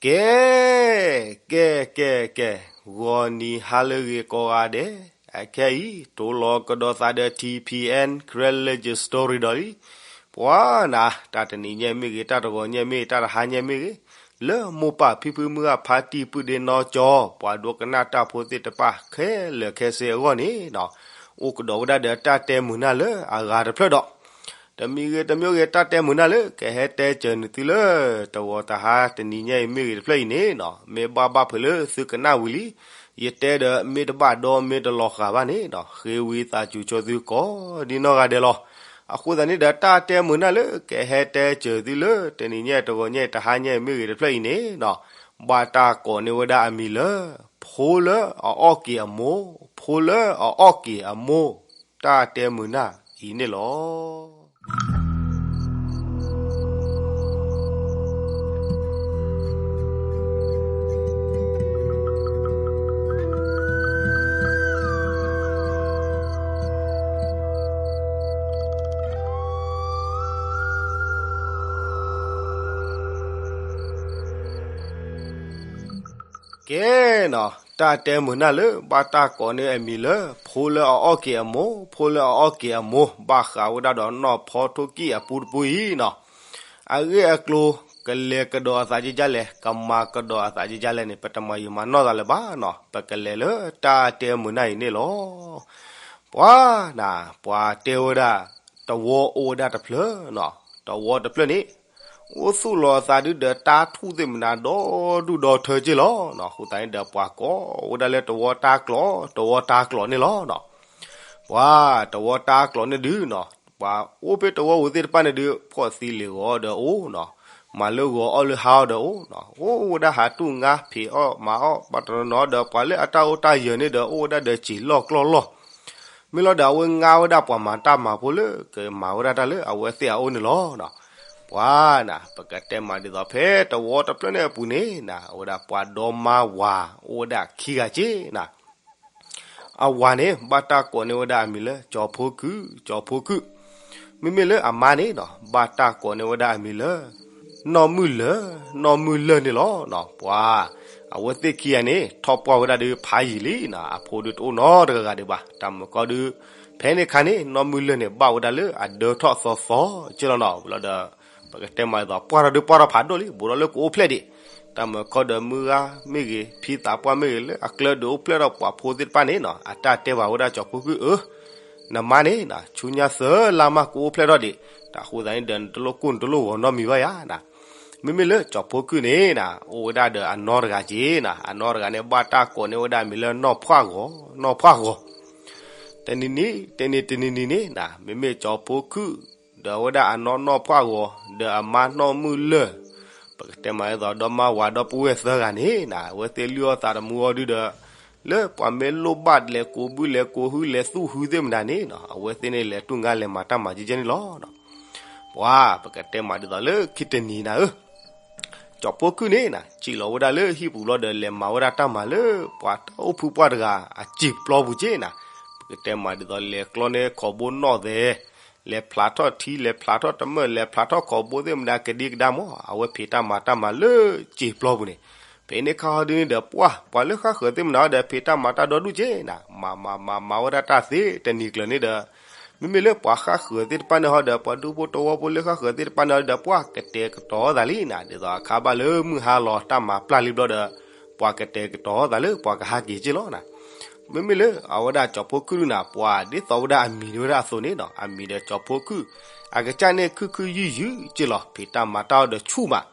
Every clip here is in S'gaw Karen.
ကဲ, ကဲ, ကဲ, ကဲ, ဂီၤနံၤဟါလၢအဂ့ၤကိးဂၤဒဲး, အခဲအံၤ တိၢ်လီၤကဒီးသးဒီး ထံၣ်ဖံၣ်အဲၣ် Karen Legend Story ဒီးလံ. ပှၤနၤ, တၢ်တနံၤညါမ့ၢ်ဂ့ၤ, တၢ်တဂီၤညါမ့ၢ်ဂ့ၤ, တၢ်တဟါညါမ့ၢ်ဂ့ၤ, လၢမိၢ်ပၢ်ဖံဖုမုၢ်ဂၢ်ဖါတံၢ်ပုၢ်ဒ့နီၢ်ကၠီ, ပှၤဒိကနၣ်တၢ်ဖိသ့ၣ်တဖၣ်ခဲလၢာ်ခဲဆ့အဂီၢ်န့ၣ်, အိၣ်ကဒီးဝဲဒၣ်ဒီးတၢ်တဲမုာ်နၢ်လၢအဂၤတဖျၢၣ်ဒီး တမံၤဂ့ၤတမံၤဂ့ၤ တၢ်တဲမုာ်နၢ်လၢ ကဟဲတဲစၢၤနသုလၢ တဝီတဟါတနံၤညါအံၤမ့ၢ်ဂ့ၤတဖျၢၣ်အံၤန့ၣ်, မ့ၢ်ဘၣ်ဘၣ်ဖုးလၢသုကနၣ်ဝံၤလံ. ယတဲဒီးမ့ၢ်တဘၣ်ဒီးမ့ၢ်တလီၤဃာ်ဘၣ်န့ၣ်, ဃ့ဝံသးစူၤဆိသုကိးဒ်နီၢ်ဂၤဒဲးလီၤ. အဃိသတးန့ၣ်ဒီး တၢ်တဲမုာ်နၢ်လၢ ကဟဲတဲစၢၤသုလၢ တနံၤညါတဂီၤညါတဟါညါအံၤမ့ၢ်ဂ့ၤတဖျၢၣ်အံၤန့ၣ်, ဘၣ်တၢ်ကိးန့ၢ်ဝဲဒၣ်အမံၤလၢ ဖိလၢအအီၣ်က့ၤအမိၢ်, ဖိလၢအအီၣ်က့ၤအမိၢ်, တၢ်တဲမုာ်နၢ်အံၤန့ၣ်လီၤ. ကဲနီၤ, တၢ်တဲမုာ်နၢ်လၢ ဘၣ်တၢ်ကိးန့ၢ်အမံၤလၢ ဖိလၢအအီၣ်က့ၤအမိၢ်, ဖိလၢအအီၣ်က့ၤအမိၢ်, ဘၣ်ဃးဝဲဒၣ်ဒီးနီၢ်ဖီထိၣ်ကံၢ်အပူတပူအံၤနီၤ, အဂ့ၢ်အကျိၤ ကလဲၤကဒီးအသးကကလဲၣ်, ကမၤကဒီးအသးကကလဲၣ်န့ၣ် ပတမၤယံာ်မၤနီၢ်သးလၢၤဘၣ်နီၤ, ပကလဲၤလၢတၢ်တဲမုာ်နၢ်အံၤန့ၣ်လီၤ. ပှၤနၤ, ပှၤတဲဝဲဒၣ် တဝီအိၣ်ဝဲဒၣ်တဖျၢၣ်နီၤ, တဝီတဖျၢၣ်န့ၣ် အိၣ်သူၣ်လီၤအသးဒုဒီးတၢ်ထူၣ်သ့ၣ်မနၤဒီဒူၣ်ဒီထၢက့လီၤ. အဃိသတးန့ၣ်ဒီး ပှၤကိးဝဲဒၣ်လၢတဝီတၢ်ကျီ, တဝီတၢ်ကျီန့ၣ်လီၤ. ပှၤတဝီတၢ်ကျီန့ၣ်ဒုနီၤ, ပှၤအိၣ်ဖဲတဝီပူၤသ့ၣ်တဖၣ်န့ၣ်ဒု ဖှီၣ်သံလ့ၤဂီၤဒီးအိၣ်နီၤ, မၤလၢဂီၤအီၣ်လၢဟါအီၤဒီးအိၣ်နီၤ, အိၣ်ဝဲဒၣ်ဟးတူၢ်ငါဖံးအီၣ်မၤအီၣ် ဘၣ်တနီၤနီၤဒီး ပှၤလၢအတၢ်အိၣ်တၢ်ယၢၤန့ၣ်ဒီး အိၣ်ဝဲဒၣ်ဒီးစံာ်လီၢ်ကျီၢ်လီၢ် မ့ၢ်လီၤဒီး အဝဲငါဝဲဒၣ်ပှၤမၤတၢ်မၤဖိလၢ ကမၤဝဲဒၣ်တၢ်လၢအဝဲသ့ၣ်အအိၣ်န့ၣ်လီၤ. ပှၤနၤ, ပကတဲမးဒ်သိး ဖဲတဝီတဖျၢၣ်န့ၣ်အပူၤန့ၣ်နၤ, အဝဲဒၣ်ပှၤဒီမါဝၤ အိၣ်ဝဲဒၣ်ခံဂၤက့နၤ. အဝၤန့ၣ် ဘၣ်တၢ်ကိးန့ၢ်ဝဲဒၣ်အမံၤလၢ ကၠီၤဖိကုၢ်, ကၠီၤဖိကုၢ်, မ့မ့ၢ်လၢအမါန့ၣ်နၤ, ဘၣ်တၢ်ကိးန့ၢ်ဝဲဒၣ်အမံၤလၢ နီၢ်မုၢ်လၢၢ်, နီၢ်မုၢ်လၢၢ်န့ၣ်လီၤ. ပှၤ အဝဲသ့ၣ်ခံဂၤန့ၣ် ထီၣ်ပှၢ်ဝဲဒၣ်ဒုးဖးယံာ်လံနၤ, အဖိဒုးတအိၣ်နီတဂၤဂၤဒံးဘၣ်. တၢ်မုၢ်ကီၢ်ဒုး ဖဲန့ၣ်အခါန့ၣ် နီၢ်မုၢ်လၢၢ်န့ၣ် ဘၣ်ဝဲဒၣ်လၢအဒၢထီၣ်သီသီက့လီၤနီၤ. ဝံၤလီၤဒီး ပကတဲမးဒ်သိး ပှၢ်ထီၣ်ဒုးပှၢ်ထီၣ်ဖးဒိၣ်လံ, ဘူးထီၣ်လၢကအိၣ်ဖျဲၣ်ဒံး, တၢ်မုၢ်ကီၢ်ဒီးမုၢ်ဂၤမ့ၢ်ဂ့ၤ ဖံသးပှၢ်မ့ၢ်ဂ့ၤ လၢအကျဲဒုးအိၣ်ဖျဲၣ်ထီၣ်ပှၤဖိသ့ၣ်တဖၣ်န့ၣ်နၤ, အတၢ်တဲဘၣ်ဝဲဒၣ်ကၠီၤဖိကုၢ်အၢ နမါန့ၣ်နၤ, ဆူညါသၢလါမးကအိၣ်ဖျဲၣ်ထီၣ်ဒံး, တၢ်အဃိသတးန့ၣ်ဒီး နတလိၣ်ကိၢ်နတလိၣ်ဂီၤနီတမံၤဘၣ်ယၤနၤ. မ့မ့ၢ်လၢကၠီၤဖိကုၢ်န့ၣ်နၤ, အိၣ်ဝဲဒၣ်ဒီးအနီၢ်တဂၤက့နၤ, အနီၢ်တဂၤန့ၣ် ဘၣ်တၢ်ကိးန့ၢ်ဝဲဒၣ်အမံၤလၢနီၢ်ဖှၣ်ဂီၤ, နီၢ်ဖှၣ်ဂီၤ. တနံၤနံၤ, တနံၤတနံၤနံၤန့ၣ်နၤ, မ့မ့ၢ်ကၠီၤဖိကုၢ် ဒီးအဝဲဒၣ်အနီၢ်နီၢ်ဖှၣ်ဂီၤ ဒီးအမါနီၢ်မုၢ်လၢၢ်, ပကတဲမးဒ်သိး ဒီမါဝၤဒီပုၢ်ဝဲၢ်သၢဂၤန့ၣ်နၤ, အဝဲသ့ၣ်လုၢ်အီၣ်သးတမူအီၤဒုဒီး လၢပှၤမ့ၢ်လိၣ်ဘၣ်လဲၤကိးဘုလဲၤကိးဟုလဲၤသူၣ်ဟုသ့ၣ်မနၤန့ၣ်နၤ, အဝဲသ့ၣ်န့ၣ်လဲၤတူၢ်ငါလဲၤမၤတၢ်မၤကဲကဲန့ၣ်လီၤ. ပှၤ ပကတဲမးဒ်သိးလၢခံတနံၤနၤဧၢ ကၠီၤဖိကုၢ်န့ၣ်နၤ, စံၣ်လီၤဝဲဒၣ်လၢဟံၣ်ပူၤဘျီဒီး လဲၤမၤဝဲဒၣ်တၢ်မၤလၢ ပှၤတၢ်အိၣ်ဖုပှၢ်တဂၤ အစံာ်ပျီပူၤက့နၤ, ပကတဲမးဒ်သိး လဲၤကျီန့ၢ်ခိးဘိနီၣ်သဲး, လဲၤဖျးထီၣ်ထံ လဲၤဖျးထီၣ်တမၢၢ် လဲၤဖျးထီၣ်ခိးဘိသ့ၣ်မနၤ ကဒံကဒါမး, အဝဲဖံးတၢ်မၤတၢ်မၤလၢစံာ်ပျီပူၤန့ၣ်, ဖဲန့ၣ်ခါဟီဒုန့ၣ်ဒီး ပှၤ ပှၤလၢဃၣ်ဃၢၤသ့ၣ်မနၤဒီး ဖံးတၢ်မၤတၢ်ဒီဒူၣ်က့နၤ, မၤမၤမၤမၤဝဲဒၣ်တၢ်သ့တနံၤကျၢၤန့ၣ်ဒီး မ့မ့ၢ်လၢပှၤဃၣ်ဃၢၤသ့ၣ်တဖၣ်န့ၣ်ဟီဒီး ပှၤဒူဖိတဝီဖိလၢဃၣ်ဃၢၤသ့ၣ်တဖၣ်န့ၣ်ဟီဒီး ပှၤကတဲာ်ကတီၤသးလံနၤ, ဒ်သိးအခါဘၣ်လၢမုၢ်ဟါလီၤတၢ်မၤပျၢ်လံဘျီဒီး ပှၤကတဲာ်ကတီၤသးလၢပှၤကဟးက့ၤက့လီၤနၤ. မ့မ့ၢ်လၢအဝဲဒၣ်ကၠီၤဖိကုၢ်ဒုနၤ, ပှၤဒ်သိးဝဲဒၣ်အမံၤန့ၣ်ဝဲဒၣ်အသိးန့ၣ်နၤ, အမံၤဒီးကၠီၤဖိကုၢ်, အကစၢ်န့ၣ်ခုၣ်ခုၣ်ယုၢ်ယုၢ်က့လီၤ, ဖံးတၢ်မၤတၢ်အီၤဒီးဆူၣ်မး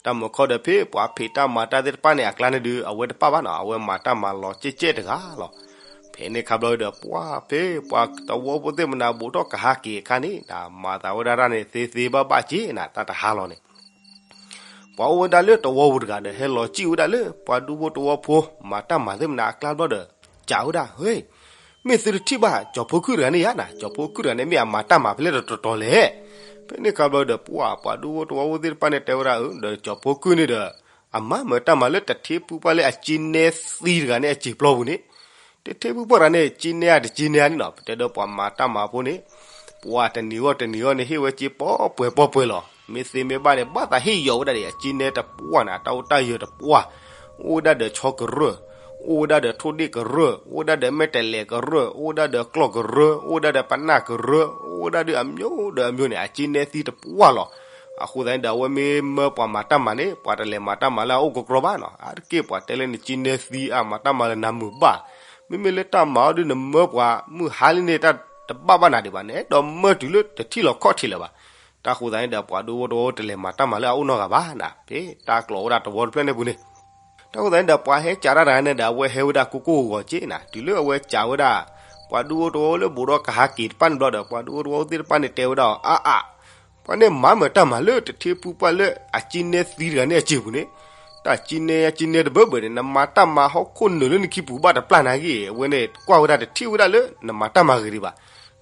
တၢ်မုၢ်ခီဒီး ဖဲပှၤဖံးတၢ်မၤတၢ်သ့ၣ်တဖၣ်န့ၣ် အကျါန့ၣ်ဒုး အဝဲတပၣ်ဘၣ်နီၤ, အဝဲမၤတၢ်မၤလီၤကဲကဲတဂၤလီၤ. ဖဲန့ၣ်ခါဘျီဒီး ပှၤဖဲပှၤတဝီဖိသ့ၣ်မနၤ ဘူးထီၣ်ကဟးက့ၤအခါန့ၣ် မၤသးဝဲဒၣ်တၢ်န့ၣ် သ့သ့ဘၣ်ဘၣ်က့နၤ, တၢ်တဟါလီၤန့ၣ် ပှၤအိၣ်ဝဲဒၣ်လၢတဝီပူၤတဂၤဒီး ဟဲလီၤစံၣ်ဝဲဒၣ်လၢ ပှၤဒူဖိတဝီဖိ မၤတၢ်မၤသ့ၣ်မနၤအကျါဘျီဒီး စံးဝဲဒၣ်, ဟ့, မ့ၢ်သုတထံၣ်ဘၣ် ကၠီၤဖိကုၢ်တဂၤန့ၣ်ယါနၤ, ကၠီၤဖိကုၢ်တဂၤန့ၣ် မ့ၢ်အမၤတၢ်မၤဖဲလဲၣ်တတီၤတီၤလဲၣ်. ဖဲန့ၣ်ခါဘျီဒီး ပှၤ ပှၤဒူဖိတဝီဖိသ့ၣ်တဖၣ်န့ၣ် တဲဝဲဒၣ်, ဒီးကၠီၤဖိကုၢ်န့ၣ်ဒီး အမၤမၤတၢ်မၤလၢတထံပူၤပှၢ်လၢအစ့နဲသံတဂၤန့ၣ် အစံာ်ပျီပူၤန့ၣ်, တထံပူၤပှၢ်တဂၤန့ၣ် စ့နဲဧါတစ့နဲဧါန့ၣ်နီၤ, ပတဲဒီးပှၤမၤတၢ်မၤဖိန့ၣ် ပှၤတနံၤဂီၢ်တနံၤဂီၢ်န့ၣ် ဟ့ၣ်ဝဲစ့ပီၣ်ပှဲၤပီၣ်ပှဲၤလီၤ. မ့ၢ်သ့မ့ၢ်ဘၣ်န့ၣ် ဘၣ်သးဟ့ၣ်ယီၤဝဲဒၣ်ဒံး အစ့နဲတပှၢ်န့ၣ် အတၢ်အိၣ်တၢ်ယၢၤတပှၢ်, အိၣ်ဝဲဒၣ်ဒီးဆီကရၢၢ်, အိၣ်ဝဲဒၣ်ဒီးထိၣ်ဒ့ၣ်ကရၢၢ်, အိၣ်ဝဲဒၣ်ဒီးမဲာ်တဲးလဲးကရၢၢ်, အိၣ်ဝဲဒၣ်ဒီးကျီၢ်ကရၢၢ်, အိၣ်ဝဲဒၣ်ဒီးပနၢ်ကရၢၢ်, အိၣ်ဝဲဒၣ်ဒုးအမျိုးဒီးအမျိုးန့ၣ် အစ့နဲသံတပှၢ်လီၤ. အဃိသတးန့ၣ်ဒီး အဝဲမ့ၢ်မၢပှၤမၤတၢ်မၤန့ၣ် ပှၤတလဲၤမၤတၢ်မၤလၢအအိၣ်ကကြီဘၣ်နီၤ. အါတက့ၢ်ပှၤတဲလၢနစ့နဲသံ အမၤတၢ်မၤလၢနၤမုာ်ဘၣ်. မ့မ့ၢ်လၢတၢ်မၤအီၤဒုး နမၢပှၤမုၢ်ဟါလံန့ၣ် တၢ်တဘၣ်ဘၣ်နၤဒံးဘၣ်န့ၣ် ဒီးမၢတုၤလၢတထံၣ်လီၤခီၣ်ထံးလၢၤဘၣ်. တၢ်ဃိသတးန့ၣ်ဒီး ပှၤဒူဖိတဝီတလဲၤမၤတၢ်မၤလၢအအိၣ်နီတဂၤဘၣ်နၤ, ဖဲတၢ်ကျိးဝဲဒၣ်တဝီတဖျၢၣ်န့ၣ်ပူၤန့ၣ် တၢ်ဃိသတးန့ၣ်ဒီး ပှၤဟဲစံးတၢ်တဂၤန့ၣ်ဒီး အဝဲဟဲဝဲဒၣ်ကိၢ်ကိၢ်ဂီၤဂီၤက့နၤ, တုၤလၢအဝဲစံးဝဲဒၣ် ပှၤဒူဖိတဝီလၢဘူးဒီးကဟးက့ၤတဖၣ်န့ၣ်ဘျီဒီး ပှၤဒူဖိတဝီသ့ၣ်တဖၣ်န့ၣ်တဲဝဲဒၣ်အီၤ အါအါ ပှၤန့ၣ်မၤမၢတၢ်မၤလၢတထံပူၤပှၢ်လၢအစ့နဲသံတဂၤန့ၣ်အစ့ပူၤန့ၣ်, တၢ်စ့နဲအစ့နဲတဘၢဘၢန့ၣ် နမၤတၢ်မၤဟီၣ်ခိၣ်နုာ်လၢနခံပူၤဘၣ်တပျၢ်နၤဂ့ၤ, အဝဲန့ၣ်ကွၢ်ဝဲဒၣ်တထံၣ်ဝဲဒၣ်လၢနမၤတၢ်မၤဂ့ၤဒံးဘၣ်.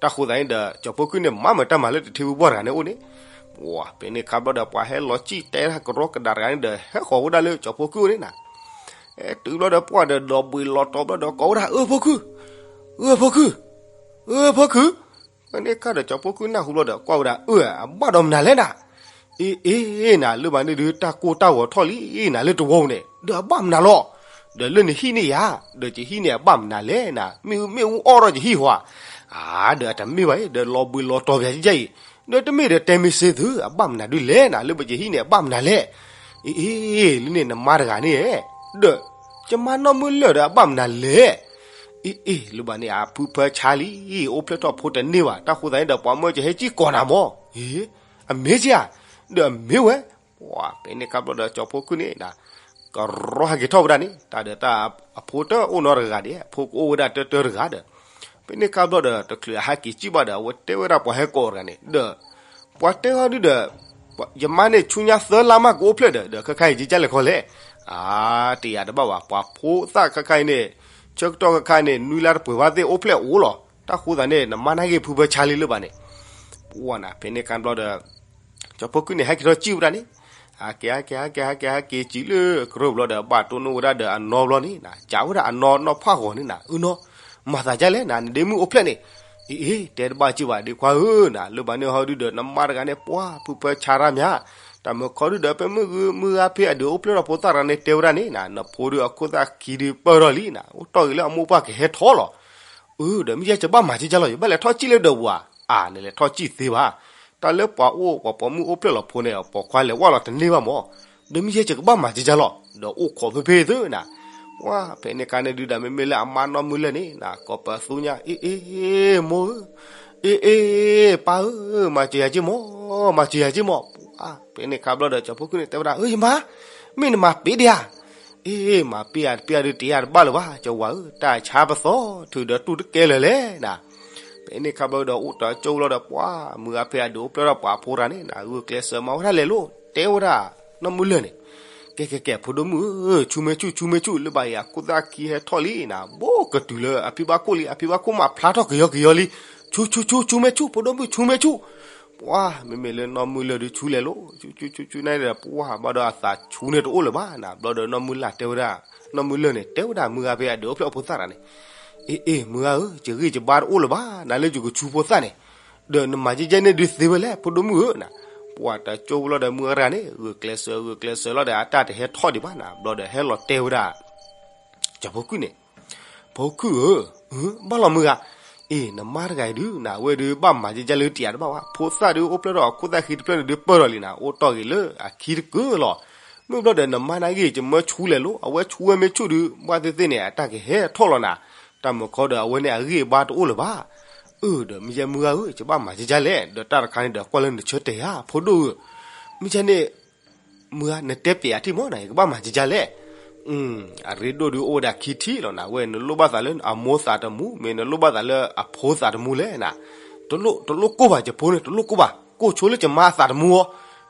တၢ်ဃိသတးန့ၣ်ဒီး ကၠီၤဖိကုၢ်န့ၣ် မၤမၢတၢ်မၤလၢတထံပူၤပှၢ်တဂၤန့ၣ်အိၣ်န့ၣ် ပှၤဖဲန့ၣ်ခါဘျီဒီး ပှၤဟဲလီၤစံၣ်တဲတၢ်ကရီကဒါတဂၤန့ၣ်ဒီး ဟဲဃီၤဝဲဒၣ်လၢကၠီၤဖိကုၢ်အိၣ်န့ၣ်နၤ, တုၤဘျီဒီးပှၢ်ဒီး ဒီးဘှံးလီၤတီၤဘျီဒီး ကိးဝဲဒၣ် အၢဖိကုၢ်, အၢဖိကုၢ်, အၢဖိကုၢ်. ဖဲန့ၣ်ခါဒီး ကၠီၤဖိကုၢ်နၢ်ဟူဘျီဒီး ကွၢ်ဝဲဒၣ် အၢ အဘၣ်ဒီးမနုၤလဲၣ်နၤ, အ့ အ့ နၤ လၢဘၣ်န့ၣ်ဒုး တၢ်ကိၢ်တၢ်ဂီၤထီၣ်လံနၤ လၢတဝီပူၤန့ၣ် ဒီးအဘၣ်မနုၤလီၤ. ဒီးလၢနဟံၣ်န့ၣ်ယၤ ဒီးယဟံၣ်န့ၣ် အဘၣ်မနုၤလဲၣ်နၤ, မ့ၣ်အူမ့ၣ်အူအီၣ်ထီၣ်ယဟံၣ်ဟီဧါ. အါ ဒီးအတမ့ၢ်ဘၣ်အံၤ ဒီးလီၤဘှံးလီၤတီၤပယၤကယဲၢ်အံၤ, ဒီးတမ့ၢ်ဒီးတဲမ့ၢ်စ့သု အဘၣ်မနုၤဒုးလဲၣ်နၤ, လၢပယဟံၣ်န့ၣ် အဘၣ်မနုၤလဲၣ်. အ့ အ့ လၢန့ၣ်နမါတဂၤန့ၣ်, ဒီး ယမါနီၢ်မုၢ်လၢၢ်ဒီးအဘၣ်မနုၤလဲၣ်. အ့ အ့ လၢဘၣ်န့ၣ် အဖုဖၢဆါလံ, အိၣ်ဖျဲၣ်ထီၣ်ဖိတန့ၢ်ဘၣ်, တၢ်ဃိသတးန့ၣ်ဒီး ပှၤမၢကဟဲစံၣ်ကိးနၤမၢ်. အ့ အမ့ၢ်ကဧါ, ဒီးအမ့ၢ်ဝဲ. ပှၤဖဲန့ၣ်ခါဘျီဒီး ကၠီၤဖိကုၢ်န့ၣ် ကရီဟဲက့ၤထီၣ်ဝဲဒၣ်န့ၣ် တၢ်ဒီးတၢ်အဖိတအိၣ်နီတဂၤဒံး, အဖိကအိၣ်ဝဲဒၣ်တၢတၢတဂၤဒီး, ဖဲန့ၣ်ခါဘျီဒီး တချုးအဟဲက့ၤစံၣ်ဘၣ်ဒီး အဝဲတဲဝဲဒၣ်ပှၤဟဲကိးတဂၤန့ၣ် ဒီး ပှၤတဲအီၤဒုးဒီး ယမါန့ၣ် ဆူညါသၢလါမးကအိၣ်ဖျဲၣ်ဒီး ဒီးခဲခါအံၤကလဲၤခီလဲၣ်. အါ တယာ်တဘၣ်ဘၣ်, ပှၤဖိသၣ်ခဲခါအံၤန့ၣ် ဆၢကတီၢ်ခဲခါအံၤန့ၣ် နွံလါတပှဲၤဘၣ်သ့ၣ်အိၣ်ဖျဲၣ်အိၣ်လီၤ. တၢ်ဃိသတးန့ၣ် နမါနာ်က့ၤဖုဖၢဆါလံလၢဘၣ်န့ၣ် ပှၤနၤ ဖဲန့ၣ်ခါဘျီဒီး ကၠီၤဖိကုၢ်န့ၣ် ဟဲက့ၤထီၣ်စံၣ်ဝဲဒၣ်န့ၣ်, ဟဲက့ၤ ဟဲက့ၤ ဟဲက့ၤ ဟဲက့ၤ ဟဲက့ၤစံၣ်လၢကရၢၢ်ဘျီဒီး ဘၣ်တိၢ်နီၣ်ဝဲဒၣ်ဒီးအနီဘျီန့ၣ်နၤ, စံးဝဲဒၣ်အနီနီၢ်ဖးဂီၤန့ၣ်နၤ, အၢနီၢ်, မၤသးဒ်လဲၣ်နၤ, နဒ့မုၣ်အိၣ်ဖျဲၣ်န့ၣ်. အ့ အ့ တဲတဘၣ်စ့ၢ်ဘၣ် ဒ့ခွါဧၢနၤ, လၢဘၣ်န့ၣ်ဟီဒုးဒီး နမါတဂၤန့ၣ် ပှၤဖုဖၢဆါတၢ်မး, တၢ်မုၢ်ခီဒုးဒီး ဖဲမုၢ်ဂုၢ်မုၢ်ဂၤဖဲအဒုးအိၣ်ဖျဲၣ်ထီၣ်ဖိသၣ်တဂၤန့ၣ် တဲဝဲဒၣ်န့ၣ်နၤ, နဖိဒုးအခိၣ်သၣ်ခံဒုးပၢၢ်ထီၣ်လံနၤ, အိၣ်တီၢ်ဂ့ၤလၢအမိၢ်ပှၢ်ကဟဲထီၣ်လီၤ. အၢ ဒီးမ့ၢ်ယဲယဘၣ်မၤကကၢ်လီၤ, ယဘၣ်လဲၤထီၣ်စံၣ်လၢဒၢးပူၤဧါ. အါ နလဲၤထီၣ်စံၣ်သ့ဘၣ်, တၢ်လၢပှၤအိၣ် ပှၤပိာ်မုၣ်အိၣ်ဖျဲၣ်လီၤဖိန့ၣ် ပိာ်ခွါလဲၤဝဲလီၤတန့ၢ်ဘၣ်မး. ဒီးမ့ၢ်ယဲယကဘၣ်မၤကကၢ်လီၤ, ဒီးအိၣ်ခိးဖဲဖဲသုနၤ. ပှၤဖဲန့ၣ်ခါန့ၣ်ဒုးဒီး မ့မ့ၢ်လၢအမါနီၢ်မုၢ်လၢၢ်န့ၣ်နၤ ကိးပသူညါ အ့ အ့ မိၢ်ဧၢ, အ့ အ့ ပၢ်ဧၢ, မၤစၢၤယၤက့မး, မၤစၢၤယၤက့မး. ပှၤဖဲန့ၣ်ခါဘျီဒီး ကၠီၤဖိကုၢ်န့ၣ် တဲဝဲဒၣ် အၢ ယမါ, မ့ၢ်နမၤပ့ၤဒံးဧါ. အ့ မၤပ့ၤဧါတပ့ၤဧါဒုး တယာ်တဘၣ်လၢၤဘၣ် ကၠီၤဝၤဧၢ, တၢ်ဆါပသီ ထုးဒီးတူၢ်တကဲလၢၤလဲၣ်နၤ. ဖဲန့ၣ်ခါဘျီဒီး အိၣ်တကၠိဘျီဒီး ပှၤမုၢ်ဂၤဖဲအဒုးအိၣ်ဖျဲၣ်ထီၣ်ပှၤအဖိတဂၤန့ၣ်နၤ ဂုာ်ကျဲးစၢးမၤဝဲဒၣ်လဲၤလိၤ တဲဝဲဒၣ်နီၢ်မုၢ်လၢၢ်န့ၣ်, ကဲ ကဲ ကဲ ဖိဒိၣ်မုၣ်ဧၢ, ဆူမဲာ်ဆူၣ် ဆူမဲာ်ဆူၣ် လၢဘၣ်အံၤအခိၣ်သၣ်ခံဟဲထီၣ်လံနၤ, ဘိးကတုၤလၢအဖံဘၣ်ခိၣ်လံ, အဖံဘၣ်ခိၣ်မးဖျါထီၣ်ကယီကယီလံ. ဆူ ဆူ ဆူ ဆူမဲာ်ဆူၣ် ဖိဒိၣ်မုၣ် ဆူမဲာ်ဆူၣ်. ပှၤမ့မ့ၢ်လၢနီၢ်မုၢ်လၢၢ်ဒုး ဆူလဲၤလိၤ ဆူ ဆူ ဆူ ဆူန့ၣ်ဒီး ပှၤဘၣ်ဒီးအသးဆူန့ၣ်တအိၣ်လၢၤဘၣ်နၤ. ဘျီဒီးနီၢ်မုၢ်လၢၢ်တဲဝဲဒၣ်, နီၢ်မုၢ်လၢၢ်န့ၣ် တဲဝဲဒၣ်မုၢ်ဂၤဖဲအဒုးအိၣ်ဖျဲၣ်အဖိသၣ်တဂၤန့ၣ်, အ့ အ့ မုၢ်ဂၤဧၢ, ယဂံၢ်ယဘါတအိၣ်လၢၤဘၣ်နၤ လၢယကဆူဖိသၣ်န့ၣ်, ဒီးနမၤကဲကဲန့ၣ်ဒုးသ့ဝဲလဲၣ် ဖိဒိၣ်မုၣ်ဧၢနၤ. ပှၤတကၠိဘျီဒီး မုၢ်ဂၤတဂၤန့ၣ် ဂုာ်ကျဲးစၢး ဂုာ်ကျဲးစၢးလီၤဒီး အတၢ်တဟဲထီၣ်ဒံးဘၣ်နၤ. ဘျီဒီးဟဲလီၤတဲဝဲဒၣ် ကၠီၤဖိကုၢ်န့ၣ်, ဖိကုၢ်ဧၢ, ဘၣ်လီၤမုၢ်ဂၤ, အ့ နမါတဂၤအံၤဒုးနၤ အဝဲဒုးဘၣ်မၤကဲကဲလၢတယာ်တဘၣ်ဘၣ်, ဖိသၣ်ဒုးအိၣ်ဖျဲၣ်ထီၣ်အခိၣ်သၣ်ခံတဖျၢၣ်န့ၣ်ဒုး ပၢၢ်ထီၣ်လံနၤ, အိၣ်တီၢ်ဂ့ၤလၢအခံတကုာ်လီၤ. မ့ၢ်ဘျီဒီး နမါနာ်က့ၤ ယမၢဆူလဲၤလိၤ, အဝဲဆူဝဲမ့ၢ်ဆူၣ်ဒုး ဘၣ်သ့ၣ်သ့ၣ်န့ၣ် အတၢ်ကဟဲထီၣ်လီၤနၤ. တၢ်မုၢ်ခီဒီး အဝဲန့ၣ်အဂံၢ်အဘါတအိၣ်လၢၤဘၣ်. အၢ ဒီးမ့ၢ်ယဲမုၢ်ဂၤဧၢ, ယကဘၣ်မၤကဲကဲလဲၣ်. ဒီးတၢ်တခါန့ၣ်ဒီး ကွၢ်လၢနဆၢတဲာ်ဧါ ဖိဒိၣ်ဧၢ, မ့ၢ်ယဲန့ၣ် မုၢ်ဂၤ နတဲပျဲးအထံၣ်မးနၤ ယကဘၣ်မၤကဲကဲလဲၣ်. အရ့ဒိၣ်ဒုးအိၣ်ဝဲဒၣ်ခံထံၣ်လီၤနၤ, ဝဲနလိၣ်ဘၣ်သးလၢအမိၢ်သးတမူ မ့ၢ်နလိၣ်ဘၣ်သးလၢအဖိသးတမူလဲၣ်နၤ. တလိၣ် တလိၣ်ကိၢ်ဘၣ် ယဖိန့ၣ် တလိၣ်ကိၢ်ဘၣ်, ကိၢ်ဆိလၢယမါအသးတမူအီၤ.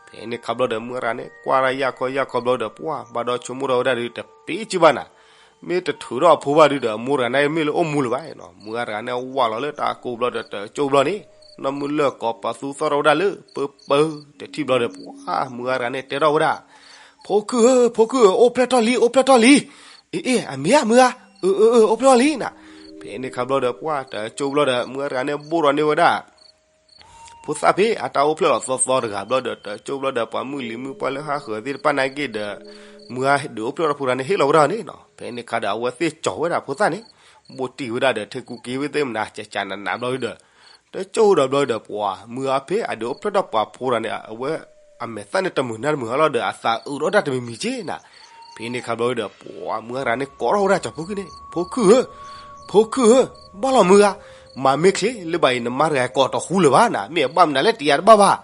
ဖဲန့ၣ်ခါဘျီဒီး မုၢ်ဂၤတဂၤန့ၣ် ကွၢ်တၢ်ယၢ်ခီယၢ်ခီဘျီဒီး ပှၤဘၣ်ဒီးဆိကမိၣ်ထီၣ်ဝဲဒၣ်ဒီး တပ့ၤကံဘၣ်နၤ, မ့ၢ်တထုးထီၣ်အဖိဘၣ်ဒုးဒီး အမိၢ်တဂၤန့ၣ်မ့ၢ်လၢအိၣ်မူလၢၤဘၣ်နီၤ. မုၢ်ဂၤတဂၤန့ၣ် ဝၢ်လီၤလၢတၢ်ကိၢ်ဘျီဒီး တကၠိဘျီန့ၣ် နီၢ်မုၢ်လၢၢ်ကိးပသူသီၣ်ထီၣ်ဝဲဒၣ်လၢပၢပၢတထံၣ်ဘျီဒီး ပှၤမုၢ်ဂၤတဂၤန့ၣ် တဲထီၣ်ဝဲဒၣ်, ဖိကုၢ်ဧၢ ဖိကုၢ်ဧၢ အိၣ်ဖျဲၣ်ထီၣ်လံ အိၣ်ဖျဲၣ်ထီၣ်လံ. အ့ အ့ အမ့ၢ်ဧါ မုၢ်ဂၤ, အၢ အၢ အၢ အိၣ်ဖျဲၣ်ထီၣ်လံနၤ. ဖဲန့ၣ်ခါဘျီဒီး ပှၤတကၠိဘျီဒီး မုၢ်ဂၤတဂၤန့ၣ် ဘိၣ်ထီၣ်န့ၢ်ဝဲဒၣ် ဖိသၣ်ဖဲအတၢ်အိၣ်ဖျဲၣ်လီၤသီသီတဂၤဘျီဒီး တကၠိဘျီဒီး ပှၤမုၣ်လံၤမုၣ်ပှၢ်လၢဟးဃၢၤသ့ၣ်တဖၣ်နာ်က့ဒီး မုၢ်ဂၤဒုးအိၣ်ဖျဲၣ်ထီၣ်ဖိတဂၤန့ၣ် ဟ့ၣ်လီၤဝဲဒၣ်န့ၣ်နီၤ. ဖဲန့ၣ်အခါဒီး အဝဲသ့ၣ်ကၠီၤဝဲဒၣ်ဖိသၣ်န့ၣ် ဘိးတံၢ်ဝဲဒၣ်ဒီး ထဲကူက့ၤဝဲသ့ၣ်မနၤ ကကနးနးဘျီဒီး တကၠိဒီးဘျီဒီး ပှၤမုၢ်ဂၤဖဲအဒုးအိၣ်ဖျဲၣ်ထီၣ်ပှၤဖိတဂၤန့ၣ် အဝဲအမဲာ်သၣ်န့ၣ်တမုာ်နါတမုာ်အလီၢ်ဒီး အသးအုးထီၣ်တၢ်တမံၤမံၤက့နၤ. ဖဲန့ၣ်အခါဘျီဒီး ပှၤမုၢ်ဂၤတဂၤန့ၣ် ကိးထီၣ်ဝဲဒၣ်ကၠီၤဖိခုၣ်န့ၣ် ဖိခုၣ်ဧၢ, ဖိခုၣ်ဧၢ, ဘၣ်လီၤမုၢ်ဂၤ, မၤမ့ၢ်ချ့လၢဘၣ်အံၤ နမါတဂၤကိးတဟူလၢၤဘၣ်နၤ, မ့ၢ်အဘၣ်မနုၤလဲၣ် တယာ်တဘၣ်ဘၣ်.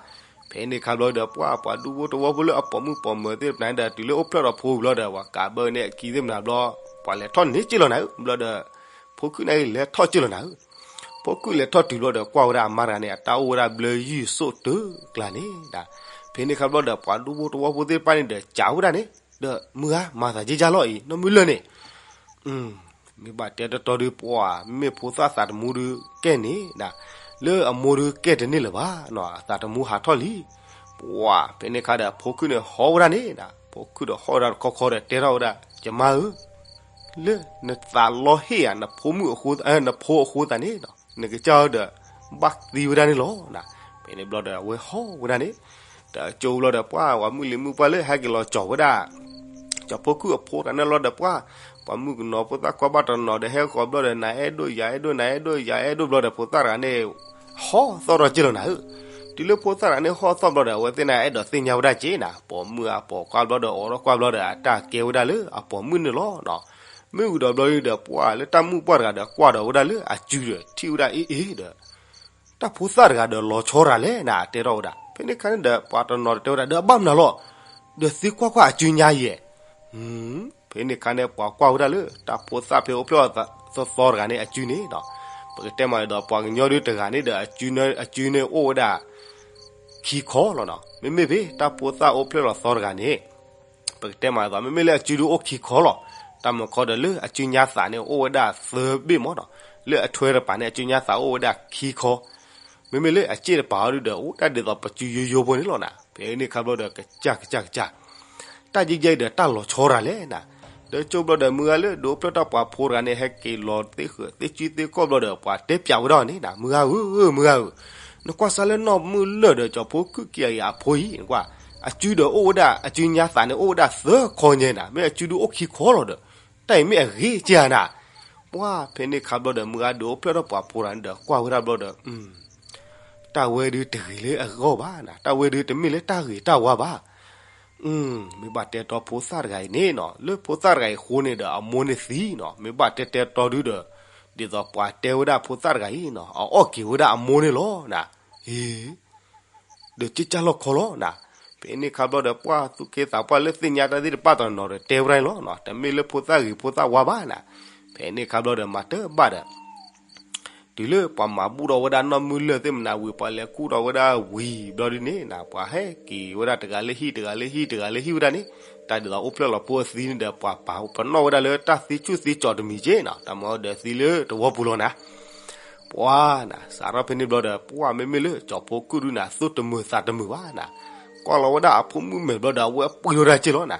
ဖဲန့ၣ်အခါဘျီဒီး ပှၤပှၤဒူဖိတဝီဖိလၢအပိာ်မုၣ်ပိာ်မၢၤသ့ၣ်တဖၣ်န့ၣ်ဒီး တုၤလၢအိၣ်ဖျဲၣ်ထီၣ်ဖိဘျီဒီး ပှၤကးဘၢန့ၢ်အခံသ့ၣ်မနၤဘျီ ပှၤလဲၤထီၣ်န့ၢ်က့ၢ်လီၤနၤဧၢ, ဘျီဒီး ဖိခုၣ်န့ၣ်လဲၤထီၣ်က့ၢ်လီၤနၤဧၢ. ဖိခုၣ်လဲၤထီၣ်တုၤဘျီဒီး ကွၢ်ဝဲဒၣ်အမါတဂၤန့ၣ် အတၢ်အိၣ်ဝဲဒၣ်ဘျၢယုၢ်စိၣ်တုၤကျါန့ၣ်ဒၣ်. ဖဲန့ၣ်အခါဘျီဒီး ပှၤဒူဖိတဝီဖိသ့ၣ်တဖၣ်န့ၣ်ဒီး ကးဝဲဒၣ်န့ၣ် ဒီးမုၢ်ဂၤ မၤသးက့ယါလီၤအံၤ နီၢ်မုၢ်လၢၢ်န့ၣ် မ့ၢ်ဘၣ်တဲတတီဒုး ပှၤမ့မ့ၢ်ဖိသၣ်သးတမူဒုးကဲန့ၣ်နၤ, လၢအမိၢ်ဒုးကဲတန့ၢ်လၢၤဘၣ်နီၤ, အသးတမူဟးထီၣ်လံ. ပှၤဖဲန့ၣ်အခါဒီး ဖိခုၣ်န့ၣ်ဟီၣ်ဝဲဒၣ်န့ၣ်နၤ, ဖိခုၣ်ဒီးဟီၣ်ဝဲဒၣ်တခီခီဒီး တဲထီၣ်ဝဲဒၣ် ယမါဧၢ, လၢနသးလီဟ့ၣ်ဧါ နဖိမုၣ်အဃိ, နဖိအဃိသတးန့ၣ်နီၤ, နကစၢ်ဧၢဒီး ဘၣ်သံဝဲဒၣ်န့ၣ်လီၤနၤ. ဖဲန့ၣ်ဘျီဒီး အဝဲဟီၣ်ဝဲဒၣ်န့ၣ် တကၠိဘျီဒီး ပှၤပှၤမုၣ်လံၤမုၣ်ပှၢ်လၢဟဲက့ၤလီၤကၠီၤဝဲဒၣ် ကၠီၤဖိခုၣ်အဖိတဂၤန့ၣ်လီၤဒီး ပှၤ ပှၤမုၣ်ကနီၤဖိသၣ်ခွါဘၣ်တနီၤဒီး ဟဲဃီၤဘျီဒီး နၤအဲၣ်ဒိၣ်ယၤအဲၣ်ဒိၣ် နၤအဲၣ်ဒိၣ်ယၤအဲၣ်ဒိၣ်ဘျီဒီး ဖိသၣ်တဂၤန့ၣ် ဟီၣ်သီၣ်ထီၣ်က့ၢ်လီၤနၤဧၢ. တုၤလၢဖိသၣ်တဂၤန့ၣ်ဟီၣ်သီၣ်ဘျီဒီး အဝဲသ့ၣ်န့ၣ်အဲၣ်ဒိးသ့ၣ်ညါဝဲဒၣ်က့ၢ်နၤ, ပိာ်မုၣ်အပိာ်ခွါဘျီဒီး အိးထီၣ်ကွၢ်ဘျီဒီး အတၢ်ကဲဝဲဒၣ်လၢအပိာ်မုၣ်န့ၣ်လီၤနီၤ. မ့ၢ်ဝံၤဒီးဘျီဒီး ပှၤလၢတၢ်မုၣ်ပှၢ်တဂၤဒီး ကွၢ်ဒီးဝဲဒၣ်လၢအစုဒီး ထံၣ်ဝဲဒၣ်အ့ၣ်အ့ၣ်ဒီး တၢ်ဖိသၣ်တဂၤဒီးလီၤဆီတဂၤလဲၣ်နၤ တဲထီၣ်ဝဲဒၣ်. ဖဲန့ၣ်အခါန့ၣ်ဒီး ပှၤတနီၤတဲဝဲဒၣ် ဒီးအဘၣ်မနုၤလီၤ, ဒီးသံကွၢ်ကွၢ်အစုညါယဲၢ်. ဖဲန့ၣ်အခါန့ၣ် ပှၤကွၢ်ဝဲဒၣ်လၢ တၢ်ဖိသၣ်ဖဲအိၣ်ဖျဲၣ်သီသီတဂၤန့ၣ် အစုန့ၣ်ဒီး ပကတဲမးဒီး ပှၤကညီဒုတဂၤန့ၣ်ဒီး အစုန့ၣ်အိၣ်ဝဲဒၣ် ခံခီလီၤနီၤ. မ့မ့ၢ်ဖဲတၢ်ဖိသၣ်အိၣ်ဖျဲၣ်လီၤသီတဂၤန့ၣ် ပကတဲမးဒီး မ့မ့ၢ်လၢအစုဒုအိၣ်ခံခီလီၤ. တၢ်မၤခီဒီးလၢအစုညါသးန့ၣ် အိၣ်ဝဲဒၣ်သၢဘ့ၣ်မးနီၤ. လၢအထွဲတပၤန့ၣ် အစုညါသးအိၣ်ဝဲဒၣ်ခံခီ. မ့မ့ၢ်လၢအစ့ၣ်တပၤအီၤဒုဒီး အိၣ်ဒၣ်ဒ်သိးပစုယိယိဖိန့ၣ်လီၤနၤ. ဖဲန့ၣ်အခါဘျီဒီး ကစၢ်ကစၢ်ကစၢ် တၢ်ယံာ်ယံာ်ဒီးတၢ်လီၤဆီတဂၤလဲၣ်နၤ. ဒီးကၠိဘျီဒီး မုၢ်ဂၤလၢဒုးအိၣ်ဖျဲၣ်ထီၣ်ပှၤဖိတဂၤန့ၣ် ဟဲက့ၤလီၤသ့ဃၢၤသ့စုသ့ကီၢ်ဘျီဒီး ပှၤတဲပျးဝဲဒၣ်န့ၣ်နၤ, မုၢ်ဂၤဧၢ, မုၢ်ဂၤဧၢ, နကွၢ်စၢ်လၢနီၢ်မုၢ်လၢၢ်ဒီး ကၠီၤဖိခုၣ်က့ၤအံၤအဖိအံၤ နကွၢ် အစုဒီးအိၣ်ဝဲဒၣ် အစုညါသးန့ၣ် အိၣ်ဝဲဒၣ်သၢခီညါနၤ, မ့ၢ်အစုဒုအိၣ်ခံခီလီၤဒီး တၢ်အံၤမ့ၢ်အဂ့ၤက့ၤဧါနၤ. ပှၤဖဲန့ၣ်အခါဘျီဒီး မုၢ်ဂၤဒုးအိၣ်ဖျဲၣ်ထီၣ်ပှၤဖိတဂၤန့ၣ်ဒီး ကွၢ်ဝဲဒၣ်ဘျီဒီး တၢ်ဝဲဒုတဂ့ၤလၢအဂီၢ်ဘၣ်နၤ, တၢ်ဝဲဒုတမ့ၢ်လၢတၢ်ဂ့ၤတၢ်ဝါဘၣ်. မ့ၢ်ဘၣ်တဲတီဖိသၣ်တဂၤအံၤန့ၣ်နီၤ, လၢဖိသၣ်တဂၤအံၤအဃိန့ၣ်ဒီး အမိၢ်န့ၣ်သံနီၤ, မ့ၢ်ဘၣ်တဲတဲတီဒုဒီး ဒ်သိးပှၤတဲဝဲဒၣ်ဖိသၣ်တဂၤအံၤနီၤ, အအီၣ်က့ၤဝဲဒၣ်အမိၢ်န့ၣ်လီၤနၤ. အ့ ဒီးကၢ်ကၢ်လီၢ်ခီလီၤနၤ. ဖဲန့ၣ်အခါဘျီဒီး ပှၤသူၣ်က့သးပှၢ်လၢသ့ၣ်ညါတၢ်သ့ၣ်တဖၣ်တနီၤနီၤဒီး တဲဝဲဒၣ်န့ၣ်လီၤနီၤ, တမ့ၢ်လၢဖိသၣ်ဂ့ၤဖိသၣ်ဝါဘၣ်နၤ. ဖဲန့ၣ်အခါဘျီဒီး မၤတဘၣ်ဒီး တုၤလၢပှၤမၤဘူၣ်ထီၣ်ဝဲဒၣ်နီၢ်မုၢ်လၢၢ်သ့ၣ်မနၤဝံၤ ပှၤလဲၤကူၣ်ထီၣ်ဝဲဒၣ်ဝံၤဘျီဒုန့ၣ်နၤ, ပှၤဟဲက့ၤဝဲဒၣ်တဂၤလၢဟံၣ် တဂၤလၢဟံၣ် တဂၤလၢဟံၣ်ဝဲဒၣ်န့ၣ်, တၢ်ဒ်သိးအိၣ်ဖျဲၣ်လီၤဖိအသံန့ၣ်ဒီး ပှၤပာ်ပနီၣ်ဝဲဒၣ်လၢတၢ်သံဆူၣ်သံကၠီၤတမံၤက့နၤ, တၢ်မၤဒီးသံလၢတဝီပူၤလီၤနၤ. ပှၤနၤ စးထီၣ်ဖဲန့ၣ်ဘျီဒီး ပှၤမ့မ့ၢ်လၢကၠီၤဖိကုၢ်ဒုနၤ သူၣ်တမုာ်သးတမုာ်ဘၣ်နၤ, ကွၢ်လီၤဝဲဒၣ်အဖိမုၣ်မဲာ်ဘျီဒီး အဝဲပှံၤလီၤဒၣ်က့လီၤနၤ.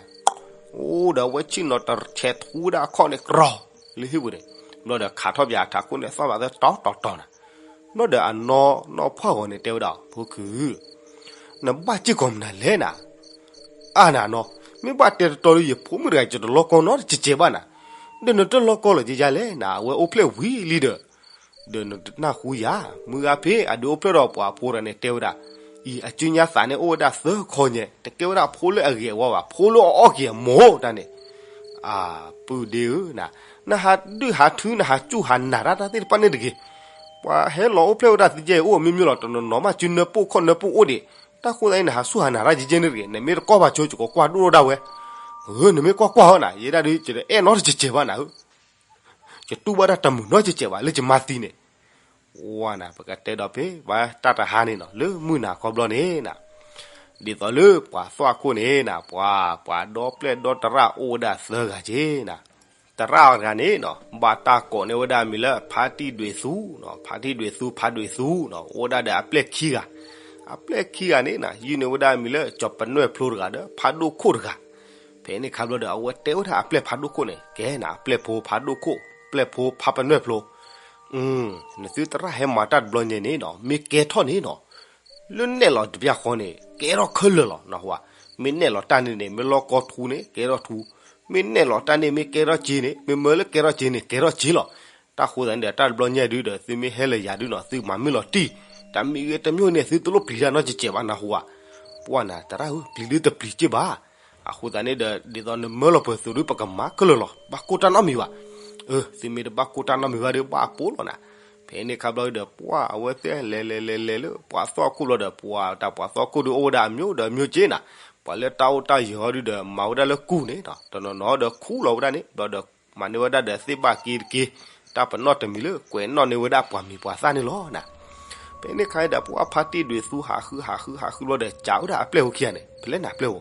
အိၣ်ဒီးအဝဲဆ့ၣ်နီၤတထဲးထူဝဲဒၣ်အခီၣ်န့ၣ် ကြီ လၢဟံၣ်ပူၤန့ၣ်, ဘျီဒီးခးထီၣ်ပၠးအထးခိၣ်န့ၣ် သီၣ်ဘၣ်သၢတီတီတီနၤ. ဘျီဒီးအနီၢ်နီၢ်ဖှၣ်ဂီၤန့ၣ် တဲဝဲဒၣ် ဖိခုၣ် နဘၣ်စ့ၢ်ကီးမနုၤလဲၣ်နၤ, အါနၤနီၤ, မ့ၢ်ဘၣ်တဲတတီဒီး ယဖိမုၣ်တဂၤ ယတလီကီနီတစဲးစဲးဘၣ်နၤ, ဒီးနတလီကီလၢၤကယါလဲၣ်နၤ, အဝဲအိၣ်ဖျဲၣ်ဝံၤလံဒီး ဒီးနတနၢ်ဟူယၤ, မုၢ်ဂၤဖဲအဒုးအိၣ်ဖျဲၣ်ဒီးပှၤအဖိတဂၤန့ၣ် တဲဝဲဒၣ်, အံၤ အစုညါသးန့ၣ်အိၣ်ဝဲဒၣ်သၢခီညါ, တကဲဝဲဒၣ်ဖိလၢအဂ့ၤအဝါဘၣ်, ဖိလၢအအီၣ်က့ၤအမိၢ်တၢ်န့ၣ်, အပုၢ်ဒ့ဧၢနၤ, နဟးဒုးဟးထုနဟးစူၢ်ဟးနာ်တၢ်တၢ်သ့ၣ်တဖၣ်န့ၣ်တဂ့ၤ, ပှၤဟဲလီၤအိၣ်ဖျဲၣ်ဝဲဒၣ်သကဲအံၤ အိၣ်အမျိုးမျိုးလီၤ, တနီၤနီၤမးစုနၢပိၢ်ခီၣ်နၢပိၢ်အိၣ်ဒံး, တၢ်ဃိသတးအံၤ နဟးစူၢ်ဟးနာ်တၢ်ကဲကဲန့ၣ်တဂ့ၤ, နမ့ၢ်တကွၢ်ဘၣ်ဆိ ယကကွၢ်ဒိၣ်ထီၣ်ဒၣ်ဝဲ, ဧၢ နမ့ၢ်ကွၢ်ကွၢ်ဧၢနၤ, ယဲဒၣ်ဒုး ယတအဲၣ်နီတစဲးစဲးဘၣ်နၤဧၢ ယတူၢ်ဘၣ်တၢ်တမုာ်နီတစဲးစဲးဘၣ် လၢယမါသံန့ၣ်, ဝါနၤ ပကတဲဒီးဖဲ ပှၤတၢ်တဟါန့ၣ်နီၤ လၢမုၢ်နၤခီဘျီန့ၣ်နၤ, ဒ်သိးလၢပှၤသွၣ်ခိၣ်န့ၣ်နၤ ပှၤ ပှၤဒီပျဲၢ်ဒီတရၣ်အိၣ်ဝဲဒၣ်သၢဂၤက့နၤ, တရၣ်တဂၤန့ၣ်နီၤ ဘၣ်တၢ်ကိးန့ၢ်ဝဲဒၣ်မံၤလၢ ဖါတံၢ်ဒွဲၣ်သူနီၤ, ဖါတံၢ်ဒွဲၣ်သူ ဖါဒွဲၣ်သူနီၤ အိၣ်ဝဲဒၣ်ဒီးအပျဲၢ်ခံဂၤ, အပျဲၢ်ခံဂၤန့ၣ်နၤ ယုၢ်န့ၢ်ဝဲဒၣ်မံၤလၢ ကၠီၤပနွဲၣ်ဖျိတဂၤဒီး ဖးဒိၣ်ခိၣ်တဂၤ ဖဲန့ၣ်ခါဘျီဒီး အဝဲတဲဝဲဒၣ်အပျဲၢ်ဖးဒိၣ်ခိၣ်န့ၣ် ကဲနၤ အပျဲၢ်ဖိဖးဒိၣ်ခိၣ် ပျဲၢ်ဖိဖးပနွဲၣ်ဖျိ, နသုတရၣ်ဟဲမၤတၢ်တဘျီညါန့ၣ်နီၤ မ့ၢ်ကဲထီၣ်န့ၣ်နီၤ, လၢနဲၣ်လီၤတပျၢ်ဃီန့ၣ် ကဲထီၣ်ခဲလၢာ်လီၤ နၢ်ဟူဧါ. မ့ၢ်နဲၣ်လီၤတၢ်န့ၣ်န့ၣ် မ့ၢ်လီၢ်ကီထူန့ၣ် ကဲထီၣ်ထူ, မ့ၢ်နဲၣ်လီၤတၢ်န့ၣ် မ့ၢ်ကဲထီၣ်စ့န့ၣ် မ့ၢ်မၢလၢကဲထီၣ်စ့န့ၣ် ကဲထီၣ်စ့လီၤ. တၢ်ဃိသတးန့ၣ်ဒီး တၢ်တဘျီညါဒုဒီး သုမ့ၢ်ဟဲလၢယၤဒုနီၤ သုမၤမုၢ်လီၤတံၢ်, တၢ်မ့ၢ်ဂ့ၤတမံၤန့ၣ် သုတလိၣ်ပျံၤတၢ်နီတစဲးဘၣ် နၢ်ဟူဧါ. ပှၢ်နၤ သရၣ်ဧၢ ပျံၤဒုတပျံၤက့ဘၣ်. အဃိသတးန့ၣ်ဒီး ဒ်သိးနမၢလီၤပှဲၤသိးဒု ပကမၤခဲလၢာ်လီၤ ဘၣ်ကိၢ်တၢ်နီတမံၤဘၣ်. အၢ သုမ့ၢ်တဘၣ်ကိၢ်တၢ်နီတမံၤဘၣ်ဒီး ဘၣ်အပိလီၤနၤ. ဖဲန့ၣ်ခါဘျီဒီး ပှၢ်အဝဲသ့ၣ်လဲၤလဲၤလဲၤလဲၤလၢ ပှၤသီၣ်ခိၣ်ဘျီဒီး ပှၤတၢ်ပှၤသီၣ်ခိၣ်ဒုအိၣ်ဝဲဒၣ်အမျိုးဒီးအမျိုးက့နၤ, ပှၤလၢတၢ်အိၣ်တၢ်ယၢၤဟီဒုဒီး မၤဝဲဒၣ်လၢကူၢ်န့ၣ် တနီၤနီၤဒီးခူၣ်လီၤဝဲဒၣ်န့ၣ် ဘျီဒီး မၤန့ၢ်ဝဲဒၣ်ဒီးသ့ၣ်ဘၣ်က့တက့, တၢ်ပနီၣ်တမံၤလၢ ကွဲးနီၣ်န့ၢ်ဝဲဒၣ်ပှၤမံၤပှၤသၣ်န့ၣ်လီၤနၤ. ဖဲန့ၣ်ခါဒီး ပှၢ်ဖါတံၢ်ဒွဲၣ်သူဟးဃုဟးဃုဟးဃုဘျီဒီး ကးဝဲဒၣ်အပျဲၢ်ဖိခံဂၤန့ၣ် ဖဲလဲၣ်နၤပျဲၢ်ဖိ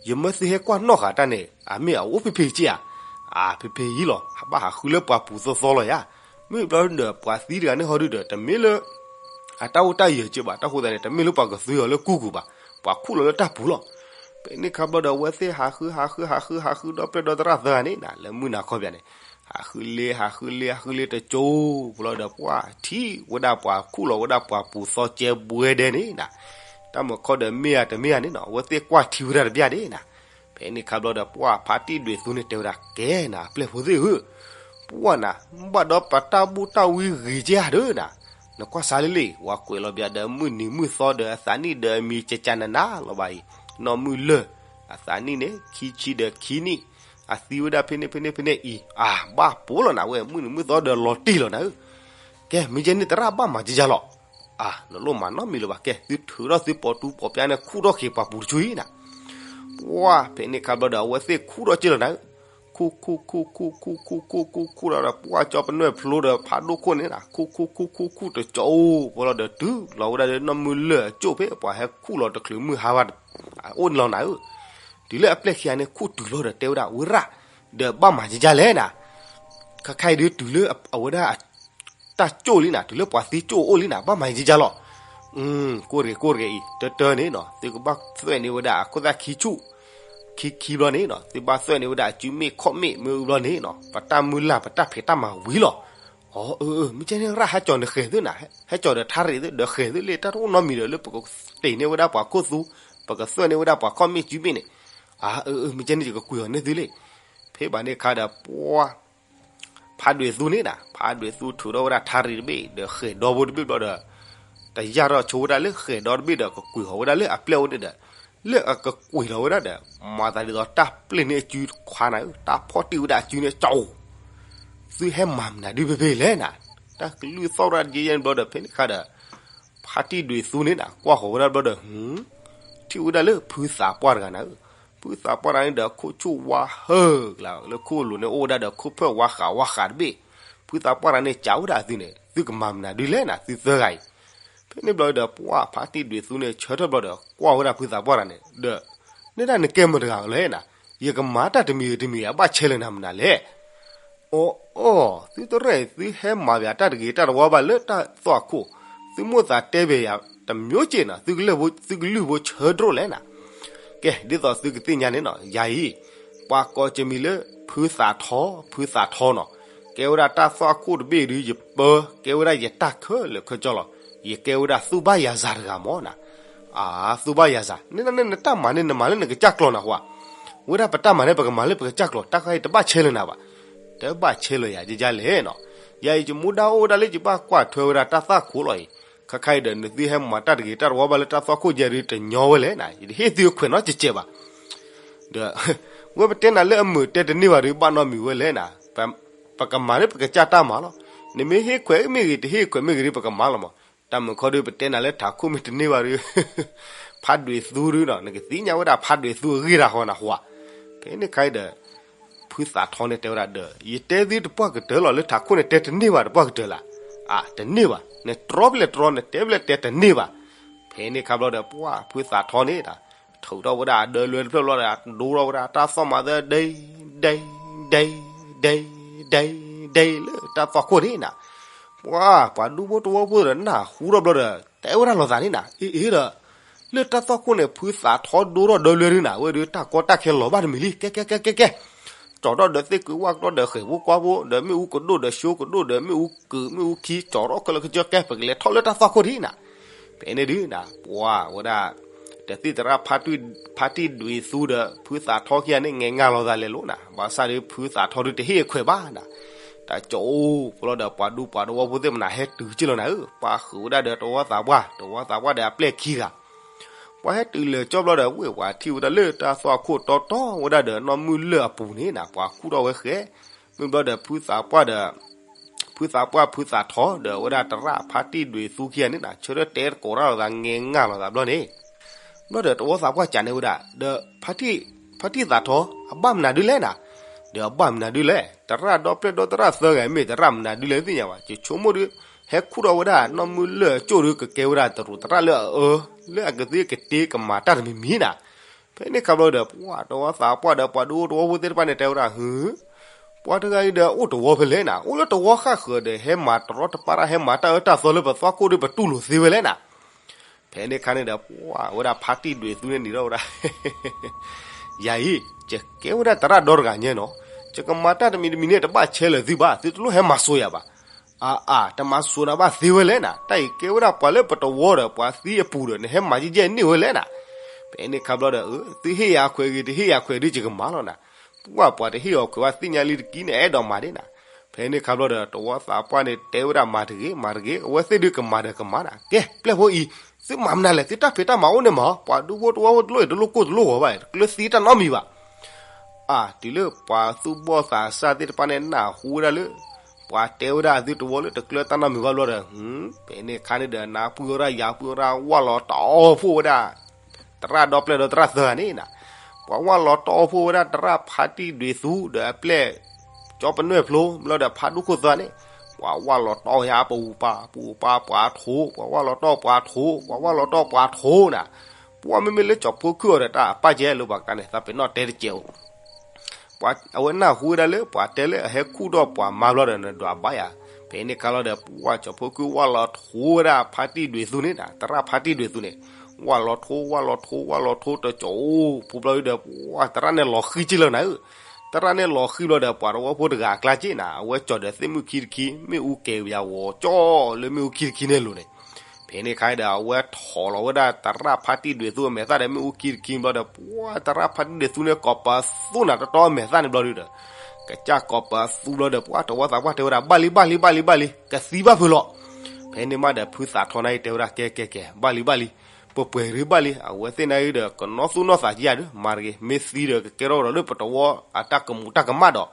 ယမၢသုဟဲကွၢ်နီၣ်ဃာ်တၢ်န့ၣ် အမ့ၢ်အအိၣ်ဖဲဖဲက့ဧါ. အါ ဖဲဖဲအံၤလီၤ ဘၣ်ဟးဃုလၢပှၤပူၤသီသီလီၤယါ. မ့ၢ်ဘျီဒီး ပှၤသံတဂၤန့ၣ်ဟီဒုဒီး တမ့ၢ်လၢ အတၢ်အိၣ်တၢ်ယၢၤက့ဘၣ် တၢ်ဃိသတးန့ၣ် တမ့ၢ်လၢပှၤကသွံအီၤလၢကူၢ်ကူၢ်ဘၣ်, ပှၤခူၣ်လီၤလၢတၢ်ပူၤလီၤ. ဖဲန့ၣ်ခါဘျီဒီး အဝဲသ့ၣ်ဟးဃုဟးဃုဟးဃုဟးဃုဒီဖျၢၣ်ဒီသရၣ်သၢဂၤန့ၣ်နၤ လၢမုၢ်နၤခီပညီန့ၣ် ဟးဃုလ့ ဟးဃုလ့ ဟးဃုလ့တကၠိ ဘျီဒီး ပှၢ်ထံၣ်ဝဲဒၣ်ပှၤခူၣ်လီၤဝဲဒၣ်ပှၤပူၤသီကဲဘှဲဒဲန့ၣ်နၤ, တၢ်မုၢ်ခီဒီးမ့ၢ်ဧါတမ့ၢ်ဧါန့ၣ်နီၤ အဝဲသ့ၣ်ကွၢ်ထံဝဲဒၣ်တဘျီန့ၣ်နၤ. ဖဲန့ၣ်ခါဘျီဒီး ပှၢ်ဖါတံၢ်ဒွဲၣ်သူန့ၣ်တဲဝဲဒၣ် ကဲနၤ အပျဲၢ်ဖိသ့ၣ်ဧၢ, ပှၢ်နၤ ဘၣ်ဒီးပတၢ်ဘူၣ်တၢ်ဝံဂ့ၤက့ဧါဒုနၤ, နကွၢ်စးလံလံ ပှၤကွဲးလီၤဘၣ်ဒီးမုၢ်နံၤမုၢ်သီဒီးအသးနံၣ်ဒီးအမံၤကကနနၤလီၤဘၣ်အံၤ, နီၢ်မုၢ်လၢၢ် အသးနံၣ်န့ၣ် ခံဆံဒီးခံနံၣ်, အသံဝဲဒၣ်ဖဲန့ၣ်ဖဲန့ၣ်ဖဲန့ၣ်အံၤ, အါ ဘၣ်ပိလီၤနၤဝဲ မုၢ်နံၤမုၢ်သီဒီးလီၤတံၢ်လီၤနၤဧၢ. ကဲ မ့ၢ်ကဲန့ၣ်သရၣ်ဘၣ်မၤကကလီၤ. အါ နလိၣ်မၤနီတမံၤလၢၤဘၣ် ကဲ သုထုးထီၣ်သုပိာ်တူပိာ်ပျါန့ၣ်ခူၣ်ထီၣ်က့ၤပှၤပူၤတကၠိအံၤနၤ. ပှၢ်ဖဲန့ၣ်ခါဘျီဒီး အဝဲသ့ၣ်ခူၣ်ထီၣ်က့ၤလီၤနၤဧၢ. ခူၣ်ခူၣ်ခူၣ်ခူၣ်ခူၣ်ခူၣ်ခူၣ်ခူၣ်ခူၣ်ခူၣ်ဒီး ပှၢ်ကၠီပနွဲၣ်ဖျိဒီးဖးဒိၣ်ခိၣ်န့ၣ်နၤ ခူၣ်ခူၣ်ခူၣ်ခူၣ်ခူၣ်တကၠီအိၣ် ပှၢ်လီၤဒီးနီၢ်မုၢ်လၢၢ်အကၠိၣ်ဖဲ ပှၤဟဲခူၣ်လီၤတချုးမုၢ်ဟါဘၣ် အိၣ်န့ၣ်လီၤနၤဧၢ. တုၤလၢအပျဲၢ်ခံဂၤန့ၣ် ခူၣ်တုၤလီၤဒီးတဲဝဲဒၣ် ဝဲရၣ် ဒီးဘၣ်မၤကကလဲၣ်နၤ. ခါခါအံၤဒုးတုၤလၢအဝဲဒၣ် တၢ်ကၠိၣ်လံနၤ တုၤလၢပှၤသံကၠိၣ်အိၣ်လံနၤ ဘၣ်မၤကကလီၤ. ကိၢ်တဂ့ၤကိၢ်တဂ့ၤအံၤ တၢတၢန့ၣ်နီၤ သုကဘၣ်သွဲၣ်န့ၢ်ဝဲဒၣ်အခိၣ်သၣ်ခံဆူၣ် ခံခံဘျီန့ၣ်နီၤ သုဘၣ်သွဲၣ်န့ၢ်ဝဲဒၣ်အစုမ့ၣ်ခီၣ်မ့ၣ်မ့ၢ်အူဘျီန့ၣ်နီၤ ပတၢ်မုၢ်လၢ်ပတၢ်ဖံးတၢ်မၤဝံၤလီၤ. အီ အၢ အၢ မ့ၢ်ကဲန့ၣ်ရၣ်ဟဲကၠီၤနဃဲၤသုနၤ ဟဲကၠီၤဒီးထါရံၣ်သုဒီးဃဲၤသုလံ တၢ်တအိၣ်နီတမံၤဒီးလၢပကတ့ၢ်န့ၢ်ဝဲဒၣ်ပှၤခိၣ်သူ ပကသွဲၣ်န့ၢ်ဝဲဒၣ်ပှၤခီၣ်မ့ၣ်စုမ့ၣ်န့ၣ်. အၢ အၢ အၢ မ့ၢ်ကဲန့ၣ်ယကကွံာ်အီၤန့ၢ်သုလံ. ဖဲဘၣ်န့ၣ်ခါဒီးပှၢ် ဖးဒွဲၣ်သူန့ၣ်နၤ ဖးဒွဲၣ်သူထုးထီၣ်ဝဲဒၣ်ထါရံၣ်တဘ့ၣ် ဒီးဃဲၤဒီဘိတဘ့ၣ်ဘျီဒီး တယၢ်ထီၣ်ဆိဝဲဒၣ်လၢဃဲၤဒီတဘ့ၣ်ဒီးကကွံာ်ဃီၤဝဲဒၣ်လၢအပျဲၢ်အိၣ်န့ၣ်ဒီး လၢအကကွံာ်လီၤဝဲဒၣ်ဒီး မၤသးဒ်သိးတၢ်ပျဲၢ်န့ၢ်အစုတခွါနၤဧၢ တၢ်ဖီၣ်တံၢ်ဝဲဒၣ်အစုန့ၣ်ကၠီၣ် သုဟဲမၤမနုၤဒုဖဲဖဲလဲၣ်နၤ. တၢ်ကလုၢ်သီၣ်ဝဲဒၣ်ယဲယဲန့ၣ်ဘျီဒီးဖဲန့ၣ်ခါဒီး ဖါတံၢ်ဒွဲၣ်သူန့ၣ်နၤ ကွၢ်ဃီၤဝဲဒၣ်ဘျီဒီး ထံၣ်ဝဲဒၣ်လၢဖုသးပှၢ်တဂၤနၤဧၢ. ဖုသးပှၢ်တဂၤန့ၣ်ဒီး ခိၣ်ဆူၣ်ဝါဟၢၣ်ကျါ လၢခိၣ်လိၤန့ၣ်အိၣ်ဝဲဒၣ်ဒီးခိၣ်ဖၢၣ်ဝါဃးဝါဃးတဘ့ၣ်. ဖုသးပှၢ်တဂၤန့ၣ် ကးဝဲဒၣ်သုန့ၣ် သုကမၤမနုၤဒုလဲၣ်နၤ သုသၢဂၤအံၤ. ဖဲန့ၣ်ဘျီဒီး ပှၢ်ဖါတံၢ်ဒွဲၣ်သူန့ၣ် ဆၢထၢၣ်ဘျီဒီး ကွၢ်ဝဲဒၣ်ဖုသးပှၢ်တဂၤန့ၣ် ဒီး နဲဒၣ်နကဲမတၤတဂၤလဲၣ်နၤ, ယကမၤတၢ်တမံၤဂ့ၤတမံၤဂ့ၤ အဘၣ်ဆဲးလၢနၤမနုၤလဲၣ်. အိၣ်အိၣ် သုတရဲၣ် သုဟဲမၤပယၤတၢ်တဂ့ၤတၢ်တဝါဘၣ်လၢတၢ်သွၣ်ခိၣ်, သုမိၣ်သးတဲပယၤတမျိုးက့ၢ်နီၤ, သုကလုၢ်ဖိဆၢတြိၣ်လဲၣ်နၤ. ကဲ ဒ်သိးသုကသ့ၣ်ညါန့ၣ်နီၤ, ယၤအံၤ ပှၤကိးကမံၤလၢ ဖုသးထီ, ဖုသးထီနီၤ, ကဲဝဲဒၣ်တၢ်သွၣ်ခိၣ်တဘ့ၣ်ဒုး ယပၢ ကဲဝဲဒၣ်ယတၢ်ခဲလၢာ်ခဲဆ့လီၤ. ယကဲဝဲဒၣ်သူၣ်ဘၣ်ယၤစၤတဂၤမၢ်နၤ. အၢ သူၣ်ဘၣ်ယၤစၤ, နနတၢ်မၤန့ၣ် နမၤလၢနကစၢ်ကျိာ်နၤဟူဧါ. ဝဲဒၣ်ပတၢ်မၤန့ၣ် ပကမၤလၢပကစၢ်ကျိာ်, တၢ်ခါအံၤတဘၣ်ဆဲးလၢနၤဘၣ်. တဘၣ်ဆဲးလၢယၤဒ်လဲၣ်နီၤ. ယၤအံၤယမူဒါအိၣ်ဝဲဒၣ်လၢယဘၣ်ကွၢ်ထွဲဝဲဒၣ်တၢ်သွၣ်ခိၣ်လီၤအံၤ. ခါခါအံၤဒီး နသုဟဲမၤတၢ်တဂ့ၤတၢ်တဝါဘၣ်လၢတၢ်သွၣ်ခိၣ်ယဲဒုးတညီဝဲလဲၣ်နၤ, ယတဟ့ၣ်သုခွဲးနီတစဲးဘၣ်. ဒီး ဝဲပတဲနၤလၢအမုာ်တဲတန့ၢ်ဘၣ်ဒီး ဘၣ်နီတမံၤဝဲလဲၣ်နၤ. ပကမၤလၢပကစၢ်တၢ်မၤလီၤ. နမ့ၢ်ဟ့ၣ်ခွဲးမ့ၢ်ဂ့ၤ တဟ့ၣ်ခွဲးမ့ၢ်ဂ့ၤဒီး ပကမၤလီၤမး. တၢ်မုၢ်ခီဒီး ပတဲနၤလၢထးခိၣ်မ့ၢ်တန့ၢ်ဘၣ်ဒီး ဖးဒွဲၣ်သူဒုနီၤ, နကသ့ၣ်ညါဝဲဒၣ်ဖးဒွဲၣ်သူအဂ့ၢ်တၢ်ဃီနၤဟူဧါ. ဖဲန့ၣ်ခါအံၤဒီး ဖုသးထီန့ၣ်တဲဝဲဒၣ်ဒီး ယတဲသုတပှၢ်ကတၢၢ်လီၤ, လၢထးခိၣ်န့ၣ်တဲတန့ၢ်ဘၣ်တပှၢ်ကတၢၢ်လၢ. အၢ တန့ၢ်ဘၣ်, နတြီဖဲလဲၣ်တြီ, နတဲဖဲလဲၣ်တဲတန့ၢ်ဘၣ်. ဖဲန့ၣ်ခါဘျီဒီး ပှၢ်ဖုသးထီန့ၣ်ဒီး ထုးထီၣ်ဝဲဒၣ်အဒၢလွဲတဖျၢၣ်ဘျီဒီး ဒိထီၣ်ဝဲဒၣ်တၢ်သီၣ်မၤသၢ ဒဲ ဒဲ ဒဲ ဒဲ ဒဲ လၢတၢ်သွၣ်ခိၣ်န့ၣ်နၤ. ပှၤ ပှၤဒူဖိတဝီဖိဒီးနၢ်ဟူထီၣ်ဘျီဒီး တဲဝဲဒၣ်လိာ်သးန့ၣ်နၤ, အ့ အ့ဒီး လၢတၢ်သွၣ်ခိၣ်န့ၣ် ဖုသးထီဒိထီၣ်ဒၢလွဲဒုနၤ, ဝဲဒုးတၢ်ကီတၢ်ခဲလီၤဘၣ်တမံၤလံ, ကဲ ကဲ ကဲ ကဲ ကဲ ကၠီၤထီၣ်ဒီးသ့ၣ်ကုာ်ဝၣ်ကျီဒီးဃဲၤဖိကွၢ်ဖိ ဒီးမ့ၣ်အူကဒိၣ်ဒီးဆိကဒိၣ်ဒီးမ့ၣ်အူကုာ်မ့ၣ်အူခံ ကၠီၤထီၣ်ခဲလၢာ်ခဲဆ့ ကဲ ပကလဲၤထီၣ်လၢတၢ်သွၣ်ခိၣ်ဒံနၤ. ဖဲန့ၣ်ဒုးနၤ ပှၤဝဲဒၣ် တသ့ၣ်သရၣ် ဖါတံၢ်ဒွံးသူဒီး ဖုသးထီခံဂၤန့ၣ် ငဲၤငၢ်လိာ်သးလဲၤလိၤနၤ, ဘၣ်ဆၣ်ဒီး ဖုသးထီဒုးတဟ့ၣ်အခွဲးဘၣ်နၤ, တၢ်ကၠီအိၣ်ဖိလီၤဒီး ပှၤဒူပှၤတဝီဖိသ့ၣ်မနၤ ဟဲတုၤက့ၢ်လီၤနၤဧၢ, ပှၤဃုာ်ဝဲဒၣ်ဒီးတဝီသးပှၢ်, တဝီသးပှၢ်ဒီးအပျဲၢ်ခံဂၤ ပှၤဟဲတုၤလၢာ်ကၠီဘျီဒီး ဝ့ၢ်ပှၤထံၣ်ဝဲဒၣ်လၢတၢ်သွၣ်ခိၣ်တီတီဝဲဒၣ်ဒီး နီၢ်မုၢ်လၢၢ်အပူၤန့ၣ်နၤ ပှၤခူၣ်ထီၣ်ဝဲဃဲ, မ့ၢ်ဘျီဒီး ဖုသးပှၢ်ဒီး ဖုသးပှၢ် ဖုသးထီဒီး အဝဲဒၣ်သရၣ်ဖါတံၢ်ဒွံးသူခံဂၤန့ၣ်နၤ ဆၢထၢၣ်တဲသကိးတၢ်လိာ်သး ငဲၤငၢ်လိာ်သးဘျီန့ၣ်, ဘျီဒီးတဝီသးပှၢ်ကးန့ၢ်ဝဲဒၣ် ဒီး ဖါတံၢ်သးထီ အဘၣ်မနုၤဒုလဲၣ်နၤ, ဒီးအဘၣ်မနုၤဒုလဲၣ်, သရၣ်ဒီပျဲၢ်ဒီသရၣ်သၢဂၤ မ့ၢ်သရၣ်မနုၤဒုလဲၣ်သ့ၣ်ညါဘၣ်, ယဆိကမိၣ်ဒီး ဟဲခူၣ်ထီၣ်ဝဲဒၣ် နီၢ်မုၢ်လၢၢ်အကၠိၣ်ဒီး ကကဲဝဲဒၣ်တရူးသရၣ်လၢအအၢ လၢအကသ့ကတ့ကမၤတၢ်တမံၤမံၤနၤ ဖဲန့ၣ်ခါဘျီဒီး ပှၤတဝီသးပှၢ်ဒီး ပှၤဒူဖိတဝီဖိသ့ၣ်တဖၣ်န့ၣ် တဲဝဲဒၣ် ဟု ပှၤတဂၤအံၤဒီး အိၣ်တဝီဖဲလဲၣ်နၤ, အိၣ်လၢတဝီဃၣ်ဃၢၤဒီး ဟဲမၤတရီတပါတၢ် ဟဲမၤတၢ်အၢတၢ်သီလၢပသွၣ်ခိၣ်ဒီး ပတူၢ်လိာ်သ့ဝဲလဲၣ်နၤ. ဖဲန့ၣ်ခါန့ၣ်ဒီး ပှၤဝဲဒၣ်ဖါတံၢ်ဒွံးသူန့ၣ်နံၤထီၣ်ဝဲဒၣ် ယၤအံၤ ယကဲဝဲဒၣ်သရၣ်ဒီတဂၤညါနီၤ, ယကမၤတၢ်တမံၤတမံၤန့ၣ် တဘၣ်ဆဲးလၢာ်သုဘၣ်, သုတလိၣ်ဟဲမၤစိၤယၤဘၣ်. အါအါ တမၤစိၤနၤဘၣ်သ့ဝဲလဲၣ်နၤ, တၢ်အံၤကဲဝဲဒၣ်ပှၤလၢပတဝီဒီး ပှၤသံအပူၤဒီး နဟဲမၤယဲၢ်ယဲၢ်န့ၢ်ဝဲလဲၣ်နၤ. ဖဲန့ၣ်ခါဘျီဒီး သုဟ့ၣ်ယၤခွဲးဂ့ၤ တဟ့ၣ်ယၤခွဲးဒုး ယကမၤလီၤနၤ. ပှၤပှၤတဟ့ၣ်အီၤခွဲးဘၣ်သ့ၣ်ညါလံတက့ၢ်န့ၣ် အဲၣ်ဒိးမၤဒၣ်နၤ. ဖဲန့ၣ်ခါဘျီဒီး တဝီသးပှၢ်န့ၣ် တဲဝဲဒၣ်မၤတဂ့ၤ မၤတဂ့ၤ, အဝဲသ့ၣ်ဒုးကမၤဒီးကမၤနၤ, ကဲ ပျဲၢ်ဖိအံၤ သုမၤမနုၤလဲၣ်, သုတၢ်ဖံးတၢ်မၤအိၣ်န့ၣ်မး, ပှၤဒူဖိတဝီဖိတလိၣ်အံၤ တလိၣ်ကိၢ်တလိၣ်ဂီၤဘၣ်, တကျၢၤသံတၢ်နီတမံၤဘၣ်. အါ တုၤလၢပှၤသူၣ်ဘီၣ်သးစၢ်သ့ၣ်တဖၣ်န့ၣ် နၢ်ဟူဝဲဒၣ်လၢ ပှၤတဲဝဲဒၣ်သုတဝီလၢတကျၢၤတၢ်နီတမံၤဘၣ်ဘျီဒီး ဖဲန့ၣ်ခါန့ၣ်ဒီး နၢ်ပှံၢ်ဝဲဒၣ်ယၤပှံၢ်ဝဲဒၣ် ဝၢ်လီၤတီဖိဝဲဒၣ် သရၣ်ဒီပျဲၢ်ဒီသရၣ်သၢဂၤန့ၣ်နၤ, ပှၤဝၢ်လီၤတီဖိဝဲဒၣ် သရၣ်ဖါတံၢ်ဒွံးသူ ဒီးအပျဲၢ် ကၠီပနွဲၢ်ဖျိ ဘျီဒီးဖါဒူခိၣ်သၢဂၤန့ၣ်, ပှၤဝၢ်လီၤတီယၤ ပူၤပာ်ပူၤပာ်ပှၤထိ, ပှၤဝၢ်လီၤတီပှၤထိ, ပှၤဝၢ်လီၤတီပှၤထိနၤ, ပှၤမ့မ့ၢ်လၢကၠီၤဖိခုၣ်အီၤဒီး တၢ်အပၢ်ကဲလၢပှၤကါန့ၣ် သးပ့ၤနီၣ်တဲတကဲးအိၣ် အဝဲနၢ်ဟူဝဲဒၣ်လၢပှၤတဲလၢအဟဲခူၣ်ထီၣ်ပှၤမါဘျီဒီး နဒွးဘါယၤ, ဖဲန့ၣ်ခါလီၤဒီး ပှၤကၠီၤဖိခုၣ်ဝၢ်လီၤထိဝဲဒၣ်ဖါတံၢ်ဒွံးသူန့ၣ်နၤ, သရၣ်ဖါတံၢ်ဒွံးသူန့ၣ်, ဝၢ်လီၤထိ ဝၢ်လီၤထိ ဝၢ်လီၤထိတကၠီၤအိၣ် ဖိဘျီဒီး ပှၤသရၣ်န့ၣ်လီၤဃံၤက့လီၤနၤဧၢ, သရၣ်န့ၣ်လီၤဃံၤဘျီဒီး ပှၤတဝီဖိတဂၤအကျါက့နၤ, အဝဲကၠီၤဒီးသ့ၣ်မုၢ်ခံတခံ မ့ၣ်အူကဲၤယၤဝီၤကၠီလၢမ့ၣ်အူခံတခံန့ၣ်အလိၤန့ၣ်, ဖဲန့ၣ်ခါဒီး အဝဲထိးလီၤဝဲဒၣ်သရၣ်ဖါတံၢ်ဒွံးသူအမဲာ်သၣ်ဒီးမ့ၣ်အူခံတခံဘျီဒီး ပှၤသရၣ်ဖါတံၢ်ဒွံးသူန့ၣ် ကိးပသူနၤတီတီအမဲာ်သၣ်န့ၣ်ဘျီဒီး ကစၢ်ကိးပသူဘျီဒီး ပှၤတဝီသးပှၢ်တဲဝဲဒၣ် ဘၣ်လံ ဘၣ်လံ ဘၣ်လံ ဘၣ်လံ ကသံဘၣ်ဖုးလီၤ. ဖဲန့ၣ်မးဒီး ဖုသးထီနၢ်အံၤတဲဝဲဒၣ် ကဲ ကဲ ကဲ ဘၣ်လံ ဘၣ်လံ, ပှဲၤပှဲၤရ့ဘၣ်လံ, အဝဲသ့ၣ်နၢ်အံၤဒီး ကနီၢ်သူၣ်နီၢ်သးကယၤဒီး မၤတဂ့ၤ, မ့ၢ်သံဒီး ကကဲထီၣ်ဒီးလၢပတဝီအတၢ်ကမူးတၢ်ကမၣ်ဒီး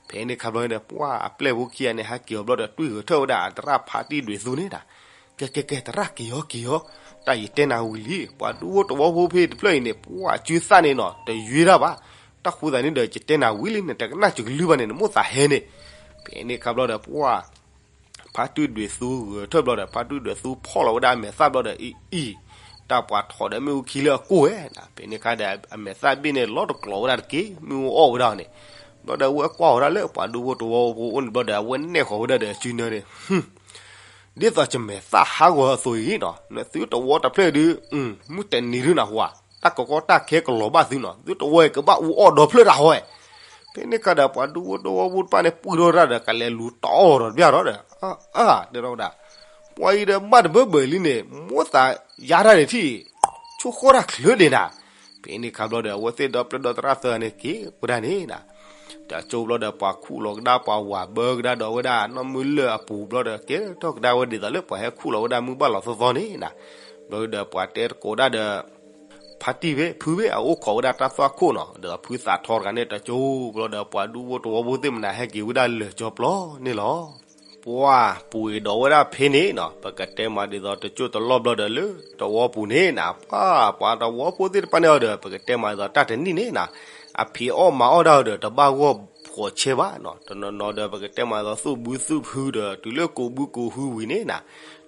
ဖဲန့ၣ်ခါဘျီန့ၣ်ဒီး ပှၤအပျဲၢ်ဖိခံဂၤန့ၣ် ဟဲက့ၤအီၤဘျီဒီး တွံၢ်ဂဲၤထၢၣ်ဝဲဒၣ် သရၣ်ဖါတံၢ်ဒွံးသူန့ၣ်နၤ, ကဲ ကဲ ကဲ သရၣ်က့ၤအီၤ က့ၤအီၤ, တၢ်ယတဲနၤဝံၤလံ, ပှၤဒူဖိတဝီဖိဖဲတဖျၢၣ်အံၤန့ၣ် ပှၤစုသၣ်န့ၣ်နီၤ တယွ့တၢ်ဘၣ်, တၢ်ဃိသးန့ၣ်ဒီး ယတဲနၤဝံၤလံ နတကနၣ်စကလုၢ်ဘၣ်န့ၣ် နမိၣ်သးဟဲန့ၣ်, ဖဲန့ၣ်ခါဘျီဒီး ပှၤ ဖါတံၢ်ဒွံးသူဂဲၤထၢၣ်ဘျီဒီး ဖါတံၢ်ဒွံးသူဖီၣ်လီၤဝဲဒၣ်အမဲာ်သၣ်ဘျီဒီး အံၤ အံၤ တၢ်ပှၤထိးဒီးမ့ၣ်အူခံလၢအကိၢ်ဝဲနၤ, ဖဲန့ၣ်ခါဒီး အမဲာ်သၣ်ဘ့ၣ်န့ၣ် လီၤတကျိၤဝဲဒၣ်တက့ၢ်, မ့ၣ်အူအီၣ်ဝဲဒၣ်န့ၣ်, ဘျီဒီးအဝဲကွၢ်ဝဲဒၣ်လၢပှၤဒူဖိတဝီဖိအိၣ်န့ၣ်ဘျီဒီး အဝဲနဲၣ်ဃီၤဝဲဒၣ်ဒီးစုနၢန့ၣ် ဒ်သိးယမဲာ်သၣ်ဟးဂီၤအသိးအံၤနီၤ, နသုတဝီတဖျၢၣ်ဒုး မုၢ်တနံၤဒုးနၢ်ဟူဧါ, တၢ်ကီကီတၢ်ခဲကလီၤဘၣ်သုနီၤ, သုတဝီအံၤကဘၣ်အူအီၣ်ဒီဖျၢၣ်တၢ်ဟီဧဲ, ဖဲန့ၣ်ခါဒီးပှၤဒူဖိတဝီဖိတဖၣ်န့ၣ် ပှံၢ်ထီၣ်တၢ်ဒီး ကလဲၤလူၤတီအီၣ်ဒီးတဘျီဒီး အါ တဲထီၣ်ဝဲဒၣ် ပှၤအံၤဒီးဘၣ်တဘၢဘၢလံန့ၣ် မိၣ်သးယါတၢ်န့ၣ်ထံၣ် ဆိဃီၣ်တၢ်ချၢဒံးနၤ, ဖဲန့ၣ်ခါဘျီဒီး အဝဲသ့ၣ်ဒီပျဲၢ်ဒီသရၣ်သၢဂၤန့ၣ်က့ၤဝဲဒၣ်န့ၣ်နၤ, တၢ်ကၠိဘျီဒီး ပှၤခူၣ်လီၤကဒါ ပှၤဝၤဘၢကဒါဒီးဝဲဒၣ် နီၢ်မုၢ်လၢၢ်အပူၤဘျီဒီး ကဲထီၣ်ကဒါဝဲဒ်သိးလၢပှၤဟဲခူၣ်လီၤဝဲဒၣ်မုၢ်ဘၣ်လီၤသီသီန့ၣ်နၤ, ဘျီဒီးပှၤတဲသကိးဒၣ်ဒီး ဖါတံၢ်ဖဲ ဖုဖဲအအိၣ်ခိးဝဲဒၣ်တၢ်သွၣ်ခိၣ်နီၤ, ဒီးဖုသးထီတဂၤန့ၣ် တၢ်ကၠိဘျီဒီး ပှၤဒူဖိတဝီဖိသ့ၣ်မနၤ ဟဲက့ၤဝဲဒၣ်လၢာ်ကၠီပျီန့ၣ်လီၤ. ပှၤပူၤအံၤဒီးဝဲဒၣ်ဖဲန့ၣ်နီၤ, ပကတဲမးဒ်သိးတကၠိတလီၢ်ဘျီဒီးလၢတဝီပူၤန့ၣ်နၤ, ပှၤ ပှၤတဝီဖိသ့ၣ်တဖၣ်န့ၣ်အီၤဒီး ပကတဲမးဒ်သိးတၢ်တနံၣ်န့ၣ်နၤ, အဖံးအီၣ်မၤအီၣ်ဒၣ်အီၤဒီး တဘၣ်ဂီၢ်ဖှီၣ်ဆဲးဘၣ်နီၤ, တနီၤနီၤဒီး ပကတဲမးဒ်သိးသူၣ်ဘုသူၣ်ဘုဒီး တုၤလၢကိးဘုကိးဟုဝံၤန့ၣ်နၤ,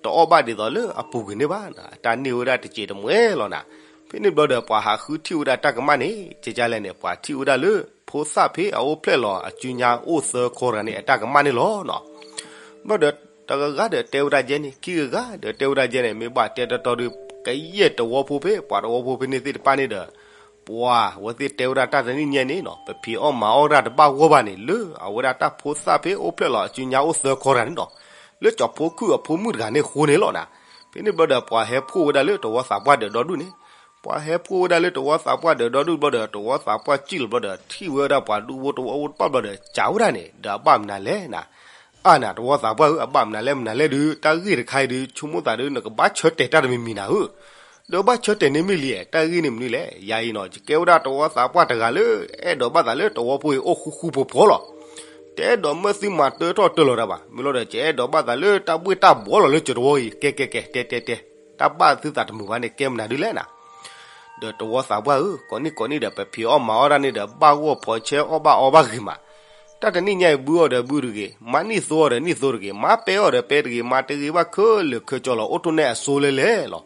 တအီၣ်ဘၣ်ဒ်သိးလၢအပူၤကွံာ်န့ၣ်ဘၣ်, အတၢ်န့ၢ်ဝဲဒၣ်တစဲးတမှဲလီၤနၤ. ဖဲန့ၣ်ဘျီဒီး ပှၤဟးဃုထံၣ်ဝဲဒၣ်တၢ်ကမၣ်န့ၣ် ကကလဲၣ်န့ၣ် ပှၤထံၣ်ဝဲဒၣ်လၢ ဖိသၣ်ဖဲအအိၣ်ဖျဲၣ်လီၤအစုညါအိၣ်သၢခီတဂၤန့ၣ် အတၢ်ကမၣ်န့ၣ်လီၤနီၤ. ဘျီဒီး တဂၤဂၤဒီးတဲဝဲဒၣ်ယဲန့ၣ်, ခံဂၤဂၤဒီးတဲဝဲဒၣ်ယဲန့ၣ်, မ့ၢ်ဘၣ်တဲတီတီဒီး ကယဲၢ်တဝီဖိဖဲ ပှၤတဝီဖိဖဲန့ၣ်သ့ၣ်တဖၣ်န့ၣ်ဒီး ပှၤအဝဲသ့ၣ်တဲဝဲဒၣ်တၢ်တနံၣ်ညါန့ၣ်နီၤ, ပဖံးအီၣ်မၤအီၣ်ဒၣ်တဘၣ်ဂီၢ်ဘၣ်န့ၣ် လၢအဝဲဒၣ်တၢ်ဖိသၣ်ဖဲအိၣ်ဖျဲၣ်လီၤအစုညါအိၣ်သၢခီတဂၤန့ၣ်နီၤ, လၢကၠီၤဖိခုၣ်အဖိမုၣ်တဂၤန့ၣ်အဃိန့ၣ်လီၤနၤ. ဖဲန့ၣ်ဘျီဒီးပှၤဟဲဖှိၣ်ဝဲဒၣ်လၢတဝီသးပှၢ်ဒၢးဒီဒူၣ်န့ၣ်, ပှၤဟဲဖှိၣ်ဝဲဒၣ်လၢတဝီသးပှၢ်ဒၢးဒီဒူၣ်ဘျီဒီး တဝီသးပှၢ်စံၣ်လီၤဘျီဒီး ထံၣ်ဝဲဒၣ်ပှၤဒူဖိတဝီဖိတဖၣ်ဘျီဒီး စံးဝဲဒၣ်န့ၣ် ဒီးအဘၣ်မနုၤလဲၣ်နၤ. အါနၤ တဝီသးပှၢ်ဧၢ, အဘၣ်မနုၤလဲၣ်မနုၤလဲၣ်ဒုး တၢ်ဂ့ၢ်တခါအံၤဒုး ဆိကမိၣ်သးဒုး နကဘၣ်ဆၢတဲာ်တၢ်တမံၤမံၤနၤဧၢ. ဒီးဘၣ်ဆၢတဲာ်န့ၢ်မ့ၢ်လံ, တၢ်ဂ့ၢ်န့ၣ်မနုၤလဲၣ်. ယၤအံၤနီၤ ယကဲဝဲဒၣ်တဝီသးပှၢ်တဂၤလၢ အဲၣ်ဒိးဘၣ်သးလၢတဝီဖိအံၤအိၣ်ဃူဃူဖိးဖိးလီၤ. တအဲၣ်ဒိးမၢသုမၤတၢထီၣ်တၢလီၤတၢ်ဘၣ်. မ့ၢ်လီၤဒီး ယအဲၣ်ဒိးဘၣ်သးလၢတၢ်ဘှ့ၣ်တၢ်ဘှီလီၤလၢကၠိတဝီအံၤ ကဲကဲကဲ တဲတဲတဲ, တၢ်ဘၣ်သုသးတမုာ်ဘၣ်န့ၣ် ကဲမနုၤဒုးလဲၣ်နၤ. ဒီးတဝီသးပှၢ်ဧၢ, ကိးနံၣ်ကိးနံၣ်ဒီး ပဖံးအီၣ်မၤအီၣ်တၢ်န့ၣ်ဒီး ဘၣ်ဂီၢ်ဖီးဆဲအီၣ်ဘၣ်အီဘၣ်ဂ့ၤမး. တၢ်တနံၣ်ညါအံၤဘုအီၤဒီးဘုတဂ့ၤ, မၤနံၣ်သိအီၤဒီးနံၣ်သိတဂ့ၤ, မၤပဲအီၤဒီးပဲတဂ့ၤ, မၤတဂ့ၤဘၣ်ခဲလၢာ်ခဲဆ့လီၤ. အိၣ်ထီၣ်န့ၢ်အစိလၢလဲၣ်လီၤ.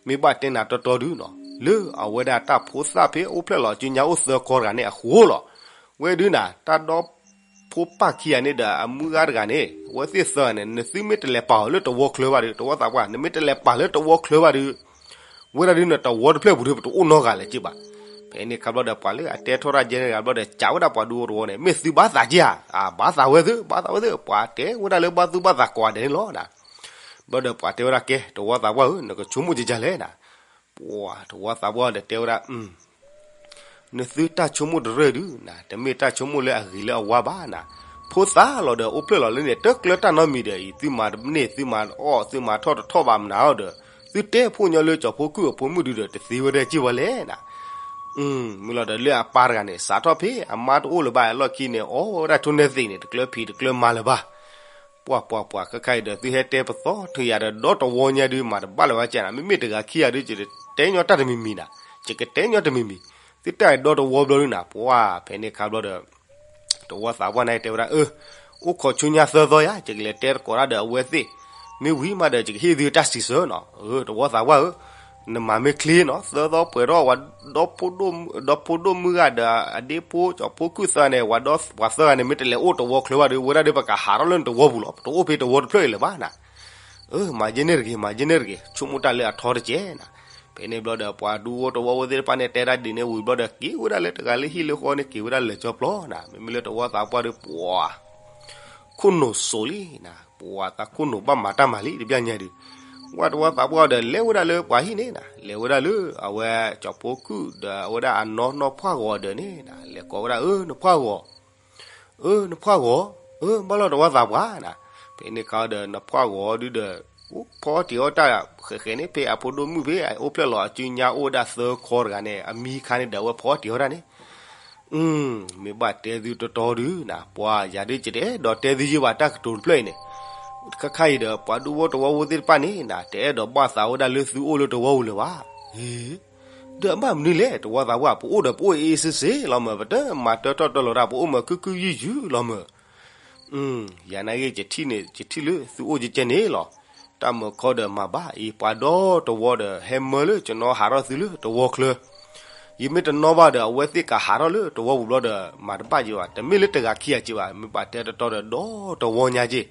မ့ၢ်ဘၣ်တဲနၤတီတီဒုးနီၤ, လၢအဝဲဒၣ်တၢ်ဖိသၣ်ဖဲအိၣ်ဖျဲၣ်လီၤအစုညါအိၣ်သၢခီတဂၤန့ၣ်အဃိလီၤ. ဝဲဒုးနၤ တၢ်ဒီ ဖိပၢ်ခံဂၤန့ၣ်ဒီးအမုၢ်ဂၤတဂၤန့ၣ် အဝဲသ့ၣ်သၢဂၤန့ၣ် နသုမ့ၢ်တလဲၤပာ်အီၤလၢတဝီချၢဘၣ်ဒီး တဝီသးပှၢ် နမ့ၢ်တလဲၤပာ်လၢတဝီချၢဘၣ်ဒီး ဝဲဒၣ်ဒုးနတဝီတဖျၢၣ်ပူၤဒီး ပတအိၣ်နီတဂၤလၢၤက့ဘၣ်. ဖဲန့ၣ်ခါဘျီဒီး ပှၤလၢအတဲထီၣ်တၢ်ကဲန့ၣ်တဂၤဘျီဒီး စံးဝဲဒၣ်ပှၤဒူဖိတဝီန့ၣ် မ့ၢ်သုဘၣ်သးက့ဧါ, ဘၣ်သးဝဲသု, ဘၣ်သးဝဲသု, ပှၤတဲဝဲဒၣ်လၢဘၣ်သူၣ်ဘၣ်သးကိးဂၤဒဲးန့ၣ်လီၤ. ဘျီဒီးပှၤတဲဝဲဒၣ် ကဲ တဝီသးပှၢ်ဧၢ, နကဆိကမိၣ်ကကလဲၣ်နၤ. ပှၤတဝီသးပှၢ်ဒီးတဲဝဲဒၣ် နသုတၢ်ဆိကမိၣ်တရၢၢ်ဒုးနၤ, တမ့ၢ်တၢ်ဆိကမိၣ်လၢအဂ့ၤလၢအဝါဘၣ်နၤ. ဖိသၣ်လီၤဒီးအိၣ်ဖျဲၣ်လီၤလၢန့ၣ် တကျၢၤတၢ်နီတမံၤဒီးအံၤ သုမၤတန့ၢ် သုမၤအီၣ် သုမၤထီၣ်တထီၣ်ဘၣ်မနုၤအီၤဒီး သုတဲဖိညီလၢကၠီၤဖိကုၢ်အဖိမုၣ်ဒုးဒီး တသ့ဝဲဒၣ်က့ၢ်ဝဲလဲၣ်နၤ. မ့ၢ်လီၤဒီးလၢအပၢ်တဂၤန့ၣ် စးထီၣ်ဖဲအမါတအိၣ်လၢၤဘၣ်အလီၢ်ခံန့ၣ် အီၣ်ဝဲဒၣ်ထိၣ်နဲသ့ၣ်န့ၣ် တကျၢၤဖံးတကျၢၤမၤလၢၤဘၣ်. ပှၤပှၤပှၤ ခဲခါအံၤဒီး သုဟဲတဲပသီထၢယၤဒီး ဒီတဝီညါဒုး မၤတဘၣ်လၢၤဘၣ်ကဲနၤ, မ့မ့ၢ်တဂၤခံဂၤဒုး ယတဲညီတၢ်တမံၤမံၤနၤ, ယကတဲညီတမံၤမံၤ, သုတၢ်ဒီတဝီဘျီဒုးနၤ, ပှၤဖဲန့ၣ်ခါဘျီဒီး တဝီသးပှၢ်န့ၣ်တဲဝဲဒၣ် အၢ အိၣ်ခိးဆူညါသၢသီယါ ယကလဲၤတဲသကိးတၢ်ဒီးအဝဲသ့ၣ်, မ့ၢ်ဝံၤမးဒီး ယကဟ့ၣ်သုတၢ်စံးဆၢနီၤ, အၢ တဝီသးပှၢ်ဧၢ, နမၤမ့ၢ်ချ့နီၤ, သၢသီပှဲၤထီၣ်ဝဲ ဒီဖိဒိၣ်မုၢ်ဂၤဒီးအဒ့ဖိ ကၠီၤဖိကုၢ်သၢဂၤန့ၣ် ဝဲဒီးပှၤသၢဂၤန့ၣ် မ့ၢ်တလဲၤအိၣ်တဝီချၢဘၣ်ဒီး ဝဲဒၣ်ဒီးပကဟးထီၣ်လၢနတဝီပူၤလီၤ, ပတအိၣ်ဖဲတဝီတဖျၢၣ်အံၤလၢၤဘၣ်နၤ. အၢ မၤယဲၢ်န့ၣ်တဂ့ၤ မၤယဲၢ်န့ၣ်တဂ့ၤ, ဆိကမိၣ်တၢ်လၢအထီတကဲနၤ. ဖဲန့ၣ်ဘျီဒီး ပှၤဒူဖိတဝီဖိသ့ၣ်တဖၣ်န့ၣ် တဲဒၣ်ဒ်န့ၣ်ဝံၤဘျီဒီး က့ၤဝဲဒၣ်လၢတဂၤလၢဟံၣ်လၢဃီန့ၣ် က့ၤဝဲဒၣ်လၢာ်ကၠီပျီနၤ, မ့မ့ၢ်လၢတဝီသးပှၢ်ဒီး ပှၤ ခိၣ်နူာ်စိးလံနၤ, ပှၤသးခိၣ်နူာ်ဘၣ်မၤတၢ်မၤလံ တဘျီညါဒုး, ဝဲတဝီသးပှၢ်ဒီး လဲၤဝဲဒၣ်လၢပှၤဟံၣ်န့ၣ်နၤ, လဲၤဝဲဒၣ်လၢအဝဲကၠီၤဖိကုၢ်ဒီးအဝဲဒၣ်အနီၢ်နီၢ်ဖှၣ်ဂီၤဒီးန့ၣ်နၤ, လဲၤကိးဝဲဒၣ် အၢ နဖှၣ်ဂီၤ အၢ နဖှၣ်ဂီၤ, အၢ ဘၣ်လီၤတဝီသးပှၢ်နၤ, ဖဲန့ၣ်ခါဒီး နဖှၣ်ဂီၤဒုးဒီး အိၣ်ဖီအီၣ်တ့ၤအီၣ်တၢ် ဃဲးဃဲးန့ၣ် ဖဲအဖိဒိၣ်မုၣ်ဖဲအအိၣ်ဖျဲၣ်လီၤအစုညါအိၣ်ဝဲဒၣ်သၢခီတဂၤန့ၣ် အမံခါန့ၣ်ဒီး အဝဲဖီအီၣ်တ့ၤအီၣ်တၢ်န့ၣ် မ့ၢ်ဘၣ်တဲသုတီတီဒုးနၤ, ပှၤယၤဒုး ယတအဲၣ်ဒိးတဲသုယဲၢ်ဘၣ်တၢ်ကတိၤတဖျၢၣ်အံၤန့ၣ်, ခါခါအံၤဒီး ပှၤဒူဖိတဝီဖိသ့ၣ်တဖၣ်န့ၣ်နၤ တအဲၣ်ဒိးဘၣ်သးဝဲဒၣ်လၢသုအိၣ်လၢတဝီပူၤလၢၤဘၣ်. ဒီးအဘၣ်မနုၤလဲၣ် တဝီသးပှၢ်, ပအိၣ်ဒီးပအိၣ်အ့ၣ်စ့စ့လီၤမၢ်, ပတမၤတၢထီၣ်တၢလီၤတၢ်, ပအိၣ်မၢ်ခုၣ်ခုၣ်ယုၢ်ယုၢ်လီၤမၢ်. ယၤနာ်က့ ယထံၣ်န့ၣ် ယထံၣ်လၢသုအိၣ်ကဲကဲန့ၣ်လီၤ. တၢ်မၢခီဒီးမၤဘၣ်အံၤ ပှၤဒီတဝီဒီး ဟဲမၢလၢကနီၤဟးထီၣ်သုလၢတဝီချၢ ယမ့ၢ်တနီၣ်ဘၣ်ဒီး အဝဲသ့ၣ်ကဟးထီၣ်လၢတဝီပူၤဘျီဒီး မၤတဘၣ်က့ၤဘၣ်, တမ့ၢ်လၢတဂၤခံဂၤက့ၤဘၣ်, မ့ၢ်ဘၣ်တဲတီတီဒီး ဒီတဝီညါက့ၤ,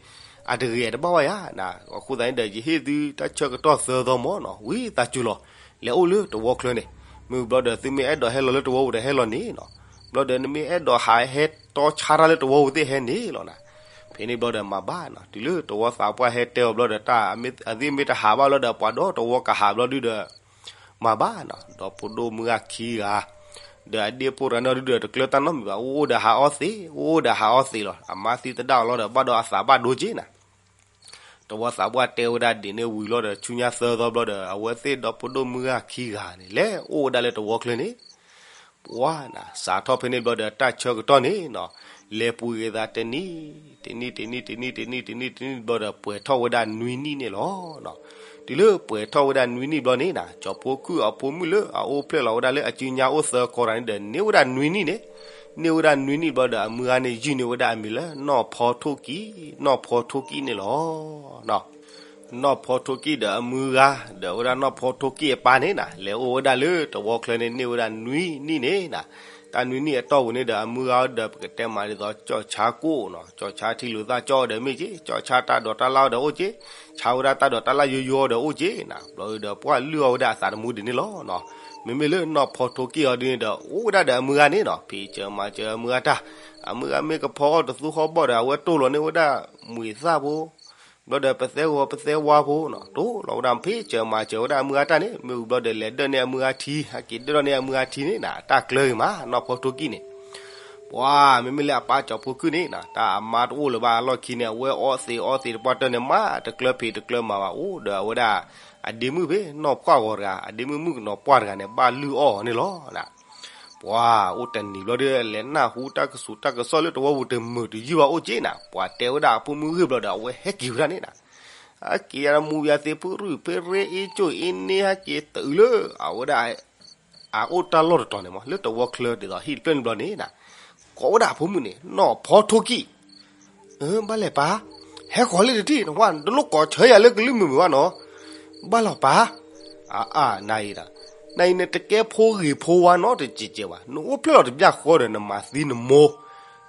အတဂ့ၤအတဘၣ်ဘၣ်ယၤနၤ, အဃိသတးန့ၣ်ဒီး ယဟ့ၣ်သုတၢ်ဆၢကတီၢ်သၢသီမၢ်နီၤ, ဝံသးစူၤလီၤ, လဲၤအိၣ်လၢတဝီချၢန့ၣ်, မ့ၢ်ဘျီဒီး သုမ့ၢ်အဲၣ်ဒိးဟဲလီၤလၢတဝီပူၤဒီးဟဲလီၤန့ၣ်နီၤ, ဘျီဒီး နမ့ၢ်အဲၣ်ဒိးဟးဟဲတီဆါတၢ်လၢတဝီပူၤသ့ၣ်ဟဲန့ၣ်လီၤနၤ, ဖဲန့ၣ်ဘျီဒီးမၤဘၣ်နီၤ, တုၤလၢတဝီသးပှၢ်ဟဲတဲအီၤဘျီဒီး တၢ်အသ့ၣ်မ့ၢ်တဟးဘၣ်လီၤဒီး ပှၤဒီတဝီကဟးဘျီဒုးဒီး မၤဘၣ်နီၤ, ဒီဖိဒိၣ်မုၢ်ဂၤခံဂၤ ဒီးအဒ့ဖိတဂၤန့ၣ်ဒုးဒီး တကျၢၤတၢ်နီတမံၤဘၣ်, အိၣ်အိၣ်ဒီးဟးအီၣ်သ့, အိၣ်အိၣ်ဒီးဟးအီၣ်သ့လီၤ, အမါသံသဒၣ်အီၤလီၤဒီး ဘၣ်ဒီးအသးဘၣ်ဒိက့ၤနၤ. တဝီသးပှၢ်တဲဝဲဒၣ်ဒ်န့ၣ်ဝံၤလီၤဒီး ဆူညါသၢသီဘျီဒီး အဝဲသ့ၣ်ဒီဖိဒိၣ်မုၢ်ဂၤခံဂၤန့ၣ် လဲၤအိၣ်ဝဲဒၣ်လၢတဝီချၢန့ၣ် ပှၤနၤ, စးထီၣ်ဖဲန့ၣ်ဘျီဒီး တၢ်ဆၢကတီၢ်န့ၣ်နီၤ, လဲၤပူၤက့ၤသးတနံၣ်, တနံၣ်, တနံၣ်, တနံၣ်, တနံၣ်, တနံၣ်, တနံၣ်ဘျီဒီး ပှဲၤထီၣ်ဝဲဒၣ်နွံနံၣ်န့ၣ်လီၤ. တုၤလၢပှဲၤထီၣ်ဝဲဒၣ်နွံနံၣ်ဘျီန့ၣ်နၤ, ကၠီၤဖိကုၢ်အဖိမုၣ်လၢအအိၣ်ဖျဲၣ်လီၤဝဲဒၣ်လၢအစုညါအိၣ်သၢခီတဂၤန့ၣ်ဒီး န့ၢ်ဝဲဒၣ်နွံနံၣ်န့ၣ်, န့ၢ်ဝဲဒၣ်နွံနံၣ်ဘျီဒီး အမုၢ်ဂၤန့ၣ် ယုၢ်န့ၢ်ဝဲဒၣ်အမံၤလၢ နီၢ်ဖီထိၣ်ကံၢ်, နီၢ်ဖီထိၣ်ကံၢ်န့ၣ်လီၤ. နီၢ်ဖီထိၣ်ကံၢ်ဒီးအမုၢ်ဂၤ, ဒီးအဝဲဒၣ်နီၢ်ဖီထိၣ်ကံၢ်အပၢ်န့ၣ်နၤ, လဲၤအိၣ်ဝဲဒၣ်လၢတဝီချၢန့ၣ် န့ၢ်ဝဲဒၣ်နွံနံၣ်န့ၣ်နၤ, တၢ်နွံနံၣ်အတီၢ်ပူၤန့ၣ်ဒီး အမုၢ်ဂၤဒီး ပကတဲမးဒ်သိး ကၠီၣ်ဆါကိၣ်နီၤ, ကၠီၣ်ဆါထံလူၤသၣ်ကၠီၣ်အီၤဒီးမ့ၢ်က့ၤ, ကၠီၣ်ဆါတၢ်ဒိးတၢ်လၣ်အီၤဒီးအိၣ်က့ၤ, ဆါဝဲဒၣ်တၢ်ဒိးတၢ်လၣ်ယိယိအီၤဒီးအိၣ်က့ၤနၤ, ဘျီဒီးပှၢ်လုၢ်အီၣ်ဝဲဒၣ်အသးတမူဒ်န့ၣ်လီၤ. မ့မ့ၢ်လၢနီၢ်ဖီထိၣ်ကံၢ်အီၤဒ်န့ၣ်ဒီး အိၣ်ဝဲဒၣ်ဒီးအမုၢ်ဂၤန့ၣ်နီၤ, ဖံးစၢၤမၤစၢၤအမုၢ်ဂၤတၢ်, အမုၢ်ဂၤမ့ၢ်ကဖီအီၣ်တသူဃီဘီၣ်ဒီး အဝဲတိၢ်လီၤန့ၢ်ဝဲဒၣ် မှံသၣ်ဖိ ဘျီဒီးပသဲဂီၤပသဲဝါဖိနီၤ တိၢ်လီၤဝဲဒၣ်ဖ့စၢၤမၤစၢၤဝဲဒၣ်အမုၢ်ဂၤတၢ်န့ၣ် မ့ၢ်ဝံၤဘျီဒီးလဲၤဒၢၣ်န့ၢ်အမုၢ်ဂၤထံ ဟဲက့ၤဒၢၣ်ထီၣ်န့ၢ်အမုၢ်ဂၤထံန့ၣ်နီၤ တၢ်ကျၢၤဂ့ၤမး နီၢ်ဖီထိၣ်ကံၣ်န့ၣ် ပှၤ မ့မ့ၢ်လၢအပၢ်ကၠီဖီခိၣ်န့ၣ်နီၤ တၢ်အမါတအိၣ်လၢၤဘၣ်အလီၢ်ခံန့ၣ် အဝဲအီသံးအီသံးတပှၢ်တၢၢ်န့ၣ် မးတကျၢၤဖံးတကျၢၤမၤဘၣ် အိၣ်ဒီးအဝဲဒၣ် အဒ့မုၣ်ဖဲနီၢ်ဖှီၣ်ဂီၤတဂၤ အဒ့မုၣ်မုၣ်ကနီၤပှၢ်တဂၤန့ၣ် ဘၣ်လုၢ်အီၣ်အီၤန့ၣ်လီၤ. ပှၤအိၣ်တနံၤဘျီဒီး လဲၤနၢ်ဟူတၢ်ကစူးတၢ်ကစီၣ်လၢတဝီပူၤတမုာ်တယုၢ်ဘၣ်အိၣ်က့နီၤ ပှၤတဲဝဲဒၣ်အဖိမုၣ်ဂ့ၢ်ဘျီဒီး အဝဲဟဲက့ၤဝဲဒၣ်န့ၣ်နီၤ ဟဲက့ၤယၤမူယၤသ့ၣ်ဖုရူၢ်ဖဲရ့အ့ကၠိၣ်အ့န့ၣ် ဟဲက့ၤတုၤလၢ အဝဲဒၣ် အအိၣ်တၢ်လီၢ်တတီၤန့ၣ်မး လၢတဝီချၢဒ်သိးဟံၣ်တဖျၢၣ်န့ၣ်ဘျီန့ၣ်နီၤ ကိးဝဲဒၣ်အဖိမုၣ်န့ၣ် နီၢ်ဖီထိၣ်ကံၣ် ဘၣ်လဲၣ်ပၢ်, ဟဲဃီၤလၢတထံၣ်နဝဲ တလိၣ်ကိးဆၢယၤလၢကလုၢ်မုာ်မုာ်ဘၣ်နီၤ, ဘၣ်လီၤပၢ်, အအါ နၤအံၤဒီး, နၤအံၤန့ၣ်တကဲဖိဂ့ၤဖိဝါနီတစဲးစဲးဘၣ်, နအိၣ်ဖျဲၣ်လီၤတဘျီဃီဒီးနမၤသံနမိၢ်,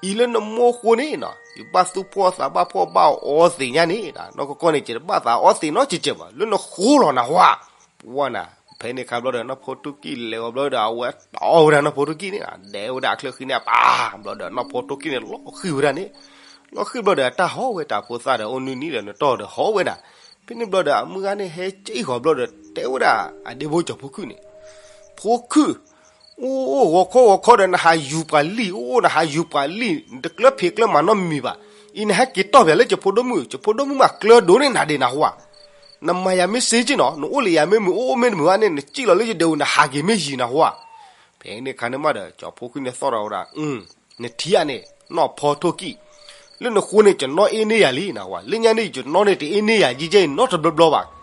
အံၤလၢနမိၢ်ဃိန့ၣ်နီၤ ယဘၣ်သူၣ်ဖှီၣ်သးဘၣ်ဖှီၣ်ဘၣ်အီသ့ၣ်ညါန့ၣ်, နီၢ်ကီၢ်ကီၢ်န့ၣ် ယတဘၣ်သးအီသ့ၣ်နီတစဲးစဲးဘၣ်, လၢနဃိလီၤနဟါ ပှၤနၤ, ဖဲန့ၣ်ခါဘျီဒီး နီၢ်ဖိထိၣ်ကံၣ်လဲၤအီၤဘျီဒီး အဝဲတီၢ်ဝဲဒၣ်နီၢ်ဖိထိၣ်ကံၣ်န့ၣ်, ဒဲးဝဲဒၣ်အချၢဃံန့ၣ် ပၢ်ဘျီဒီး နီၢ်ဖိထိၣ်ကံၣ်န့ၣ် လီၤဃံၤဝဲဒၣ်န့ၣ်, လီၤဃံၤဘျီဒီး တၢ်ဟီၣ်ဝဲတၢ်ဖိသၣ်ဒီး အိၣ်နွံနံၣ်ဒီးနတီၢ်ဒီးဟီၣ်ဝဲဒၣ်, ဖဲန့ၣ်ဘျီဒီး အမုၢ်ဂၤန့ၣ် ဟဲကၠံၣ်ဃီၤဘျီဒီး တဲဝဲဒၣ်အဒ့ဖိကၠီၤဖိခုၣ်န့ၣ်, ဖိခုၣ် အိၣ်အိၣ်ဂီၤခီဂီၤခီဒီး နဟးယူၤပှၤလံၢ်, အိၣ်အိၣ်နဟးယူၤပှၤလံၢ်, နတကျၢၤဖံးကျၢၤမၤနီတမံၤဘၣ်, အံၤနဟဲက့ၤတီၢ်ပၠးလၢယဖိဒိၣ်မုၣ်, ယဖိဒိၣ်မုၣ်မးကျၢၤဒိၣ်န့ၢ်နၤဒံးနဟါ, နမၤယၤမ့ၢ်စ့က့နီၤ, နအိၣ်လၢယၤမ့ၢ်မုာ်အိၣ်မ့ၢ်တမုာ်ဘၣ်န့ၣ် နကၠံၣ်လီၤလၢယဒဲးအူၤ နဟးက့ၤမ့ၢ်ယံၤနဟါ, ဖဲန့ၣ်ခါန့ၣ်မးဒီး ကၠီၤဖိခုၣ်န့ၣ်သီၣ်ထီၣ်ဝဲဒၣ်, နထံၣ်ဧါန့ၣ် နီၢ်ဖီထိၣ်ကံၣ်, လၢနဃိန့ၣ် ယနီၣ်အ့န့ၢ်ယၤလံနဟါ, လၢညါန့ၣ် ယနီၣ်န့ၢ်တအ့န့ၢ်ယၤ ယဲယဲအံၤနီတဘျီဘျီဘၣ်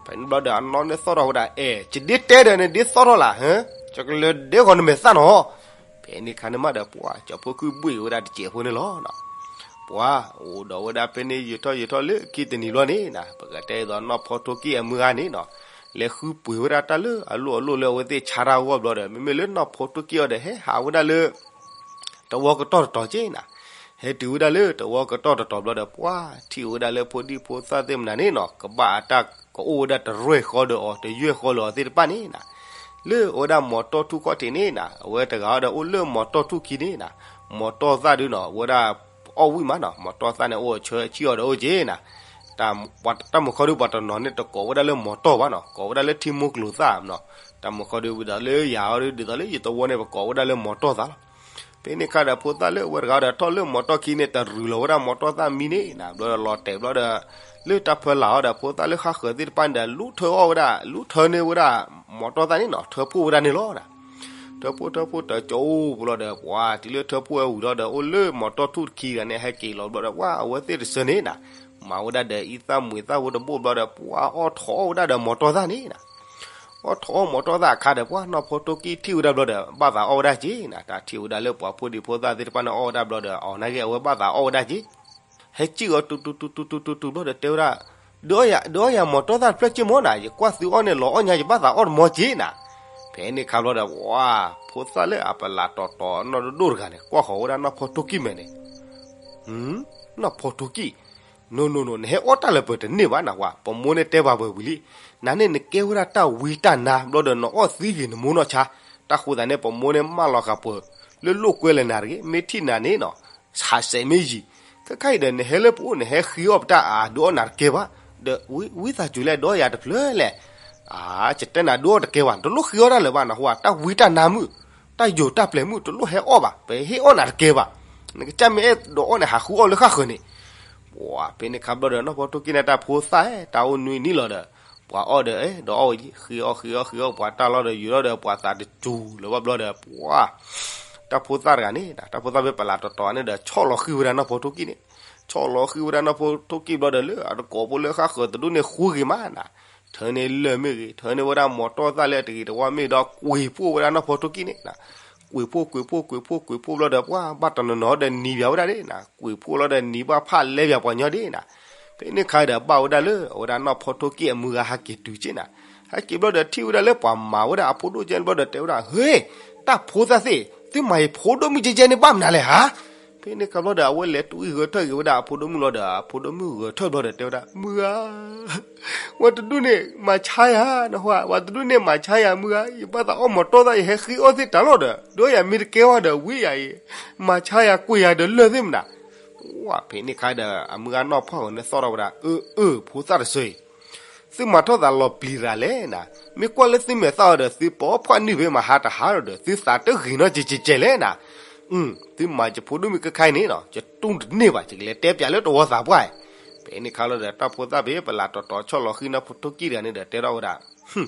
ဖဲန့ၣ်ဘျီဒီး အနီၢ်န့ၣ်သီၣ်ထီၣ်ဝဲဒၣ်, အဲ ယဒ့တဲဒီးနဒ့သီၣ်ထီၣ်လၢ်, ယကလဲၤဒဲဃီၤနမဲာ်သၣ်နီၤ, ဖဲန့ၣ်ခါန့ၣ်မးဒီး ပှၤကၠီၤဖိခုၣ်ဘှ့ၣ်ဝဲဒၣ်တစဲးဖိန့ၣ်လီၤ. ပှၤအိၣ်ဒီးဝဲဒၣ်ဖဲန့ၣ် ယံာ်ထီၣ်ယံာ်ထီၣ်လၢခံတနံၤဘျီန့ၣ်နီၤ, ပကတဲအသိးနီၢ်ဖီထိၣ်ကံၣ်အမုၢ်ဂၤန့ၣ်နီၤ, လဲၤဃုပှ့ၤဝဲဒၣ်တၢ်လၢအလိၣ်အလိၣ်လၢအဝဲသ့ၣ်ဆါတၢ်အဂီၢ်ဘျီဒီး မ့မ့ၢ်လၢနီၢ်ဖီထိၣ်ကံၣ်အီၤဒီး ဟဲဟးဝဲဒၣ်လၢ တဝီကတီၢ်တတီၤက့နီၤ, ဟဲတုၤဝဲဒၣ်လၢတဝီကတီၢ်တတီၤဘျီဒီး ပှၤထံၣ်ဝဲဒၣ်လၢဖိဒံဖိသၣ်သ့ၣ်မနုၤန့ၣ်နီၤ ကဘၣ်အတၢ်ကအိၣ်ဝဲဒၣ်တရဲၣ်ဃီဒီးအီၤ တယွဲၢ်ဃီလၢၤအီၤသ့ၣ်တဖၣ်န့ၣ်နီၤ, လၢအဝဲဒၣ်မီၤတီၢ်ထူၣ်ခီၣ်ထံးန့ၣ်နီၤ အဝဲတဂၤအီၤဒီးအိၣ်လၢမီၤတီၢ်ထူၣ်ခံန့ၣ်နီၤ, မီၤတီၢ်သၣ်ဒုနီၤ အဝဲဒၣ်အီၣ်ဝံၣ်မးနီၤ မီၤတီၢ်သၣ်န့ၣ်အိၣ်ဆၢဆံၣ်အီၤဒီးအိၣ်က့နီၤ, တၢ်မုၢ်ခီဒုပှၤတနီၤန့ၣ် တကိးဝဲဒၣ်လၢမီၤတီၢ်ဘၣ်နီၤ ကိးဝဲဒၣ်လၢထံမိၢ်ကျိၤသၣ်နီၤ, တၢ်မုၢ်ခီဒုဝံၤဒီးလၢယၤအီၤဒု ဒ်သိးလၢယသဝီန့ၣ် ပကိးဝဲဒၣ်လၢမီၤတီၢ်သၣ်လီၤ. ဖဲန့ၣ်ခါဒီးဖိသၣ်လၢအဝဲတဂၤဒီးထီၣ်လၢမီၤတီၢ်ခံန့ၣ် တရူးလီၤဝဲဒၣ်မီၤတီၢ်သၣ်မံန့ၣ်နီၤ ဘျီဒီးလီၤတဲာ်ဘျီဒီး လၢတၢ်ဖၢလာ်အီၤဒီးဖိသၣ်လၢဃါဃၢၤသ့ၣ်တဖၣ်န့ၣ်ဒီး လူထၢအီၣ်ဝဲဒၣ် လူထၢန့ၢ်ဝဲဒၣ်မီၤတီၢ်သၣ်န့ၣ်နီၤ ထၢဖှိၣ်ဝဲဒၣ်န့ၣ်လီၤ. ထၢဖှိၣ်ထၢဖှိၣ်တကၠိဘျီဒီး ပှၤတုၤလၢထၢဖှိၣ်ဝဲဝံၤလီၤဒီး အိၣ်လၢမီၤတီၢ်ထူၣ်တခံဂၤန့ၣ် ဟဲက့ၤလီၤဘျီဒီး ပှၤအဝဲသ့ၣ်တဆၢန့ၣ်နီၤ မၤဝဲဒၣ်ဒီးအံသၣ်မှံၤသၣ်ဝဲတဘိၣ်ဘျီဒီး ပှၤအီၣ်ထီၣ်အီၣ်ဝဲဒၣ်ဒီးမီၤတီၢ်သၣ်န့ၣ်နီၤ အီၣ်ထီၣ်အီၣ်မီၤတီၢ်သၣ်အခါဒီး ပှၤနီၢ်ဖီထိၣ်ကံၣ်ထံၣ်ဝဲဒၣ်ဘျီဒီး ဘၣ်သးအီၣ်ဝဲဒၣ်က့နီၤ တၢ်ထံၣ်ဝဲဒၣ်လၢပှၤဖိဒံဖိသၣ်သ့ၣ်တဖၣ်န့ၣ်အီၣ်ဝဲဒၣ်ဘျီဒီး အီၤနာ်က့အဝဲဘၣ်သးအီၣ်ဝဲဒၣ်က့ ဟဲကံၣ်အီၤတူတူတူတူတူတူတူဘျီဒီးတဲဝဲဒၣ်, ဒီးအီၣ်ယၤ ဒီးအီၣ်ယၤမီၤတီၢ်သၣ်တဖျၢၣ်က့မ့ၢ်နၤ ယကွၢ်သုအီၣ်န့ၣ်လီၤအီၣ်ညါ ယဘၣ်သးအီၣ်တမီၤက့နၤ, ဖဲန့ၣ်ခါဘျီဒီး ပှၤဖိသၣ်လၢအပလၢ်တီၤတီၤနီၢ်ဒိၣ်ဒိၣ်တဂၤန့ၣ် ကွၢ်ဃီၤဝဲဒၣ်နီၢ်ဖီထိၣ်ကံၣ်မဲာ်န့ၣ် နီၢ်ဖီထိၣ်ကံၣ်, နနန နဟဲအီၣ်တၢ်လၢပှဲၤတန့ၢ်ဘၣ်နဟါ, ပမိၢ်န့ၣ်တဲဘၣ်ပှဲၤဝံၤလံ, နၤန့ၣ်နကဲဝဲဒၣ်တၢ်ဝံတၢ်နါ ဘျီဒီးနအီၣ်သံဂ့ၤနမိၢ်နီၢ်ဆါ, တၢ်ဃိသးန့ၣ် ပမိၢ်န့ၣ်မၢလီၤဃာ်ပှဲၤ လၢလိာ်ကွဲလၢနၤတဂ့ၤ, မ့ၢ်ထံၣ်နၤန့ၣ်နီၤ ဟးစဲးမ့ၢ်ယံၤ, ခဲခါအံၤဒီးနဟဲလၢပအိၣ် နဟဲဃ့အီၣ်ပတၢ်အါ ဒုးအီၣ်နၤတကဲဘၣ်, ဒီးဝံသးစူၤလဲၣ် ဒုးအီၣ်ယၤတဖျၢၣ်လဲၣ် အါ ယတဲနၤ ဒုးအီၣ်တကဲဘၣ်, တလိၣ်ဃ့အီၣ်တၢ်လၢၤဘၣ်နဟါ, တၢ်ဝံတၢ်နါမုၣ် တၢ်ယိာ်တၢ်ပျဲၤမုၣ် တလိၣ်ဟဲအီၣ်ဘၣ်, ပဟ့ၣ်အီၣ်နၤတကဲဘၣ်, နကစၢ်မ့ၢ်အဲၣ်ဒိးအီၣ်န့ၣ် ဟးဃုအီၣ်လၢဃၣ်ဃၢၤန့ၣ်, ပှၤဖဲန့ၣ်ခါဘျီဒီး နီၢ်ဖီထိၣ်ကံၣ်န့ၣ် တၢ်ဖိသၣ် တၢ်အိၣ်နွံနံၣ်လီၤဒီး ပှၤအီၣ်ဒီး အဲၣ်ဒိးအီၣ်ဝဲ ဃ့အီၣ်ဃ့အီၣ်ဃ့အီၣ် ပှၤတၢ်လီၢ်ဒီးယိာ်လီၤဒီး ပှၤသးတစူၤလၢၤဘၣ်ဘျီဒီး ပှၤ တၢ်ဖိသၣ်တဂၤန့ၣ် တၢ်ဖိသၣ်ဖဲပလၢ်တီၤတီၤန့ၣ်ဒီး ဆီၣ်လီၤဃံၤဝဲဒၣ်နီၢ်ဖီထိၣ်ကံၣ်န့ၣ်, ဆီၣ်လီၤဃံၤဝဲဒၣ်နီၢ်ဖီထိၣ်ကံၣ်ဘျီဒီး လၢအတကိးဖိလၢဃၣ်ဃၢၤတဒူၣ်န့ၣ် ဃူဂ့ၤမးနၤ, ထၢန့ၢ်လၢၢ်မ့ၢ်ဂ့ၤ ထၢန့ၢ်ဝဲဒၣ်မီၤတီၢ်သၣ်လၢအတဂ့ၤတဝါမ့ၢ်ဒီး ကွံာ်ဖှိၣ်ဝဲဒၣ်နီၢ်ဖီထိၣ်ကံၣ်န့ၣ်နၤ, ကွံာ်ဖှိၣ်ကွံာ်ဖှိၣ်ကွံာ်ဖှိၣ်ကွံာ်ဖှိၣ်ဘျီဒီး ပှၤဘၣ်တနီၤနီၤဒီးနံၤပၠးဝဲဒၣ်ဒ်နၤ, ကွံာ်ဖှိၣ်လီၤဒီးနံၤဘၣ်ဖၣ်လဲပၠးပှၤညီဒ်နၤ, ဖဲန့ၣ်ခါဒီးဘၣ်ဝဲဒၣ်လၢ အဝဲဒၣ်နီၢ်ဖီထိၣ်ကံၣ်အမုၢ်ဂၤဟဲက့ၤတုၤက့နၤ, ဟဲက့ၤဘျီဒီးထံၣ်ဝဲဒၣ်လၢပှၤမၤဝဲဒၣ်အဖိဒိၣ်ကဲန့ၣ်ဘျီဒီးတဲဝဲဒၣ် ဟ့ တၢ်ဖိသၣ်သ့ၣ် သုမၤယဖိဒိၣ်မုၣ်ကဲကဲန့ၣ်ဘၣ်မနုၤလဲၣ်ဧါ, ဖဲန့ၣ်ခါဘျီဒီး အဝဲလဲၤတွံၢ်ဂဲၤထၢၣ်က့ၤဝဲဒၣ်အဖိဒိၣ်မုၣ်လီၤဒီး အဖိဒိၣ်မုၣ်ဂဲၤထၢၣ်ဘျီဒီးတဲဝဲဒၣ် မုၢ်ဧၢ ဝဲတဒူၣ်န့ၣ်မၤဆါယၤ နဟါ, ဝဲတဒူၣ်န့ၣ်မၤဆါယၤ မုၢ်ဧၢ, ယဘၣ်သးအီၣ်မီၤတီၢ်သၣ် ယဟဲဃ့အီၣ်သ့ၣ်တၢ်လီၢ်ဒီး ဒုးယၤမ့ၢ်တကဲဝဲဒီး ဝံယၤအံၤ မၤဆါယၤကွံာ်ယၤဒီးလၢၢ်သ့ၣ်မနၤ, ပှၢ်ဖဲန့ၣ်ခါဒီး အမုၢ်ဂၤနီၢ်ဖှၣ်ဂီၤန့ၣ်သီၣ်ထီၣ်ဝဲဒၣ် အၢ အၢ ဖိသၣ်တဆၢအံၤ သုမၤထီၣ်သးလီၤပျံၤတဂၤလဲၣ်နၤ, မ့ၢ်ကွၢ်လၢသုမဲာ်သၣ်အီၤဒီး သုပိာ်ဖှၣ်နုာ်ဖဲမဟါတဟါဒီး သုသးတဂ့ၤနီၢ်ကကဲကဲလဲၣ်နၤ, သုမၤယဖိဒိၣ်မုၣ်ခဲခါအံၤန့ၣ်နီၤ ယတူၢ်တန့ၢ်ဘၣ် ယကလဲၤတဲပၠးလၢတဝီသးပှၢ်အံၤ, ဖဲန့ၣ်ခါလီၤဒီး တၢ်ဖိသၣ်ဖဲ ပလၢတီၤတီၤဆီၣ်လီၤဃံနီၢ်ဖိထိၣ်ကံၢ်တဂၤန့ၣ်ဒီး တဲထီၣ်ဝဲဒၣ်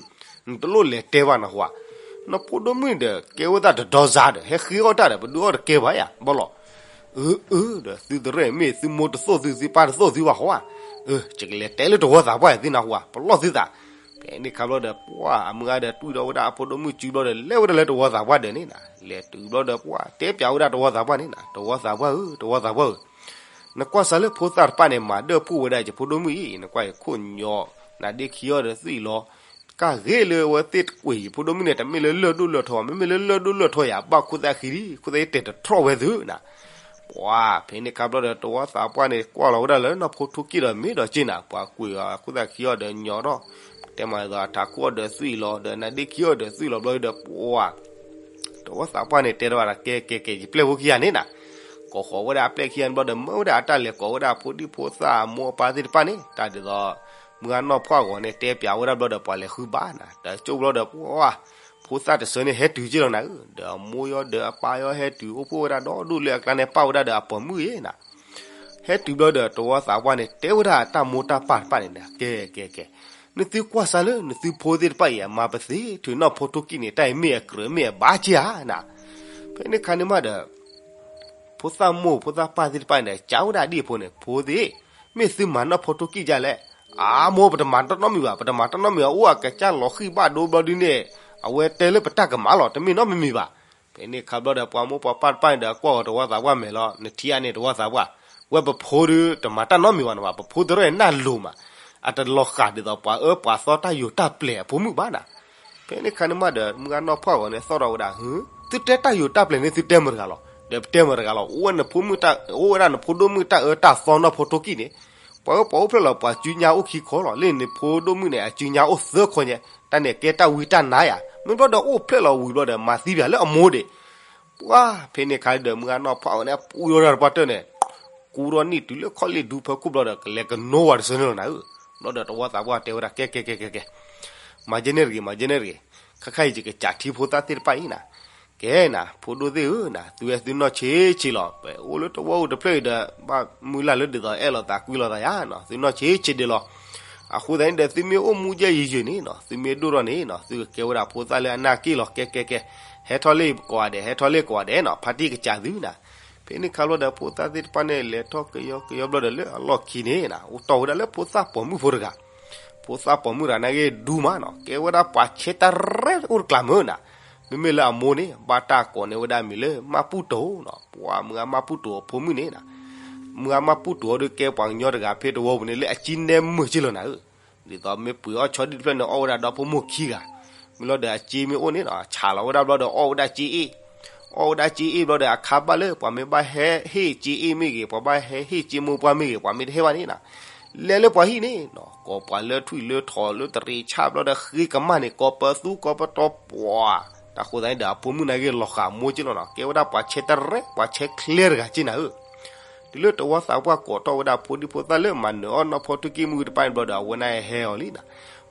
နတလိၣ်လဲၤတဲဘၣ်နီၤဟူဧါ, နီၢ်ဖိဒိၣ်မုၣ်ဒီး ကဲဝဲသးတဒီစါဒီး ဟဲဃ့အီၣ်တၢ်ဒီး ပဒုးအီၣ်တကဲဘၣ်ယၤ ဘၣ်လီၤ, အၢ အၢ ဒီးသုတရဲၣ်မ့ၢ်သုမိၢ်တသိၣ်သု သုပၢ်တသိၣ်သုဘၣ်ဟီဧါ, အၢ ယကလဲၤတဲလၢတဝီသးပှၢ်အံၤ သုနၢ်ဟူဧါ ပလီၢ်သုသး, ဖဲန့ၣ်ခါဘျီဒီး ပှၢ်အမုၢ်ဂၤဒီး တွံၢ်ဒီးဝဲဒၣ်အဖိဒိၣ်မုၣ်စုဘျီဒီး လဲၤဝဲဒၣ်လၢတဝီသးပှၢ်ဒီးန့ၣ်နၤ, လဲၤတုၤဘျီဒီး ပှၢ်တဲပၠးဝဲဒၣ်တဝီသးပှၢ်န့ၣ်နၤ, တဝီသးပှၢ်ဧၢ တဝီသးပှၢ်ဧၢ နကွၢ်စၢ်လၢဖိသၣ်တဖၣ်န့ၣ် မၤဒၢၣ်ပူၣ်ဝဲဒၣ်ယဖိဒိၣ်မုၣ်အံၤ နကွၢ်အံၤခိၣ်ညီ နါဒ့ခံအီၤဒီးသွံၣ်လီၤ, ကၢ်ဂ့ၤလၢအဝဲသ့ၣ်တကွံာ်ယဖိဒိၣ်မုၣ်န့ၣ် တမ့ၢ်လၢလၢၢ်ဒိၣ်လၢၢ်ထီ, မ့မ့ၢ်လၢလၢၢ်ဒိၣ်လၢၢ်ထီယၤ ဘၣ်ခိၣ်သၣ်ဃံလံ ခိၣ်သၣ်ဃံတဲာ်တထီၣ်ဝဲသုနၤ, ပှၢ်ဖဲန့ၣ်ခါဘျီဒီး တဝီသးပှၢ်န့ၣ် ကွၢ်လီၤဝဲဒၣ်လၢနီၢ်ဖိထိၣ်ကံၢ်ဒီးမ့ၢ်ဒီးက့နၤ, ပှၤကွံာ်အီၤခိၣ်သၣ်ဃံအီၤဒီးညီထီၣ်, တဲမၤအသးထးခိၣ်အီၤဒီးသွံၣ်လီၤ ဒီးနါဒ့ခံအီၤဒီးသွံၣ်လီၤဘျီဒီး ပှၢ် တဝီသးပှၢ်န့ၣ် တဲထီၣ်ဝဲဒၣ် ကဲကဲကဲ ယပျဲၢ်ဖိခံဂၤန့ၣ်နၤ, ကိးဃီၤဝဲဒၣ်အပျဲၢ်ခံဂၤန့ၣ်ဘျီဒီး မၢဝဲဒၣ်အတၢ်လဲၤကိးဝဲဒၣ်ဖိဒံဖိသၣ်အမိၢ်အပၢ်သ့ၣ်တဖၣ်န့ၣ် တၢ်ဒ်သိး မုၢ်ဂၤနီၢ်ဖှၣ်ဂီၤန့ၣ် တဲပၠးဝဲဒၣ်ဘျီဒီး ပှၤလဲၤဃုဘၣ်နၤ, တကၠိၣ်ဘျီဒီး ပှၢ် ဖိသၣ်တဆၢန့ၣ် ဟဲတုၤက့လီၤနၤဧၢ, ဒီးအမိၢ်ယီၤဒီးအပၢ်ယီၤဟဲတုၤအိၣ်ဖှိၣ်ဝဲဒၣ်ဒီဒူၣ်လၢအကျါန့ၣ် ပၣ်ဝဲဒၣ်ဒီးအပိာ်မုၣ်အံၤနၤ ဟဲတုၤဘျီဒီး တဝီသးပှၢ်န့ၣ် တဲဝဲဒၣ်အတၢ်မိၢ်တၢ်ပၢ်တဖၣ်န့ၣ် ကဲကဲကဲ, နသုကွၢ်စၢ်လၢနသုဖိသ့ၣ်တဖၣ်အံၤ အမၤပသ့ထုးနီၢ်ဖိထိၣ်ကံၢ်န့ၣ် တၢ်အံၤမ့ၢ်အကြၢးမ့ၢ်အဘၣ်က့ဧါနၤ, ဖဲန့ၣ်ခါန့ၣ်မးဒီး ဖိသၣ်မိၢ်ဖိသၣ်ပၢ်သ့ၣ်တဖၣ်န့ၣ် ကးဝဲဒၣ်ဒ်အဖိန့ၣ် ဖိသ့ၣ်, မ့ၢ်သုမၤနီၢ်ဖိထိၣ်ကံၢ်ဒ်လဲၣ်, အမိၢ် ပတမၤတၢ်နီတမံၤဘၣ် ပတမၤတၢ်နီတမံၤဘၣ် အိၣ်အကစၢ်လီၤဃံၣ်ဘၣ်ဒိဘျီဒုန့ၣ်, အဝဲတဲလၢပတၢ်ကမၣ်လီၤ တမ့ၢ်နီတမံၤဘၣ် ဖဲန့ၣ်ခါဘျီဒီး ပှၤမိၢ်ပှၤပၢ်တဖၣ်န့ၣ်ဒီး ကွၢ်အီၤတဝီသးပှၢ်မဲာ်လီၤ နထံၣ်အါန့ၣ် တဝီသးပှၢ်, ဝဲပဖိဒီး တမၤတၢ်နီတမံၤဘၣ်နဘၣ် ပဖိတရဲၣ်နၢ်လိၤမး, အတလီၤဃာ်ဒ်သိးပှၤအၢပှၤသီတၢ်ယိာ်တၢ်ပျဲၤအဖိမုၣ်ဘၣ်နၤ, ဖဲန့ၣ်ခါန့ၣ်မးဒီး မုၢ်ဂၤနီၢ်ဖှီၣ်ဂီၤန့ၣ် သီၣ်ထီၣ်ဝဲဒၣ်, သုတဲတၢ်ယိာ်တၢ်ပျဲၤန့ၣ် သုတဲမတၤတဂၤလီၤ, ဒီးပတဲမတၤတဂၤလီၤ, အိၣ်ဝဲနဖိမုၣ်တၢ် အိၣ်ဝဲဒၣ်နဖိဒိၣ်မုၣ်တၢ်အၢတၢ်သီနီၢ်ဖိထိၣ်ကံၢ်န့ၣ်, ပှၤအၢပှၤအိၣ်ဖျဲၣ်လီၤ ပှၤစုညါအိၣ်ခံခီလီၤ လၢနဖိဒိၣ်မုၣ်န့ၣ် အစုညါအိၣ်သၢခီညါ, တၢ်န့ၣ်ကဲတၢ်ဝံတၢ်နါယၤ, မ့ၢ်ဘျီဒီးအိၣ်ဖျဲၣ်လီၤဝံၤဘျီဒီး မၤသံပၠးလၢအမိၢ်ဒံး, ပှၢ်ဖဲန့ၣ်ခါဒီး မုၢ်ဂၤနီၢ်ဖှီၣ်ဂီၤန့ၣ် ပူၤဒီးတပှၢ်တၢၢ်န့ၣ် ကူထီၣ်န့ၢ်တုၤလၢခီၣ်လ့ၣ်ဒူဖၢခိၣ်ဘျီဒီး ကလဲၤကနိဝဲတဆၢန့ၣ်လီၤနၤဧၢ, ဘျီဒီးတဝီသးပှၢ်တဲဝဲဒၣ် ကဲကဲကဲကဲကဲ, မၤကဲန့ၣ်တဂ့ၤ မၤကဲန့ၣ်တဂ့ၤ, ခဲခါအံၤ ယကစးထံဖိသၣ်သ့ၣ်တဖၣ်အံၤနၤ, ကဲနၤ ဖိဒိၣ်သ့ၣ်ဧၢနၤ သုဝဲသုနီၢ်ဆံးဆံးလီၤ, ပအိၣ်လၢတဝီအိၣ်တဖျၢၣ်အံၤဒီး ဘၣ်မုၢ်လၢ်လၢဒ်သိးအဲၣ်လိာ်သးကွံလိာ်သးယါနီၤ, သုနီၢ်ဆံးဆံးဒံးလီၤ, အဃိသတးန့ၣ်ဒီး သုမ့ၢ်အိၣ်မူယဲၢ်ယံၤယံၤန့ၣ်နီၤ သုမ့ၢ်ဒိၣ်ထီၣ်န့ၣ်နီၤ သုကကဲဝဲဒၣ်ဖိသၣ်လၢအနၢ်က့ၢ်လီၤ ကဲကဲကဲ, ဟဲထီၣ်လ့ၣ်ကိးဂၤဒဲး ဟဲထီၣ်လ့ၣ်ကိးဂၤဒဲးနီၤ ဖါတံၢ်ကစးသုနၤ, ဖဲန့ၣ်ခါဘျီဒီး ဖိသၣ်သ့ၣ်တဖၣ်န့ၣ် လဲၤထီၣ်ကယီကယီဘျီဒီးလၢအလီၢ်ခံန့ၣ်နၤ အိၣ်တီၢ်ဝဲဒၣ်လၢဖိသၣ်ပိာ်မုၣ်ဖိတဂၤ, ဖိသၣ်ပိာ်မုၣ်တဂၤန့ၣ်ဂ့ၤဒူမးနီၤ ကဲဝဲဒၣ်ပှၤဆဲးတရဲအိၣ်တကျးမုၢ်နၤ, မ့မ့ၢ်လၢအမိၢ်န့ၣ် ဘၣ်တၢ်ကိးန့ၢ်ဝဲဒၣ်မံၤလၢ မၢ်ပူၣ်တိၤနီၤ ပှၤမုၢ်ဂၤမၢ်ပူၣ်တိၤအဖိမုၣ်န့ၣ်နၤ, မုၢ်ဂၤမၢ်ပူၣ်တိၤအီၤဒီးကဲပှၤကညီတဂၤဖဲတဝီပူၤန့ၣ်လၢအစံၣ်နဲမုာ်က့လီၤနၤဧၢ, ဒ်သိးမ့ၢ်ပှ့ၤအီၣ်ဆီဒံၣ်တဖျၢၣ်န့ၣ် အီၣ်ဝဲဒၣ်ဒီဖိမိၢ်ခံဂၤ, မ့ၢ်လီၤဒီးအစ့မ့ၢ်အိၣ်န့ၣ်နီၤ ဆးလီၤဝဲဒၣ်ဘျီဒီးအီၣ်ဝဲဒၣ်စ့အ့ၣ်, အီၣ်ဝဲဒၣ်စ့အ့ၣ်ဘျီဒီးအခါဘၣ်လၢ ပှၤမ့ၢ်ဘၣ်ဟဲဟ့ၣ်စ့အ့ၣ်မ့ၢ်ဂ့ၤ ပှၤဘၣ်ဟဲဟ့ၣ်စ့မိၢ်ပှၢ်မ့ၢ်ဂ့ၤ ပှၤမ့ၢ်တဟဲဘၣ်န့ၣ်နီၤ, လဲၤလၢပှၤဟံၣ်န့ၣ်နီၤ ကိးပှၤလၢထွံၣ်လၢထိးလၢတရံးဆၣ်ဘျီဒီးဃ့ကမၣ်န့ၣ် ကိးပသူကိးပတီၤပှၤ, တၢ်ဃိသတးန့ၣ်ဒီးအဖိမုၣ်န့ၣ်ဂ့ၤလီၤဃာ်မိၢ်က့လီၤနီၤ ကဲဝဲဒၣ်ပှၤဆဲးတရဲ ပှၤဆဲးချ့တဂၤက့နၤဧၢ တုၤလၢတဝီသးပှၢ်ကိးတီၢ်ဝဲဒၣ်ဖိဒံဖိသၣ်လၢမၤနၢၤအီၣ်နီၢ်ဖီထိၣ်ကံၢ်မုၢ်တပၢ်န့ၣ်ဘျီဒီး အဝဲန့ၣ်ဟဲအီၤလံနီၤ,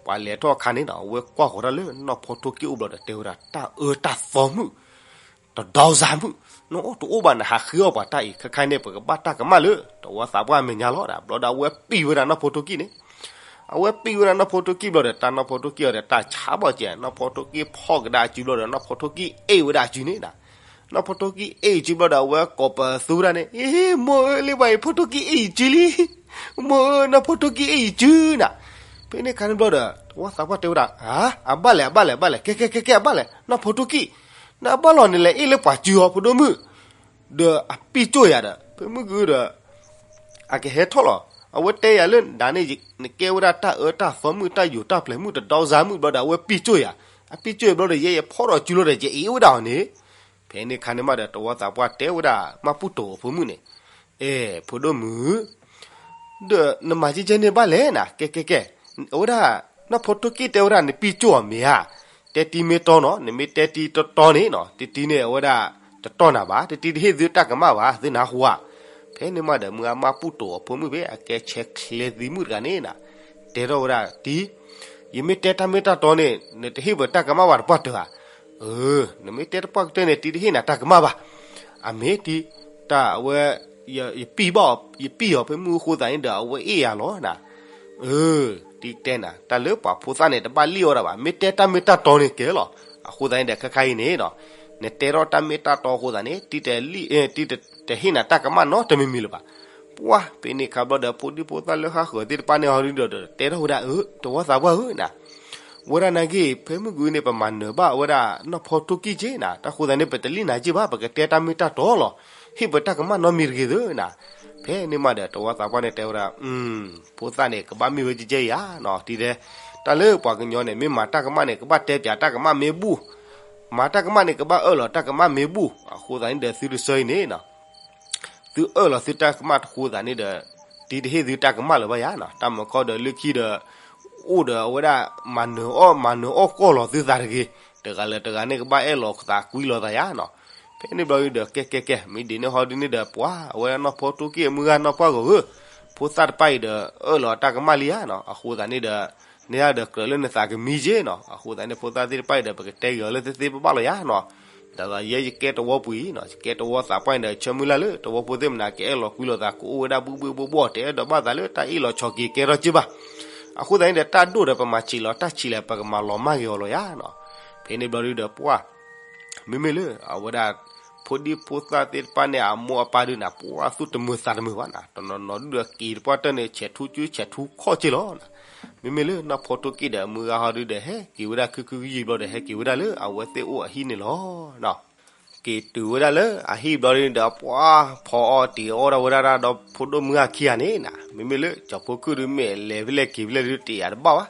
ပှၤလဲၤထီၣ်အခါန့ၣ်နီၤ အဝဲကွၢ်ဃီၤတၢ်လၢနီၢ်ဖီထိၣ်ကံၢ်အိၣ်ဘျီဒီး တဲဝဲဒၣ်တၢ်အၢတၢ်သီမုၣ်, တဒီစါမုၣ်, နအိၣ်တအိၣ်ဘၣ်နဟးဃ့အီၣ်ပှၤတၢ်အံၤ ခဲခါန့ၣ် ပကဘၣ်တၢ်ကမၣ်လၢ တဝီသးပှၢ်အမဲာ်ညါလီၤဒီး ဘျီဒီးအဝဲပံာ်ဝဲဒၣ်နီၢ်ဖီထိၣ်ကံၢ်န့ၣ် အဝဲပံာ်ဝဲဒၣ်နီၢ်ဖီထိၣ်ကံၢ်ဘျီဒီး တၢ်နီၢ်ဖီထိၣ်ကံၢ်အီၤဒီးတၢ်ဆါဘၣ်ကဲ နီၢ်ဖီထိၣ်ကံၢ်ဖီၣ်ကဒါအစုဘျီဒီး နီၢ်ဖီထိၣ်ကံၢ်အ့ၣ်ဝဲဒၣ်အစုန့ၣ်နၤ, နီၢ်ဖီထိၣ်ကံၢ်အ့ၣ်အစုဘျီဒီး အဝဲကိးပသူဒၣ်န့ၣ် အ့ မိၢ်ဧၢ လၢပှၤအံၤ ဖီထိၣ်ကံၢ်အ့ၣ်အစုလံ, မိၢ်ဧၢ နီၢ်ဖီထိၣ်ကံၢ်အ့ၣ်အစုနၤ, ဖဲန့ၣ်ခါန့ၣ်ဘျီဒီး တဝီသးပှၢ်တဲဝဲဒၣ် အဘၣ်လဲၣ် အဘၣ်လဲၣ် အဘၣ်လဲၣ် ကဲ ကဲ ကဲ ကဲ အဘၣ်လဲၣ် နီၢ်ဖီထိၣ်ကံၢ်, နအဘၣ်လီၤ နလဲၤအ့ၣ်လၢပှၤစုအီၤ ဖိဒိၣ်မုၣ်, ဒီးအပံၢ်ကၠိၣ်ယၤဒီး ဖဲမုၢ်ဂုၤဒီး အကဟဲထီၣ်လီၤ. အဝဲတဲယၤလၢဒၣ်န့ၣ် နကဲဝဲဒၣ်တၢ်အၢတၢ်သီမုၣ် တၢ်ယိာ်တၢ်ပျဲၤမုၣ် တဒီစါမုၣ်ဘျီဒီး အဝဲပံၢ်ကၠိၣ်ယၤ, အပံၢ်ကၠိၣ်ယၤဘျီဒီး ယဲယဖီၣ်ထီၣ်စုလီၤဒီး ယအ့ၣ်ဝဲဒၣ်အီၤန့ၣ်, ဖဲန့ၣ်ခါန့ၣ်မးဒီး တဝီသးပှၢ်တဲဝဲဒၣ် မၢ်ပူၣ်တိၤအဖိမုၣ်န့ၣ်, အဲ ဖိဒိၣ်မုၣ် ဒီးနမၤကဲကဲန့ၣ်ဘၣ်လဲၣ်နၤ, ကဲ ကဲ ကဲ, အဝဲဒၣ် နီၢ်ဖီထိၣ်ကံၢ်တဲဝဲဒၣ် နပံၢ်ကၠိၣ်အီၤမ့ၢ်ဧါ, တဲတံၤမ့ၢ်တီနီၤ, နမ့ၢ်တဲတံၤတတီန့ၣ်နီၤ, တံၤတံၤန့ၣ် အဝဲဒၣ် တတီနၤဘၣ်, တံၤတံၤတဟ့ၣ်သုတၢ်ကမၣ်ဘၣ်, သုနၢ်ဟူဧါ. ဖဲန့ၣ်မးဒီး မုၢ်ဂၤမၢ်ပူၣ်တိာ်အဖိမုၣ်ဖဲအကဲဆဲးချ့သံမုၣ်တဂၤန့ၣ်နၤ, တဲထီၣ်ဝဲဒၣ်, တံၤ, ယမ့ၢ်တဲတၢ်မ့ၢ်တၢ်တီန့ၣ် နတဟ့ၣ်ပတၢ်ကမၣ်ဘၣ်တပှၢ်တၢၢ်ဧါ. အၢ, နမ့ၢ်တဲတပှၢ်ကတၢၢ်န့ၣ် တံၤတဟ့ၣ်နၤတၢ်ကမၣ်ဘၣ်. အမ့ၢ်တံၤ, တၢ်အဝဲ, ယပံၢ်ဘၣ်အီၤ, ယပံၢ်အီၤဖဲမုၢ်အဃိသတးန့ၣ်ဒီး အဝဲအ့ၣ်ယၤလီၤနၤ. အၢ, တံၤတဲနၤ, တၢ်လၢပှၤဖိသၣ်န့ၣ် တဘၣ်လံၣ်အီၣ်ဒၣ်ဘၣ်, မ့ၢ်တဲတၢ်မ့ၢ်တၢ်တီန့ၣ်ကဲလီၤ. အဃိသတးန့ၣ်ဒီး ခဲခါအံၤန့ၣ်ဒီး နတဲထီၣ်တၢ်မ့ၢ်တၢ်တီအဃိသတးန့ၣ် တံၤတလံၣ်, တံၤတ, တဟ့ၣ်နၤတၢ်ကမၣ်နီတမံၤမံၤလၢၤဘၣ်. ပှၢ်, ဖဲန့ၣ်ခါဘျီဒီး ဖိဒံဖိသၣ်လၢဟးဃၢၤသ့ၣ်တဖၣ်န့ၣ်ဟီဒုဒီး တဲထီၣ်ဝဲဒၣ်, အၢ, တဝီသးပှၢ်ဧၢနၤ, ဝဲဒၣ်နာ်က့ ဖဲမုၢ်ကနံၤန့ၣ် ပမၤနၢၤဘၣ်ဝဲဒၣ်နီၢ်ဖီထိၣ်ကံၢ်က့နၤ, တၢ်ဃိသတးန့ၣ် ပတလံၣ်နၤက့ဘၣ်, ပကတဲတၢ်မ့ၢ်တၢ်တီလီၤ. ဟ့ၣ်ပတၢ်ကမၣ်နီတမံၤတဂ့ၤသၢနၤ. ဖဲန့ၣ်မးဒီး တဝီသးပှၢ်န့ၣ်တဲဝဲဒၣ်, ဖိသၣ်န့ၣ် ကဘၣ်မ့ၢ်ဝဲကဲကဲဧါနီၤ, တံၤတဲ, တၢ်လၢပှၤကညီန့ၣ် မ့ၢ်မၤတၢ်ကမၣ်န့ၣ် ကဘၣ်တဲပၠးတၢ်ကမၣ်မ့ၢ်ဘူၣ်, မၤတၢ်ကမၣ်န့ၣ် ကဘၣ်အၢၣ်လီၤတၢ်ကမၣ်မ့ၢ်ဘူၣ်. အဃိသတးန့ၣ်ဒီး သုတဆၢအံၤန့ၣ် သုအၢၣ်လီၤသုတၢ်ကမၣ်တဃိသတးန့ၣ်ဒီး တံၤတဟ့ၣ်သုတၢ်ကမၣ်လၢၤဘၣ်ယၤနီၤ. တၢ်မၤခီဒီးလၢခံဒီး အိၣ်ဒီးအဝဲဒၣ် မၤနၢၤအီၣ်မၤနၢၤအီၣ်ကီၢ်လီၤသုသးတဂ့ၤ, တဂၤလၢတဂၤန့ၣ်ကဘၣ်အဲၣ်လီၤသးကွံလီၤသးယၤနီၤ. ဖဲန့ၣ်ဘျီဒုဒီး ကဲကဲကဲ မ့ၢ်ဒ်န့ၣ်ဟီဒုန့ၣ်ဒီး ပှၤအဝဲဒၣ်နီၢ်ဖီထိၣ်ကံၢ်အမုၢ်ဂၤနီၢ်ပှၢ်ဂီၤဧၢ, ဖိသၣ်တဖၣ်အံၤဒီး အၢၣ်လီၤတၢ်ကမၣ်လံယၤနီၤ. အဃိသတးန့ၣ်ဒီး န့ၢ်ဒၣ်ဒီးကြၢးလၢနသးကမံက့နီၤ. အဃိသတးန့ၣ် ဖိသၣ်သ့ၣ်တဖၣ်အံၤဒီး ပကတဲဂ့ၤအီၤလၢသ့သ့ဘၣ်ဘၣ်လီၤယၤနီၤ. ဒီးယဲယကဲတဝီပူၤအံၤနီၤ, ယကဲတဝီသးပှၢ်အံၤဒီး ဆၢမုၢ်လၢ်လၢတဝီဖိသ့ၣ်မနၤ ကအဲၣ်လီၤကွံလီၤသး ကအိၣ်ဝဲဒၣ်ဘှံးဘှံးဘှီၣ်ဘှီၣ် တအဲၣ်ဒိးဘၣ်သးလၢတၢ်အ့ၣ်လိာ်ဆိးက့ၤကဲထီၣ်က့ဘၣ်. အဃိသတးန့ၣ်ဒီး တၢ်ဒိၣ်ဒီးပမၤဆံးလီၤ တၢ်ဆံးလဲၣ် ပကမၤလီၤမၢ်က့ၤအီၤလီၤယၤနီၤ. ဖဲန့ၣ်ဘျီဒုဒီး ပှၢ် မ့မ့ၢ်လၢအဝဲဒၣ် ဖိဒံဖိသၣ်သ့ၣ်တဖၣ်န့ၣ် အမိၢ်အပၢ်ဒုန့ၣ် ပှၢ်သူၣ်တမုာ်သးတမုာ်ဘၣ်နီၤ, တနီၤနီၤဒုဒီးက့ၤတပှၢ်တၢၢ်န့ၣ် ဆဲးထူကၠူဆဲးထူခီၣ်က့လီၤ. မ့မ့ၢ်လၢနီၢ်ဖီထိၣ်ကံၢ်ဒီး မုၢ်ဂၤဟီဒုဒီး ဟဲက့ၤဝဲဒၣ်ခုခုကယံာ်ဘျီဒီး ဟဲက့ၤဝဲဒၣ်လၢအဝဲသ့ၣ်အိၣ်အဟံၣ်န့ၣ်လီၤ. က့ၤတုၤဝဲဒၣ်လၢအဟံၣ်ဘျီဒုဒီး ပှၢ်ဖီအီၣ်တ့ၤအီၣ်ဒၣ်ဝဲဒၣ်ဒီးဖိဒိၣ်မုၣ်ဂၤခံဂၤန့ၣ်နီၤ, မ့မ့ၢ်လၢကၠီၤဖိခုၣ်ဒု မ့ၢ်လဲၤဖဲလဲၣ်က့ၤဖဲလဲၣ်ဒု တ့ၢ်ယၤတဘၣ်ဘၣ်,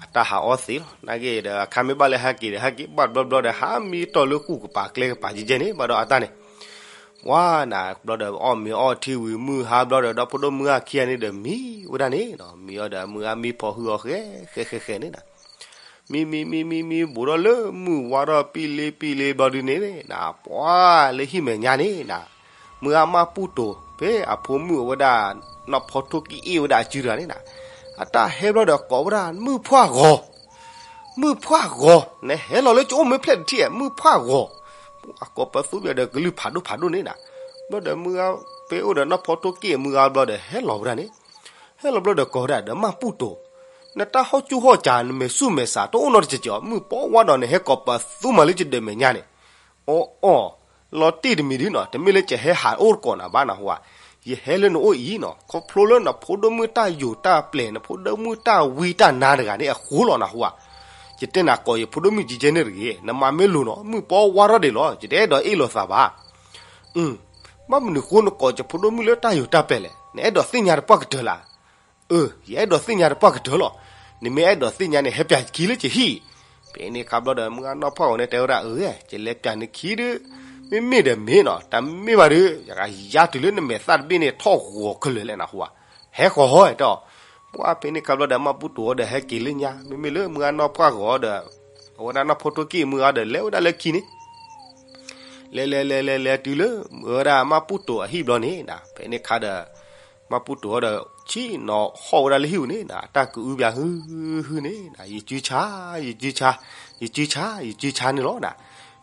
အတၢ်ဟးအီၣ်သ့လီၤ. နာ်က့ဒီး အခါမ့ၢ်ဘၣ်လၢဟဲက့ၤဒီး ဟဲက့ၤဘၣ်တဘျီဘျီဒီး ဟးမံတီၢ်လၢဃုာ်ကပၤကျဲကပၤကဲကဲန့ၣ် ဘၣ်ဒီးအတၢ်န့ၣ် ပှၢ်နၤဘျီဒီး အီၣ်မ့ၤအီထံဝံၤ မုၢ်ဟါဘျီဒီး ဒီဖိဒိၣ်မုၣ်ဂၤခံဂၤန့ၣ်ဒီး မံဝဲဒၣ်န့ၣ်နီၤ, မံအီၤဒီးမုၢ်ဂၤမံဖီဟုအီၤဃဲဃဲဃဲဃဲန့ၣ်နီၤ, မံမံမံမံမံ ဘူးထီၣ်လၢမုၢ်ဝါထီၣ်ပံၣ်လ့ပံၣ်လ့ဘျီဒုန့ၣ်နီၤ, ပှၢ်လၢဟံၣ်မဲာ်ညါန့ၣ်နီၤ, မုၢ်ဂၤမၢ်ပူၣ်တိာ် ဖဲအဖိမုၣ်အဝဲဒၣ် နီၢ်ဖီထိၣ်ကံၢ်အ့ၣ်ဝဲဒၣ်အစုတဂၤန့ၣ်နီၤ, အတၢ်ဟဲဘျီဒီးကိးဝဲဒၣ် မုၢ်ဖှၣ်ဂီၤ မုၢ်ဖှၣ်ဂီၤ နဟဲလီၤလၢကအိၣ်မ့ၢ်ဖျဲၣ်တထံၣ် မုၢ်ဖှၣ်ဂီၤ, အကိးပသူပျဲဒီးကလုၢ်ဖးဒိၣ်ဖးဒိၣ်န့ၣ်နီၤ, ဘျီဒီးမုၢ်ဂၤ ဖဲအိၣ်ဒီးနီၢ်ဖီထိၣ်ကံၢ်အမုၢ်ဂၤဘျီဒီး ဟဲလီၤဝဲဒၣ်န့ၣ်, ဟဲလီၤဘျီဒီးကိးဝဲဒၣ်ဒီး မၢ်ပူၣ်တိာ်, နတၢ်ဟီၣ်ကၠူဟီၣ်ကၠး နမဲာ်ဆူၣ်မဲာ်ဆး တအိၣ်နီတစဲးစဲး မုၢ်ပှၢ်ဝါဒီး နဟဲကိးပသူမးလၢယဒၢးမဲာ်ညါန့ၣ်, အီၣ်အီၣ် လီၤတံၢ်တမံၤဒုနီၤ, တမ့ၢ်လၢကဟဲဟးအိၣ်တကိးနၤဘၣ်နဟူဧါ, ယဟဲလၢနအိၣ်အံၤနီၤ, ခီဖျိလၢနဖိဒိၣ်မုၣ်တၢ်ယိာ်တၢ်ပျဲၤ နဖိဒိၣ်မုၣ်တၢ်ဝံတၢ်နါတဂၤန့ၣ်အဃိလီၤနဟူဧါ, ယတဲနၤကိးယဖိဒိၣ်မုၣ်ကဲကဲန့ၣ်တဂ့ၤ, နမၤမ့ၢ်လိၤနီၤ မုၢ်ပှၢ်ဝါထီၣ်ဒံးလီၤ ယတအဲၣ်ဒိးအ့ၣ်လိာ်သးဘၣ်. ဘၣ်မနုၤဃိနကိးယဖိဒိၣ်မုၣ်လၢတၢ်ယိာ်တၢ်ပျဲၤလဲၣ်, နအဲၣ်ဒိးသ့ၣ်ညါတပှၢ်ကတၢၢ်လၢ အၢ ယအဲၣ်ဒိးသ့ၣ်ညါတပှၢ်ကတၢၢ်လီၤ. နမ့ၢ်အဲၣ်ဒိးသ့ၣ်ညါန့ၣ် ဟဲပၠးခံလၢကဟံၣ်. ဖဲန့ၣ်ခါဘျီဒီး မုၢ်ဂၤနီၢ်ဖှၣ်ဂီၤန့ၣ်တဲဝဲဒၣ် အၢ ယလဲၤပၠးနခံဒု, မ့မ့ၢ်ဒီးမ့ၢ်နီၤ, တမ့ၢ်ဘၣ်ဒီး ယကယါတုၤလၢနမဲာ်သၣ်တဘ့ၣ်န့ၣ် ထီၣ်ဂီၤခဲလၢာ်လဲၣ်နဟူဧါ. ဟဲဃီၤဟီတဲအီၤ. ပှၢ်ဖဲန့ၣ်ခါဘျီဒီး မၢ်ပူၣ်တိာ်ဝဲဒီးဟဲက့ၤလၢညါ, မ့မ့ၢ်လၢမုၢ်ဂၤနီၢ်ဖှၣ်ဂီၤဒီး အဝဲဒၣ်နီၢ်ဖီထိၣ်ကံၢ်မုၢ်ဂၤဒီး လဲၤဝဲဒၣ်လၢခံန့ၣ် လဲၤလဲၤလဲၤလဲၤလဲၤတုၤလၢ အဝဲဒၣ်မၢ်ပူၣ်တိာ်အဟံၣ်ဘျီန့ၣ်နီၤ, ဖဲန့ၣ်ခါဒီး မၢ်ပူၣ်တိာ်ဒီး ဆ့ၣ်နီၤဟီၣ်ဝဲဒၣ်လၢဟံၣ်ပူၤန့ၣ်နီၤ, အတၢ်ကအုဘၣ်ဟုဟုန့ၣ်နီၤ, ယစုဆါ, ယစုဆါ, ယစုဆါ, ယစုဆါန့ၣ်လီၤနီၤ.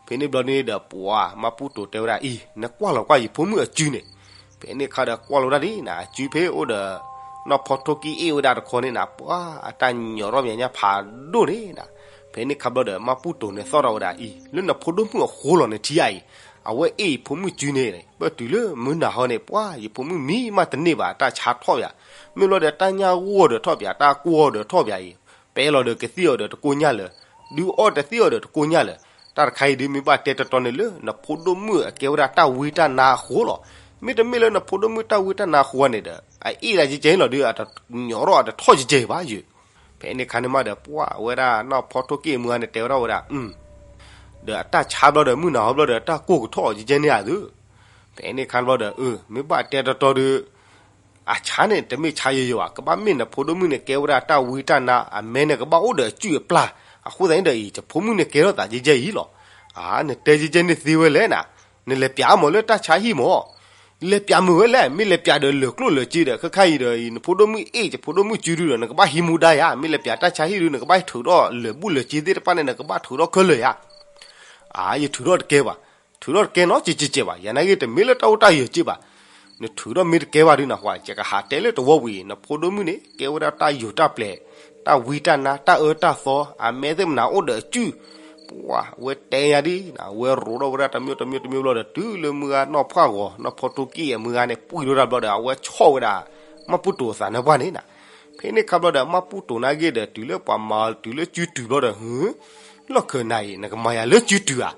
ဖဲန့ၣ်ဘျီန့ၣ်ဒီး ပှၢ်မၢ်ပူၣ်တိာ်တဲဝဲဒၣ်အံၤ, နကွၢ်လီၤကွၢ်ယဖိမုၣ်အစုန့ၣ်. ဖဲန့ၣ်ခါဒီးကွၢ်လီၤဝဲဒၣ်ဒ်နီၤ, အစုဖဲအိၣ်ဒီး နီၢ်ဖီထိၣ်ကံၢ်အ့ၣ်ဝဲဒၣ်တခီန့ၣ်နီၤ, ပှၢ်အတၢ်ညီၣ်ထီၣ်မဲာ်ညါဖးဒိၣ်န့ၣ်နီၤ. ဖဲန့ၣ်ခါဘျီဒီး မၢ်ပူၣ်တိာ်န့ၣ်သီၣ်ထီၣ်ဝဲဒၣ်အံၤ, လၢနဖိဒိၣ်မုၣ်အဃိလီၤနထံၣ်ဧါအံၤ, အဝဲအ့ၣ်ယဖိမုၣ်စုန့ၣ်, ပၢၢ်တုၤလၢမုၢ်နၤဟီန့ၣ် ပှၢ်ယဖိမုၣ်မံမးတန့ၢ်ဘၣ် တၢ်ဆါထီၣ်ယၤ, မ့ၢ်ဘျီဒီးတၢ်ညၣ်ဂီၢ်ဒီးထီၣ်ပၠး, တၢ်ကိၢ်အီၤဒီးထီၣ်ပၠးအံၤ, ပဲလီၤဒီးကသံၣ်အီၤဒီးတကိၢ်ညၣ်လၢၤ, ဒုးအီၣ်တသံၣ်အီၤဒီးတကိၢ်ညၣ်လၢၤ. တၢ်တခါအံၤဒုးမ့ၢ်ဘၣ်တဲတီတီန့ၣ်လၢ နဖိဒိၣ်မုၣ်အကဲဝဲဒၣ်တၢ်ဝံတၢ်နါအဃိလီၤ. မ့တမ့ၢ်လၢနဖိဒိၣ်မုၣ်တၢ်ဝံတၢ်နါအဃိန့ၣ်ဒီး အအ့ၣ်ဒၣ်ကဲကဲလီၤဒုး အတညီၣ်ထီၣ်အတထီၣ်ကဲကဲဘၣ်ယုၤ. ဖဲန့ၣ်ခါန့ၣ်မးဒီး ပှၢ်ဝဲဒၣ်နီၢ်ဖီထိၣ်ကံၢ်မုၢ်ဂၤန့ၣ်တဲဝဲဒၣ်ဝဲဒၣ် ဒီးအတၢ်ဆါဘျီဒီး မုၢ်နၤဟီဘျီဒီး တၢ်ကိၢ်ကထီၣ်ကဲကဲန့ၣ်ဧါသု. ဖဲန့ၣ်ခါဘျီဒီး အၢ မ့ၢ်ဘၣ်တဲတီတီဒီး အဆါန့ၣ် တမ့ၢ်ဆါယိယိဘၣ်, ကဘၣ်မ့ၢ်နဖိဒိၣ်မုၣ်န့ၣ် ကဲဝဲဒၣ်တၢ်ဝံတၢ်နါ, အမဲန့ၣ်ကဘၣ်အိၣ်ဒီးအစုၣ်အပျၢ်, အဃိသတးန့ၣ်ဒီးအံၤ ယဖိမုၣ်န့ၣ်ကဲထီၣ်သးကဲကဲအံၤလီၤ. အါ နတဲကဲကဲန့ၣ်သ့ဝဲလဲၣ်နၤ, နလဲၤပၠးမးလၢတၢ်ဆါဟံၣ်မး လဲၤပျးမုာ်ဝဲလဲၣ်, မ့ၢ်လဲၤပျးဒီးလၢာ်ကျိၣ်လၢာ်စ့ဒီး ခဲခါအံၤဒီး နဖိဒိၣ်မုၣ်အ့ၣ် ယဖိဒိၣ်မုၣ်စုဒုဒီး နကဘၣ်ဟံးမူဒါယၤ, မ့ၢ်လဲၤပျးတၢ်ဆါဟံၣ်ဒု နကဘၣ်ထုးထီၣ်လၢာ်ဘူၣ်လၢာ်စ့သ့ၣ်တဖၣ်န့ၣ် နကဘၣ်ထုးထီၣ်ခဲလၢာ်ယၤ. အါ ယထုးထီၣ်တကဲဘၣ်, ထုးထီၣ်တကဲနီတစဲးစဲးဘၣ်, ယၤနာ်က့တမ့ၢ်လၢတၢ်အိၣ်တၢ်ယၢၤစ့ဘၣ်. နထုးထီၣ်မ့ၢ်တကဲဘၣ်ဒု နဟါ ယကဟးတဲလၢတဝီဝံၤ နဖိဒိၣ်မုၣ်န့ၣ် ကဲဝဲဒၣ်တၢ်ယိာ်တၢ်ပျဲၤ, တၢ်ဝံတၢ်နါ တၢ်အၢတၢ်သီ အမဲသ့ၣ်မနၤအိၣ်ဒီးအစုၢ် ပှၤ အဝဲတဲညါဒ် အဝဲရိးထီၣ်ဝဲဒၣ်တမံၤတမံၤတမံၤဘျီဒီး တုၤလၢမုၢ်ဂၤနီၢ်ဖှၣ်ဂီၤ နီၢ်ဖီထိကံၢ်အမုၢ်ဂၤန့ၣ် ပှံၢ်ထီၣ်ဝဲဒၣ်ဘျီဒီး အဝဲဆီၣ်ဝဲဒၣ် မၢ်ပူၣ်တိၤအသးနၢ်ပှၢ်န့ၣ်နၤ. ဖဲန့ၣ်ခါဘျီဒီး မၢ်ပူၣ်တိၤနာ်က့ဒီး တုၤလၢပှၤမၤတုၤလၢစုတုၤဘျီဒီး ဟု လီၢ်ခၢၣ်နၤအံၤ နကမၤယၤလၢစုတုၤဧါ.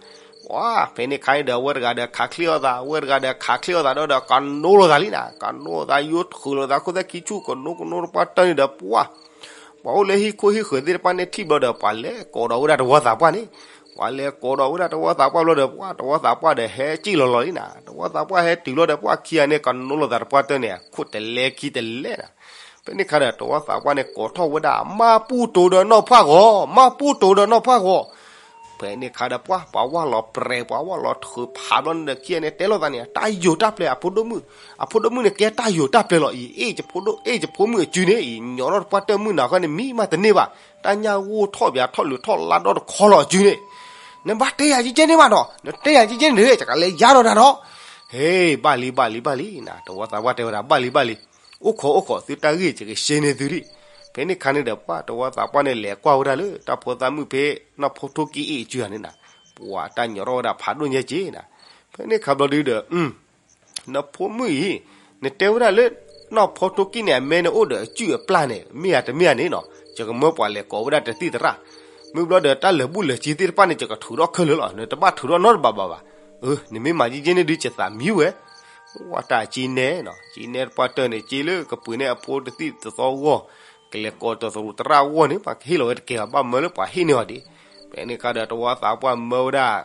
ပှၤ ဖဲန့ၣ်ခါန့ၣ်ဒီး အဝဲတဂၤဒီးခးချ့အီၣ်သး အဝဲတဂၤဒီးခးချ့အီၣ်သးဒီး ကနိလီၤသးလံနၤ, ကနိလီၤသး ယိထူးလိာ်သး ခိၣ်သၣ်ခံဆူၣ် ကနိကနိတပှၢ်တၢၢ်န့ၣ်ဒီး ပှၤ ပှၤအိၣ်လၢဟံၣ်ခိၣ်ဟံၣ်ဃၢၤသ့ၣ်တဖၣ်န့ၣ်ထံၣ်ဘျီဒီး ပှၤလဲၤကိးဒီးဝဲဒၣ်တဝီသးပှၢ်န့ၣ်, ပှၤလဲၤကိးဒီးဝဲဒၣ်တဝီသးပှၢ်ဘျီဒီး ပှၤ တဝီသးပှၢ်ဒီးဟဲစံၣ်လီၤလီၤလံနၤ, တဝီသးပှၢ်ဟဲတုၤလီၤဒီး ပှၤခံဂၤန့ၣ် ကနိလီၤသးတပှၢ်တၢၢ်န့ၣ် ခိၣ်တလဲခံတလဲနၤ. ဖဲန့ၣ်ခါဒီး တဝီသးပှၢ်န့ၣ် ကိးထီၣ်ဝဲဒၣ် မၢ်ပူၣ်တိၤဒီးနီၢ်ဖှၣ်ဂီၤ, မၢ်ပူၣ်တိၤဒီးနီၢ်ဖှၣ်ဂီၤ. ဖဲန့ၣ်ခါဒီး ပှၤ ပှၤဝၢ်လီၤပြဲး ပှၤဝၢ်လီၤထုးဖးဘျီန့ၣ်ဒီး ခံဂၤန့ၣ် တဲလိာ်သးန့ၣ် တၢ်ယိာ်တၢ်ပျဲၤအဖိဒိၣ်မုၣ်, အဖိဒိၣ်မုၣ်န့ၣ် ကဲတၢ်ယိာ်တၢ်ပျဲၤလီၤအံၤ, အ့ၣ် ယဖိဒိၣ် အ့ၣ် ယဖိမုၣ်အစုန့ၣ်အံၤ ညီထီၣ်တပှၢ်တၢၢ်မုၢ်နၤခီန့ၣ် မံမးတန့ၢ်ဘၣ်, တၢ်ညၣ်ဂိၢ်ထီၣ်ပၠးထီၣ်လၢာ်ထီၣ်လါဒီတခီလီၤအစုန့ၣ်, နဘၣ်တဲယၤကဲကဲန့ၣ်ဘၣ်နီၤ, နတဲယၤကဲကဲန့ၣ်ဒီး ယကလဲၤယါဒီးနၤနီၤ. ဟ့ ဘၣ်လံ ဘၣ်လံ ဘၣ်လံနၤ, တဝီသးပှၢ်တဲဝဲဒၣ် ဘၣ်လံ ဘၣ်လံ, အိၣ်ခိး အိၣ်ခိး သုတၢ်ဂ့ၢ် ယကရှဲန့ၢ်သုဒံး. ဖဲန့ၣ်ခါန့ၣ်ဒီး ပှၤ တဝီသးပှၢ်န့ၣ် လဲၤကွၢ်ဝဲဒၣ်လၢ တၢ်ဖိသၣ်မုၣ်ဖဲ နီၢ်ဖီထိကံၢ်အ့ၣ်အစုဂၤန့ၣ်နၤ, ပှၤ တၢ်ညီထီၣ်ဝဲဒၣ်ဖးဒိၣ်ညါက့နၤ. ဖဲန့ၣ်ခါဘျီဒုဒီး နဖိမုၣ်အံၤ နတဲဝဲဒၣ်လၢ နီၢ်ဖီထိကံၢ်န့ၣ် အမဲန့ၣ်အိၣ်ဒီးအစုၣ်အပျၢ်န့ၣ် မ့ၢ်ဧါတမ့ၢ်ဧါန့ၣ်နီၤ, ယကမၢပှၤလဲၤကိးဝဲဒၣ်တသံၣ်သရၣ်, မ့ၢ်ဘျီဒီးတၢ်လၢာ်ဘူၣ်လၢာ်စ့သ့ၣ်တဖၣ်န့ၣ် ယကထုးထီၣ်ခဲလၢာ်လီၤ, နတဘၣ်ထုးထီၣ်နီတဘးဘၣ်ဘၣ်. အၢ နမ့ၢ်မၤကဲကဲန့ၣ်ဒုး ယသးမံဝဲ, ဝဲတၢ်က့နဲနီၤ, က့နဲတပှၢ်တၢၢ်န့ၣ် က့လၢကပှ့ၤန့ၢ်အဖိတသံၣ်တသီအဂီၢ်, ကလဲၤကိးတရူးသရၣ်အဂီၢ်န့ၣ် ပှၤကဟ့ၣ်လီၤဝဲတကဲဘၣ်, ဘၣ်မၢလၢပှၤဟ့ၣ်န့ၢ်အီၤဒံး. ဖဲန့ၣ်ခါဒီး တဝီသးပှၢ်မၢဝဲဒၣ်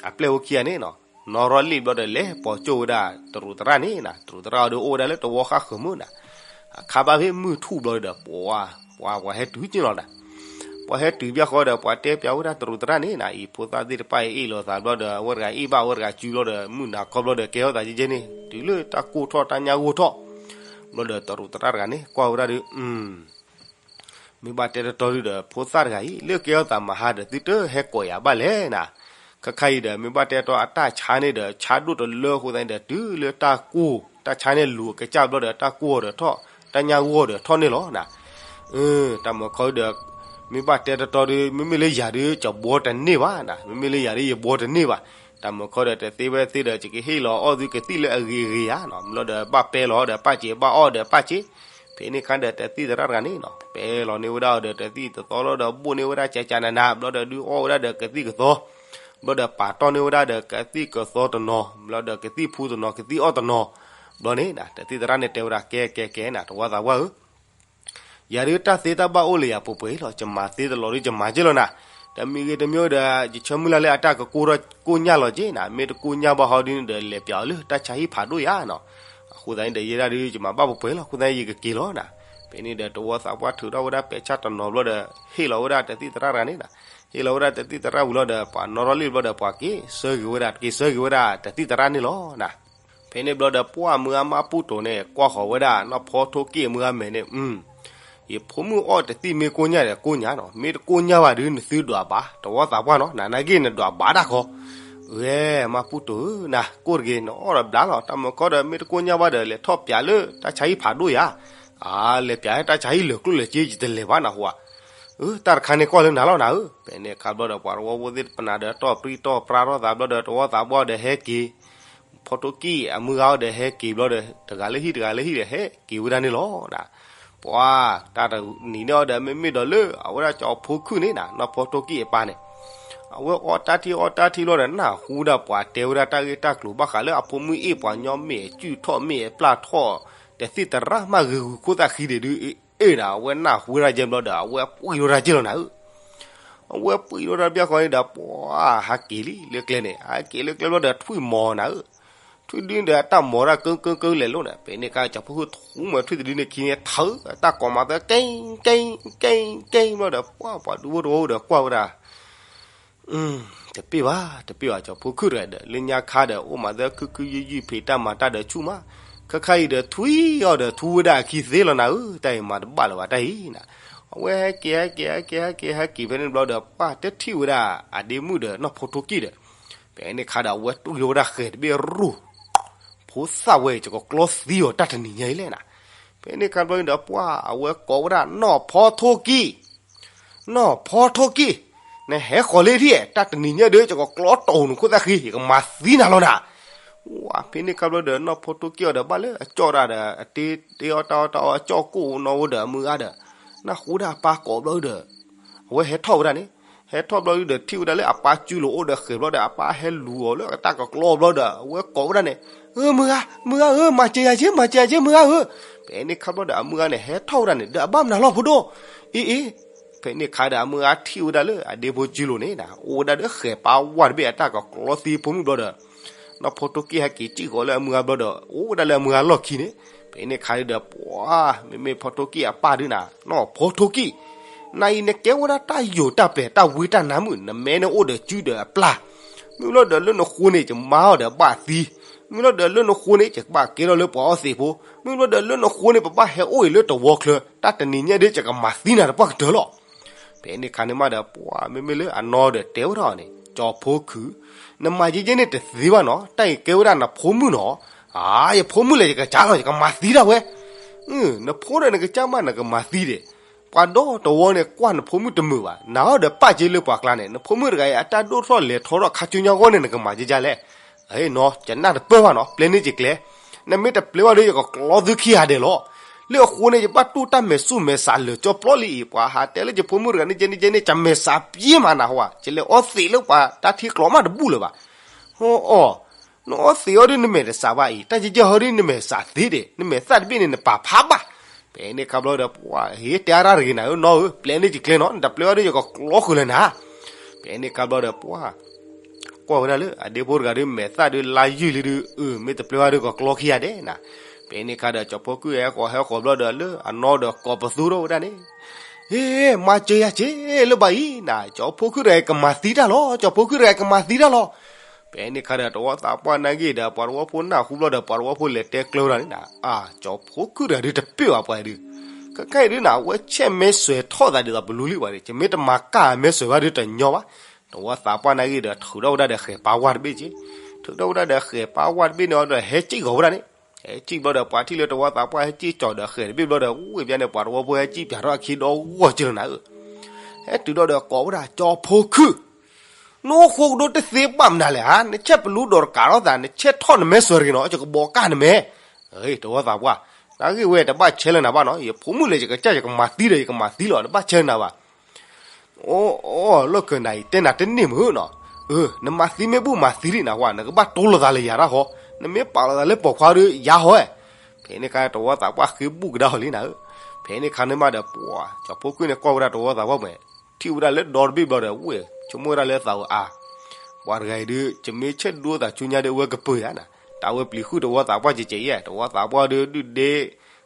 အပျဲၢ်ဖိခံဂၤန့ၣ်နီၤ, နီၢ်ရီၣ်လံၣ်ဘျီဒီး လဲၤပိာ်ကၠိဝဲဒၣ်တရူးသရၣ်န့ၣ်နၤ, တရူးသရၣ်အီၤဒီးအိၣ်ဝဲဒၣ်လၢတဝီဃၣ်ဃၢၤမုၢ်နၤ, အခါဘၣ်ဖဲမုၢ်ထူၣ်ဘျီဒီး ပှၤ ပှၤ ပှၤဟဲတုၤက့လီၤနၤ. ပှၤဟဲတုၤဘၣ်ဃီဒီး ပှၤတဲပၠးဝဲဒၣ်တရူးသရၣ်န့ၣ်နၤ, အံၤဖိသၣ်သ့ၣ်တဖၣ်အံၤအ့ၣ်လိာ်သးဘျီဒီး အဝဲတဂၤအ့ၣ်ဘၣ်အဝဲတဂၤစုဘျီဒီး မုၢ်နၤခီဘျီဒီး ကဲထီၣ်သးကဲကဲန့ၣ် တုၤလၢတၢ်ကိၢ်ထီၣ်တၢ်ညၣ်ဂိၢ်ထီၣ်, ဘျီဒီးတရူးသရၣ်တဂၤန့ၣ် ကွၢ်ဝဲဒၣ်ဒီး မ့ၢ်ဘၣ်တဲတတီဒုဒီး ဖိသၣ်တဂၤအံၤ လၢကဲထီၣ်သးမဟါဒီး သုတဟဲကိးယၤဘၣ်လဲၣ်နၤ. ခါခါအံၤဒီး မ့ၢ်ဘၣ်တဲတတီအတၢ်ဆါန့ၣ်ဒီး ဆါဒိၣ်တလၢအဃိသတးန့ၣ်ဒီး တုၤလၢတၢ်ကိၢ် တၢ်ဆါန့ၣ်လူၤအကစၢ်ဘျီဒီး တၢ်ကိၢ်အီၤဒီးထီၣ် တၢ်ညၣ်ဂိၢ်အီၤဒီးထီၣ်န့ၣ်လီၤနၤ. တၢ်မၤခီဒီး မ့ၢ်ဘၣ်တဲတတီဒီး မ့မ့ၢ်လၢယၤဒီး ယဘှီတန့ၢ်ဘၣ်နၤ, မ့မ့ၢ်လၢယၤဒီး ယဘှီတန့ၢ်ဘၣ်. တၢ်မၤခီဒီး တသ့ဝဲသ့ဒီး ယကဟ့ၣ်လီၤအီၣ်သုကသံၣ်လၢအဂ့ၤအဂ့ၤဧါနၤ, ဘျီဒီးဘၣ်ပဲလီၤဒီးပၢ်စ့ ဘၣ်အီၣ်ဒီးပၢ်စ့. ဖဲန့ၣ်ခါဒီး တသံၣ်သရၣ်တဂၤန့ၣ်နၤ ပဲလီၤန့ၢ်ဝဲဒၣ်အီၤဒီး တသံၣ်တသီလီၤဒီး ဘိၣ်န့ၢ်ဝဲဒၣ်ကကနနၤ ဘျီဒီးဒုးအီၣ်ဝဲဒၣ်ဒီးကသံၣ်ကသီ, ဘျီဒီးပာ်တီၢ်န့ၢ်ဝဲဒၣ်ဒီးကသံၣ်ကသီတနီၤ, ဘျီဒီးကသံၣ်ဖူတနီၤ ကသံၣ်အီၣ်တနီၤ, ဘျီန့ၣ် တသံၣ်သရၣ်န့ၣ်တဲဝဲဒၣ် ကဲကဲကဲနၤ တဝီသးပှၢ်ဧၢ ယၤဒုးတၢ်သ့တၢ်ဘၣ်အိၣ်လၢယၤပှဲၤပှဲၤလီၤ, ယမၤသ့တလီၤဒုး ယမၤက့လီၤနၤ. တမံၤဂ့ၤတမံၤဒီး ယဆၢမုၢ်လၢ်လၢအတၢ်ကကိၢ်ထီၣ်ကိၢ်ညၣ်လီၤက့နၤ, မ့ၢ်တကိၢ်ညၣ်ဘၣ်ဟီဒုးန့ၣ်ဒီး လဲၤပၠးအီၤလၢတၢ်ဆါဟံၣ်ဖးဒိၣ်ယၤနၤ. အဃိသတးန့ၣ်ဒီး ယဲဒၣ်ဒုး ယမၤဘၣ်ပှဲၤပှဲၤလီၤ, အဃိသတးန့ၣ် ယကက့ၤလီၤနၤ. ဖဲန့ၣ်ဒီး တဝီသးပှၢ်ထုးထီၣ်ဝဲဒၣ်ပဲာ်ဆၣ်တနီၤဘျီဒီး ဟ့ၣ်လီၤဝဲဒၣ်တသံၣ်သရၣ်တဂၤန့ၣ်နၤ, ဟ့ၣ်လီၤဝဲဒၣ်တသံၣ်သရၣ်ဝံၤလီၤဒီး ပှၤနီၢ်ရီၣ်လံၣ်ဘျီဒီး ပှၤက့ၤဆၢဂ့ၤဝဲဒၣ် က့ၤဆၢဂ့ၤဝဲဒၣ်တသံၣ်သရၣ်န့ၣ်လီၤနၤ. ဖဲန့ၣ်ဘျီဒီး ပှၢ်မုၢ်အါမးပူၣ်တိၤန့ၣ် ကွၢ်ဃီၤဝဲဒၣ် နီၢ်ဖီထိကံၢ်အမုၢ်အါမဲာ်န့ၣ် ယဖိမုၣ်အီၣ်တသံၣ်မ့ၢ်ကိၢ်ညၣ်ဒီးကိၢ်ညၣ်နီၤ, မ့ၢ်တကိၢ်ညၣ်ဘၣ်ဒုး နသုဒွးဘၣ် တဝီသးပှၢ်နီၤ, နနာ်က့နဒွးဘၣ်တၢ်ခီ, ဂဲၤ မးပူၣ်တိၤဧၢ နကိၢ်တဂ့ၤ နအီၣ်ဒီးဘျါလီၤ, တၢ်မၤခီဒီး မ့ၢ်တကိၢ်ညၣ်ဘၣ်ဒီး လဲၤထီၣ်ပၠးလၢတၢ်ဆါဟံၣ်ဖးဒိၣ်ယၤ, အါ လဲၤပၠးတၢ်ဆါဟံၣ်လၢာ်ကျိၣ်လၢာ်စ့ ယတလဲၤဘၣ်နဟူဧါ, အၢ တၢ်တခါန့ၣ်ကွၢ်လၢနၤလီၤနၤဧၢ, ဖဲန့ၣ်အခါဘျီဒီး ပှၤတဝီဖိသ့ၣ်တဖၣ်နၤဒီး တီၢ်ပြံတီၢ်ပြါထီၣ်သးဘျီဒီး တဝီသးပှၢ်ဒီးဟဲက့ၤ ဖီထိကံၢ်အမုၢ်ဂၤအီၤဒီးဟဲက့ၤဘျီဒီး တဂၤလၢဟံၣ်တဂၤလၢဟံၣ်ဒီးဟဲက့ၤဝဲဒၣ်န့ၣ်လီၤနၤ. ပှၤ တၢ်တနံၤန့ၣ်အီၤဒီး မ့မ့ၢ်ဒီးလၢအဝဲဒၣ်ကၠီဖိခုၣ်န့ၣ်နၤ နီၢ်ဖီထိကံၢ်အပၢ်န့ၣ် အဝဲအီၣ်တၢ်ထံၣ်အီၣ်တၢ်ထံၣ်ဘျီဒီး နၢ်ဟူဒၣ်ပှၤတဲဝဲဒၣ်တၢ်ဂ့ၢ်တၢ်ကျိၤဘၣ်ဃးလၢအဖိမုၣ်အ့ၣ်ပှၤညီမ့ၢ်အစုၣ်ထီၣ်မ့ၢ်အပျၢ်ထီၣ် တသံၣ်သရၣ်မးဂ့ၤဂုၤခိၣ်သၣ်ဃံဒံးဒုး အ့ၣ်နၤ အဝဲနၢ်ဟူဝဲဒၣ်ကဲဘျီဒီး အဝဲပှံၢ်ထီၣ်တၢ်ကဲလီၤနၤဧၢ အဝဲပှံၢ်ထီၣ်တၢ်ဘျီဃီန့ၣ်ဒီး ပှၤဟးက့ၤလံလၢကျဲန့ၣ် ဟးက့ၤလၢကျဲဘျီဒီး ထွံၣ်မီၤနၤဧၢ, ထွံၣ်ဒုန့ၣ်ဒီး အတၢ်မီၤဒၣ်ကၢကၢကၢလဲၤလိာ်န့ၣ် ဖဲန့ၣ်အခါ ကၠီဖိခုၣ်ထူမီၤထွံၣ်တဒုန့ၣ်ခံန့ၣ် ထၢအတၢ်ကိးမၤသၢ ကဲကဲကဲကဲဘျီဒီး ပှၤ ပှၤဒူဖိတဝီဒီးကွၢ်ဝဲဒၣ် တပ့ၢ်ဘၣ် တပ့ၢ်ဘၣ် ကၠီဖီခိၣ်တဂၤဒီး လၢညါခါဒီး အိၣ်မးသၢခုခုယုၢ်ယုၢ် ဖံးတၢ်မၤတၢ်ဒီးဆူၣ်မး, ခဲခါအံၤဒီး ထွံၣ်အီၤဒီး ထူဝဲဒၣ်အခံသ့လီၤနၤဧၢ, တၢ်အံၤမၤတဘၣ်လၢၤဘၣ်တၢ်အံၤနၤ. အဝဲဟဲက့ၤ ဟဲက့ၤ ဟဲက့ၤ ဟဲက့ၤ ဟဲက့ၤ ဖဲန့ၣ်ဘျီဒီး ပှၢ်တဲထံၣ်ဝဲဒၣ် အဒ့မုၣ်ဒီး နီၢ်ဖိထိၣ်ကံၣ်ဒီး ဖဲန့ၣ်ခါဒီး အဝဲတူၢ်လိာ်ဝဲဒၣ်ဃဲၤတဘ့ၣ်ရူၢ် ဖိသၣ်ဝဲအံၤ ယကကျီသံအီၤတၢ်တနံၤညါအံၤလဲၣ်နၤ. ဖဲန့ၣ်ခါဘျီဒီး ပှၢ်အဝဲကိးဝဲဒၣ် နီၢ်ဖီထိၣ်ကံၣ်, နီၢ်ဖီထိၣ်ကံၣ်, နဟဲဃီၤလၢထံၣ် တၢ်တနံၤညါဒီး ယကကျီတီၢ်နခိၣ်သၣ်ဃံ ယကမၤသံနၤလီၤနၤ. ဝဲဖဲန့ၣ်ခါဘျီဒီး နီၢ်ဖီထိၣ်ကံၣ်အီၤဒီး ဘၣ်လၢအကၠီၣ်တၢ်ဒီး အတ့တ့အီၣ်တၢ်အီၣ်တၢ်အီ အကၠီၣ်ကိၣ်နီၣ်ဝဲဒီးအမုၢ်အါဒီး နၢ်ဟူဒၣ်အပၢ်ကိးဘျီဒီး အဝဲဟဲထီၣ်ဝဲဒၣ်န့ၣ်, ဟဲထီၣ်ဘျီဒီး ထံၣ်ဝဲဒၣ်လၢအပၢ်စုလိာ်အိၣ်ဒီးဃဲၤဘျီဒီး အပၢ်ဟဲလူၤအီၤလၢအတၢ်ကကျီဘျီဒီး အဝဲကိးဝဲဒၣ်န့ၣ်, အၢ မုၢ်ဂၤ မုၢ်ဂၤဧၢ မၤစၢၤယၤက့ မၤစၢၤယၤက့ မုၢ်ဂၤဧၢ. ဖဲန့ၣ်ခါဘျီဒီး အမုၢ်ဂၤန့ၣ် ဟဲထီၣ်ဝဲဒၣ်န့ၣ် ဒီးအဘၣ်မနုၤလီၤဖိဒိၣ်, အ့အ့ ဖဲန့ၣ်ခါဒီး အမုၢ်ဂၤထံၣ်ဝဲဒၣ်လၢအဒ့ဖိစုလိာ်န့ၣ် အိၣ်ဝဲဒၣ်ဒီးဃဲၤပၢ်ဝါတဘ့ၣ်အတၢ်ကကျီသံဖိမုၣ်ဘျီဒီး နီၢ်ဖီထိၣ်ကံၣ်ဟဲက့ၤစံၣ်ဃီၤလၢအမုၢ်ဂၤဘျီဒီး အိၣ်ဝဲဒၣ်လၢအမုၢ်ဂၤလီၢ်ခံန့ၣ်, ဖဲန့ၣ်ခါဒီး ပှၢ် မ့မ့ၢ်ဖီထိၣ်ကံၣ်အပၢ်ဒုးနၤ နီၢ်ဖီထိၣ်ကံၣ်, နၤအံၤနကဲဝဲဒၣ်တၢ်ယိာ်တၢ်ပျဲၤ တၢ်ဝံတၢ်နါမုၣ် နမဲန့ၣ်အိၣ်ဒီးစုဒီးအပျၢ်, မ့ၢ်ဘျီဒီးလၢနဃိန့ၣ် ယမါအီၤဒီးဘၣ်သံ, မ့ၢ်ဘျီဒီးလၢနဃိန့ၣ် ယကဘၣ်ကဲထီၣ်လၢပှၤအီသံးဖိ, မ့ၢ်ဘျီဒီးလၢနဃိန့ၣ် ပဘၣ်ဟဲအိၣ်အံၤလၢတဝီချၢ တၢ်တနံၤညါဒီး ယကမၤသံနၤတပှၢ်ကတၢၢ်လီၤ. ဖဲန့ၣ်ခါန့ၣ်မးဒီး ပှၢ်မ့မ့ၢ်လၢအနီၢ်ဒီးတဲဝဲဒၣ်အီၤန့ၣ် ကၠီဖီခိၣ်, နမၤယဲယဲန့ၣ်တသ့ဘၣ်နီၤ, တၢ်အံၤကဲဝဲဒၣ်နဖိမုၣ်နီၤ, အါ ယဖိမုၣ်လဲၣ် ယကစၢ်လီၤ ယကမၤသံဒၣ်ဝဲ, နဖိဒီးနကစၢ်မး နကမၤသံဒၣ်, ပှၤဒီတဝီန့ၣ် ကွၢ်နဖိမုၣ်တမုာ်ဘၣ်, နၤအီၤဒီးပာ်က့ၤလၢပှၤကျါန့ၣ် နဖိမုၣ်တဂၤအံၤ အတၢ်ဒိၣ်ထီၣ်လဲၤထီထီၣ်ခါဆူညါအဂီၢ်န့ၣ် နကမၤယဲယဲလဲၣ်, နီၤ ယနၢ်တပၢၢ်ဘၣ်နီၤ ပျဲန့ၢ်က့ၤကျဲ နမ့ၢ်တပျဲဘၣ်ဒီး ယကကျီသုခံဂၤဒဲးလီၤ. လၢအဃိန့ၣ် ယဘၣ်တူၢ်တၢ်မဲာ်ဆူၣ်မဲာ်ဆးလၢာ်ကၠီပျီလံအံၤ, ပှၤဟးတဲလၢယဖိမုၣ်တဂၤန့ၣ် ကဲန့ၣ်ကဲန့ၣ် ကမဲာ်ဆးပျဲမးနဟူဧါ, ယလဲၤအီသံးလၢပှၤတၢ်ထံကျိးမးတဘူၣ်လၢၤဘၣ်. ဟီအီၤ, နအီသံးအီၤဒ်နမဲာ်တဆးဘၣ်အံၤ, တၢ်ယဲယဲဟီဒ်နမဲာ်ဆးသ့ဒဲး, နမဲာ်သၣ်တဘ့ၣ်န့ၣ် နပာ်ဖးဘၣ်. ဖဲန့ၣ်ခါဘျီဒီး ပှၢ်ဟ့ၣ်တဲအါတၢ်တဂ့ၤနၤဧၢ, နီၢ်ဧၢ, ပျဲန့ၢ်က့ၤကျဲနီၤ, နတပျဲဘၣ်ဒီး ယကကျီဃုာ်လၢနၤ. ဖဲန့ၣ်ခါဘျီဒီး ပှၢ် ကွၢ်ဝဲဒၣ်လၢအဒ့ဖိတဂၤဒီး မဲာ်သၣ်ဒီးလါယုၢ်လံဒီး အၢ မ့ၢ်တပျဲဘၣ်ဒီး ကကျီခံဂၤဒဲးနၤ. ဖဲန့ၣ်ခါဒီး ကၠီဖီခိၣ်ဟဲဃီၤဟဲဃီၤဘျီဒီး လၢအနီၢ်ဒီးကိးပသူထီၣ်ဝဲဒၣ်န့ၣ်, ဟ့ မၤစၢၤယၤက့လၢၤဘၣ်အံၤနၤ, ကၠီဖီခိၣ်တဂၤအံၤ ကမၤသံတၢ်လီၤ, ကၠီဖီခိၣ်တဂၤအံၤ ကမၤသံတၢ်လီၤ. ဖဲန့ၣ်ခါဒီး တဝီသးပှၢ်နာ်ဂ့ၢ်ဒီး ပှၤတဝီဖိနၢ်ဟူဘျီဒီး ပှၤတဝီဖိလဲၤတဲကျၢၤဝဲဒၣ်န့ၣ်နၤ, အါ ကၠီဖီခိၣ်တဂၤဒီးတပ့ၢ်ဘၣ်ပှၤအံၤဒုး, ခဲခါအံၤဒုးနၤ အဝဲဆဲးမဲဆွဲးထီၣ်သးဒ်သိးပလူလံပှၤန့ၣ်, ယမ့ၢ်တမၤကၢ်မဲဆွဲးဘၣ်ဒီးတညီဘၣ်. တဝီသးပှၢ်နာ်ဂ့ၢ်ဒီး ထုးထီၣ်ဝဲဒၣ်ဒီးဃဲၤပၢ်ဝါတဘ့ၣ်က့, ထုးထီၣ်ဝဲဒၣ်ဒီးဃဲၤပၢ်ဝါတဘ့ၣ်န့ၣ်အီၤဒီး ဟဲစံၣ်ဂီၤဝဲဒၣ်န့ၣ်, ဟဲစံၣ်ဘျီဒီး ပှၤထံၣ်လၢတဝီသးပှၢ်ဟဲစံၣ်ကၠီၤဒီးဃဲၤတဘ့ၣ်ဘျီဒီး ဝ့ၢ်ပျါန့ၣ် ပှၤတဝီဖိဟဲစံၣ်ပၠးထီၣ်အခံဒီဂီၢ်က့လီၤနၤဧၢ. ဟဲတုၤဒီးဒီးကိးဝဲဒၣ် ကၠီဖီခိၣ် နအိၣ်ဃိကဒီးတသ့ဘၣ်မနုၤလဲၣ်ဧါ, နဆဲးပလူဒီးတကးထီၣ်သး, နဆဲးထီၣ်နမဲဆွဲးတဂ့ၤနီၤ, ယကဘီးကၢ်နမဲ. တဝီသးပှၢ်, နာ်ဂ့ၢ်ဝဲတဘၣ်ဆဲးလၢနၤဘၣ်နီၤ, ယဖိမုၣ်လဲၣ် ယကစၢ် ယကမၤသံဒီး ယကမၤသံလီၤ, တဘၣ်ဆဲးလၢနၤဘၣ်. အိၣ် လီၢ်ခၢၣ်နၤအံၤ တဲနၤတန့ၢ်မုၢ်နီၤ, အၢ နမၤသံမ့ၢ်ဘူၣ်မၤသံလံနၤဝဲ, နကဘၣ်တိလိာ်သးလၢယၤတၢ်ဃီ, နမ့ၢ်ပာ်လီၤသးလၢပိာ်ခွါဒီးယၤဃီဧဲ. ဖဲန့ၣ်ခါတဝီသးပှၢ်ဃ့ဘူၣ်ကဒါဃီလံနၤဧၢ. ဖဲန့ၣ်ခါန့ၣ်မးဒီး ပှၢ် ကၠီဖီခိၣ်န့ၣ်ကွၢ်ဝဲဒၣ်တဝီသးပှၢ်မဲာ်, ထံၣ်ဝဲဒၣ်လၢဒီတဘ့ၣ်ဘျီဒီး ဝ့ၢ်ဆိကမိၣ်ဝဲဒၣ်လၢသးဧိၤ အါ ပှၤတဂၤအံၤဒုး ယမ့ၢ်ဆဲးဒိသးဆူညါဒီး အဝဲကပၢၤယၤနၤ, တၢ်ဝဲပျံၤဃုာ်တဝီသးပှၢ်ကဲကဲအံၤ, တဝီသးပှၢ်ဒုးဒုၣ်ဒ့,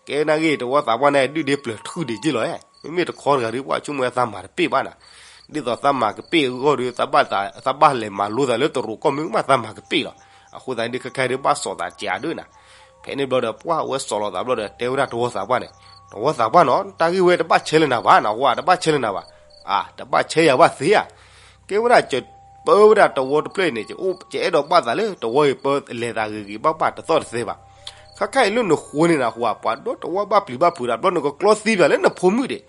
ကဲနာ်ဂ့ၢ် တဝီသးပှၢ်န့ၣ် ဒုၣ်ဒ့ပျၢၤထုၣ်ဒံးက့လီၤဧဲ, မ့မ့ၢ်တခီတဂၤဒုး ပှၤဆိကမိၣ်ဝဲသးမၤတပ့ၢ်ဘၣ်နၤ, ဒ်သိးသးမၤကပ့ၢ်အဂီၢ်ဒီး သးဘၣ်လဲၤမၤလိသးလၢတရူးကီၢ်မ့ၢ်မး သးမၤကပ့ၢ်လီၤ. အဃိသတးန့ၣ်ဒုး ခဲခါဒုးဘၣ်စိာ်သးကဲးဒုးနၤ. ဖဲန့ၣ်ဘျီဒီး ပှၢ်ဝဲစိာ်လီၤသးဘျီဒီး တဲဝဲဒၣ်တဝီသးပှၢ်န့ၣ်, တဝီသးပှၢ်နီၤ တၢ်ဂ့ၢ်ဝဲတဘၣ်ဆဲးလၢနၤဘၣ်နၤဝဲ, တဘၣ်ဆဲးလၢနၤဘၣ်. အါ တဘၣ်ဆဲးယၤဘၣ်သ့ဧါ. ကဲဝဲဒၣ် ယပၢဝဲဒၣ်တဝီတဖျၢၣ်အံၤန့ၣ် ယအဲၣ်ဒိးဘၣ်သးလၢတဝီအံၤပၢလဲၤသးဂ့ၤဂ့ၤဘၣ်ဘၣ်တသီၣ်တသဲဘၣ်. ခဲခါအံၤလၢနဃိန့ၣ်နဟူဧါ, ပှၤဒီတဝီဘၣ်ပျံၤဘၣ်ဖုးတၢ်ဘျီ နကကျီသံပၠးလၢနဖိမုၣ်ဒံး,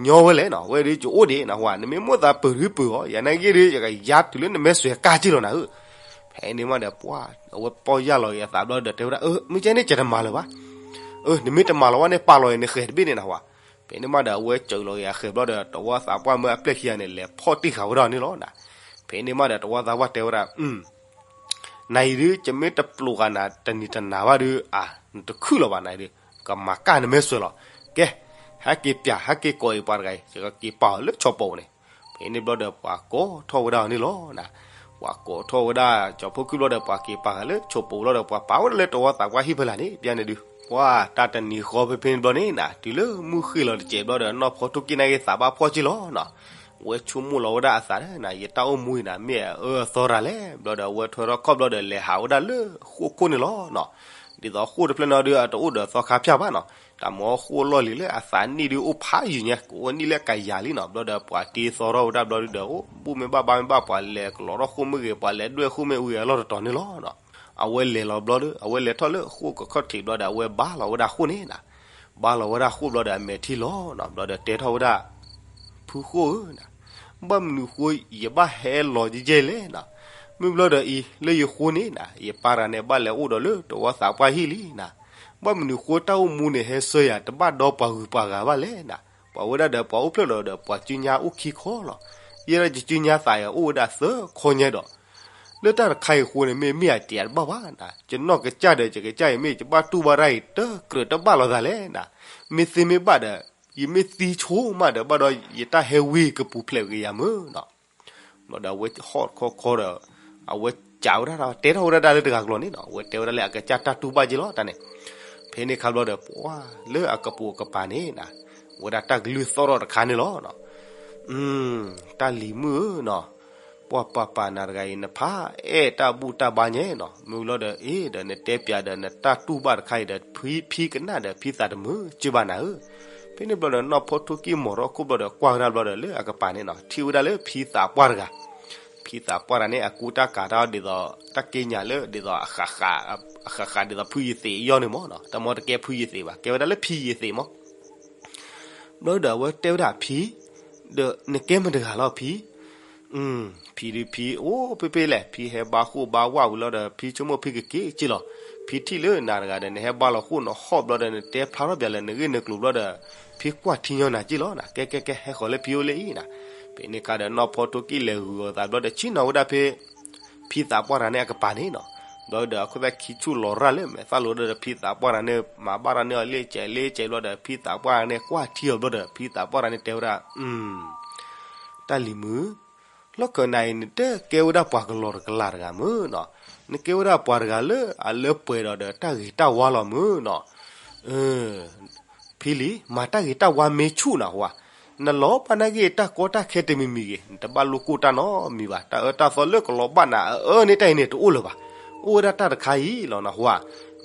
ညီဝဲလဲၣ်နီၤ, ဝဲဒုးယအိၣ်ဒံးနဟူဧါ, နမ့ၢ်မိၣ်သးပၢၤဒုးပၢၤအီၤ, ယၤနာ်ဂ့ၢ်ဒုး ယကယါတုၤလၢနမဲဆွဲးကၢ်က့လီၤနၤဧၢ. ဖဲန့ၣ်မးဒီး ပှၢ်အဝဲပီၢ်ယၢ်လီၤက့ၤအသးဘျီဒီး တဲဝဲဒၣ် အၢ မ့ၢ်ကဲန့ၣ် ကတမၤလၢၤဘၣ်. အၢ နမ့ၢ်တမၤလီၤဝဲန့ၣ် ပာ်လီၤအံၤနဃဲၤတဘ့ၣ်န့ၣ်နဟူဧါ. ဖဲန့ၣ်မးဒီး အဝဲစၢၤလီၤက့ၤအဃဲၤဘျီဒီး တဝီသးပှၢ်မၢအပျဲၢ်ခံဂၤန့ၣ် လဲၤဖီၣ်တ့ၢ်ဃာ်ဝဲဒၣ်န့ၣ်လီၤနၤ. ဖဲန့ၣ်မးဒီး တဝီသးပှၢ်တဲဝဲဒၣ် နၤအံၤဒုး ယမ့ၢ်တပျိးဃာ်နၤတနံၤတနၤဘၣ်ဒုး အါ နတခုၣ်လီၤဘၣ်နၤအံၤဒုး ကမၤကၢ်နမဲဆွဲးလီၤ. ကဲ ဟဲက့ၤပၠး ဟဲက့ၤကိးအံၤပှၤတဂၤအံၤ ယကက့ၤပာ်အီၤလၢဆိးပိးန့ၣ်. ဖဲန့ၣ်ဘျီဒီး ပှၤကိးထီၣ်ဝဲဒၣ်အီၤန့ၣ်လီၤနၤ. ပှၤကိးထီၣ်ဝဲဒၣ် ကၠီဖီခိၣ်ဘျီဒီး ပှၤက့ၤပာ်ဃာ်လၢဆိးပိးဘျီဒီး ပှၤပာ်ဝဲဒၣ်လၢတဝီသးပှၢ်ဟံၣ်ဖဲလၢ်န့ၣ် ပျဲန့ၣ်ဒုး ပှၢ်တၢ်တနံၤဃီဖဲဖဲန့ၣ်ဘျီန့ၣ်နၤ တုၤလၢမုၢ်ဃ့ၢ်လီၤတစဲးဘျီဒီး နီၢ်ဖီထိၣ်က့ၣ်နာ်က့ၤသးဘၣ်ဖှီၣ်က့လီၤနၤ. အဝဲဆိကမိၣ်လီၤဝဲဒၣ်အသးနၤ, ယတၢ်အိၣ်မူအံၤနၤ မ့ၢ်အအၢအသီတၢ်လဲၣ်. ဘျီဒီးအဝဲထွဲထီၣ်ခီၣ်ဘျီဒီး လဲၤဟးဝဲဒၣ်လၢဃိၣ်ခိၣ်န့ၣ်လီၤနီၤ. ဒ်သိးဃိၣ်တဖျၢၣ်န့ၣ်ဒီး အတအိၣ်ဒီးသီခါဖၠၣ်ဘၣ်နီၤ. တၢ်မၤအီၣ်ဃိၣ်လီၢ်လံၤလၢအသးနံၣ်ဒုးအိၣ်ဖးယံၤညါ, ကအိၣ်နံၣ်လၢကယၤလံနီၤ. ဘျီဒီးပှၤတ့သီထီၣ်ဝဲဒၣ်ဘျီဒုးဒီး အိၣ်ဘူၣ်မ့ၢ်ဘၣ်ဘါမ့ၢ်ဘၣ်, ပှၤလဲၤကလီၤထီၣ်ဃိၣ်မ့ၢ်ဂ့ၤ, ပှၤလဲၤဒွဲၣ်ဃိၣ်မ့ၢ်ဝံၤအလီၢ်တတီၤန့ၣ်လီၤနီၤ. အဝဲလဲၤလီၤဘျီဒီး အဝဲလဲၤထီၣ်လၢဃိၣ်ကခီၣ်ထံးဘျီဒီး အဝဲဘါလီၤဝဲဒၣ်ဃိၣ်န့ၣ်နၤ. ဘါလီၤဝဲဒၣ်ဃိၣ်ဘျီဒီး အမဲာ်ထံလီၤနီၤ. ဘျီဒီးတဲထီၣ်ဝဲဒၣ် ဖုဃိၣ်ဧၢနၤ, ဘၣ်မနုၤဃိယဘၣ်ဟဲလီၤယဲၢ်လဲၣ်နၤ. မ့ၢ်ဘျီဒီးအံၤ လၢယဃိန့ၣ်နၤ ယပၢ်တဂၤန့ၣ် ဘၣ်လဲၤအိၣ်ဒီးလၢတဝီသးပှၢ်ဟံၣ်လံနၤ. ဘၣ်မနုၤဃိတၢ်အိၣ်မူန့ၣ် ဟဲဆှၢယၤတဘၣ်ဒီပှၤဂုၤပှၤဂၤဘၣ်လဲၣ်နၤ. ပှၤဝဲဒၣ်ဒီးပှၤအိၣ်ဖျဲၣ်ဒီး ပှၤစုညါအိၣ်ခံခီလီၤ. ယဲဒၣ်ယစုညါသးယၤအိၣ်ဝဲဒၣ်သၢခီညါဒီး လၢတၢ်တခါအံၤအဃိန့ၣ် မ့ၢ်မ့ၢ်အတံၤအတဘၣ်ဘၣ်နၤ. ယနီၢ်ကစၢ်ဒီးယကစၢ်အံၤ မ့ၢ်ယဘၣ်တူၢ်ဘၣ်တၢ်အံၤ တကြၢးတဘၣ်လိာ်သးလဲၣ်နၤ. မ့ၢ်သ့မ့ၢ်ဘၣ်ဒီး ယမ့ၢ်သံဆိမးဒီး ဘၣ်ဒီး ယတၢ်ဟဲဝံကပူၤဖျဲးက့ၤယၤမုၢ်နီၤ. ဘျီဒီးအဝဲဟီၣ်ခီခီဒီး အဝဲစံးဝဲဒၣ် တဲထီၣ်ဝဲဒၣ်တၢ်လၢတဂၤကျိာ်န့ၣ်နီၤ. အဝဲတဲဝဲဒၣ်လၢအကစၢ်တၢ်တူၢ်ဘၣ်က့လီၤတၢ်န့ၣ်. ဖဲန့ၣ်ခါဘျီဒီး ပှၤလၢအကပိာ်ကပၤန့ၣ်နၤ ဝဲဒၣ်တၢ်ကလုၢ်သီၣ်ထီၣ်တခါန့ၣ်လီၤ. တၢ်လံၤမုၣ်ဧၢနီၤ, ပှၤပာ်ပာ်နၤတဂၤအံၤ နဖးအဲၣ်တၢ်ဘူၣ်တၢ်ဘါညါနီၤ. မ့ၢ်ဘျီဒီး အ့ဒီးနတဲပျးဒီး နတၢ်တူၢ်ဘၣ်တခါအံၤဒီး ဖံဖံကနၣ်ဒီး ဖံသးတမုာ်က့ဘၣ်နၤဧၢ. ဖဲန့ၣ်ဘျီဒီး နီၢ်ဖီထိၣ်ကံၢ်မီၤထီၣ်ခိၣ်ဘျီဒီး ကွၢ်ကဒါဘျီဒီးလၢအကပၤန့ၣ်နီၤ ထံၣ်ဝဲဒၣ်လၢဖံသးပှၢ်တဂၤ. ဖံသးပှၢ်တဂၤန့ၣ် အကူတၢ်ကၤတၢ်ဒ်သိး တၢ်က့ညါလၢဒ်သိး အဃးဃးဒ်သိးဖုယသံးအယီၢ်န့ၣ်မးနီၤ. တၢ်မ့ၢ်တကဲဖုယသံးဘၣ် ကဲဝဲဒၣ်လၢဖံယသံးမး. ဘျီဒီးအဝဲတဲဝဲဒၣ်ဖံ, ဒီးနကဲမတၤတဂၤလီၤဖံ. ဖံဒုးဖံအိၣ်ဖ့ဖ့လဲၣ်, ဖံဟဲဘါဃိၣ်ဘါဝၣ်ဝံၤလီၤဒီး ဖံဆိကမိၣ်ဖံကက့ၤက့လီၤ. ဖံထံၣ်လၢနၤတဂၤဒီး နဟဲဘါလီၤဃိၣ်နဟီၣ်ဘျီဒီး နတဲဖျါထီၣ်ပျးလၢနဂ့ၢ်နကျိၤဘျီဒီး ဖံကွၢ်ထံညီနၤက့လီၤနၤ. ကဲကဲကဲ ဟဲဃီၤလၢဖံအိၣ်လၢအံၤနၤ. ဖဲန့ၣ်ခါဒီး နီၢ်ဖီထိၣ်ကံၢ်လဲၤဂုာ်အီၤသးဘျီဒီး ဆ့ၣ်နီၤဝဲဒၣ်ဖဲ ဖံသးပှၢ်တဂၤန့ၣ်အကပၤန့ၣ်နီၤ. ဘျီဒီးအခိၣ်သၣ်ခံဆူၣ်လီၤရၣ်လၢမဲာ်သၣ်လိၤဒီး ဖံသးပှၢ်တဂၤန့ၣ် မၤဘၣ်တၢ်န့ၢ်အီၤလ့ၣ်ကဲးလ့ၣ်ကဲးဘျီဒီး ဖံသးပှၢ်တဂၤန့ၣ် ကွၢ်ထံအီၤဘျီဒီး ဖံသးပှၢ်တဂၤန့ၣ်တဲဝဲဒၣ်, တၢ်လံၤမုၣ်, လီၢ်ခၢးနၤအံၤ နတကဲဝဲဒၣ်ပှၤကလီၤတကလးတဂၤမုၢ်နီၤ. နကဲဝဲဒၣ်ပှၤတဂၤလၢအလၢပှဲၤဒီးဒီးတၢ်ဂ့ၤတၢ်ဝါလီၤမုၢ်နီၤ. ဖံလံၤ မၤတၢ်ဂ့ၤတၢ်ဝါမ့ၢ်ဆူၣ်နၤဟူဧါ. နလီၤဘၣ်နာ်က့ၤတၢ်ကီတၢ်ခဲတမံၤမံၤဂ့ၤ နတဘၣ်လိၣ်ကိၢ်တၢ်နီတမံၤဘၣ်. တၢ်အၢတၢ်သီလၢကလီၤဘၣ်နၤအအၢန့ၣ်တၢ်အံၤန့ၣ်တအိၣ်လၢၤဘၣ်. အိၣ်ဝဲဒၣ်တၢ်တခါအံၤလီၤနဟူဧါ.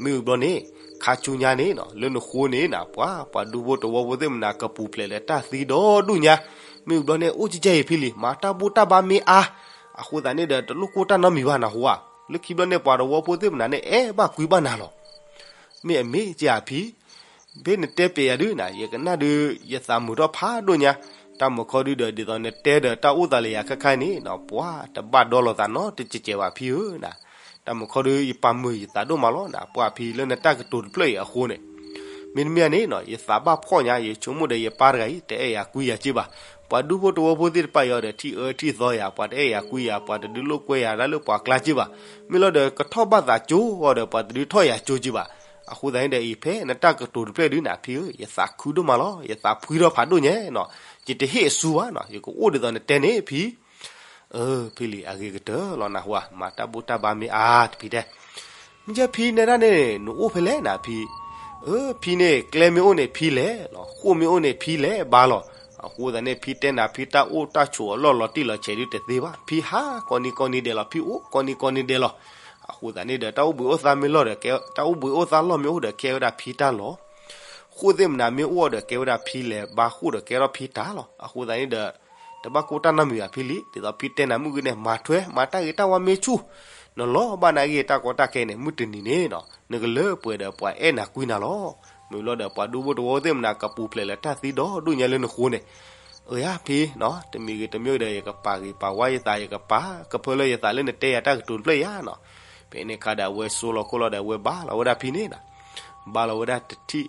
မ့ၢ်ဝံၤဘျီန့ၣ် ခါဆူညါန့ၣ်နီၤ လၢနဃိန့ၣ်နၤ ပှၤ ပှၤဒူဖိတဝီဖိသ့ၣ်မနၤကပူၤဖျဲးလၢတၢ်သံဒီဒူၣ်ညါ. မ့ၢ်ဝံၤဘျီန့ၣ် အိၣ်ကဲကဲအံၤဖံလံၤ မၤတၢ်ဘူၣ်တၢ်ဘါမ့ၢ်အါ အဃိသတးန့ၣ်ဒီး တလိၣ်ကိၢ်တၢ်နီတမံၤဘၣ်နဟူဧါ. လၢခံဘျီန့ၣ် ပှၤတဝီဖိသ့ၣ်မနၤန့ၣ် အဲၣ်ဘၣ်ကွံဘၣ်နၤလီၤ. မ့ၢ်အမ့ၢ်ကဲဧါဖံ ဖဲနတဲပျဲယၤဒုးနၤ ယကနၣ်ဒုး ယသးမုာ်ထီၣ်ဖးဒိၣ်ညါ. တၢ်မုာ်ခီဒုးဒီး ဒ်သိးနတဲဒီးတၢ်အိၣ်သးလၢယၤခဲခါန့ၣ်နီၤ ပှၤတဘၣ်ဒီလိာ်သးနီတစဲးစဲးဘၣ်ဖံဧၢနၤ. တၢ်မုာ်ခီဒုး ယပာ်မုာ်ယသးဒိၣ်မးလီၤနၤ ပှၤဖံလၢနတၢ်ကတိၤတဖျၢၣ်အံၤအဃိန့ၣ်. မ့တမ့ၢ်န့ၣ်နီၤ ယသးဘၣ်ဖှီၣ်ညါ ယဆိကမိၣ်ဒီးယပၢ်တဂၤအံၤ တအဲၣ်ယၤကွံယၤက့ဘၣ်. ပှၤဒူဖိတဝီဖိသ့ၣ်တဖၣ်အံၤဒီး ထံၣ်အၢထံၣ်သီယၤ ပှၤတအဲၣ်ယၤကွံယၤ ပှၤတဒုးလိာ်ကွဲယၤဒၣ်လၢပှၤကျါက့ဘၣ်. မ့ၢ်လီၤဒီး ကထီၣ်ဘၣ်သးကၠိအီၤဒီး ပှၤတဒုးထီၣ်ယၤကၠိက့ဘၣ်. အဃိသတးန့ၣ်ဒီး အံၤဖဲနတၢ်ကတိၤတဖျၢၣ်ဒုးနၤဖံဧၢ ယသးခုဒိၣ်မးလီၤ ယသးဖှံထီၣ်ဖးဒိၣ်ညါနီၤ. ယတဟ့ၣ်အစူဘၣ်နီၤ ယကအိၣ်ဒ်သိးနတဲန့ၣ်ဖံ အၢ ဖံလံၤ အဂ့ၤကတၢၢ်လီၤနဟူဧါ မၤတၢ်ဘူၣ်တၢ်ဘါမ့ၢ်အါတဖံတဲ. မ့ၢ်ကဲဖံနဲဒၣ်န့ၣ် နအိၣ်ဖဲလဲၣ်နဖံ. အၢ ဖံန့ၣ် ကျဲမ့ၢ်အိၣ်န့ၣ်ဖံလဲၤလီၤ ဃိၣ်မ့ၢ်အိၣ်န့ၣ်ဖံလဲၤဘါလီၤ. အဃိသတးန့ၣ် ဖံတဲနၤဖံတၢ်အိၣ်တၢ်ဆိးအလီၢ်လီၤတံၢ်လီၤဆဲးဒုးတသ့ဘၣ် ဖံဟးကိးနံၤကိးနံၤဒဲးလီၤ ဖံအိၣ်ကိးနံၤကိးနံၤဒဲးလီၤ. အဃိသတးန့ၣ်ဒီး တၢ်အိၣ်ဘှံးအိၣ်သါမ့ၢ်လီၤဒီး တၢ်အိၣ်ဘှံးအိၣ်သါလီၢ်မ့ၢ်အိၣ်ဒီး ကဲဝဲဒၣ်ဖံတၢ်လီၤ. ဃိၣ်သ့ၣ်မနၤမ့ၢ်အိၣ်ဒီး ကဲဝဲဒၣ်ဖံလဲၤဘါဃိၣ်ဒီး ကဲထီၣ်ဖံတၢ်လီၤ. အဃိသတးန့ၣ်ဒီး တဘၣ်ကိၢ်တၢ်နီတမံၤဘၣ်ဖံလံၤ ဒ်သိးဖံတဲနၤမုၢ်ဂ့ၤန့ၣ် မၤထွဲ မၤတၢ်ဂ့ၤတၢ်ဝါမ့ၢ်ဆူၣ် နလီၤဘၣ်နာ်က့ၤတၢ်ကီတၢ်ခဲန့ၣ် မုၢ်တနံၤန့ၣ်နီၤ နကလၢပှဲၤဒီးပှၤအဲၣ်နၤကွံနၤလီၤ. မ့ၢ်လီၤဒီးပှၤဒူဖိတဝီသ့ၣ်မနၤ ကပူၤဖျဲးလၢတၢ်သံဒီဒူၣ်ညါလၢနဃိန့ၣ် အၢယါဖံနီၤ တမံၤဂ့ၤတမံၤဒီး ယကပာ်ဂ့ၤပာ်ဝါယသး ယကပာ်ကဖၢလၢယသးလၢနတဲယၤတၢ်ကတိၤတဖျၢၣ်ယါနီၤ. ဖဲန့ၣ်အခါဒီး အဝဲဆိလီၤခိၣ်လီၤဒီး အဝဲဘါလီၤဝဲဒၣ်ဖံန့ၣ်နီၤ. ဘါလီၤဝဲဒၣ်တထံၣ်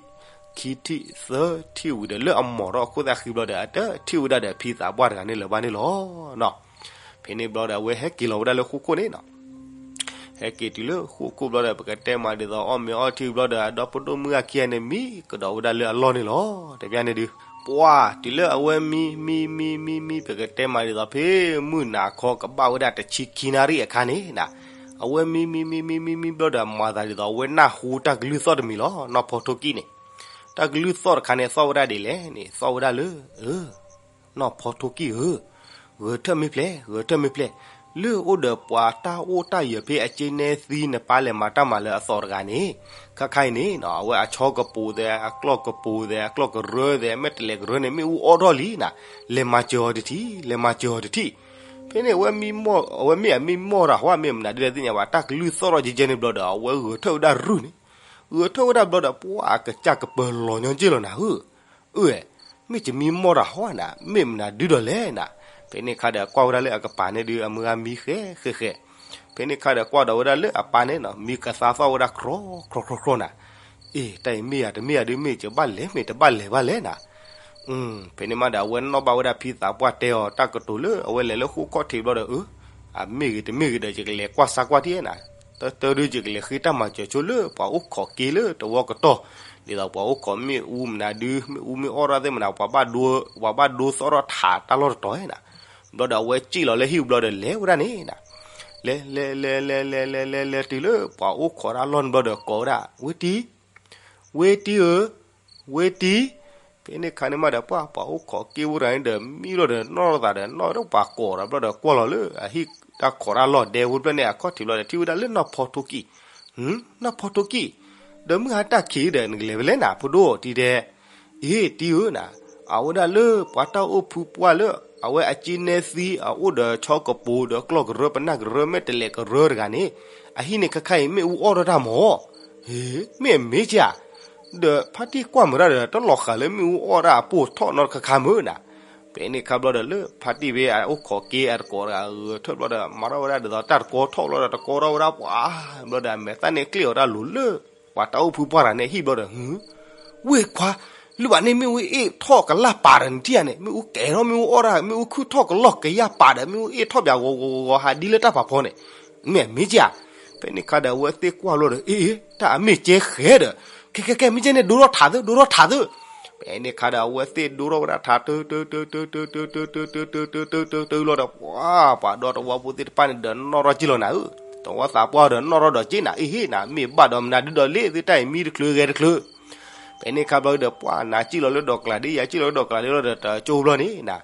ခံထံၣ် သၢထံၣ်ဝံၤဒီး လၢအမီၤထီၣ်အခိၣ်သၣ်ဃံဘျီဒီး အတထံၣ်ဝဲဒၣ်ဒီးဖံသးပှၢ်တဂၤန့ၣ်လၢၤဘၣ်န့ၣ်လီၤနီၤ. ဖဲန့ၣ်ဘျီဒီး အဝဲဟဲက့ၤလီၤဝဲဒၣ်လၢဃိၣ်ခိၣ်န့ၣ်နီၤ. ဟဲက့ၤတုၤလၢဃိၣ်ခိၣ်ဘျီဒီး ပကတဲမးဒ်သိး အီၣ်မ့ၤအီထံဘျီဒီး အဒီဖိဒိၣ်မုၣ်အခံဂၤန့ၣ် မံကဒီးဝဲဒၣ်လၢအလီၢ်န့ၣ်လီၤ. တဘျီန့ၣ်ဒုး ပှၤတုၤလၢအဝဲမံ မံ မံ မံ မံ ပကတဲမးဒ်သိး ဖဲမုၢ်နၤခီကဘၣ်ဝဲဒၣ်တဆံခံနၣ်ရံၣ်အခါန့ၣ်နီၤ. အဝဲမံ မံ မံ မံ မံ မံဘျီဒီး မၤသးဒ်သိး အဝဲနၢ်ဟူတၢ်ကလုၢ်သီၣ်တမံၤလီၤ. နီၢ်ဖီထိၣ်ကံၢ်န့ၣ် တၢ်ကလုၢ်သီၣ်တခါန့ၣ် သီၣ်ဝဲဒၣ်ဒ်လဲၣ်န့ၣ် သီၣ်ဝဲဒၣ်လၢ နီၢ်ဖီထိၣ်ကံၢ်ဧၢ ဂဲၤထၢၣ်မ့ၢ်ဖျဲး, ဂဲၤထၢၣ်မ့ၢ်ဖျဲး, လၢအိၣ်ဒီးပှၤတၢ်အိၣ်တၢ်ယၢၤဖဲအစ့နဲသံနပၢ်လဲၤမၤတၢ်မၤလၢအသီတဂၤန့ၣ်, ခါခါအံၤန့ၣ် အဝဲအဆီကပူၤသဲး အကျီၢ်ကပူၤသဲး အကျီၢ်ကရၢသဲး မဲာ်တဲးလဲးကရၢန့ၣ် မ့ၣ်အူအီၣ်ထီၣ်လံနၤ, လဲၤမၤစၢၤအီၤတထံၣ်, လဲၤမၤစၢၤအီၤတထံၣ်. ဖဲန့ၣ် အဝဲမ့ၢ်အမ့ၢ်မီၢ်တၢ်ဟီ မ့ၢ်မနုၤဒုလဲၣ်သ့ၣ်ညါဘၣ် တၢ်ကလုၢ်သီၣ်ထီၣ်ကဲကဲန့ၣ်ဘျီဒီး အဝဲဂဲၤထၢၣ်ဝဲဒၣ်ရုၢ်န့ၣ်, ဂဲၤထၢၣ်ဝဲဒၣ်ဘျီဒီး ပှၤအကစၢ်ကပၢၤလီၤညီက့ၢ်လီၤနၤဧၢ အၢ, မ့ၢ်ယမ့ၢ်မီၢ်တၢ်ဟီနၤ မ့ၢ်မနုၤဒုဒီးလဲၣ်နၤ. ဖဲန့ၣ်ခါဒီးကွၢ်ဝဲဒၣ်လၢအကပၤန့ၣ်ဒု အမုၢ်ဂၤမံဃဲဃဲဃဲ. ဖဲန့ၣ်ခါဒီးကွၢ်ဒီးဝဲဒၣ်လၢအပၢ်န့ၣ်နီၤ မံကသါသီၣ်ဝဲဒၣ်ကြီကြီကြီနၤ. အ့ တၢ်အံၤမ့ၢ်ယၤတမ့ၢ်ယၤဒု မ့ၢ်ယဘၣ်လဲၤမ့ၢ်တဘၣ်လဲၤဘၣ်လဲၣ်နၤ. ဖဲန့ၣ်မးဒီး အဝဲနီၣ်ဘၣ်ဝဲဒၣ်ဖံသးပှၢ်တဲအီၤ တၢ်ကတိၤလၢအဝဲလဲၤလၢဃိခီၣ်ထံးဘျီဒီး အၢ, အမ့ၢ်ဂ့ၤတမ့ၢ်ဂ့ၤဒီး ယကလဲၤကွၢ်စါကွၢ်ထံၣ်နၤ. တၢ်တၢ်ဒု ယကလဲၤဃ့တၢ်မၤစၢၤဆိလၢပှၤအိၣ်ခိးက့လၢတဝီကတီၢ်, ဒ်သိးပှၤအိၣ်ခိးမ့ၣ်အူမနုၤဒု မ့ၣ်အူမ့ၢ်အီၣ်ထီၣ်သ့ၣ်မနုၤ ပှၤဘၣ်ဒိသီၣ်ထီၣ်ထးတၢ်လီၢ်တတီၤနၤ. ဘျီဒီးအဝဲစံၣ်လီၤလၢဟံၣ်ဘျီဒီးလဲၤဝဲဒၣ်န့ၣ်နၤ. လဲၤလဲၤလဲၤလဲၤလဲၤလဲၤလဲၤလဲၤတုၤလၢပှၤအိၣ်ခိးတၢ်လီၢ်န့ၣ်ဘျီဒီးကိးဝဲဒၣ် ဝ့တံၤ, ဝ့တံၤဧၢ, ဝ့တံၤ. ဖဲန့ၣ်ခါန့ၣ်မးဒီး ပှၤပှၤအိၣ်ခိးက့ဝဲဒၣ်န့ၣ်ဒီး မံဘျီဒီးနီၣ်လိာ်သးဒီး နီၣ်ဒီးပှၤကိးဒီးဘျီဒီးကွၢ်လီၤလၢအဟံၣ်တၢ်ခိးတၢ်လီၢ်ဒဲဝဲဖျၢၣ်န့ၣ် အခီၣ်ထံးဘျီဒီး ထံၣ်ဝဲဒၣ်လၢနီၢ်ဖီထိကံၢ်, နီၢ်ဖီထိကံၢ်, ဒီးမုၢ်ဟါတၢ်ခံးဒီး နကလဲၤဖဲလဲၣ်နၤ ဖိဒိၣ်တံၤတဲ အ့ တံၤဧၢနၤ, အဝဲဒၣ်လၢပှၤတၢ်အိၣ်ဖုပှၢ်လၢ အဝဲအစ့နဲသံ အအိၣ်ဒီးဆီကပူၤဒီးကျီၢ်ကရၢ ပနၢ်ကရၢ မဲာ်တဲးလဲးကရၢတဂၤန့ၣ် အဟံၣ်န့ၣ်ခဲခါအံၤ မ့ၣ်အူအီၣ်ထီၣ်တၢ်မၢ်. ဟ့ မ့ၢ်အမ့ၢ်ကဧါ. ဒီးဖါတံၢ်ကွၢ်မုာ်တၢ်ဒီး တလီၤဃာ်လၢမ့ၣ်အူအီၣ်တၢ်အပိၢ်ထီၣ်နီတခါခါမုာ်နၤ. ဖဲန့ၣ်ခါဘျီဒီးလၢဖါတံၢ်ဖဲအအိၣ်ခိးက့အတကိးတဂၤဂဲၤထၢၣ်ဘျီဒီး မၤထီၣ်ဝဲဒၣ်ဒ်သိးတၢ်တကီထီၣ်ဘျီဒီး တကီထီၣ်ဝဲဒၣ်ပှၤ ဘျီဒီးအမဲာ်သၣ်န့ၣ်ကျ့ၣ်အီၤတၢ်လိၤလၢ ပှၤတၢ်အိၣ်ဖုပှၢ်တဂၤန့ၣ်အဟံၣ်ဘျီဒီး ဝ့ၢ်ခွါ, လၢဘၣ်န့ၣ်မ့ၣ်အူအ့ၣ်ထီၣ်ကလၢ်ပာ်ဒီးနထံၣ်ဧါန့ၣ် မ့ၣ်အူကဲထီၣ်မ့ၣ်အူအီၣ်တၢ် မ့ၣ်အူခုၣ်ထီၣ်ကလီၢ်ကယၢ်ပာ်ဒီး မ့ၣ်အူအ့ၣ်ထီၣ်ပၠးဂီၤဂီၤဂီၤဂီၤဟးဒ်လၢတၢ်ဖးဖီန့ၣ် မ့ၢ်အမ့ၢ်ကဧါ. ဖဲန့ၣ်ခါဒီးအဝဲသ့ၣ်ကွၢ်လီၤဒီး အ့ၣ် တၢ်အမ့ၢ်ကဲဃဲဒီး ကဲကဲကဲ မ့ၢ်ကဲန့ၣ် ဒိထီၣ်ထးသၢ ဒိထီၣ်ထးသၢ. ဖဲန့ၣ်ခါဒီးအဝဲသ့ၣ်ဒိထီၣ်ဝဲဒၣ်ထးတၢတၢတၢတၢတၢတၢတၢတၢတၢတၢတၢတၢလီၤဒီး ပှၤပှၤဒီတဝီဖိသ့ၣ်တဖၣ်န့ၣ်ဒီးနီၣ်ထီၣ်ကံၢ်လီၤနၤဧၢ, တဝီသးပှၢ်ဒီးနီၣ်ထီၣ်ဒီးက့ၤနၤ အ့ၣ်ဟ့ၣ်နၤ မ့ၢ်ဘၣ်ဒီးမနုၤဒုဒီးလ့ၣ်သုတၢ်အံၤမံတချုးဂဲၤတချုး ဖဲန့ၣ်ခါဘျီဒီး ပှၤနၤကံၢ်လီၤလၢဒီးကျးဒ် ယၤကံၢ်လီၤလၢဒီးကျးဒ်လီၤဒီး တကၠိဘျီန့ၣ်နၤ,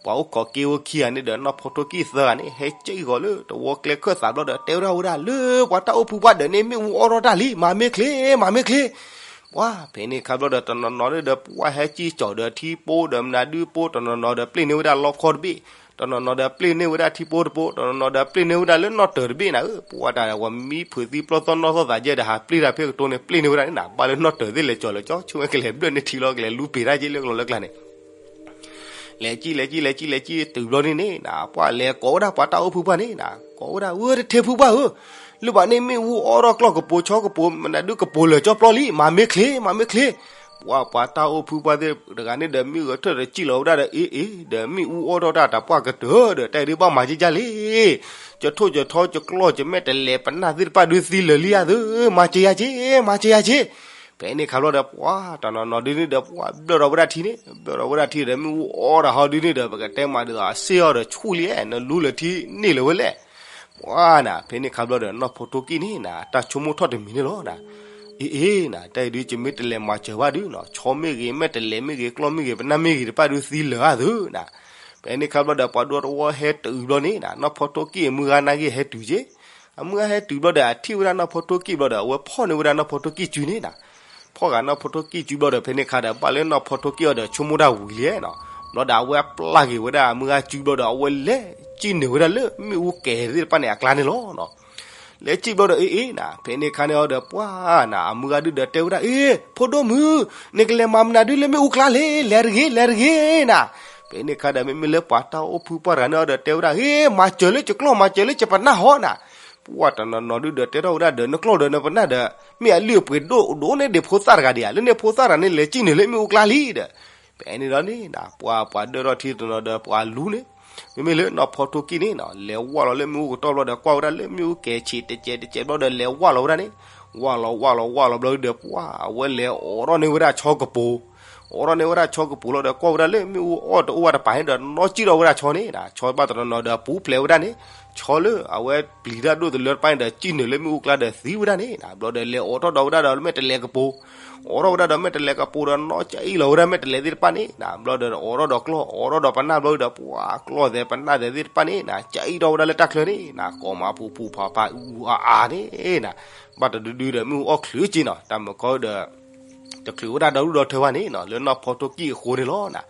ပှၤအိၣ်ခိးက့ဝဲခံဂၤန့ၣ်ဒီး နီၢ်ဖီထိကံၢ်သၢဂၤန့ၣ် ဟဲက့ၤဂီၤလၢတဝီကျဲခၢၣ်သးဘျီဒီး တဲဝဲဒၣ်ဝဲဒၣ်လၢပှၤတၢ်အိၣ်ဖုပှၢ်ဒီးန့ၣ် မ့ၣ်အူအီၣ်ထီၣ်တၢ်လံ မၤမ့ၢ်ချ့ မၤမ့ၢ်ချ့. ပှၤဖဲန့ၣ်ခါဘျီဒီး တနီၤနီၤန့ၣ်ဒီး ပှၤဟဲကံၢ်ကီၤဒီးထံပိဒီးမနုၤဒုပိ တနီၤနီၤဒီးပျ့ၢ်န့ၢ်ဝဲဒၣ်လီခီတဘ့ၣ်, တနီၤနီၤဒီးပျ့ၢ်န့ၢ်ဝဲဒၣ်ထံပိတပိ, တနီၤနီၤဒီးပျ့ၢ်န့ၢ်ဝဲဒၣ်လၢနီၣ်တၢၤတဘ့ၣ်နၤဧၢ, ပှၤတၢ်ဝဲမံဖုးသံပျီၢ်သီၣ်နီၣ်သီၣ်သးယဲၢ်ဒီး ဟးပျ့ၢ်တၢ်ဖဲကတိၤန့ၣ် ပျ့ၢ်န့ၢ်ဝဲဒၣ်န့ၣ်နၤ, ဘၣ်လၢနီၣ်တၢၤသ့ၣ်လဲၤကၠီၤလၢကၠီ ဆိကမိၣ်ကလဲၤဘျၢၣ်န့ၢ်ထံလီၤ ကလဲၤလူပ့ၤတၢ်က့ၤလၢကလီၤလၢကျါန့ၣ် လဲၤကံၢ်လဲၤကံၢ်လဲၤကံၢ်လဲၤကံၢ် တုၤဘျီန့ၣ်န့ၣ်နၤ ပှၤလဲၤကိးဝဲဒၣ်ပှၤတၢ်အိၣ်ဖုပှၢ်န့ၣ်နၤ ကိးဝဲဒၣ် ဝဲတထ့ဖုပှၢ်ဧၢ, လၢဘၣ်န့ၣ်မ့ၣ်အူအီၣ်ထီၣ်ကျီၢ်ကပိၤဆီကပိၤ မနုၤဒုကပိၤလၢာ်ကၠီပျီလံ မၤမ့ၢ်ချ့ မၤမ့ၢ်ချ့. ပှၤပှၤတၢ်အိၣ်ဖုပှၢ်သ့ၣ်တဂၤန့ၣ်ဒီး မ့ၢ်ဂဲၤထၢၣ်ဒီးကံၢ်လီၤဝဲဒၣ်ဒီး အ့ၣ်အ့ၣ် ဒီးမ့ၣ်အူအီၣ်ထီၣ်တၢ်တၢ်ပှၢ်ကတၢၢ်ဒီး တၢ်အံၤဒုးဘၣ်မၤကကၢ်လံ ကထိၣ်ကထီကကျီၢ်ကမဲာ်တဲးလဲး ပနၢ်သ့ၣ်တဖၣ်ဒုးသံလၢာ်လံဧါသု, မၤစၢၤယၤက့ၤ မၤစၢၤယၤက့ၤ. ဖဲန့ၣ်ခါဘျီဒီး ပှၤတနီၤနီၤဒုန့ၣ်ဒီး ပှၤဘျၢၣ်ထီၣ်ဝဲဒၣ်ထံန့ၣ် ဘျၢၣ်ထီၣ်ဝဲဒၣ်ထံဒီး မ့ၣ်အူအီၣ်တၢ်ဟီဒုန့ၣ်ဒီး ပကတဲမးဒ်သိးအစ့ၢ်အီၤဒီးဆူၣ်လံ နလူလၢထံန့ၣ်လၢၤဝဲလဲၣ်. ပှၤနၤ ဖဲန့ၣ်ခါဘျီဒီး နီၢ်ဖိထိကံၢ်န့ၣ်နၤ တၢ်ဆိကမိၣ်ထီၣ်တမံၤန့ၣ်လီၤနၤ. အ့ၣ်အ့ၣ်နၤ တၢ်အံၤဒုး ယမ့ၢ်တလဲၤမၤစၢၤဘၣ်ဒုနီၤ ဆီမ့ၢ်ဂ့ၤ မဲာ်တဲးလဲးမ့ၢ်ဂ့ၤ ကျီၢ်မ့ၢ်ဂ့ၤ ပနၢ်မ့ၢ်ဂ့ၤတဖၣ်ဒုးသံလၢာ်ဧါသုနၤ. ဖဲန့ၣ်ခါဘျီဒီး ပှၤဒိတဝီဟဲတုၤဘျီန့ၣ်နၤ နီၢ်ဖိထိကံၢ်အမုၢ်ဂၤနာ်က့ၤဟဲတုၤက့ၤ အမုၢ်ဂၤဟဲတုၤဘျီဒီး အထံၣ်ဝဲဒၣ်နီၢ်ဖိထိကံၢ်ဘျီဒီး အဝဲဖီၣ်န့ၢ်ဝဲဒၣ်နီၢ်ဖိထိကံၢ်စုန့ၣ်နၤ. ဖီၣ်ဃာ်နီၢ်ဖိထိကံၢ်စုဘျီဒီး ဖဲန့ၣ်ခါဒီး ဘၣ်လၢနီၢ်ဖိထိကံၢ်အီၤဒီး ဆိကမိၣ်တၢ်ဝံၤလံနီၤ. ဘျီဒီးအဝဲပျၢ်က့ၤဝဲဒၣ်အမုၢ်ဂၤစုဘျီဒီး အဝဲလဲၤကံၢ်န့ၢ်ဝဲဒၣ်လၢမ့ၣ်အူကဲၤသ့ၣ်တဖၣ်န့ၣ်အကျါန့ၣ်လီၤနီၤ. လဲၤကံၢ်ဘျီဒီး အ့ၣ်အ့ၣ်နၤ ဖဲန့ၣ်ခါန့ၣ်အီၤဒီး ပှၤနၤ အမုၢ်ဂၤဒုဒီးတဲဝဲဒၣ် အ့ၣ် ဖိဒိၣ်မုၣ် နကလဲၤမၤမနုၤဒုလၢမ့ၣ်အူကျါလဲၣ် လဲၤတဂ့ၤ လဲၤတဂ့ၤနၤ. ဖဲန့ၣ်ခါဒီး မ့မ့ၢ်လၢပှၤတၢ်အိၣ်ဖုပှၢ်တဂၤန့ၣ်အီၤဒီးတဲဝဲဒၣ် အ့ၣ် မၤစၢၤလၢယကျီၢ် မၤစၢၤလၢယပနၢ်ဟီနၤ. ပှၤတနီၤနီၤဒုဒီးတဲထီၣ်ဝဲဒၣ်ဒီး နကျီၢ်ဒီးနပနၢ်ဒီး မ့ၢ်အလုၢ်အပှ့ၤဒိၣ်ဒိၣ်န့ၢ်ဒံးဖိသၣ်တဂၤဒံးဧါ လၢန့ၣ်ဖိသၣ်တဂၤန့ၣ် လဲၤကံၢ်န့ၢ်လၢမ့ၣ်အူကျါလံဒီး ဖဲန့ၣ်ဒီးန့ၣ်နၤ ပှၤပှၤဒၢထီၣ်ထံတနီၤဒီးပှၤလူၤန့ၣ် မ့မ့ၢ်လၢနီၢ်ဖီထိကံၢ်န့ၣ်နၤ လဲၤဝၢ်လီၤလၢမ့ၣ်အူကတီၢ်ဘျီဒီး ကွၢ်ဝဲဒၣ်လၢမ့ၣ်အူကဲၤဆံးတစဲးတစဲးဘျီဒီး လဲၤဝၢ်လီၤဝဲဒၣ်န့ၣ် ဝၢ်လီၤဝၢ်လီၤဝၢ်လီၤဘျီဒီး ပှၤအဝဲလဲၤအိးထီၣ်န့ၢ်ဝဲဒၣ် ဆီကပိၤ အိးထီၣ်န့ၢ်ဝဲဒၣ်ဆီကပူၤလီၤဒီး ကွၢ်ဝဲဒၣ်လၢမ့ၣ်အူအီၣ်တအိၣ်ဝဲတပၤန့ၣ်ဒီး နီၢ်စံၣ်ထီၣ်ဝဲဒၣ်ဆီန့ၣ်နီၤ, ဆီဘၣ်တနီၤနီၤဒီးပူၤဖျဲးဝဲဒၣ်န့ၣ်, ဆီလၢအဝဲပျံၤတၢ်ဒိၣ်တလၢတဖၣ်န့ၣ်ဒီး စံၣ်နုာ်လၢမ့ၣ်အူကျါဒီးသံဝဲဒၣ်န့ၣ်နီၤ, ဘျီဒီးလဲၤအိးထီၣ်ဒီးဝဲဒၣ်ဒီးလၢမဲာ်တဲးလဲးကပူၤ, အိးထီၣ်ဝဲဒၣ်ဒီးမဲာ်တဲးလဲးကပူၤဒီး နီၢ်စံၣ်လီၤဝဲဒၣ်မဲာ်တဲးလဲးသ့ၣ်တဖၣ်န့ၣ်နီၤ, ဘျီဒီးအိးထီၣ်ဒီးကျီၢ် အိးထီၣ်ဒီးပနၢ်ဘျီဒီး ပှၤကျီၢ်သဲးပနၢ်သဲးသ့ၣ်တဖၣ်န့ၣ်နီၤ စံၣ်ထီၣ်ဝဲဒၣ်လၢတၢ်ချၢန့ၣ်နီၤ, ကိးမးဖူဖူဖးဖးအူအါအါန့ၣ်နီၤ, ဘၣ်တဒုဒုဒီးမ့ၣ်အူအီၣ်ချုးက့နီၤ, တၢ်မုာ်ကီဒီး တချုးဝဲဒၣ်ဒီဒူၣ်ဒီထၢဘၣ်န့ၣ်နီၤ, လၢနီၢ်ဖီထိၣ်ကံၢ်အဃိန့ၣ်လီၤနီၤ.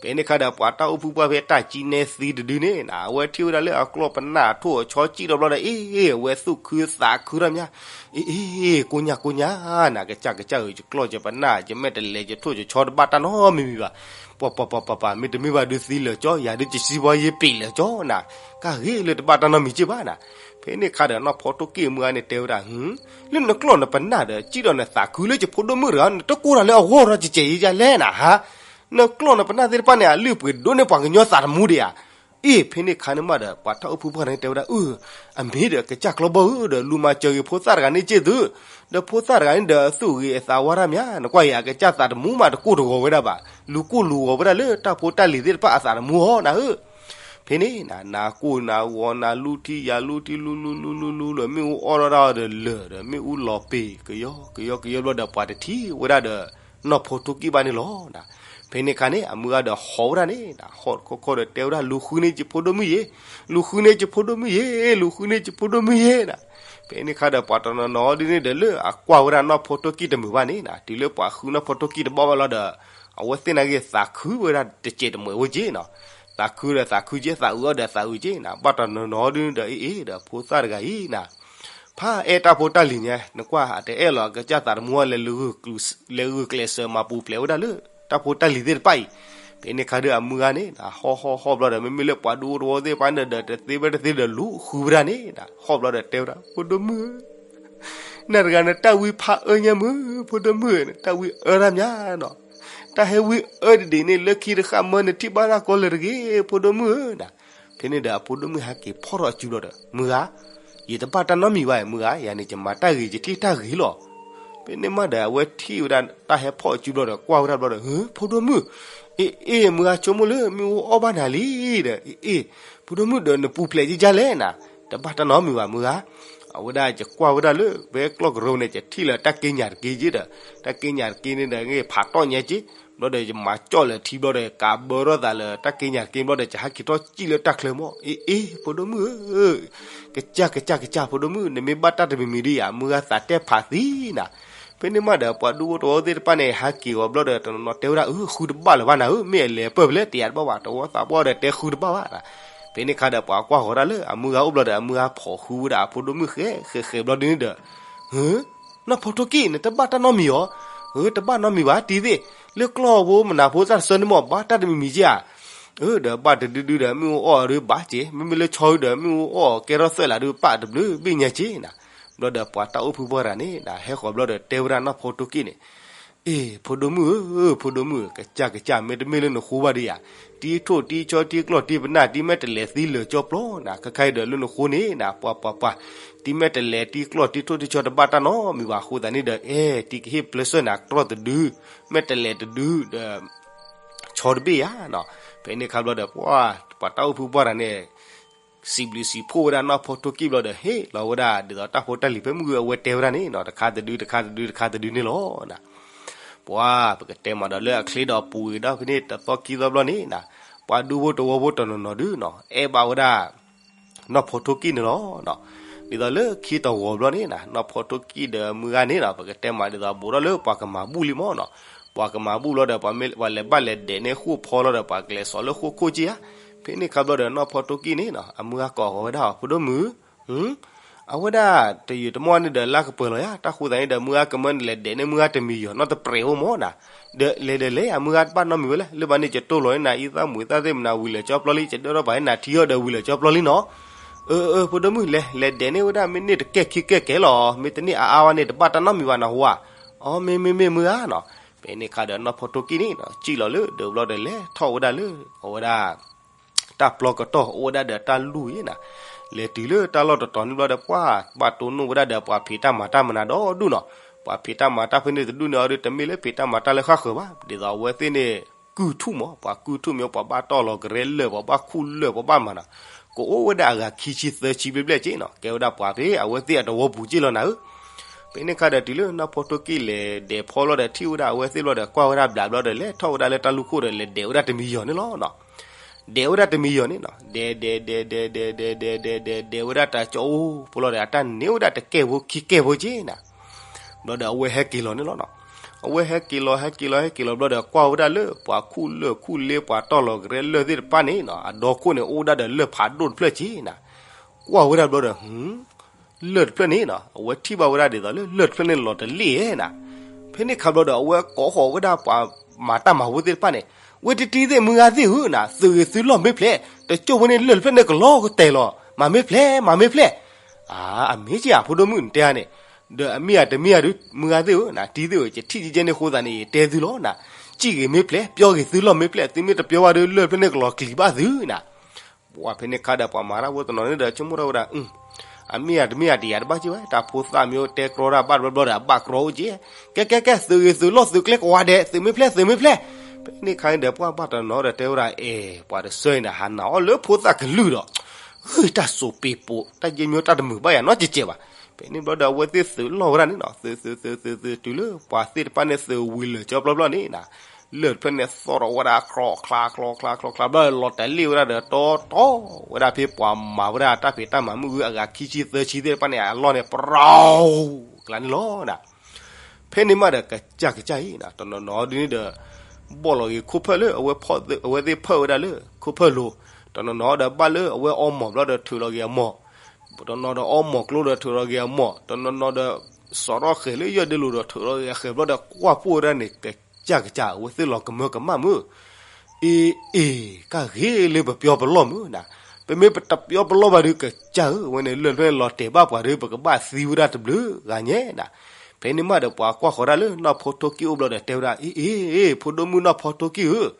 ဖဲန့ၣ်ခါဒီးပှၤတၢ်အိၣ်ဖှိၣ်ပှၢ်ဖဲတၢ်ကံနဲသံတဒုန့ၣ်နီၤ, အဝဲထံၣ်ဝဲဒၣ်လၢအကျီၢ်ပနၢ်အထိၣ်အဆီစံၣ်ထီၣ်ဘျီဒီး အ့ အဝဲသူၣ်ခုသးခုထီၣ်မး, အ့ အ့ ကိညၢ်ကိညၢ်နီၤ, ကစၢ်ကစၢ်ဧၢ ယကျီၢ်ယပနၢ် ယမဲာ်တဲးလဲး ယထိၣ်ယဆီတဘၣ်တၢ်နီတမံၤမံၤဘၣ်, ပှၤပှၤပှၤပှၤပှၤ မ့တမ့ၢ်ဘၣ်ဒုးသံလၢာ်ကၠီ ယၤဒုးကစံဘီယပ့ၤလၢာ်ကၠီနီၤ, ကဂ့ၤလၢတဘၣ်တၢ်နီတမံၤက့ဘၣ်နီၤ. ဖဲန့ၣ်ခါဒီးနီၢ်ဖီထိၣ်ကံၢ်အမုၢ်ဂၤန့ၣ်တဲဝဲဒၣ် လၢနကျီၢ်နပနၢ်ဒီး စံၣ်ထီၣ်နသးခုလၢယဖိဒိၣ်မုၣ်တဂၤ နတကိၢ်တၢ်လၢအဂီၢ်ဒီးကကဲးယဲယလဲၣ်နၤဟါ, နကျီၢ်နပနၢ်သ့ၣ်တဖၣ်န့ၣ် အလုၢ်အပှ့ၤဒိၣ်န့ၢ်ပှၤကညီသးတမူဒံးဧါ. အ့ ဖဲန့ၣ်ခါန့ၣ်မးဒီး ပှၤတၢ်အိၣ်ဖှိၣ်ပှၢ်န့ၣ်တဲဝဲဒၣ် အၢ အမ့ၢ်ဒီးကစၢ်ကျီဘီဧၢ ဒီးလူၤမၤစၢၤဂ့ၤဖိသၣ်တဂၤန့ၣ်က့ၢ်သု, ဒီးဖိသၣ်တဂၤန့ၣ်ဒီးအသူၣ်ဂ့ၤအသးဝါတၢ်မး, နကွၢ်အံၤ အကစၢ်သးတမူမးတကိၢ်တဂီၤဝဲဒၣ်ဘၣ်, လူၤကိၢ်လူၤဂီၤဝဲဒၣ်လၢတၢ်ဖိတၢ်လံၤသ့ၣ်တဖၣ်အသးတမူအီၤနၤဧၢ. ဖဲန့ၣ် နၤကိၢ်နၤဂီၤ နၤလူထံယၤလူထံ လူလူလူလူလူဒီး မ့ၣ်အူအီၣ်ထီၣ်ဒၣ်ဒီးလၢာ်ဒီး မ့ၣ်အူလီၤပ့ၤ ကယီကယီကယီဘျီဒီး ပှၤတထံၣ်ဝဲဒၣ်ဒီး နီၢ်ဖီထိၣ်ကံၢ်ဘၣ်န့ၣ်လီၤ. ဖဲန့ၣ်ခါန့ၣ် အမုၢ်ဂၤဒီးဟီၣ်ဝဲဒၣ်န့ၣ် ဟီၣ်တခီခီဒီးတဲဝဲဒၣ် လူၤဃုန့ၢ်ယဖိဒိၣ်မုၣ်ယဲ, လူၤဃုန့ၢ်ယဖိဒိၣ်မုၣ်ယဲ, လူၤဃုန့ၢ်ယဖိဒိၣ်မုၣ်ယဲနၤ. ဖဲန့ၣ်ခါဒီးပှၤတနီၤနီၤဒ်န့ၣ်ဒီး လၢအကွၢ်ဝဲဒၣ်နီၢ်ဖီထိၣ်ကံၢ်တမုာ်ဘၣ်န့ၣ်နၤ, တုၤလၢပှၤဃုနီၢ်ဖီထိၣ်ကံၢ်တဘၣ်ဘၣ်လီၤဒီး အဝဲသ့ၣ်နာ်က့ၤသးခုဝဲဒၣ်တစဲးတမှဲးဝဲက့နီၤ. သးခုဒီးသးခုက့ သးအုးအီၣ်ဒီးသးအုးက့နၤ, ဘၣ်တနီၤနီၤဒ်န့ၣ်ဒီး အ့အ့ဒီးဖိသၣ်တဂၤအံၤနၤ ဖးအဲၣ်တၢ်ဖိတၢ်လံၤညါ, နကွၢ်အတအဲၣ်လီၤ အကစၢ်သးတမူအီၤ လဲၤဂုာ်ကျဲးစၢးမၤပူၤဖျဲးဝဲဒၣ်လၢ တၢ်ဖိတၢ်လံၤသ့ၣ်တဖၣ်အံၤ. ဖဲန့ၣ်ခါဒီးအမုၢ်ဂၤန့ၣ် ဟီၣ်ဟီၣ်ဟီၣ်ဘျီဒီး မ့မ့ၢ်လၢပှၤဒူဖိတဝီသ့ၣ်တဖၣ်န့ၣ်ဒီး တသ့ဖဲတသ့ဒီးလူၤဃုဝဲဒၣ်န့ၣ်, ဟီၣ်ဘျီဒီးတဲဝဲဒၣ် ဖိဒိၣ်မုၣ်ဧၢ နၤတဂၤနတၢ်ဝံဖးအၢညါမုၢ်, ဖိဒိၣ်မုၣ်ဧၢ နတၢ်ဝံအၢတၢ်မးနီၤ, တၢ်ဟဲဝံအၢဒ်န့ၣ် လၢခံတဃၣ်မၢနထံၣ်ဘၣ်တၢ်ကီလၢာ်တဂ့ၤ ဖိဒိၣ်မုၣ်ဧၢနၤ. ဖဲန့ၣ်ဒီးအဖိဒိၣ်မုၣ်ဟဲက့ၤဖီၣ်ထီၣ်အစုဘျီဒီး မုၢ်ဂၤ, ယတဘၣ်တၢ်နီတမံၤဘၣ် မုၢ်ဂၤ, ယၤန့ၣ် ယမၤတၢ်ဂ့ၤ ယထံၣ်တၢ်ဂ့ၤလီၤ. ဖဲန့ၣ်မးဒီး အဝဲထံၣ်ဝဲဒၣ်တၢ်ဟဲဖီၣ်အစုဘျီဒီး ကွၢ်ဝဲဒၣ်ဘျီဒီး ဟၢ ဖိဒိၣ်မုၣ်, အ့အ့ မုၢ်ဂၤ ဆိကမိၣ်လၢမ့ၣ်အူအီၣ်ဘၣ်နၤလံဒီး အ့အ့ ဖိဒိၣ်မုၣ်ဒီး နပူၤဖျဲးယကလဲၣ်နၤ, တဘၣ်တၢ်နီတမံၤဘၣ် မုၢ်ဂၤ. အဝဲဒၣ်ယကွၢ်ဝဲဒၣ်လၢ ဖဲကျီၢ်ကရၢန့ၣ် ယထံၣ်လၢတၢ်က့ညၣ်တက့က့ဒီး တၢ်က့ညၣ်တက့န့ၣ်ဒီး ဖးတီၣ်ညါက့, ဘျီဒီးယမၤကၠီၣ်လၢထံဘျီဒီး ကးဘၢထီၣ်သးလၢတၢ်က့ညၣ်တက့ဘျီဒီး ယဟဲက့ၤထီၣ်စံၣ်လၢတၢ်ချၢမး, အ့အ့ ဖိဒိၣ်မုၣ်ဧၢ, ကစၢ်ကစၢ်ကစၢ် ဖိဒိၣ်မုၣ် နမ့ၢ်ဘၣ်တၢ်တမံၤမံၤဒ်ယၤ မုၢ်ဂၤသးတဲဖးသံနၤ. ဖဲန့ၣ်မးဒီး ပှၤဒူဖိတဝီသ့ၣ်တဖၣ်န့ၣ် ဟဲက့ၤဂီၤဘျီဒီး တနီၤနီၤတဲဝဲဒၣ် အၢ ဃုတဘၣ်လၢၤဘၣ်နၤဧၢ, မ့ၢ်အလဲၤပၢၢ်ဖဲလဲၣ် တယၤတဘၣ်ဘၣ် တဝီသးပှၢ်ဒီးတဲဃုတဘၣ်ဘၣ်နၤ. ဖဲန့ၣ်ခါဒီး ပှၤကွၢ်ဃီၤဒၣ်လၢအမုၢ်ဂၤအိၣ်ဘျီဒီး အမုၢ်ဂၤဖီၣ်ဃုဝဲဒၣ်အဖိဒိၣ်မုၣ်ဃဲဃဲဃဲဘျီဒ်န့ၣ်ဒီး ဟၢ နီၢ်ဖီထိၣ်ကံၢ် နတဘၣ်တၢ်နီတမံၤဧါ, အၢ တဘၣ်နီတမံၤဘၣ် တံၤသ့ၣ်, လၢကျီၢ်ဖိမနၤဖိသၣ်တဆၢန့ၣ်မး ဘၣ်တၢ်တမံၤမံၤက့ဧါ. အၢ ဒီးဘၣ်တဒုဒုဒီး မ့ၣ်အူအီၣ်ဒုးဘၣ်က့, မ့မ့ၢ်လၢဆီဒုးဒီး မ့ၣ်အူအီၣ်ကဲထီၣ်သၢလးဒုး ပာ်တဘျုးဘ့ၣ်ညါက့နၤ. ဘျီဒီးပှၤတၢ်အိၣ်ဖှိၣ်ပှၢ်တဂၤန့ၣ် ဟဲဃီၤဘျီဒီးတဲဝဲဒၣ်နီၢ်ဖီထိၣ်ကံၢ်န့ၣ် အ့ ဖိဒိၣ်မုၣ်ဧၢ, ဖိဒိၣ်မုၣ်ဧၢ, ကစၢ်ကစၢ် မ့တမ့ၢ်လၢနဃိဘၣ်ဒံးဧါ, တံၤထိၣ်တံၤဆီတံၤကျီၢ်တံၤပနၢ်တံၤမဲာ်တဲးလဲးသံလၢာ်ကၠီပျီနၤ, ခဲခါအံၤဒီးလၢနဃိန့ၣ်နၤ ပှၤပှၤပှၤ တံၤမဲာ်တဲးလဲးတံၤကျီၢ်တံၤထိၣ်တံၤဆီတဘၣ်တၢ်နီတမံၤဘၣ်အဃိသတးန့ၣ်ဒီး အဲ တံၤကဟ့ၣ်ပျဲၢ်စၢၢ်နၤ ကျီၢ်တဒု, မဲာ်တဲးလဲးတဒုဒီး ဆီတဘ့ၣ်ဧါနီၤ. ဖဲန့ၣ်ခါဘျီဒီး ပှၤ ပှၤတၢ်အိၣ်ဖှိၣ်ပှၢ်တဂၤန့ၣ် စံးဘျုးစံးဖှိၣ်ဝဲဒၣ်နီၢ်ဖီထိၣ်ကံၢ်ဘျီဒီး ဟ့ၣ်လီၤဝဲဒၣ် ဒ်သိးတၢ်ဖိတၢ်လံၤဖဲမုၢ်ဂီၤအဝဲတဲဝဲဒၣ်န့ၣ်နီၤ တခါတဒု တခါတဒု တခါတဒုန့ၣ်လီၤ. ပှၤ ပကတဲမးဒီးလၢအချ့ဒီးပူၤဂ့ၤဒီးဖဲန့ၣ် တသီခံသီဘျီန့ၣ်နီၤ ပှၤဒူဖိတဝီဖိတနီၤနီၤဒုနီၤ အဲၣ်ဘၣ်ဝဲဒၣ် နီၢ်ဖီထိၣ်ကံၢ်န့ၣ်လီၤ. ဒ်သိးလၢခံတဝီၤဘျီန့ၣ်နီၤ နီၢ်ဖီထိၣ်ကံၢ်ဒီးမုၢ်ဂၤန့ၣ်နီၤ ပကတဲမးဒ်သိးဘူးထီၣ်လၢပှၤကမၤဘူၣ်လံမးနီၤ. ပှၤကမၤဘူၣ်ဘျီဒီး ပှၤလဲၤဘၣ်လဲၤဒဲးန့ၢ်ဃိာ်ဖီလီၤဒီး ပှၤကလဲၤစိာ်လၢဃိာ်ခိၣ်က့ဧါ. ဖဲန့ၣ်ခါဘျီဒီး နီၢ်ဖီထိၣ်ကံၢ်န့ၣ်နီၤ အမုၢ်ဂၤကိးဃီၤဝဲဒၣ်အီၤ ဖိဒိၣ်မုၣ် အဝဲဒၣ်တယုာ်တမီၢ်န့ၣ်ဒီး လါကပၢၤလီၤယါ တၢ်ဃိသတးန့ၣ်ဒီး မုၢ်ဂၤကမၢနလဲၤဒဲးန့ၢ်မုၢ်ဂၤတမံၤယီၤနီတပြဲးအိၣ်မးနီၤ. ဒီးလဲၤဒီးလဲၤ အမုၢ်ဂၤတဘၣ်နီတမံၤဝဲလဲၣ်. လၢဘၣ်န့ၣ် ယတိၢ်လီၤန့ၢ်နၤ အံသၣ်မူၤသၣ်သ့ၣ်မနၤဝံၤလၢာ်ကၠီပျီလံ ယဒၢထီၣ်ပာ်န့ၢ်နၤထံအီၣ်ဒီးဝံၤလၢာ်ကၠီပျီလံနီၤ. အၢ အၢ ဖိဒိၣ်မုၣ် လဲၤ လဲၤဒဲးန့ၢ်ဝဲဒၣ် မ့ၢ်န့ၢ်တကဲၣ်ခံကဲၣ်ကဲလီၤ မ့ၢ်တန့ၢ်အါအါဝဲန့ၣ် တဘၣ်တၢ်နီတမံၤဘၣ်နီၤဟူဧါ. အီ မ့ၢ်မ့ၢ်မ့ၢ်မုၢ်ဧါနီၤ. ဖဲန့ၣ်ခါဒီးနီၢ်ဖီထိၣ်ကံၢ်န့ၣ်နီၤ စံၣ်လီၤလၢဒၢးဘျီဒီးလဲၤထီၣ်ဝဲဒၣ်လၢ အဝဲဒၣ် တၢ်ပျီကတီၢ်အိၣ်ဝဲဒၣ်ဒီးတၢ်လူၢ်အံၤနီၤ. လဲၤတုၤလၢတၢ်လီၢ်တတီၤန့ၣ်ဘျီဒီး ပှၤဘၣ်တိၢ်နီၣ်ဝဲဒၣ်ဒီးပှၤဖံးတၢ်မၤတၢ်မနုၤဒီဒူၣ်နီၤ. ပှၤဖံးတၢ်မၤတၢ်ဖဲန့ၣ်တဒူၣ်န့ၣ်အီၤဒီး တမ့ၢ်လၢဖံးတၢ်မၤတၢ်လၢဃၣ်ဃၢၤဘၣ်, ဒ်သိးအဝဲသ့ၣ်န့ၣ် ကုၢ်ထူၣ်မး, ပှၤကုၢ်ထူၣ်မး, ပှၤဘၣ်တီၢ်လီၤကရဲလၢာ်, ပှၤဘၣ်ခူၣ်လၢာ်, ပှၤဘၣ်မၤနၤ, ကအိၣ်ဝဲဒၣ်အဂၤခံဆံသၢဆံဘျဲၣ်ဘျဲၣ်က့နီၤ, ကဲဝဲဒၣ်ပှၤဖဲအဝဲသ့ၣ်အတဝီပူၤက့လီၤနၤဧၢ. ဖဲန့ၣ်ခါဒီးတုၤလၢနီၢ်ဖီထိၣ်ကံၢ်လဲၤဒဲးဖီလီၤဒီးထံၣ်ဝဲဒၣ်အဝဲသ့ၣ်ဘျီဒီး ကွၢ်ဝဲဒၣ်ဘျးဘျီဒီး လဲၤထီၣ်ဝဲဒၣ်လၢတၢ်လူၢ်ခိၣ်ဒီး လဲၤဒဲးဝဲဒၣ်တမံၤယီၤန့ၣ်လီၤနီၤ. ဒဲးဝဲဒၣ်တမံၤယီၤန့ၣ်နီၤ, ဒဲးဒဲးဒဲးဒဲးဒဲးဒဲးဒဲးဒဲးဒဲးဒဲးဝဲဒၣ်တၢ်ကၠီအိၣ်ဖိလီၤဒီး အတၢ်န့ၢ်ဝဲဒၣ်တကဲၢ်ဖိခံကဲၢ်ဖိက့နၤ. ဘျီဒီးအဝဲဟဲက့ၤလီၤန့ၣ်လီၤနီၤ. အဝဲဟဲက့ၤလီၤ ဟဲက့ၤလီၤ ဟဲက့ၤလီၤဘျီဒီး ကွၢ်ဝဲဒၣ်လၢပှၤခူၣ်လၢာ်ခူၣ်လ့ ပှၤတီၢ်လီၤကရဲလၢာ်သ့ၣ်တဖၣ်န့ၣ်နီၤ, အဒီခိၣ်န့ၣ် အိၣ်ဒၣ်ဒီးလၢၢ်ဖးဒိၣ်တဖျၢၣ်က့နၤ. ကွၢ်ဝဲဒၣ်ဘျီဒီး လၢၢ်တဖျၢၣ်န့ၣ်နီၤ, အဝဲထံၣ်ဘၣ်ဝဲဒၣ်ဒ်သိးလၢလၢၢ်တဖျၢၣ်န့ၣ်လီၤတလ့ၣ်ဧဲနၤ. ဖဲန့ၣ်ခါဘျီဒီး အဝဲကိးဃီၤဝဲဒၣ်ပှၤမၤတၢ်မၤဖိသ့ၣ်တဖၣ်န့ၣ်, ဝဲတံတံသ့ၣ်မုၢ်ဂၤသ့ၣ်ဧၢနၤ, သုးဂ့ၤသုးလီၢ်မ့ၢ်ဖျဲး, တကၠိၢ်ဖိန့ၣ်လၢၢ်တဖျၢၣ်န့ၣ်ကလီၤကတဲာ်လီၤ, မၤမ့ၢ်ဖျဲး မၤမ့ၢ်ဖျဲး. အမ့ၢ်က့ၤဧါ ဖိဒိၣ်မုၣ်နတဲဧါန့ၣ်, ဒီးအမ့ၢ်ဧါတမ့ၢ်ဧါဒုး မုၢ်ဂၤသ့ၣ်ဧၢနၤ, တံသ့ၣ်ဧၢ, ယထံၣ်ကဲကဲန့ၣ်အဃိသတးန့ၣ် ယတဲသုလီၤနၤ, စံၣ်ဂ့ၤမ့ၢ်ဖျဲး, ပျီဂ့ၤသုလီၢ်မ့ၢ်ဖျဲး, သုမ့ၢ်တပျီဘၣ်ဒီး လၢၢ်တဖျၢၣ်န့ၣ်ကလီၤကျံၤဘၣ်သုနၤ. ပှၤဖဲန့ၣ်ခါဒီးပှၤမၤတၢ်ဖိတနီၤန့ၣ်ဒီး ဆိကမိၣ်ထီၣ်ဝဲဒၣ်, အမ့ၢ်ဧါတမ့ၢ်ဧါတယၤတဘၣ်က့ဘၣ်, တၢ်ဖိသၣ်မ့ၢ်အိၣ်တဲကြီတၢ်ဘၣ်တဘျီဘျီဒီး အဘၣ်ကြီအိၣ်က့, ကဲကဲကဲ သုးဂ့ၤသုးလီၢ်သုးကျဲကဝါဒဲး သုးမ့ၢ်ဖျဲး သုးမ့ၢ်ဖျဲး. ဖဲန့ၣ်ခါန့ၣ်ဒီး ပှၤဘၣ်တနီၤဒီးတဲဝဲဒၣ်, အဲ ပှၤတဆၢအံၤန့ၣ် ဟးနာ်အီၤလၢဖိသၣ်ကလုၢ်ဒီး, တၢ်စိးပ့ၤပိာ် တၢ်ယဲၢ်မ့ၢ်တၢ်တမုာ်ဘၣ်ယၤနီတစဲးဘၣ်. ဖဲန့ၣ်ဘျီဒီး အဝဲသ့ၣ်သုးလီၢ်ဝဲဒၣ်န့ၣ်နီၤ, သုးသုးသုးသုးသုးတုၤလၢပှၤသ့ၣ်တဖၣ်န့ၣ်သုးဝံၤလၢာ်ကၠီဘျီဘျီန့ၣ်နၤ, လၢၢ်တဖျၢၣ်န့ၣ်သီၣ်ထီၣ်ဝဲဒၣ် ချီချါချီချါချီချါဘျီ လီၤတလ့ၣ်ဝဲဒၣ်ဒီး တီတီဝဲဒၣ် ဖဲပှၤမၤဝဲဒၣ်တၢ်ဖံးတၢ်မၤမုၢ်ဂုၢ်အဂၤခံဆံသၢဆံသ့ၣ်တဖၣ်န့ၣ် အလီၢ်န့ၣ် ပရီကလါန့ၣ်လီၤနၤ. ဖဲန့ၣ်မးဒီး ကစၢ်ကစၢ်အံၤနၤ, တနီၤနီၤဒ်န့ၣ်ဒီး ဘီၣ်လီၤဂ့ၤခိၣ်ဖၢၣ်လၢ အဝဲသ့ၣ်ဖၢၣ်ဝဲဒၣ်လၢခိၣ်ဖၢၣ်လိၤ, တနီၤနီၤဒီးဘၣ်လၢအဝဲအီမိာ်ဘျီဒီးထုးလီၤက့ၤအမိာ်, တနီၤနီၤဒီးအီမိာ်ကျိဒီးထုးလီၤက့ၤအမိာ်, တနီၤနီၤဒီး စီၤထီၣ်ဃဲၤလၢယဲၢ်ဒ့လိၤဒီးထုးလီၤက့ၤအဃဲၤဘျီဒီး ကွၢ်ပူၣ်ဝဲဒၣ်န့ၣ် ကစၢ်ကစၢ် အဝဲသ့ၣ်လီၤကမၢကမၣ်မုၢ် အ့ အ့ ကၢ်ဂ့ၤလၢပပျီပလီၢ်မုၢ်နၤ, ပမ့ၢ်ပတပျီပလီၢ်ဘၣ်ဒီး ကစၢ်ဧၢ, အဝဲန့ၣ်လၢၢ်တဖျၢၣ်န့ၣ်လီၤတဲာ်ဘၣ်ပှၤဒီး ပကဘၣ်သံဝဲဒၣ်တဘျုးဂၤညါနၤ. ဖဲန့ၣ်မးဒီးပှၤကွၢ်ဃီၤဒၣ်လၢနီၢ်ဖိထိၣ်ကံၢ်အိၣ်ဘျီဒီးတဲဝဲဒၣ်, အ့ အ့ အ့ ဖိဒိၣ်မုၣ်နီၢ်ဖိထိၣ်ကံၢ်ဧၢ,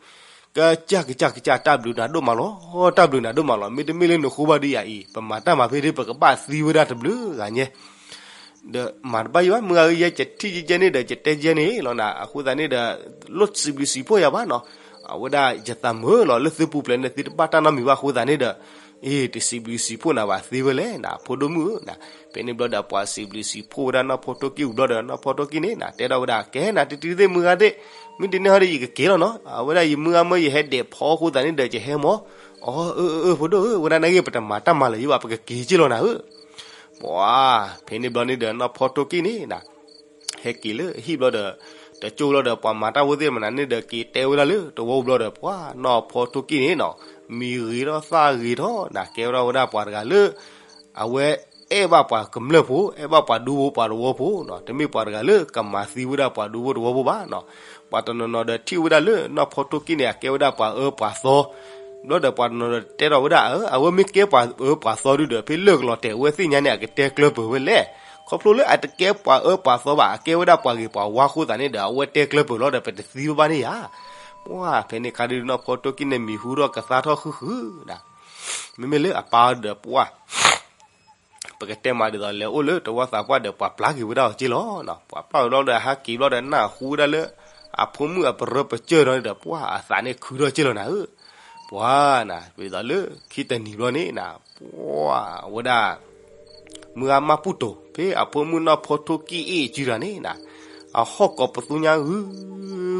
ကစၢ်ကစၢ်ကစၢ် တၢ်ဘျုးနၤဒိၣ်မးလီၤ, တၢ်ဘျုးနၤဒိၣ်မးလီၤ, မ့တမ့ၢ်လၢနဃိဘၣ်ဒီးယၤအံၤ ပမၤတၢ်မၤဖဲဒၣ် ပကဘၣ်သံဝဲဒၣ်တဘျုးဂၤညါ ဒီးမၤတဘၣ်ယံၤဘၣ် မုၢ်ဂၤဧၢ, ယဲယထံၣ်ကဲကဲန့ၣ်ဒီး ယတဲကဲန့ၣ်လီၤနၤ, အဃိသတးန့ၣ်ဒီး လိၣ်စံးဘျုးစံးဖှိၣ်ယၤဘၣ်နီၤ, အဝဲဒၣ်ယသးမုာ်လီၤ လၢသုပူၤဖျဲးန့ၣ် သုတဘၣ်တၢ်နီတမံၤဘၣ်အဃိသတးန့ၣ်ဒီး, အ့ တစံးဘျုးစံးဖှိၣ်နၤဘၣ်သ့ဝဲလဲၣ်နၤ ဖိဒိၣ်မုၣ်ဧၢနၤ. ဖဲန့ၣ်ဘျီဒီးပှၤစံးဘျုးစံးဖှိၣ်ဝဲဒၣ်နီၢ်ဖိထိၣ်ကံၢ်ဝံၤဘျီဒီး နီၢ်ဖိထိၣ်ကံၢ်န့ၣ်နၤ တဲထီၣ်ဝဲဒၣ် ကဲနၤ တံတံသ့ၣ်မုၢ်ဂၤသ့ၣ်, မ့ၢ်တန့ၢ်ဟီဒီးယကက့ၤလီၤနီၤ, အဝဲဒၣ်ယမုၢ်ဂၤမၢယဟဲဒဲးဖီအဃိသတးန့ၣ်ဒီး ယဟဲမီၤ, အ့ အ့ အ့ ဖိဒိၣ်ဧၢ, ဝဲဒၣ်နာ်က့ ပတမၤတၢ်မၤလၢၤယံၤဘၣ် ပကက့ၤက့လီၤနၤဧၢ ပှၤ ဖဲန့ၣ်ဘျီန့ၣ်ဒီး နီၢ်ဖီထိၣ်ကံၢ်န့ၣ်နၤ ဟဲက့ၤလၢဟံၣ်ဘျီဒီး, တကၠိၢ်ဘျီဒီး ပှၤမၤတၢ်ဖိသ့ၣ်မနုၤန့ၣ်ဒီး က့ၤတဲဝဲဒၣ်လၢတဝီဘျီဒီး ပှၤနီၢ်ဖီထိၣ်ကံၢ်န့ၣ်နီၤ, မံၤဂ့ၤထီၣ်သၣ်ဂ့ၤထီၣ်နၤ ကဲဝဲဒၣ်ဝဲဒၣ်ပှၤတဂၤလၢ အဝဲအဲၣ်ဘၣ်ပှၤကမျၢၢ်ဖိ, အဲၣ်ဘၣ်ပှၤဒူဖိပှၤသဝီဖိနီၤ, တမ့ၢ်ပှၤတဂၤလၢကမၤသံဝဲဒၣ်ပှၤဒူဖိသဝီဖိဘၣ်နီၤ. ပှၤတနီၤနီၤဒီးထံၣ်ဝဲဒၣ်လၢနီၢ်ဖီထိၣ်ကံၢ်န့ၣ် အကဲဝဲဒၣ်ပှၤအၢပှၤသီ, ဘျီဒီးပှၤတနီၤဒီးတဲထီၣ်ဝဲဒၣ် အဝဲမ့ၢ်ကဲပှၤအၢပှၤသီဒုဒီး ဖဲလၢၢ်ကလီၤတဲာ်အဝဲသ့ၣ်ညါန့ၣ် အကတဲကျၢၤပၢၤဝဲလဲၣ်. ခီဖျိလၢအတကဲပှၤအၢပှၤသီဘၣ် အကဲဝဲဒၣ်ပှၤဂ့ၤပှၤဝါအဃိသတးန့ၣ်ဒီး အဝဲတဲကျၢၤပၢၤလီၤဒီး ပတသံဘၣ်ဘၣ်န့ၣ်ယၤ. ပှၤဖဲန့ၣ်ခါဒုနီၢ်ဖီထိၣ်ကံၢ်န့ၣ် မံၤဟူထီၣ်ကသါထီၣ်ဃုာ်ဃုာ်နၤ, မ့မ့ၢ်လၢအပၢ်ဒီးပှၤ ပကတဲမးဒ်သိးလဲၤအိၣ်လၢတဝီသးပှၢ်ဒီး ပှၤပျၢ်က့ၤဝဲဒၣ်အီၤက့လီၤ. ပှၤပျၢ်ဝဲလီၤဒီး ဟးက့ၤဘျီဒီး နၢ်ဟူဝဲဒၣ်လၢ အဖိမုၣ်အပရၢပကၢၢ်ဒီးန့ၣ်ဒီး ပှၤအသးန့ၣ်ခုထီၣ်က့လီၤနၤဧၢ. ပှၤနၤ ဒ်သိးလၢခံတနံၤဘျီန့ၣ်နၤ ပှၤဝဲဒၣ် မုၢ်ဂၤမၢ်ပူၣ်တိၤ ဖဲအဖိမုၣ်နီၢ်ဖီထိၣ်ကံၢ်အ့ၣ်စုတဂၤန့ၣ်နၤ အဟီၣ်ကိးပသူညါဂုၤ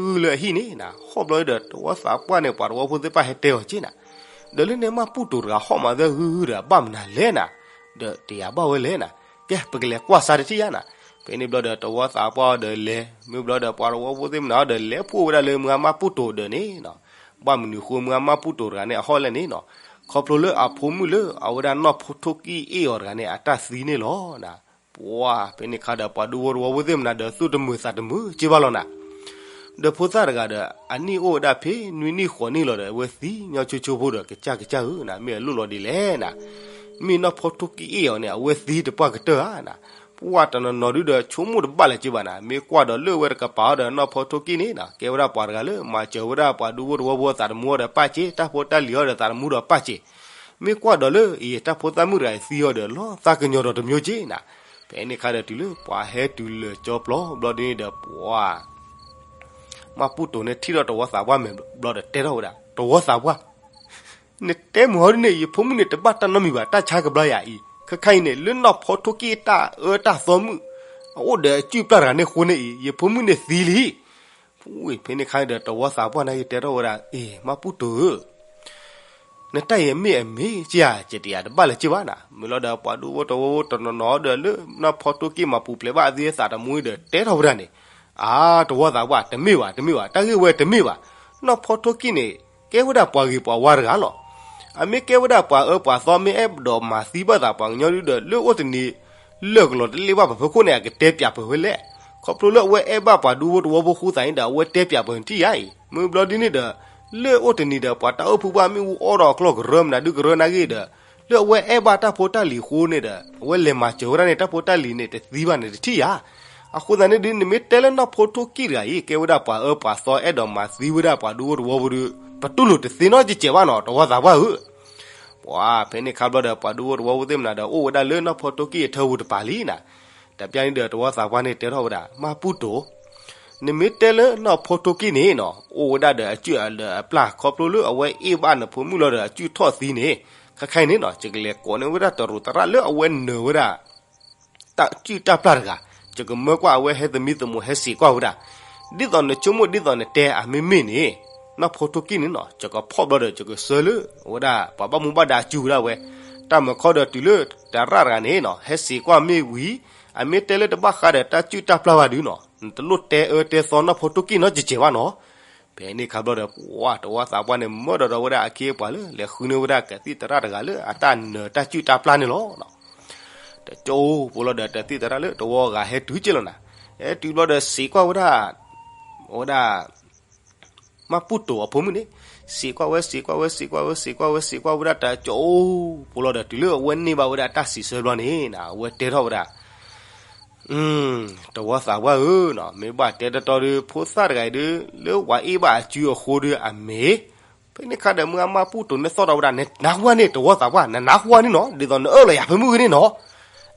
ဂုၤလၢအဟံၣ်န့ၣ်နၤ ဟီၣ်ဘျီဒီး တဝီသးပှၢ်န့ၣ် ပှၤတဝီဖိသ့ၣ်တဖၣ်ဟဲတဲအီၤက့နၤ ဒီးလၢန့ၣ်မၢ်ပူၣ်တိၤတဂၤဟီၣ်မးသဲဂုၤဂုၤဒီး အဘၣ်မနုၤလဲၣ်နၤ, ဒီးတယၤဘၣ်ဝဲလဲၣ်နၤ, ကဲ ပကလဲၤကွၢ်စါတထံၣ်ယါနၤ. ဖဲန့ၣ်ဘျီဒီး တဝီသးပှၢ်အီၤဒီးလဲၤ, မ့ၢ်ဘျီဒီး ပှၤတဝီဖိသ့ၣ်မနုၤအီၤဒီး လဲၤဖှိၣ်ဝဲဒၣ်လၢမုၢ်ဂၤမၢ်ပူၣ်တိၤဒီးန့ၣ်နၤ, ဘၣ်မနုၤဃိမုၢ်ဂၤမၢ်ပူၣ်တိၤတဂၤန့ၣ် အဟီၣ်လဲၣ်န့ၣ်နၤ, ခီဖျိလၢအဖိမုၣ်လၢအဝဲဒၣ်နီၢ်ဖီထိၣ်ကံၢ်အ့ၣ်အီၤတဂၤန့ၣ် အတၢ်သံန့ၣ်လီၤနၤ. ပှၤဖဲန့ၣ်ခါဒီး ပှၤဒူဖိတဝီဖိသ့ၣ်မနုၤဒီး သူၣ်တမုာ်သးတမုာ်က့ဘၣ်လီၤနၤ. ဒီးဖိသၣ်တဂၤဒီး အနံၣ်အိၣ်ဝဲဒၣ်ဖဲနွံနံၣ်ဃိးနံၣ်လီၤဒီး အဝဲသံညီဆိဆိဖိဒီး ကစၢ်ကစၢ်ဧၢနၤ မ့ၢ်အလိၣ်လီၤဒ်လဲၣ်နၤ, မ့ၢ်နီၢ်ဖီထိၣ်ကံၢ်အ့ၣ်အီၤန့ၣ် အဝဲသံတပှၢ်ကတၢၢ်ဧါနၤ. ပှၤတနီၤနီၤဒုဒီး ဆိကမိၣ်တဘၣ်လၢၤက့ဘၣ်နၤ, မ့ၢ်ကွၢ်ဒီးလၢဝဲတကပၤအီၤဒီး နီၢ်ဖီထိၣ်ကံၢ်န့ၣ်နၤ ကဲဝဲဒၣ်ပှၤတဂၤလၢမၤစၢၤဝဲဒၣ်ပှၤဒူဖိတဝီဖိသးတမူအီၤဒီးပၢ်က့, တၢ်ဖိတၢ်လံၤအီၤဒီးသးတမူဒီးပၢ်က့, မ့ၢ်ကွၢ်ဒီးလၢအံၤ တၢ်ဖိသၣ်မုၣ်တဂၤအံၤသံအီၤဒီး လီၤသးကညီၤဒီးတမံၤက့နၤ. ဖဲန့ၣ်ခါဒီးတုၤလၢပှၤဟဲတုၤလၢာ်ကၠီပျီဘျီဒ်န့ၣ်ဒီး ပှၤ မၢ်ပူၣ်တိၤန့ၣ်ထံၣ်ထီၣ်တဝီသးပှၢ်မဲာ်ဘျီဒီးတဲထီၣ်ဝဲဒၣ်, တဝီသးပှၢ်, နတဲမုၢ်ဟီဒ်န့ၣ် ယဖိမုၣ်န့ၣ်တဘၣ်တၢ်နီတမံၤဘၣ်, တၢ်ဆါကဘျါယၤအံၤ, ခဲခါအံၤန့ၣ် လၢနီၢ်ဖီထိၣ်ကံၢ်တၢ်အၢတၢ်သီမုၣ် အအိၣ်ဒီးအစုၣ်ပျၢ်တဂၤန့ၣ်အဃိန့ၣ်အံၤ ယဖိမုၣ်န့ၣ်သံလံ. ဖဲန့ၣ်ခါဒီးတဝီသးပှၢ်န့ၣ်က့ၤတဲထီၣ်ဝဲဒၣ်, အ့ မၢ်ပူၣ်တိၤဧၢ, နတၢ်အံၤအမ့ၢ်အမ့ၢ်က့ဧါ, ယတယၤတဘၣ်လၢၤက့ဘၣ်နၤ. မ့ၢ်လီၤဒီးပှၤဒူဖိတဝီဖိတနီၤနီၤဒီးလၢနီၢ်ဖီထိၣ်ကံၢ်မၤပူၤဖျဲးဘၣ်အသးသမူဒီးတဲထီၣ်ဝဲဒၣ်န့ၣ်, အါ တဝီသးပှၢ် တမ့ၢ်ဘၣ် တမ့ၢ်ဘၣ် တၢ်ဂ့ၢ်ဝဲတမ့ၢ်ဘၣ်. နီၢ်ဖီထိၣ်ကံၢ်န့ၣ် ကဲဝဲဒၣ်ပှၤဂ့ၤပှၤဝါတဂၤလီၤ. အမ့ၢ်ကဲဝဲဒၣ်ပှၤအၢပှၤသီ မ့ၢ်အဲၣ်ဒိးမၤသံဘၣ်သးပှၤကညီဒုဒီး လၢအိၣ်တနံၤ လၢာ်ကလီၤတလ့ၣ်ဘၣ်ပှၤဖီခိၣ်န့ၣ် အကတဲပၠးပှၤဝဲလဲၣ်. ခီဖျိလၢအဝဲအဲၣ်ဘၣ်ပှၤဒူဖိတဝီဖိဃိသးန့ၣ်ဒီး အဝဲတဲပၠးပှၤန့ၣ်ထံၣ်ယၤအံၤ, မ့ၢ်ဘျီဒ်န့ၣ်ဒီး လၢအိၣ်တနံၤဒီး ပှၤတၢ်အိၣ်ဖှိၣ်ဘၣ်မ့ၣ်အူအီၣ်ဒီးအကျီၢ်ကရၢမနုၤဒုကရၢနာ်ဂ့ၤဒီး လၢအဝဲအဲၣ်ဘၣ်တၢ်ဖိတၢ်လံၤအဃိန့ၣ်ဒီး အဝဲလဲၤမၤစၢၤဝဲဒၣ်န့ၣ် တၢ်ဖိတၢ်လံၤန့ၣ် တသံဘၣ်န့ၣ်တထံၣ်ယၤ. အဃိသတးန့ၣ်ဒု နမ့ၢ်တဲလၢနီၢ်ဖီထိၣ်ကံၢ်တဂၤအံၤ ကဲဝဲဒၣ်ပှၤအၢပှၤသီ အဲၣ်ဒိးမၤသံဝဲဒၣ်ပှၤဒူဖိတဝီဖိဒု ပတူၢ်လိာ်တသ့နီတစဲးဘၣ်နီၤ တဝီသးပှၢ်ဧၢ. ပှၤဖဲန့ၣ်ခါဘျီဒီး ပှၤဒူဖိတဝီဖိသ့ၣ်မနုၤဒီး အိၣ်ဝဲဒၣ်လၢနီၢ်ဖီထိၣ်ကံၢ်အထၢပူၤတပၤလံနၤ. တပျၢ်န့ၣ်ဒီး တဝီသးပှၢ်န့ၣ်တဲထီၣ်ဝဲဒၣ်, မၢ်ပူၣ်တိၤ, နမ့ၢ်တဲလၢနီၢ်ဖီထိၣ်ကံၢ်န့ၣ်နီၤ အိၣ်ဝဲဒၣ်ဒီးအစုၣ်ဒီးအပျၢ် ခီဖျိလၢအဝဲအ့ၣ်ဘၣ်နဖိမုၣ်လီၤဒီးအစုၣ်ထီၣ်သံန့ၣ်, ခဲခါအံၤန့ၣ်နီၤ ယကလဲၤကိးန့ၢ်ဝဲဒၣ်တရူးသရၣ်လၢအဝဲနၢၤဝဲဒၣ် တၢ်စုၣ်တၢ်ပျၢ်တဂၤ, ယကမၢကွၢ်အဝဲဟဲသမံသမိးဟဲစံးကွၢ်ဝဲဒၣ်, ဒ်သိးနဆိကမိၣ်ဒ်သိးနတဲအမ့မ့ၢ်န့ၣ်, နီၢ်ဖီထိၣ်ကံၢ်န့ၣ်နီၤ ယကဖီၣ်ဘျီဒီး ယကဆှၢလၢအဝဲဒၣ် ပှၤဘၣ်မူဘၣ်ဒါစုၣ်ဝဲဒၣ်ဝဲ, တၢ်မၢခီဒီးတုၤလၢတရၣ်တဂၤန့ၣ်နီၤ ဟဲစံးကွၢ်မ့ၢ်ဝံၤ, အမ့ၢ်တဲလၢတဘၣ်ဃးဒီးတၢ်စုၣ်တၢ်ပျၢ်ဘၣ်ဒုနီၤ နတလိၣ်တဲအၢတဲသီနီၢ်ဖီထိၣ်ကံၢ်နီတစဲးဘၣ်နီၤ. ဖဲန့ၣ်ခါဘျီဒီး ပှၤတဝီသးပှၢ်န့ၣ် မၢဒီးဒီးဝဲဒၣ်အခ့အပှၤလၢ လဲၤဃုန့ၢ်ဝဲဒၣ်ကသံၣ်သရၣ်တဂၤလၢအတၢ်နၢၤတၢ်စုၣ်တၢ်ပျၢ်န့ၣ်လီၤ. တကၠိဖိလီၤဒီး ကသံၣ်သရၣ်လၢတဝီအဂၤဟဲတုၤက့လီၤနၤ, ဟဲတုၤဘျီဒီးစံးကွၢ်ဝဲဒၣ်, ဝဲဒၣ် မၢ်ပူၣ်တိၤအဖိမုၣ်န့ၣ်, စံးကွၢ်ဝဲ စံးကွၢ်ဝဲ စံးကွၢ်ဝဲ စံးကွၢ်ဝဲ စံးကွၢ်ဝဲဒၣ်တကၠိဖိလီၤဒီး တုၤလၢအဝဲန့ၢ်ဘၣ်ဝဲဒၣ်တၢ်စံးဆၢဘျီန့ၣ် အဝဲတဲထီၣ်ဝဲဒၣ် တဝီသးပှၢ်ဧၢနီၤ, မ့ၢ်ဘၣ်တဲတတီဒီး ဖိသၣ်တဂၤအံၤဒီး လၢပှၤအ့ၣ်ဘၣ်အစုအဃိဒီးအမ့ၢ်, ဖဲန့ၣ်ခါဒီး မုၢ်အမၢ်ပူၣ်တိၤန့ၣ်သီၣ်ထီၣ်ဝဲဒၣ် နနၢ်ဟူန့ၣ် တဝီသးပှၢ် နနၢ်ဟူန့ၣ်နီၤ ဒ်သိးနအၢၣ်လီၤယၤဖဲမုၢ်ဂ့ၤန့ၣ်နီၤ.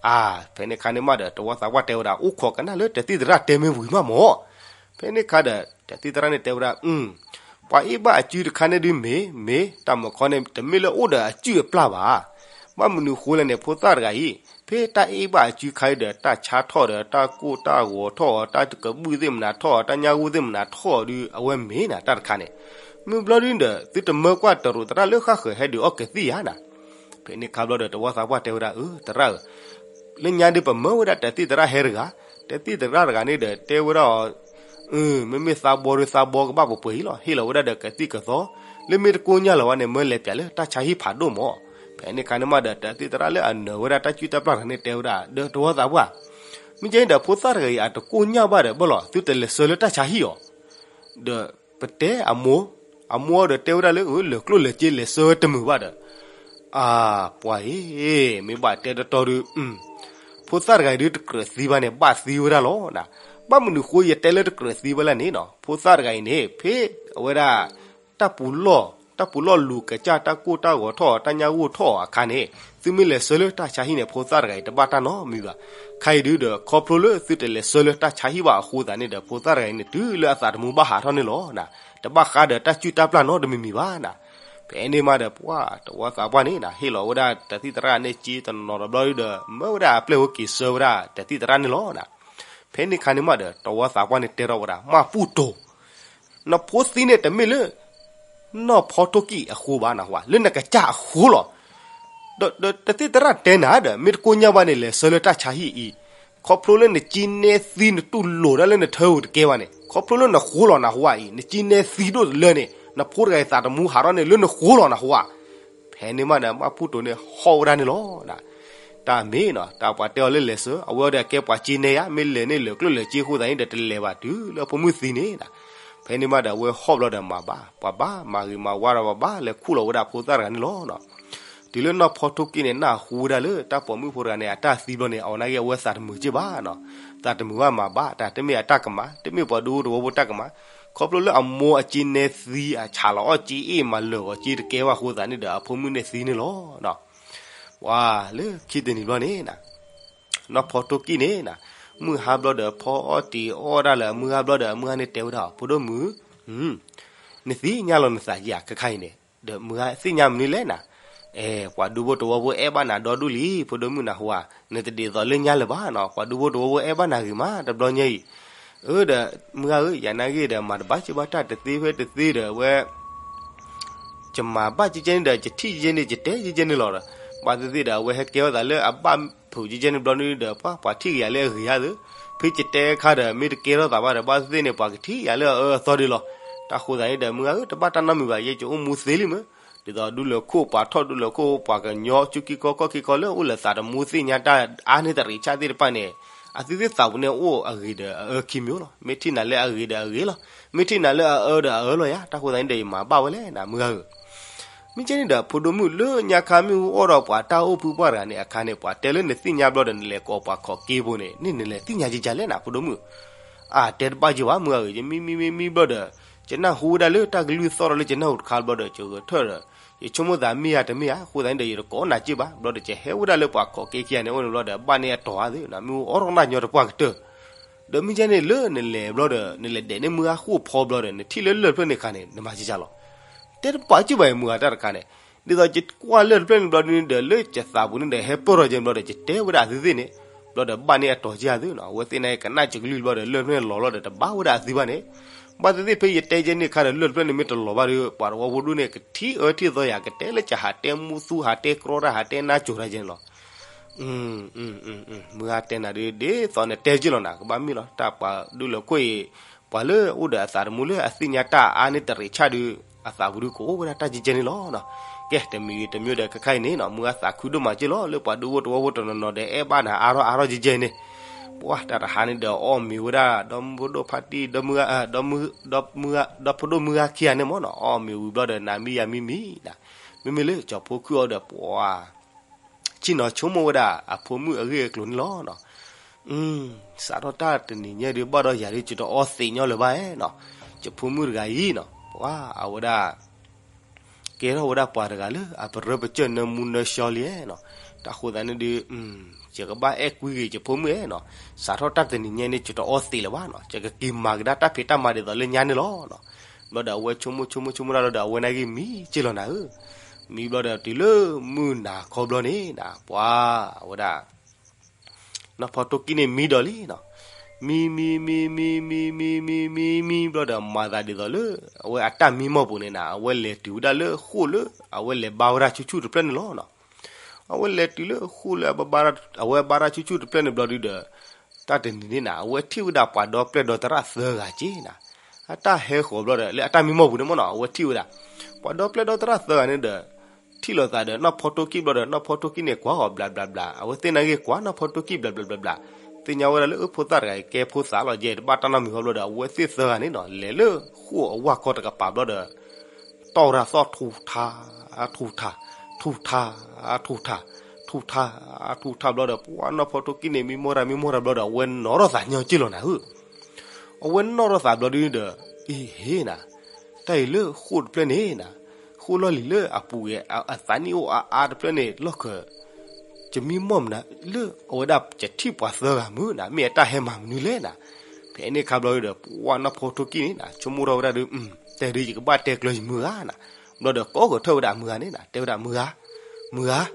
အါ, ဖဲန့ၣ်ခါန့ၣ်မးဒီး တဝီသးပှၢ်တဲဝဲဒၣ် အိၣ်ခိးကနၣ်လၢတသံၣ်သရၣ်တဲမ့ၢ်ဝံၤမးမၢ်. ဖဲန့ၣ်ခါဒီး တသံၣ်သရၣ်န့ၣ်တဲဝဲဒၣ် ပှၤအ့ၣ်ဘၣ်အစုတခါန့ၣ်ဒုမ့ၢ်, မ့ၢ်တၢ်မၢခီန့ၣ် တမ့ၢ်လၢအိၣ်ဒီးအစုၣ်အပျၢ်ဘၣ်. ဘၣ်မနုၤဃိလဲၣ်န့ၣ် ဖိသၣ်တဂၤအံၤ ဖဲတၢ်အ့ၣ်ဘၣ်အစုခါအံၤဒီး တၢ်ဆါထီၣ်ဒီး တၢ်ကိၢ်တၢ်ဂီၤထီၣ်အီၤ တၢ်ကဘူၣ်သ့ၣ်မနၤထီၣ်အီၤ တၢ်ညၣ်ဂိၢ်သ့ၣ်မနၤထီၣ်အီၤဒု အဝဲမ့ၢ်နၤတၢ်တခါန့ၣ်. မ့ၢ်ဘျီဒုဒီး သုတမၢကွၢ်တရူးသရၣ်လၢဃၣ်ဃၢၤဟဲဒုးအီၣ်ကသံၣ်ယၤနၤ. ဖဲန့ၣ်ခါဘျီဒီး တဝီသးပှၢ်တဲဝဲဒၣ် အၢ သရၣ်ဧၢ လၢညါဒုးပမၢဝဲဒၣ်တသံၣ်သရၣ်ဟဲတဂၤ, တသံၣ်သရၣ်တဂၤန့ၣ်ဒီး တဲဝဲဒၣ်အီၤ, မ့မ့ၢ်သးဘီဒီးသးဘီကဘၣ်ပှဲၤပှဲၤအံၤလီၤ. ဟ့ၣ်လီၤဝဲဒၣ်ဒီးကသံၣ်ကသီ, လၢမ့ၢ်တကိညၢ်လၢၤဘၣ်န့ၣ် မၢလဲၤပၠးလၢတၢ်ဆါဟံၣ်ဖးဒိၣ်မၢ်. ဖဲန့ၣ်ခါန့ၣ်မးဒီး တသံၣ်သရၣ်လၢအနၢၤဝဲဒၣ်တၢ်စုၣ်တၢ်ပျၢ်တဂၤန့ၣ်တဲဝဲဒၣ် ဒီးတဝီသးပှၢ်, မ့ၢ်ကဲဒီး ဖိသၣ်တဂၤအံၤအတကိညၢ်ဘၣ်ဒီး ဘၣ်လီၤ သုတလဲၤဆှၢလၢတၢ်ဆါဟံၣ်အီၤ ဒီးပတဲအမိၢ်, အမိၢ်ဒီးတဲဝဲဒၣ်လၢ လၢာ်ကျိၣ်လၢာ်စ့လဲၤဆှၢဝဲတမုာ်ဘၣ်ဒီး, အါ, ပှၤအံၤ, မ့ၢ်ဘၣ်တဲတတီဒီး, ဖိသၣ်တဂၤအံၤဒုးတကြၢးသံဘၣ်န့ၣ် ဘၣ်သံဝဲဒၣ်လီၤနၤ. ဘၣ်မနုၤဃိယတဲလၢတကြၢးသံဘၣ်လဲၣ်န့ၣ်နီၤ ဖိသၣ်တဂၤအံၤန့ၣ် ဖဲအဝဲဒၣ် တၢ်ပူၤလီၢ်, တၢ်ပူၤလီၢ်လူၤကစၢ် တၢ်ကိၢ်တၢ်ဂီၤထီၣ်အီၤ တၢ်ညၣ်ဂိၢ်ထီၣ်အီၤအခါန့ၣ် သုမ့ၢ်လဲၤဆှၢလၢတၢ်ဆါဟံၣ်န့ၣ် ဖိသၣ်တဂၤအံၤတဘၣ်တၢ်နီတမံၤဘၣ်. ခဲအံၤဒုးဒီး ခီဖျိလၢသုတလဲၤဆှၢလၢတၢ်ဆါဟံၣ်ဘၣ်အဃိသတးန့ၣ်ဒီး ဖိသၣ်တဂၤအံၤန့ၣ် တုၤလၢအသးသမူဘၣ်ဟးထီၣ်န့ၣ်လီၤနၤ. တဘၣ်ဃးဒီးတၢ်စုၣ်တၢ်ပျၢ်နီတမံၤမံၤဘၣ်နၤ. ဖဲန့ၣ်မးဒီး ပှၤတဝီသးပှၢ်န့ၣ်နၤ ဟ့ၣ်လီၤဝဲဒၣ်တသံၣ်သရၣ်န့ၣ်စ့တနီၤနီၤတဘျီဒုးဒီး မၢဝဲဒၣ်အပျဲၢ်ဖိက့ၤဆှၢဝဲဒၣ်တသံၣ်သရၣ်န့ၣ်လီၤနၤ. ဖဲန့ၣ်ခါန့ၣ်မးဒီး တဝီသးပှၢ်န့ၣ်တဲထီၣ်ဝဲဒၣ် မၢ်ပူၣ်တိၤ နဖိသံန့ၣ်တမ့ၢ်လၢ နီၢ်ဖီထိၣ်ကံၢ်အဃိဘၣ်နဟူဧါ, လၢနကစၢ်အဃိလီၤ. ဒီးတသံၣ်သရၣ်တဲနၤဒီး မ့ၢ်တကိညၢ်ဘၣ်န့ၣ် လဲၤဆှၢလၢတၢ်ဆါဟံၣ်အံၤ, ခီဖျိလၢနကံနဲသံနတူၢ်လိာ်ဒၣ်လၢနထၢဧိၤတကဲဘၣ်န့ၣ် ခီဖျိလၢနဃိလီၤနဟူဧါအံၤ, နကံနဲသံဒိၣ်တလၢန့ၣ် နဖိတဂၤအံၤသးသမူဟးထီၣ်န့ၣ် လၢနဃိလီၤနဟူဧါ. ဖဲန့ၣ်မးဒီး မၢ်ပူၣ်တိၤန့ၣ်ဟီၣ်ဝဲဒၣ်န့ၣ်လီၤ. တၢ်မ့ၢ်နီၤ တၢ်ပှၤတဲအီၤလၢလဲၤဆှၢ အဝဲအံၤဒီးကဲပှၤကံနဲဧါ, မ့ၢ်လဲၤန့ၢ်လၢာ်ကျိၣ်လၢာ်စ့အဃိသတးန့ၣ်ဒီး တလဲၤဘၣ်တုၤလၢအဖိမုၣ်သံန့ၣ်နၤ. ဖဲန့ၣ်မးဒီး အဝဲဟီၣ်ဘျီဒီးမၤဘၣ်, ပှၤဘၣ်မၤဂ့ၤမၤဝါဒီး ပှၤဘၣ်လဲၤခူၣ်လီၤဝဲဒၣ်ဖိသၣ်တဂၤန့ၣ်လီၤ. တုၤလၢနီၢ်ဖီထိၣ်ကံၢ်န့ၣ် နၢ်ဟူဝဲဒၣ်လၢတၢ်ပိာ်မုၣ်ဖိတဂၤန့ၣ် အတၢ်သံဘျီန့ၣ် အဝဲနာ်က့ အဝဲသးတမုာ်က့ဘၣ်နီၤ. သးတမုာ်ဘၣ်မၤဘၣ်တၢ်, တမ့ၢ်အတၢ်ကမၣ်, တမ့ၢ်ပှၤဒူဖိတဝီဖိတၢ်ကမၣ်. ခီဖျိလၢအမိၢ်အကံနဲသံ အဆးလီၤအီၣ်ကံအ့ၣ် မၤလၢာ်ဂီၤကံတကဲဘၣ်အဃိသတးန့ၣ်ဒီး အဖိမုၣ်န့ၣ်သံန့ၣ်လီၤ. ပှၤလၢခံတနံၤဘျီန့ၣ်နၤ နီၢ်ဖီတိၢ်ကံၢ်န့ၣ်နၤ, မုၢ်ဟါဘျီဒီး ဖီအီၣ်တံၤအီၣ်ဒၣ်လၢအမုၢ်ဂၤဘျီဒီး အမုၢ်ဂၤန့ၣ်တဲဝဲဒၣ် ဖိဒိၣ်မုၣ်, နသ့ၣ်ညါလီၤနသးဧါ ခဲခါအံၤန့ၣ်, ဒီးမုၢ်ဂၤသ့ၣ်ညါမနုၤလဲၣ်နၤ, အဲ ပှၤဒူဖိတဝီဖိအဲၣ်ဘၣ်နၤဒီဒူၣ်လံ ဖိဒိၣ်မုၣ်နဟူဧါ, နတဒ်သိးလၢညါလၢၤဘၣ်နီၤ, ပှၤဒူဖိတဝီဖိအဲၣ်ဘၣ်နၤဂ့ၤမး တဘျီညါအံၤ, အၢ ဒီး မုၢ်ဂၤဧၢ ယၤနာ်က့ဒီး မၤတဘၣ်စ့ၢ်ဘၣ်တၢ်တသ့ဖဲတသ့ဒီး အဝဲ ယမၤဘၣ်ကဲကဲန့ၣ်ဒီး ယထံၣ်ကဲကဲန့ၣ် ယတဲကဲကဲန့ၣ်လီၤဒီး, ဘၣ်သ့ၣ်သ့ၣ်ဒီး အဝဲဟဲကဲထီၣ်သးလၢအဘၣ်ဖုးကဲကဲန့ၣ်ဘျီန့ၣ်ဒီး ပှၤ ပှၤထံၣ်က့ၤယၤလၢအဂ့ၤဧါသ့, ဖဲယတဲအခါဒီး မ့ၢ်တကဲထီၣ်သးဘၣ်ဒီး ဘၣ်သ့ၣ်သ့ၣ်န့ၣ် ပှၤကထံၣ်ယၤလၢအအၢအသီဒ်လီၤ. တၢ်ဃိသးန့ၣ်ဒီး မုၢ်ဂၤဧၢ တဘၣ်တၢ်နီတမံၤဘၣ် ယဲယအိၣ်မူသ့လံမ့ၢ်, ဒ်သိးဒူလၢၢ်ခိၣ်ပှၤထီၣ်ဒူလၢၢ်ခိၣ်ပှၤကညီ ကူကံကီကီၢ်ခံကီလၢအိၣ်လၢသးတမူသ့ၣ်ညါတၢ်အါန့ၢ်တရံးဆၣ်သ့ၣ်တဖၣ်န့ၣ်, အသုသ့ၣ်သးပူၤန့ၣ်အိၣ်အဂ့ၤဒီးအအၢခံမံၤလီၤ. မ့ၢ်ထံၣ်နၤလၢအဂ့ၤဒီးအဂ့ၤလီၤ, မ့ၢ်ထံၣ်နၤလၢအအၢဒီးအအၢလီၤယၤ, တၢ်ဃိသးန့ၣ်ဒီး ယမၤဘၣ်ဝဲလဲၣ်နၤ မုၢ်ဂၤဧၢ မ့ၢ်ကဲန့ၣ်ဒီး ဖိဒိၣ်မုၣ်လၢညါခါမ့ၣ်အူအီၣ်ဒီးပှၤတၢ်အိၣ်ဖုပှၢ်တဂၤန့ၣ်အခါန့ၣ် ပှၤတဲလၢနသ့ၣ်ညါဘျီဒီး နလဲၤကိးပှၤခီၣ်က့ဖိန့ၣ် န့ၣ်နလဲၤသ့ၣ်ညါကဲကဲလဲၣ်နၤ ဖိဒိၣ်မုၣ်, အတဲတဘၣ်ကဲဘၣ် မုၢ်ဂၤဧၢ ယမံမံမံမံဘျီဒီး ယနၢ်ဟူဝဲဒၣ်လၢတၢ်ကလုၢ်သီၣ်ဒီးလၢယနၢ်ဟူတခါဘျီဒီး ယဂဲၤထၢၣ်ဒီး ယဆိကမိၣ်သးမ့ၢ်ဧါတမ့ၢ်ဧါ အဃိသတးန့ၣ်ဒီး ယတကိးနၤကဲဘၣ် ဘျီဒီး ယဟဲဝဲဒၣ်လၢပှၤခီၣ်က့ခံဂၤန့ၣ်အိၣ်န့ၣ်ဘျီဒီး ဘၣ်န့ၢ်အတီၤဧါသ့ နမ့ၣ်အူအီၣ်ထီၣ်ကနၣ်ညီတပှၢ်ကတၢၢ် ဒီးမ့ၢ်ကဲန့ၣ်လၢနလဲၤဘျီဒီး နလဲၤဒဲးန့ၢ်မုၢ်ဂၤဃိာ်ဖီဘျီဒီး နထံၣ်လၢလၢၢ်တဖျၢၣ်န့ၣ်အခါန့ၣ် နမၤကဲကဲလီၤ. တဲတဘၣ်ကဲဘၣ်အံၤ မုၢ်ဂၤတၢ်တခါန့ၣ်, ဒ်သိးယကွၢ်လၢၢ်တဖျၢၣ်န့ၣ်ဘျီဒုးဒီး လၢယသးပူၤန့ၣ်ဒီး ဟဲပၢၢ်ထီၣ်ကဲဘျီဒီး ယတဲဝဲဒၣ်အသုသ့ၣ်န့ၣ်, ဘျီဒီးဘၣ်န့ၢ်အတီၤကဲအသုနီၤ, အဝဲသ့ၣ်န့ၣ်ကနၣ်ယကလုၢ်ဘျီဒီး လၢၢ်တဖျၢၣ်န့ၣ်လီၤလီၤဒီး တဘၣ်ဝဲဒၣ်အသုဘၣ်န့ၣ်, ဘၣ်သ့ၣ်သ့ၣ်ဖဲယတဲကဲန့ၣ်အခါဒီး လၢၢ်တဖျၢၣ်န့ၣ်မ့ၢ်တလီၤဘၣ်ဒီး ပှၤတဝီဖိဒိၣ်န့ၣ် ကထံၣ်အၢထံၣ်သီယၤ ကတဲလၢကဟးတဲမူသူ ဟးတဲကြီတၢ် ဟးတဲနါစိၤတၢ်ကဲန့ၣ်လီၤ. မုၢ်ဂၤတဲနၤဒ် ဒ်သိးနတဲကဲလီၤနၤ ကဘၣ်မ့ၢ်လီၤ တၢ်ပှၤဒူလၢၢ်ခိၣ်အံၤ ပှၤလၢအိၣ်ဒီးအသးတမူလၢအသ့ၣ်ညါတၢ်အါန့ၢ်တရံးဆၣ်ဒုး အသးပူၤဒုးကအိၣ်ဝဲဒၣ်တၢ်ကဲကဲန့ၣ်လီၤ. ကဲ တမံၤဂ့ၤတမံၤဒီး ခဲခါအံၤန့ၣ်နီၤ မုၢ်ဂၤသးခုဒိၣ်မးကဲလီၤ လၢပှၤဒူဖိတဝီဖိတနီၤနီၤဒီး အဲၣ်ဘၣ်နၤအါထီၣ်အါထီၣ်ကဲကဲန့ၣ်, ပှၤတၢ်တဟါန့ၣ်ဒီး အီၣ်မ့ၤဝဲဒၣ် ဒီမုၢ်ဖိဒိၣ်ဖါတံၢ် ဒီမုၢ်ဂၤ ဒီမုၢ် ဒီဖိဒိၣ်မုၢ်ဂၤခံဂၤန့ၣ်မ့ၢ်နီၤ အီၣ်မ့ၤဝံၤဘျီဒီး နၤမံယၤမံမံနီၤ, မ့မ့ၢ်လၢကၠီၤဖိခုၣ်အီၤဒီး ပှၤ ဆ့ၣ်နီၤဆိကမိၣ်ဝဲဒၣ် အဖိမုၣ်အဂ့ၢ်အကျိၤန့ၣ်လီၤနီၤ. စးထီၣ်တၢ်တနံၤညါဒုး ဘၣ်ဒီးယၤဒုး ယတအီသံးညီလၢၤဘၣ်နီၤ, ယဖိမုၣ်တဂၤအံၤနီၤ ပှၤအဝဲဒၣ် ကဲထီၣ်ဝဲဒၣ်ပှၤတဂၤလၢ အပရၢပကျၢၢ်နၢမူနၢဆှီလံနီၤ, တၢ်ဃိသတးန့ၣ်ဒုး ယကဘၣ်အဲၣ်ကွံဂ့ၤယဖိမုၣ်နီၤ, စးထီၣ်တၢ်တနံၤညါန့ၣ် ယတအီသံးလၢၤဘၣ်နီၤ, ယကက့ၤမၤကဒါတၢ်ဖံးတၢ်မၤဒ်သိးလၢညါန့ၣ်လီၤနီၤ. ဘျီဒီးအဝဲဆိကမိၣ်ဆိကမိၣ်ဆိကမိၣ်ဒၣ်လီၤဒီး အဝဲနာ်က့မံကဲလီၤနၤဧၢ, မံဘျီဒီးတုၤလၢမုၢ်နၤခီဘျီန့ၣ်နၤ ပှၤအဝဲဒၣ် နီၢ်ဖီတိၢ်ကံၢ်န့ၣ်မံဒီးလံနီၤ, မံမံမံမံမံမံမံမံ မံဘျီဒီးမၤသးဒ်သိးလၢ အဝဲအတၢ်မံမီၢ်ပူၤန့ၣ်နၤ အဝဲလဲၤတုၤဝဲဒၣ်လၢဃိာ်လၢ အဝဲလဲၤဘါဝဲဒၣ်ဆူၣ်ဆူၣ်တဖျၢၣ်န့ၣ်လီၤနီၤ. အဝဲလဲၤတုၤလၢဃိာ်လၢ အဝဲဘါဝဲဒၣ်ဆူၣ်ဆူၣ်တဖျၢၣ်န့ၣ်ဘျီဒုးဒီး တၢ်တနံၤန့ၣ်နၤ အဝဲထံၣ်ဝဲဒၣ်ပှၤဒီပျဲၢ်ဒီသရၣ်သၢဂၤက့နၤ, အတၢ်ဟဲဃီၤဘျီဒီး လၢအတၢ်မံမီၢ်ပူၤန့ၣ်မ့ၢ်နီၤ အဝဲထံၣ်ဝဲဒၣ် ပှၤဒီပျဲၢ်ဒီသရၣ်သၢဂၤန့ၣ်ဒီး ထံၣ်လိာ်သးဒီးနီၢ်ဖီတိၢ်ကံၢ်ဘျီဒီး နီၢ်ဖီတိၢ်ကံၢ်န့ၣ်ကွၢ်အီၤဘျးဘျးဘျး အဝဲသ့ၣ်နာ်က့ၤကွၢ်နီၢ်ဖီတိၢ်ကံၢ်ဘျးဘျးဘျးဘျး, သ့ၣ်ညါဝဲဒၣ်လၢအဖိသၣ်တဂၤအံၤ ကဲဖိသၣ်လီၤယဲ တဘၣ်တၢ်နီတမံၤဃီဘျီဒီး အဝဲသ့ၣ်သၢဂၤန့ၣ်နီၤ လဲၤလၢဃိာ်အဝၢ်ခီတကပၤဘျီဒီး တီၢ်ဝဲဒၣ်သီၣ်ထူထါ ထူထါ ထူထါ ထူထါ ထူထါ ထူထါဘျီဒီး ပှၤနီၢ်ဖီတိၢ်ကံၢ်န့ၣ် မံမီၢ်တၢ်မံမီၢ်တၢ်ဘျီဒီး အဝဲနီၣ်ထီၣ်သးညီက့လီၤနၤဧၢ, အဝဲနီၣ်ထီၣ်သးဘျီဒုးဒီး အ့ဟ့နၤ, တၢ်အံၤလၢဃိာ်တဖျၢၣ်န့ၣ်နၤ, ဃိာ်လီၢ်လံၤလၢအပူၤဂဲၤ အသးနံၣ်အိၣ်အါအါတဖျၢၣ်န့ၣ် လီၢ်ခၢၣ် ယမံမီၢ်မနုၤလၢအဝဲဒၣ်ယထံၣ်ပှၤသၢဂၤမုၢ်နၤ မ့ၢ်အတၢ်ဟဲမၤမနုၤလဲၣ်နၤ, ဖဲန့ၣ်ခါဘျီဒုးဒီး ပှၤနီၢ်ဖီတိၢ်ကံၢ်န့ၣ်နၤ ဆိကမိၣ်ထီၣ်ဝဲဒၣ်ဒုး တဲဒုးယကဘၣ်တဲကျၢၤယမုၢ်ဂၤနၤ, ဘျီဒီးကိးဂီၤထၢၣ်ဝဲဒၣ်မုၢ်ဂၤန့ၣ်နၤ တဲဝဲဒၣ်မုၢ်ဂၤ, မုၢ်ဂၤ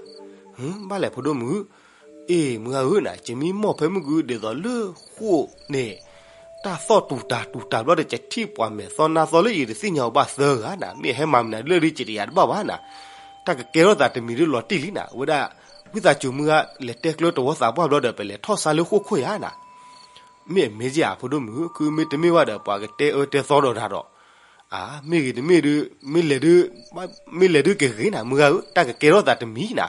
ဘၣ်လဲၣ်ဖိဒိၣ်မုၣ်, အ့ၣ်မုၢ်ဂၤဧၢနၤ ယမံမီၢ်ဖဲမုၢ်ဂုၢ်ဒ်သိးလၢဃိာ်န့ၣ် တၢ်သီၣ်တူၤတၤတူၤတၤဘျီဒီး ယထံၣ်ပှၤမဲာ်သီနါသီလၢယတသ့ၣ်ညါအီၤဘၣ်သၢဂၤနၤ မ့ၢ်အဟဲမၤမနုၤလၢဒုး ကတယၤတဘၣ်ဘၣ်နၤ, တၢ်ကကဲထီၣ်သးတမံၤဒုးလီၤတံၢ်လံနၤ ဝဲဒၣ် ဝံသးစူၤမုၢ်ဂၤ လဲၤတဲကျၢၤတဝီသးပှၢ်ဘျီဒီး ပလဲၤထီၣ်ဆါလၢဃိာ်ခိၣ်ယၤနၤ မ့ၢ်အမ့ၢ်က့ဧါ ဖိဒိၣ်မုၣ်, ခုမ့ၢ်တမ့ၢ်ဘၣ်ဒီး ပှၤကတဲအၢတဲသီဒီးတၢ်ဒီး, အၢ မ့ၢ်ဂ့ၤတမ့ၢ်ဒုး, မ့ၢ်လဲၤဒုး, မ့ၢ်လဲၤဒုးကဂ့ၤနၤ မုၢ်ဂၤဧၢ, တၢ်ကကဲထီၣ်သးတမံၤနၤ.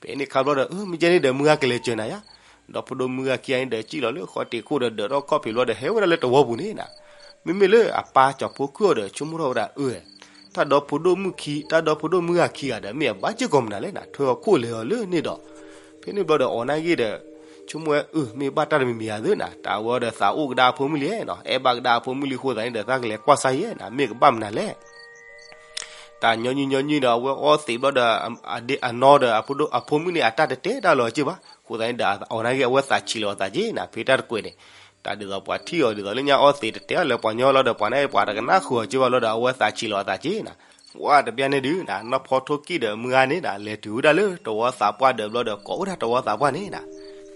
ဖဲန့ၣ်ခါဘျီဒီး မ့ၢ်ကဲန့ၣ်ဒီး မုၢ်ဂၤကလဲၤစၢၤနၤယါ, ဒီးဖိဒိၣ်မုၢ်ဂၤခံဂၤန့ၣ်ဒီး စံၣ်လီၤလၢဃီတံၤခိၣ်ဒီး ဒၢးထီၣ်ခီၣ်ဖံးဘျီဒီး ဟဲဝဲဒၣ်လၢတဝီပူၤန့ၣ်နၤ. မ့မ့ၢ်လၢအပၢ်ကၠီၤဖိခုၣ်အီၤဒီး ဆိကမိၣ်ထီၣ်ဝဲဒၣ် အၢ တၢ်ဒီဖိဒိၣ်မုၣ်ခံ, တၢ်ဒီဖိဒိၣ်မုၢ်ဂၤခံဂၤဒီး မ့ၢ်အဘၣ်စ့ၢ်ကီးမနုၤလဲၣ်နၤ, ထွဲအီၤခိၣ်လဲၤအီၤလၢန့ၣ်ဒီး, ဖဲန့ၣ်ဘျီဒီး အီၤနာ်ဂ့ၤဒီး ဆိကမိၣ်ဝဲ အၢ မ့ၢ်ဘၣ်တၢ်တမံၤမံၤဧါသ့နၤ, တၢ်ဝဲဒီးသးအိၣ်ကဒါအဖိမုၣ်လံနီၤ, အဲၣ်ဘၣ်ကဒါအဖိမုၣ်လံအဃိသတးန့ၣ်ဒီး သးကလဲၤကွၢ်စၢ်ယဲနၤ, မ့ၢ်ကဘၣ်မနုၤလဲၣ်. အညီနုၢ်ညီနုၢ်ဒီး အဝဲအီသံးဘျီဒီး အဒ့အနီၢ်ဒီး အဖိဒိၣ်အဖိမုၣ်န့ၣ် အတၢ်တတဲတၢ်လီၤက့ၢ်ဘၣ်. အဃိသတးန့ၣ်ဒီး အဝဲနာ်က့ အဝဲသးဆံးလီၤအသးက့ၤနၤ ဖဲတၢ်တကွဲးန့ၣ်, တၢ်ဒ်သိးပှၤထံၣ်အီၤဒ်သိးလၢညါအီသံးတတဲအီၤလၢပှၤညီလီၤဒီး ပှၤနာ်က့ ပှၤတကနၣ်ဃုာ်အီၤက့ၢ်ဘၣ်လီၤဒီး အဝဲသးဆံးလီၤအသးက့ၤနၤ. ဝဲတဘျီန့ၣ်ဒုး နီၢ်ဖီထိၣ်ကံၣ်ဒီးမုၢ်ဂၤန့ၣ်နၤ လဲၤတုၤဝဲဒၣ်လၢတဝီသးပှၢ်ဒီးဘျီဒီး ကိးဝဲဒၣ်တဝီသးပှၢ်န့ၣ်နၤ.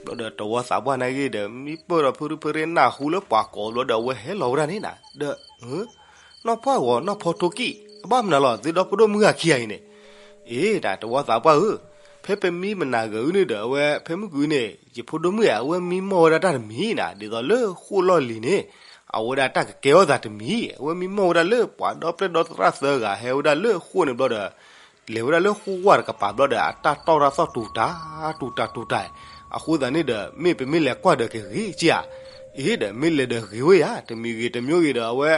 ဘျီဒီးတဝီသးပှၢ်နာ်က့ဒီး မံပၢၢ်ဒီးဖုရူဖုရ့နၢ်ဟူလၢပှၤကိးဘျီဒီး အဝဲဟဲလီၤဝဲဒၣ်န့ၣ်နၤ ဒီး နီၢ်ဖီၣ်ဂီၤ နီၢ်ဖီထိၣ်ကံၣ် အဘၣ်မနုၤလီၤ သုဒီဖိဒိၣ်မုၣ်ဂၤခံဂၤအံၤန့ၣ်. အ့ တၢ်တဝီသးပှၢ်ဧၢ, ဖဲပမံမနၤဂၤအုန့ၣ်ဒီး အဝဲဖဲမုၢ်ဂၤန့ၣ် ယဖိဒိၣ်မုၣ်ဧါ အဝဲမံမီၢ်ဝဲဒၣ်တၢ်တမံၤနၤ ဒ်သိးလၢဃိၣ်လီၢ်လံၤန့ၣ် အဝဲဒၣ်တၢ်ကကဲထီၣ်သးတမံၤ အဝဲမံမီၢ်ဝဲဒၣ်လၢပှၤဒီပျဲၢ်ဒီသရၣ်သၢဂၤဟဲဝဲဒၣ်လၢဃိၣ်န့ၣ်ဘျီဒီး လဲၤဝဲဒၣ်လၢဃိၣ်ဝၢ်တကပၤဘျီဒီး အတၢ်တီၢ်တၢ်သီၣ်တူၤတၢ် တူၤတၢ်တူၤတၢ်. အဃိသတးန့ၣ်ဒီး မ့ၢ်ပမ့ၢ်လဲၤကွၢ်ဒီးကဂ့ၤက့ဧါ. အ့ဒီး မ့ၢ်လဲၤဒီးဂ့ၤဝဲယါ တမံၤဂ့ၤတမံၤဂ့ၤဒီး အဝဲ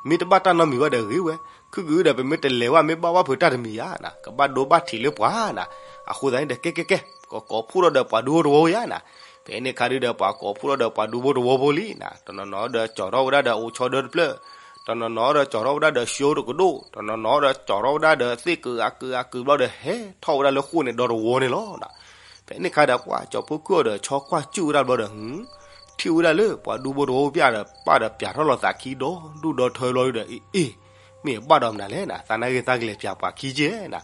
မ့ၢ်တဘၣ်တၢ်နီတမံၤဘၣ်ဒီးဂ့ၤဝဲ, ခုၣ်ဂ့ၤဒီး ပမ့ၢ်တလဲၤဘၣ် မ့ၢ်ဘၣ်ဝဲဖုးတၢ်တမံၤယါနၤ ကဘၣ်ဒိဘၣ်ထံးလၢပှၤနၤ. အဃိသတးန့ၣ်ဒီး ကဲကဲကဲ ကကိးဖှိၣ်ထီၣ်ဒီးပှၤဒူဖိတဝီယါနၤ. ဖဲန့ၣ်ခါဒုဒီး ပှၤကိးဖှိၣ်ထီၣ်ဒီးပှၤဒူဖိတဝီဖိလံနၤ, တနီၤနီၤဒီးကၠီၤထီၣ်ဝဲဒၣ်ဒီးအိၣ်ဆီဒၢတဖျၢၣ်, တနီၤနီၤဒီးကၠီၤထီၣ်ဝဲဒၣ်ဒီးဆှိတကဒိၣ်, တနီၤနီၤဒီးကၠီၤထီၣ်ဝဲဒၣ်ဒီးသ့ၣ်ကုာ်အကုာ်အကုာ်ဘျီဒီး ဟဲထီၣ်ဝဲဒၣ်လၢဃိၣ်န့ၣ်ဒီတဝီန့ၣ်လီၤ. ဖဲန့ၣ်ခါဒီး ပှၤကၠီၤဖိကုၢ်အီၤဒီး ဆီကွၢ်စူၣ်ဝဲဒၣ်ဘျီဒီး ထံၣ်ဝဲဒၣ်လၢပှၤဒူဖိတဝီပျၢ်ဒီး ပၢ်ဒီးပျၢ်ထီၣ်လီၤသးခံဒီဒူၣ်ဒီထၢဘျီဒီး အ့ အ့ မ့ၢ်ဘၣ်ဒီးမနုၤလဲၣ်နၤ, သးနာ်က့ၤသးကလဲၤပျၢ်ပှၤခံက့နၤ.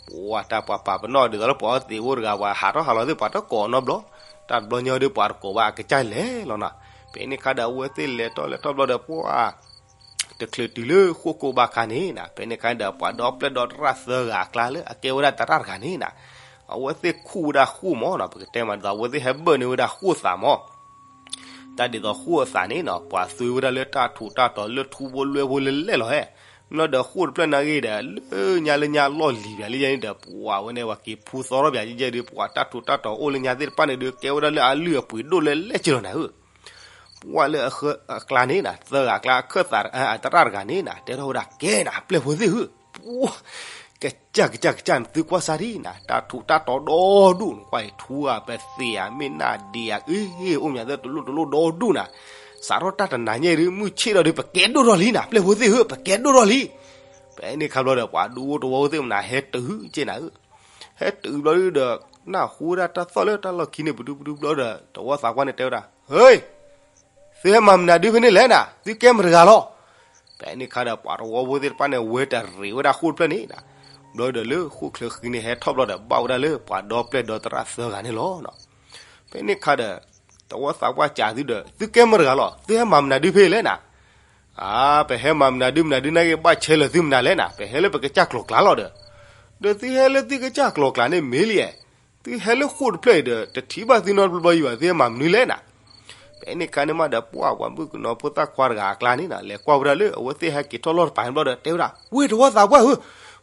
ပှၤတၢ်ပှၤပာ်ပနီၣ်ဒ်သိးလၢပှၤအီသံးအိၣ်တဂၤ ပှၤဟးထီၣ်ဟးလီၤသ့ၣ် ပှၤတကိးနီတဘျီ, တၢ်တဘျီညီဒုးပှၤတကိးဘၣ်အကစၢ်လဲၤလီၤနၤ. ဖဲန့ၣ်ခါဒီး အဝဲသ့ၣ်လဲၤထီၣ်လဲၤထီၣ်ဘျီဒီး ပှၤ တချုးတုၤလၢဃိၣ်ကိၢ်ဘၣ်ခါန့ၣ်နၤ, ဖဲန့ၣ်ခါဒီး ပှၤဒီပျဲၢ်ဒီသရၣ်သၢဂၤအကျါလၢအကဲဝဲဒၣ်သရၣ်တဂၤန့ၣ်နၤ, အဝဲသ့ၣ်ခူၣ်ဝဲဒၣ်ဃိၣ်မးနၤ, ပကတဲမးဒ်သိး အဝဲသ့ၣ်ဟဲဘၢၣ်န့ၢ်ဝဲဒၣ်ဃိၣ်သးမး. တၢ်ဒ်သိးဃိၣ်အသးန့ၣ်နၤ, ပှၤသွံဝဲဒၣ်လၢတၢ်ထူးတၢ်တီၤလၢထူဘိလွဲၢ်ဘိလၢလဲၣ်လီၤဟဲ, နီၢ်ဒီးဃိၣ်တဖျၢၣ်နာ်က့ၤဒီး လၢညါလၢညါလီၢ်လံၤပၠးလံယဲန့ၣ်ဒီး ပှၤဝဲန့ၣ် ပှၤက့ၤဖူသီထီၣ်ပၠးယဲဒီး ပှၤတၢ်ထူးတၢ်တီၤအိၣ်လၢညါသ့ၣ်တဖၣ်န့ၣ်ဒီး ကဲဝဲဒၣ်လၢအလုၢ်အပှ့ၤဒိၣ်လၢလဲၣ်က့ၤလီၤနၤဧၢ ပှၤလၢအကျါန့ၣ်နၤ, သၢဂၤအကျါအခၢၣ်သး အသရၣ်တဂၤန့ၣ်နၤ, တဲထီၣ်ဝဲဒၣ် ကဲနၤ ပျဲၢ်ဖိသ့ၣ်ဧၢ, ပှၤ ကစၢ်ကစၢ်ကစၢ်န့ၣ် သုကွၢ်စၢ်ဒံးနၤ, တၢ်ထူးတၢ်တီၤဒီဒူၣ်နၤ, ကွၢ်အံၤထူဧါ ပသံးဧါ မ့ၢ်နၢ်ဒံးဧါ, အ့ အိၣ်မးသ့ၣ်တလိၣ်တလိၣ်ဒီဒူၣ်နၤ, စးထီၣ်တၢ်တနၤညါအံၤဒုး မုၢ်ဆ့ၣ်ဒီးဒုး ပကဲဒိၣ်ထီၣ်လံနၤ, ပျဲၢ်ဖိသ့ၣ်ဧၢ, ပကဲဒိၣ်ထီၣ်လံ. ဖဲန့ၣ်ခါဘျီဒီး ပှၤဒူဖိတဝီသ့ၣ်မနၤ ဟဲတုၤက့နၤဧၢ ဟဲတုၤဘျီဒုးဒီး နၢ်ဟူဝဲဒၣ်တၢ်သီၣ်လၢတၢ်လီၢ်ခံန့ၣ် ပဒူပဒူဘျီဒီး တဝီသးပှၢ်န့ၣ်တဲဝဲဒၣ်, ဟ့, သုဟဲမၤမနုၤဒုးဖဲန့ၣ်လဲၣ်နၤ, သုကဲမတၤတဂၤလီၤ. ဖဲန့ၣ်ခါဒီး ပှၤတဝီဖိသ့ၣ်တဖၣ်န့ၣ် ဝဲတရံးဝဲဒၣ်ဃိၣ်တဖျၢၣ်န့ၣ်နၤ, ဘျီဒီးလၢဃိၣ်ချၢဃံန့ၣ် ဟဲထီၣ်ဘျီဒီး ဘၣ်ဝဲဒၣ်လၢပှၤဒီပျဲၢ်ဒီသရၣ်သၢဂၤန့ၣ်လီၤ. ဖဲန့ၣ်ခါဒီး တဝီသးပှၢ်စံးသုဒီး သုကဲမတၤတဂၤလီၤ, သုဟဲမၤမနုၤဒုးဖဲလဲၣ်နၤ အါ, ပဟဲမၤမနုၤဒုးမနုၤဒုးနာ်က့ၤ ဘၣ်ဆဲးလၢာ်သုမနုၤလဲၣ်နၤ, ပဟဲလၢပကစၢ်ကျိၤကျါလီၤဒီး, ဒီးသုဟဲလၢသုကစၢ်ကျိၤကျါန့ၣ်မ့ၢ်လံ, သုဟဲလၢဃိၣ်တဖျၢၣ်အံၤဒီး တထံၣ်ဘၣ်သုနီတဘျီဘၣ်ယံၤဘၣ်, သုဟဲမၤမနုၤလဲၣ်နၤ. ဖဲန့ၣ်ခါန့ၣ်မးဒီး ပှၤဘုၣ်ကနီၤဖိသၣ်ခွါတဂၤအကျါန့ၣ်နၤ လဲၤကွၢ်ဝဲဒၣ်လၢအဝဲသ့ၣ်ဟဲက့ၤထီၣ်လီၢ်တပၤန့ၣ်ဘျီဒီး တဲဝဲဒၣ်, ဝ့ၢ်တဝီသးပှၢ်ဧၢ,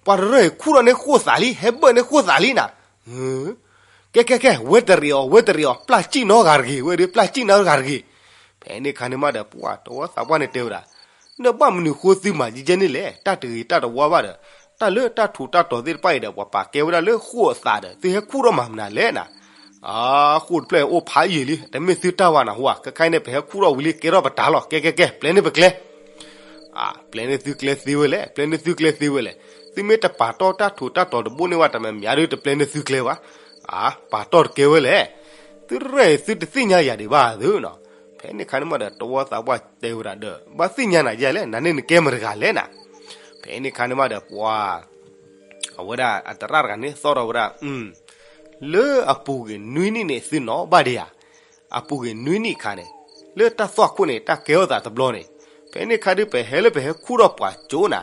ပှၤတရၢၢ်အံၤခူၣ်ထီၣ်န့ၢ်ဃိၣ်သးလံ, ဟဲဘၢၣ်န့ၢ်ဃိၣ်သးလံနၤ. ကဲကဲကဲ, ဝဲတရံးအီၤ ဝဲတရံးအီၤ, ပျၢ်စံၣ်နီတဂၤတဂ့ၤ, ဝဲဒုးပျၢ်စံၣ်နီတဂၤတဂ့ၤ. ဖဲန့ၣ်ခါန့ၣ်မးဒီး ပှၤတဝီသးပှၢ်န့ၣ်တဲဝဲဒၣ်, နဘၣ်မနုၤဃိသုမၤကဲကဲန့ၣ်လဲၣ်, တၢ်တဂ့ၤတၢ်တဝါဘၣ်ဒီး, တၢ်လၢတၢ်ထူးတၢ်တီၤသ့ၣ်တဖၣ်အံၤဒီး ပှၤပာ်ကဲဝဲဒၣ်လၢဃိၣ်အသးဒီး သုဟဲခူၣ်ထီၣ်မၤမနုၤလဲၣ်နၤ. အါ, ဃိၣ်တဖျၢၣ်အံၤအိၣ်ဖးယံာ်လံ, တမ့ၢ်သုတၢ်ဝဲနၤဟူဧါ, ခဲခါအံၤန့ၣ် ပဟဲခူၣ်ထီၣ်ဝံၤလံ ကဲထီၣ်ပတၢ်လီၤ, ကဲကဲကဲ, ပျဲန့ၢ်ပကျဲ အါ, ပျဲန့ၢ်သုကျဲသ့ဝဲလဲၣ်, ပျဲန့ၢ်သုကျဲသ့ဝဲလဲၣ်. သုမ့ၢ်တပာ်တီၢ်တၢ်ထူးတၢ်တီၤတဘိန့ၢ်ဘၣ် တမံၤမံၤဒုး တပျဲန့ၢ်သုကျဲဘၣ်. အါ, ပာ်တီၢ်တကဲဝဲလဲၣ်. သုရဲၣ် သုတသ့ၣ်ညါယၤဒံးဘၣ်သုနီၤ. ဖဲန့ၣ်ခါန့ၣ်မးဒီး တဝီသးပှၢ်တဲဝဲဒၣ်ဒီး ဘၣ်သ့ၣ်ညါနၤယဲလဲၣ်, နၤန့ၣ်နကဲမတၤတဂၤလဲၣ်နၤ. ဖဲန့ၣ်ခါန့ၣ်မးဒီး ပှၤ အဝဲဒၣ်အသရၣ်တဂၤန့ၣ် သီၣ်ထီၣ်ဝဲဒၣ်, လၢအပူၤကွံာ်နွံနံၣ်န့ၣ် သုနီၣ်ဘၣ်ဒံးဧါ. အပူၤကွံာ်နွံနံၣ်အခါန့ၣ် လၢတၢ်သွၣ်ခိၣ်န့ၣ် တၢ်ကဲထီၣ်သးတဘျီန့ၣ်, ဖဲန့ၣ်ခါဒုး ပဟဲလၢပဟဲခူၣ်ထီၣ်ပှၤကၠိနၤ,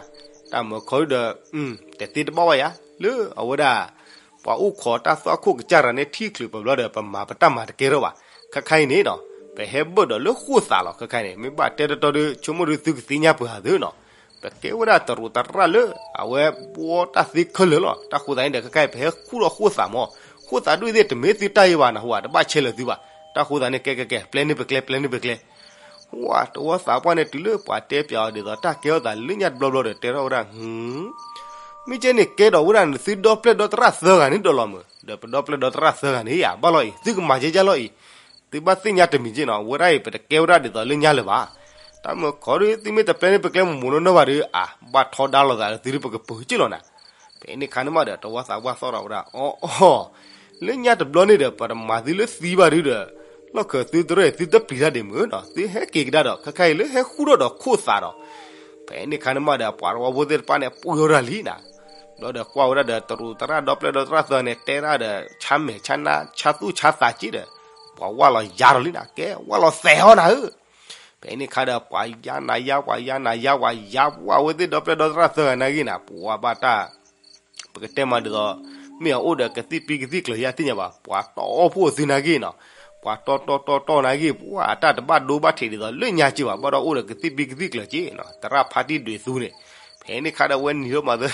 တၢ်မၢခီဒုးဒီး တသ့တဘၣ်ဝဲယါ, လၢအဝဲဒၣ် ပှၤအိၣ်ခိးတၢ်သွၣ်ခိၣ်ကစၢ်တဂၤန့ၣ် ထံၣ်ချုးပှၤဘျီဒီး ပမၤပတၢ်မၤတကဲထီၣ်ဘၣ်. ခဲခါအံၤန့ၣ်နီၤ ပဟဲဘၢၣ်ဒီးလၢဃိၣ်သးလီၤ. ခဲခါအံၤန့ၣ် မ့ၢ်ဘၣ်တဲတတီဒုး ဆိကမိၣ်ဒုးသုကသ့ၣ်ညါပှၤဧါသုနီၤ. ပကဲဝဲဒၣ်တရူးသရၣ်လၢ အဝဲဘှီတၢ်သ့ခဲလၢာ်လီၤ. တၢ်ဃိသးန့ၣ်ဒီး ခဲခါအံၤ ပဟဲခူၣ်ထီၣ်ဃိၣ်သးမး, ဃိၣ်သးဒူၣ်သ့ၣ် တမ့ၢ်သုတၢ်အံၤဘၣ်နဟူဧါ, တဘၣ်ဆဲးလၢာ်သုဘၣ်. တၢ်ဃိသးန့ၣ် ကဲကဲကဲ ပျဲန့ၢ်ပကျဲ ပျဲန့ၢ်ပကျဲ ဝဲတဝီသးပှၢ်န့ၣ် တုၤလၢပှၤတဲပၠးအီၤဒ်သိး တၢ်ကဲထီၣ်သးလၢညါတဘျီဘျီဒီး တဲထီၣ်ဝဲဒၣ်, မ့ၢ်ကဲန့ၣ် ကဲထီၣ်ဝဲဒၣ်န့ၣ် သုဒီပျဲၢ်ဒီသရၣ်သၢဂၤန့ၣ်ဒီးလီၤမး, ဒီးပဒီပျဲၢ်ဒီသရၣ်သၢဂၤန့ၣ်ယါ ဘၣ်လီၤအံၤ သုကမၤကဲကဲလီၤအံၤ, သုဘၣ်သ့ၣ်ညါတမံၤက့နီၤ, ဝဲဒၣ်အံၤ ပတကဲဝဲဒၣ်ဒ်သိးလၢညါလၢၤဘၣ်. တၢ်မုၢ်ခီဒုး သုမ့ၢ်တပျဲန့ၢ်ပကျဲမုၢ်မုၢ်နီၢ်နီၢ်ဘၣ်ဒီး အါ ဘၣ်ထီဒါလိာ်သးဒီးသုဒုး ပကပၢၤက့ၢ်လီၤနၤ. ဖဲန့ၣ်ခါန့ၣ်မးဒီး တဝီသးပှၢ်သီၣ်ထီၣ်ဝဲဒၣ် အီအီ, လၢညါတဘျီန့ၣ်ဒီး ပတမၤသုလၢသံဘၣ်ဒုးဒီး လီၢ်ခၢၣ်သုတရၢၣ် သုတပျံၤတၢ်ဒံးမုၢ်နီၤ, သုဟဲက့ၤကဒါဒီး ခဲခါအံၤလၢဟဲဃူထီၣ်ဒီးခိၣ်သးဒီး ဖဲန့ၣ်ခါန့ၣ်မးဒီး ပှၤတဝီဖိသ့ၣ်တဖၣ်န့ၣ် ပှ့ၤအီၣ်တၢ်လံနၤ. ဘျီဒီးကွၢ်ဝဲဒၣ်ဒီး တရူးတရၣ်ဒီပျဲၢ်ဒီတရၣ်သၢန့ၣ် တဲဒၣ်ဒီး ဆါမဲာ်ဆါနါ ဆါသူၣ်ဆါသးက့ဒီး ပှၤဝၢ်လီၤယၤဒီးလံနၤ, ကဲ ဝၢ်လီၤသဲးဟီနၤဧၢ. ဖဲန့ၣ်ခါဒီး ပှၤယါနၤယါ ပှၤယါနၤယါ ပှၤယါ ပှၤဝဲသ့ၣ်ဒီပျဲၢ်ဒီတရၣ်သၢဂၤနာ်က့နၤ ပှၤဘၣ်တၢ် ပကတဲမးဒ်သိး မ့ၢ်အအိၣ်ဒီးကသံၣ်ပံကသံၣ်ကျၢၤယါသ့ၣ်ညါဘၣ်, ပှၤတီၢ်အိၣ်ဖှိၣ်အသုနာ်က့နီၤ, ပှၤတီၢ်တီၢ်တီၢ်တီၢ်နာ်က့ ပှၤအတၢ်တဘၣ်ဒိဘၣ်ထံးဒ်သိးလၢညါက့ဘၣ်, ဘၣ်ဒီးအိၣ်ဒီးကသံၣ်ပံကသံၣ်ကျၢၤက့နီၤ, တရၣ်ဖါတံၢ်ဒွဲၣ်သူန့ၣ်. ဖဲန့ၣ်ခါဒီးဝဲနံၤဒိၣ်မးသၢ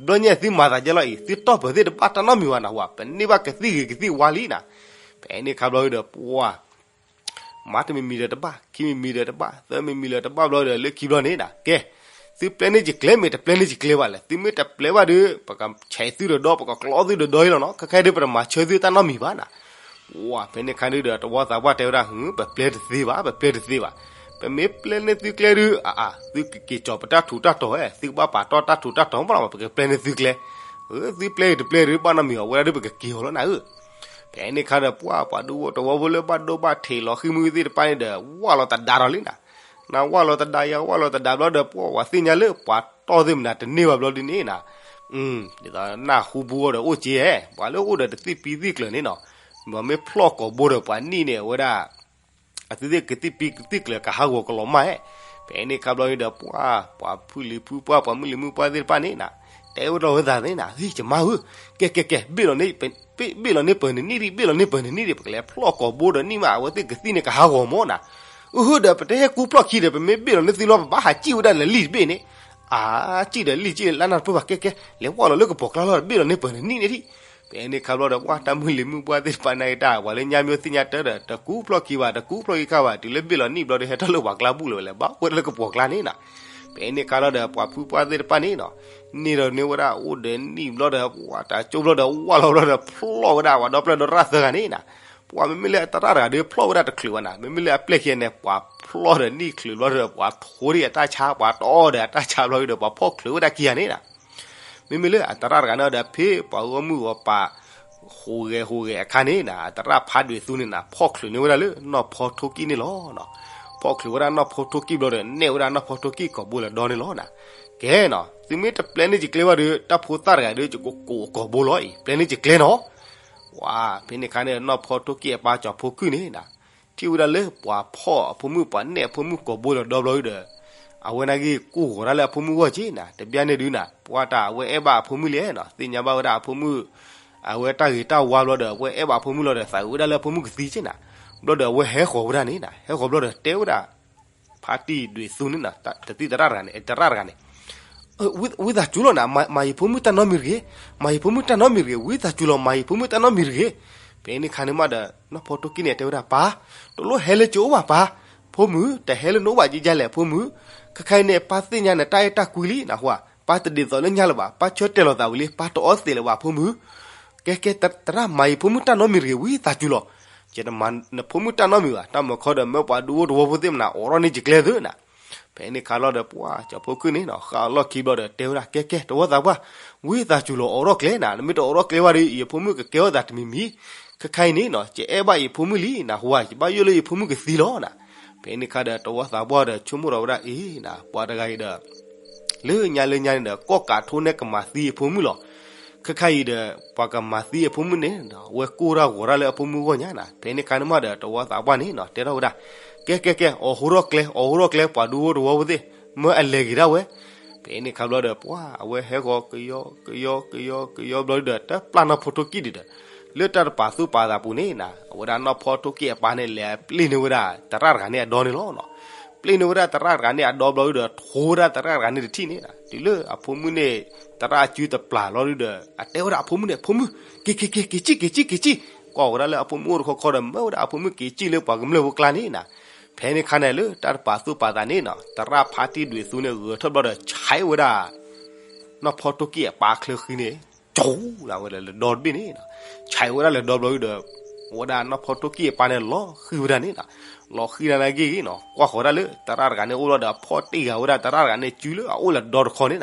ဘျီညါသုမၤသးဒ်လဲၣ်အံၤ သုတီၢ်ပၢၤသ့ၣ်တဘၣ်တၢ်နီတမံၤဘၣ်နၤဝဲ, ပန့ၢ်ဘၣ်ကသံၣ်ဂ့ၤကသံၣ်ဝါလံနၤ. ဖဲန့ၣ်ခါဘျီဒီး ပှၤ မၤတမံၤမံၤဒီးတဘၣ်, ခံမံၤမံၤဒီးတဘၣ်, သၢမံၤမံၤဒီးတဘၣ်ဘျီဒီး လၢခံဘျီန့ၣ်နၤ ကဲ, သုပျဲန့ၢ်ယကျဲမ့ၢ်တပျဲန့ၢ်ယကျဲဘၣ်လဲၣ်, သုမ့ၢ်တပျဲဘၣ်ဒီး ပကဆဲးသုဒီးဒီ ပကကျီသုဒီးဒီအံၤလီၤနီၤ, ခဲခါဒီး ပတမၤဆၢသုတၢ်နီတမံၤဘၣ်နၤ. ဝဲ ဖဲန့ၣ်ခါဒုးဒီး တဝီသးပှၢ်တဲဝဲဒၣ် ပပျဲတသ့ဘၣ်, ပပျဲတသ့ဘၣ်, ပမ့ၢ်ပျဲန့ၢ်သုကျဲဒုး အါအါ သုကက့ၤကီၤပတၢ်ထူးတၢ်တီၤဧဲ, သုကဘၣ်ပာ်တီၢ်တၢ်ထူးတၢ်တီၤမးလီၤ, ပကပျဲန့ၢ်သုကျဲ, သုပျဲတပျဲဒုး ဘၣ်နီတမံၤအီၤ ဝဲဒၣ်ဒုး ပကက့ၤအီၤလီၤနၤဧၢ. ဖဲန့ၣ်ခါဒီး ပှၤ ပှၤဒူဖိတဝီဖိလၢဘၣ်ဒိဘၣ်ထံးလီၤဃံမုၢ်သ့ၣ်တဖၣ်န့ၣ်ဒီး ဝၢ်လီၤတဒါဒီးလံနၤ. နဝၢ်လီၤတဒါ ယဝၢ်လီၤတဒါဘျီဒီး ပှၤ ပှၤသ့ၣ်ညါလၢပှၤတီၢ်သ့ၣ်မနုၤတန့ၢ်ဘၣ်ဘျီဒုးန့ၣ်နၤ, ဒ်သိးနၢ်ဟူဘိဒီးအိၣ်က့ဧဲ, ပှၤလၢအိၣ်ဒီးတသံၣ်ပံသံၣ်ကျၢၤန့ၣ်နီၤ, ပမ့ၢ်ဖျီၣ်ကိာ်ဘိဒီးပှၤနံၣ်န့ၣ် အဝဲဒၣ် အသုသ့ၣ်ကသံၣ်ပံကသံၣ်ကျၢၤကဟးဂီၤကလီၤမၢ်ဧဲ. ဖဲန့ၣ်ခါဘျီန့ၣ်ဒီး ပှၤ ပှၤဖုလံၤဖုပှၢ် ပှၤမုၢ်လံၤမုၢ်ပှၢ်သ့ၣ်တဖၣ်န့ၣ်နၤ, တဲဝဲဒီးဝဲသးန့ၣ်နၤ, ဟ့ၣ် ယမါဧၢ, ကဲကဲကဲ ဘ့ၣ်လီၤန့ၣ် ဘ့ၣ်လီၤန့ၢ်ပၢၤန့ၣ်နံၣ်ဒံး, ဘ့ၣ်လီၤန့ၢ်ပၢၤန့ၣ်နံၣ်ဒံး, ပကလဲၤဖျီၣ်ကိာ်ဘိဒီးနံၣ်မး အဝဲသ့ၣ်ကသံၣ်န့ၣ်ကဟးဂီၤမၢ်နၤ. အဟၢဒီး ပတဟဲကူဖျီၣ်ခံဒီး ပမ့ၢ်ဘ့ၣ်လီၤန့ၢ်သုလီၤ ပဘၣ်ဟးစံၣ်ဝဲဒၣ်လၢလံာ်တဘ့ၣ်န့ၣ်, အါ စံၣ်ဒီးလံာ်စံၣ်လၢနၢ်တပၢၢ်ဘၣ်, ကဲကဲ လဲၤဝၢ်လီၤလၢကပိာ်ကျါလီၤ ဘ့ၣ်လီၤန့ၢ်ပၢၤန့ၣ်နံၣ်န့ၣ်ဒံး. ဖဲန့ၣ်ခါဘျီဒီး ပှၤ တၢ်မုၢ်လံၤမုၢ်ပှၢ်သ့ၣ်တဖၣ်နာ်က့တၢ် ပှၤလၢညါမ့ၢ်သ့ၣ်ညါတၢ်ဒီး တကူဖျီၣ်ခံဘၣ် တကူဖျီၣ်ခံခါဘၣ် တုၤလၢဘ့ၣ်လီၤနံၣ်ဘျီဒီး ဟဲထီၣ်လၢပှၤကျါဘူၣ်လၢၤဝဲလဲၣ် ဘၣ်ဝဲဒၣ်လၢကပိာ်ကျါန့ၣ်နၤ. ဖဲန့ၣ်ခါလီၤဒီး ပှၤဖုပှၢ်သ့ၣ်တဖၣ်န့ၣ်နၤ, န့ၢ်ဒီးန့ၢ်ဝဲဒၣ်အိၣ်ဒီးနံၣ်ဘျီဒီး ပှၤတၢ်ကၠိဘျီဒီး ဝၢ်လီၤဘျီဒီး ဖျီၣ်ဝဲဒၣ် ပှၤဒီပျဲၢ်ဒီတရၣ်သၢဂၤန့ၣ်နၤ. ပှၤမ့မ့ၢ်လၢအတရၣ်တဂၤဒီး ဖျီၣ်ဝဲဒၣ်တချုးဘၣ်နၤ, မ့မ့ၢ်လၢအပျဲၢ်ခံဂၤန့ၣ် ပှၤဖျီၣ်ဒီးနံၣ်ချုးဘျီဒီး ပှၤထိဒံးအတၢ်ဆါ ပှၤတီဒီးအတၢ်ဆါဘျီဒီး ပှၤဖီၣ်ချုးဝဲဒၣ်ခံဂၤန့ၣ်နၤ. မ့မ့ၢ်လၢအတရၣ်တဂၤန့ၣ်ဒီး ဖဲပှၤဂီၢ်မုၢ်ဂီၤပၤ ဟူးဂဲၤဟူးဂဲၤအခါန့ၣ်နၤ အတရၣ်ဖးဒွဲၣ်သူန့ၣ်နၤ ဖီၣ်ချုးန့ၢ်ဝဲဒၣ်လၢနီၢ်ဖီထိကံၣ်န့ၣ်လီၤ. ဖီၣ်ချုးဝဲဒၣ်နီၢ်ဖီထိကံၣ်ဘျီဒီး နဲၣ်ဝဲဒၣ်နီၢ်ဖီထိကံၣ်ကိာ်ဘိလၢဒီန့ၣ်လီၤနၤ. ကဲနီၤ သုမ့ၢ်တပျဲန့ၢ်ယကျဲဘၣ်ဒီး တၢ်ဖိသၣ်တဂၤဒီး ယကကိးအကိာ်ဘိလီၤအံၤ ပျဲန့ၢ်ယကျဲနီၤ. ဝဲ ဖဲန့ၣ်ခါန့ၣ် နီၢ်ဖီထိကံၣ်အပၢ်ကၠီၤဖိကုၢ်န့ၣ်နၤ ထံၣ်ဝဲဒၣ်လၢပှၤဖီၣ်အဖိမုၣ် ပှၤနဲၣ်အဖိမုၣ်ကိာ်ဘိလၢဒီဘျီဒီး အဝဲနာ်က့ကိၢ်ဂီၤဒၣ်လၢအဖိမုၣ်ဂီၢ်က့နၤ တဘျီန့ၣ်ဒုးနၤ ပှၤတၢ်အဝဲအဲၣ်ဘၣ်အဖိမုၣ်လံနီၤ သ့ၣ်ညါဘၣ်ဝဲဒၣ်အဖိမုၣ် အဝဲတၢ်ဂ့ၤတၢ်ဝါဘျီဒီး အဝဲအဲၣ်ဘၣ်အဖိမုၣ်လီၤဒီး သးဝဲဒၣ်လၢအဖိမုၣ်ကသံက့နၤ ဘျီဒီးအဝဲဟဲဃီၤဝဲဒၣ်န့ၣ်နၤ ဟဲဃီၤဘျီဒီးတဲဝဲဒၣ် ဖါတံၢ်ဒွဲၣ်သူန့ၣ်နၤ တသံၣ်တရၣ်တဂၤန့ၣ် တရၣ်တဂၤန့ၣ် ဝံသးစူၤလီၤနၤ မၤယဖိမုၣ်တၢ်နီတမံၤတဂ့ၤ, မၤယဖိမုၣ်တၢ်နီတမံၤတဂ့ၤ, ဝံသးစူၤလီၤ မၤယဖိမုၣ်တၢ်နီတမံၤတဂ့ၤ. ဖဲန့ၣ်ခါန့ၣ်မးဒီး နီၢ်ဖီထိကံၣ်န့ၣ် တဲဝဲဒၣ် ပၢ်, တလိၣ်ဟဲလၢကအိၣ်ဘၣ်ပၢ်, ဖိမုၣ်, တဟဲလၢနအိၣ်ဘၣ်ကယလဲၣ်ဖိမုၣ်, ခဲခါအံၤန့ၣ် ပၢ်သ့ၣ်ညါနတၢ်အဲၣ်တၢ်ကွံလံနဟူဧါ, ပၢ်တဒ်သိးလၢညါလၢၤဘၣ်, ပၢ်ဆၢတဲာ်လီၤသးဝံၤလံ ပၢ်တအီသံးလၢၤဘၣ်ဖိမုၣ်, ကဲကဲ တရၣ်မၤယဖိမုၣ်တၢ်နီတမံၤတဂ့ၤ ဝံသးစူၤလီၤ, ယတမၤနဖိမုၣ်တၢ်နီတမံၤဘၣ်, တၢ်မၤခီဒီးမၢပှၤဒူဖိတဝီဖိသ့ၣ်မနၤ အိးထီၣ်န့ၢ်ယကျဲသုနၤ ဖဲန့ၣ်ခါလီၤဒီး ပှၤကၠီၤဖိကုၢ်န့ၣ်နီၤ ဃၣ်အလီၢ်ခံဘျီဒီး တဲဝဲဒၣ် ကဲကဲ တဝီသးပှၢ်, ဝံသးစူၤလီၤအိးထီၣ်ကျဲနၤ, နမ့ၢ်တအိးထီၣ်ကျဲဘၣ်ဒီး ယဖိမုၣ်ကကဲထီၣ်သးတမံၤမံၤ, ခဲခါအံၤန့ၣ်နီၤ ယအဲၣ်ဘၣ်ယဖိမုၣ်လံနဟူဧါ, ယဘၣ်ယိၣ်လၢယဖိမုၣ်ကသံလီၤနၤ. ဖဲန့ၣ်ခါဒီး တဝီသးပှၢ်ဒီး ဆိကမိၣ်ထီၣ်ဝဲဒၣ်အံၤနၤ ပှၤတဂၤအံၤဒီး လၢညါလၢညါန့ၣ်ဒီး ကီၢ်ကးထိန့ၣ်ကမၤသံအဖိမုၣ်လီၤ. ခဲခါအံၤဒီး ပှၤကမၤသံအဖိမုၣ်န့ၣ် အဝဲကိၢ်တၢ်ဂီၤတၢ်လၢအဖိမုၣ်ဂီၢ်ညါနၤ, ဖဲန့ၣ်ခါန့ၣ်မးဒီး တဝီသးပှၢ်န့ၣ်နီၤ တဲထီၣ်ဝဲဒၣ် ကဲကဲကဲ အိးထီၣ်ကျဲ အိးထီၣ်ကျဲ ပှၤဒူဖိတဝီဖိသ့ၣ် မၢအလဲၤဂ့ၤဒၣ်ဝဲ. ဖဲန့ၣ်ခါဘျီဒီး ပှၤအဝဲဟဲဂီၤကယီကယီကယီကယီဘျီဒီး တပျၢ်နီၢ်ဖီထိကံၣ်ဒံးဒီး လၢတၢ်တပာ်သူၣ်ပာ်သးပူၤန့ၣ်နၤ အဝဲဒၣ်နီၢ်ဖီထိကံၣ်အပၢ်န့ၣ် လဲၤပျ့ၢ်န့ၢ်ဝဲဒၣ်တရၣ်တဂၤန့ၣ်အဒီန့ၣ်လီၤနီၤ. ပျ့ၢ်န့ၢ်ဝဲဒၣ်တရၣ်တဂၤန့ၣ်အဒီဘျီဒီး ထိဝဲဒၣ်တရၣ်တဂၤန့ၣ်တထံၣ်န့ၣ်နၤ, တုၤလၢအဖိမုၣ်န့ၣ် တရၣ်အစုတပျၢ်လီၤဒီး အတဲဝဲဒၣ်အဖိမုၣ်န့ၣ် ဖိမုၣ်, က့ၤက့ၤက့ၤ က့ၤစံၣ် က့ၤစံၣ် က့ၤစံၣ်, ကိးဝဲဒၣ်လၢအဖိမုၣ်အိၣ်တခီခီဒီး မၢဝဲဒၣ်အဖိမုၣ်က့ၤစံၣ်လၢပှၤကမျၢၢ်ဖိကျါန့ၣ်နၤ. ဖဲန့ၣ်ခါန့ၣ်လၢတၢ်တပာ်သူၣ်ပာ်သးန့ၣ်နီၤ တရၣ်ဖါတံၢ်ဒွဲၣ်သူန့ၣ် ဂဲၤထီၣ်ဘျီဒီး ဆဲးဝဲဒၣ် နီၢ်ဖီထိကံၣ်အပၢ်ချၢဃံန့ၣ် ကၠိလၢဝဲဒၣ်လၢဒီတဘ့ၣ်န့ၣ်, ဆဲးဝဲဒၣ်လၢဒီဘျီဒီး အဝဲဒၣ်နီၢ်ဖီထိၣ်ကံၣ်အပၢ်န့ၣ်လီၤဃံၤဝဲဒၣ်န့ၣ်နီၤ, လီၤဃံၤဒၣ်န့ၣ်ဂ့ၤဂ့ၤနီၤ, ကွၢ်ဃီၤဒၣ်လၢ သရၣ်တဂၤန့ၣ်အိၣ်လီၤဒီး ဖီၣ်တ့ၢ်ဂၤဝဲဒၣ် သရၣ်တဂၤန့ၣ်စုလၢအအိၣ်လၢဒီတခီန့ၣ်နီၤ,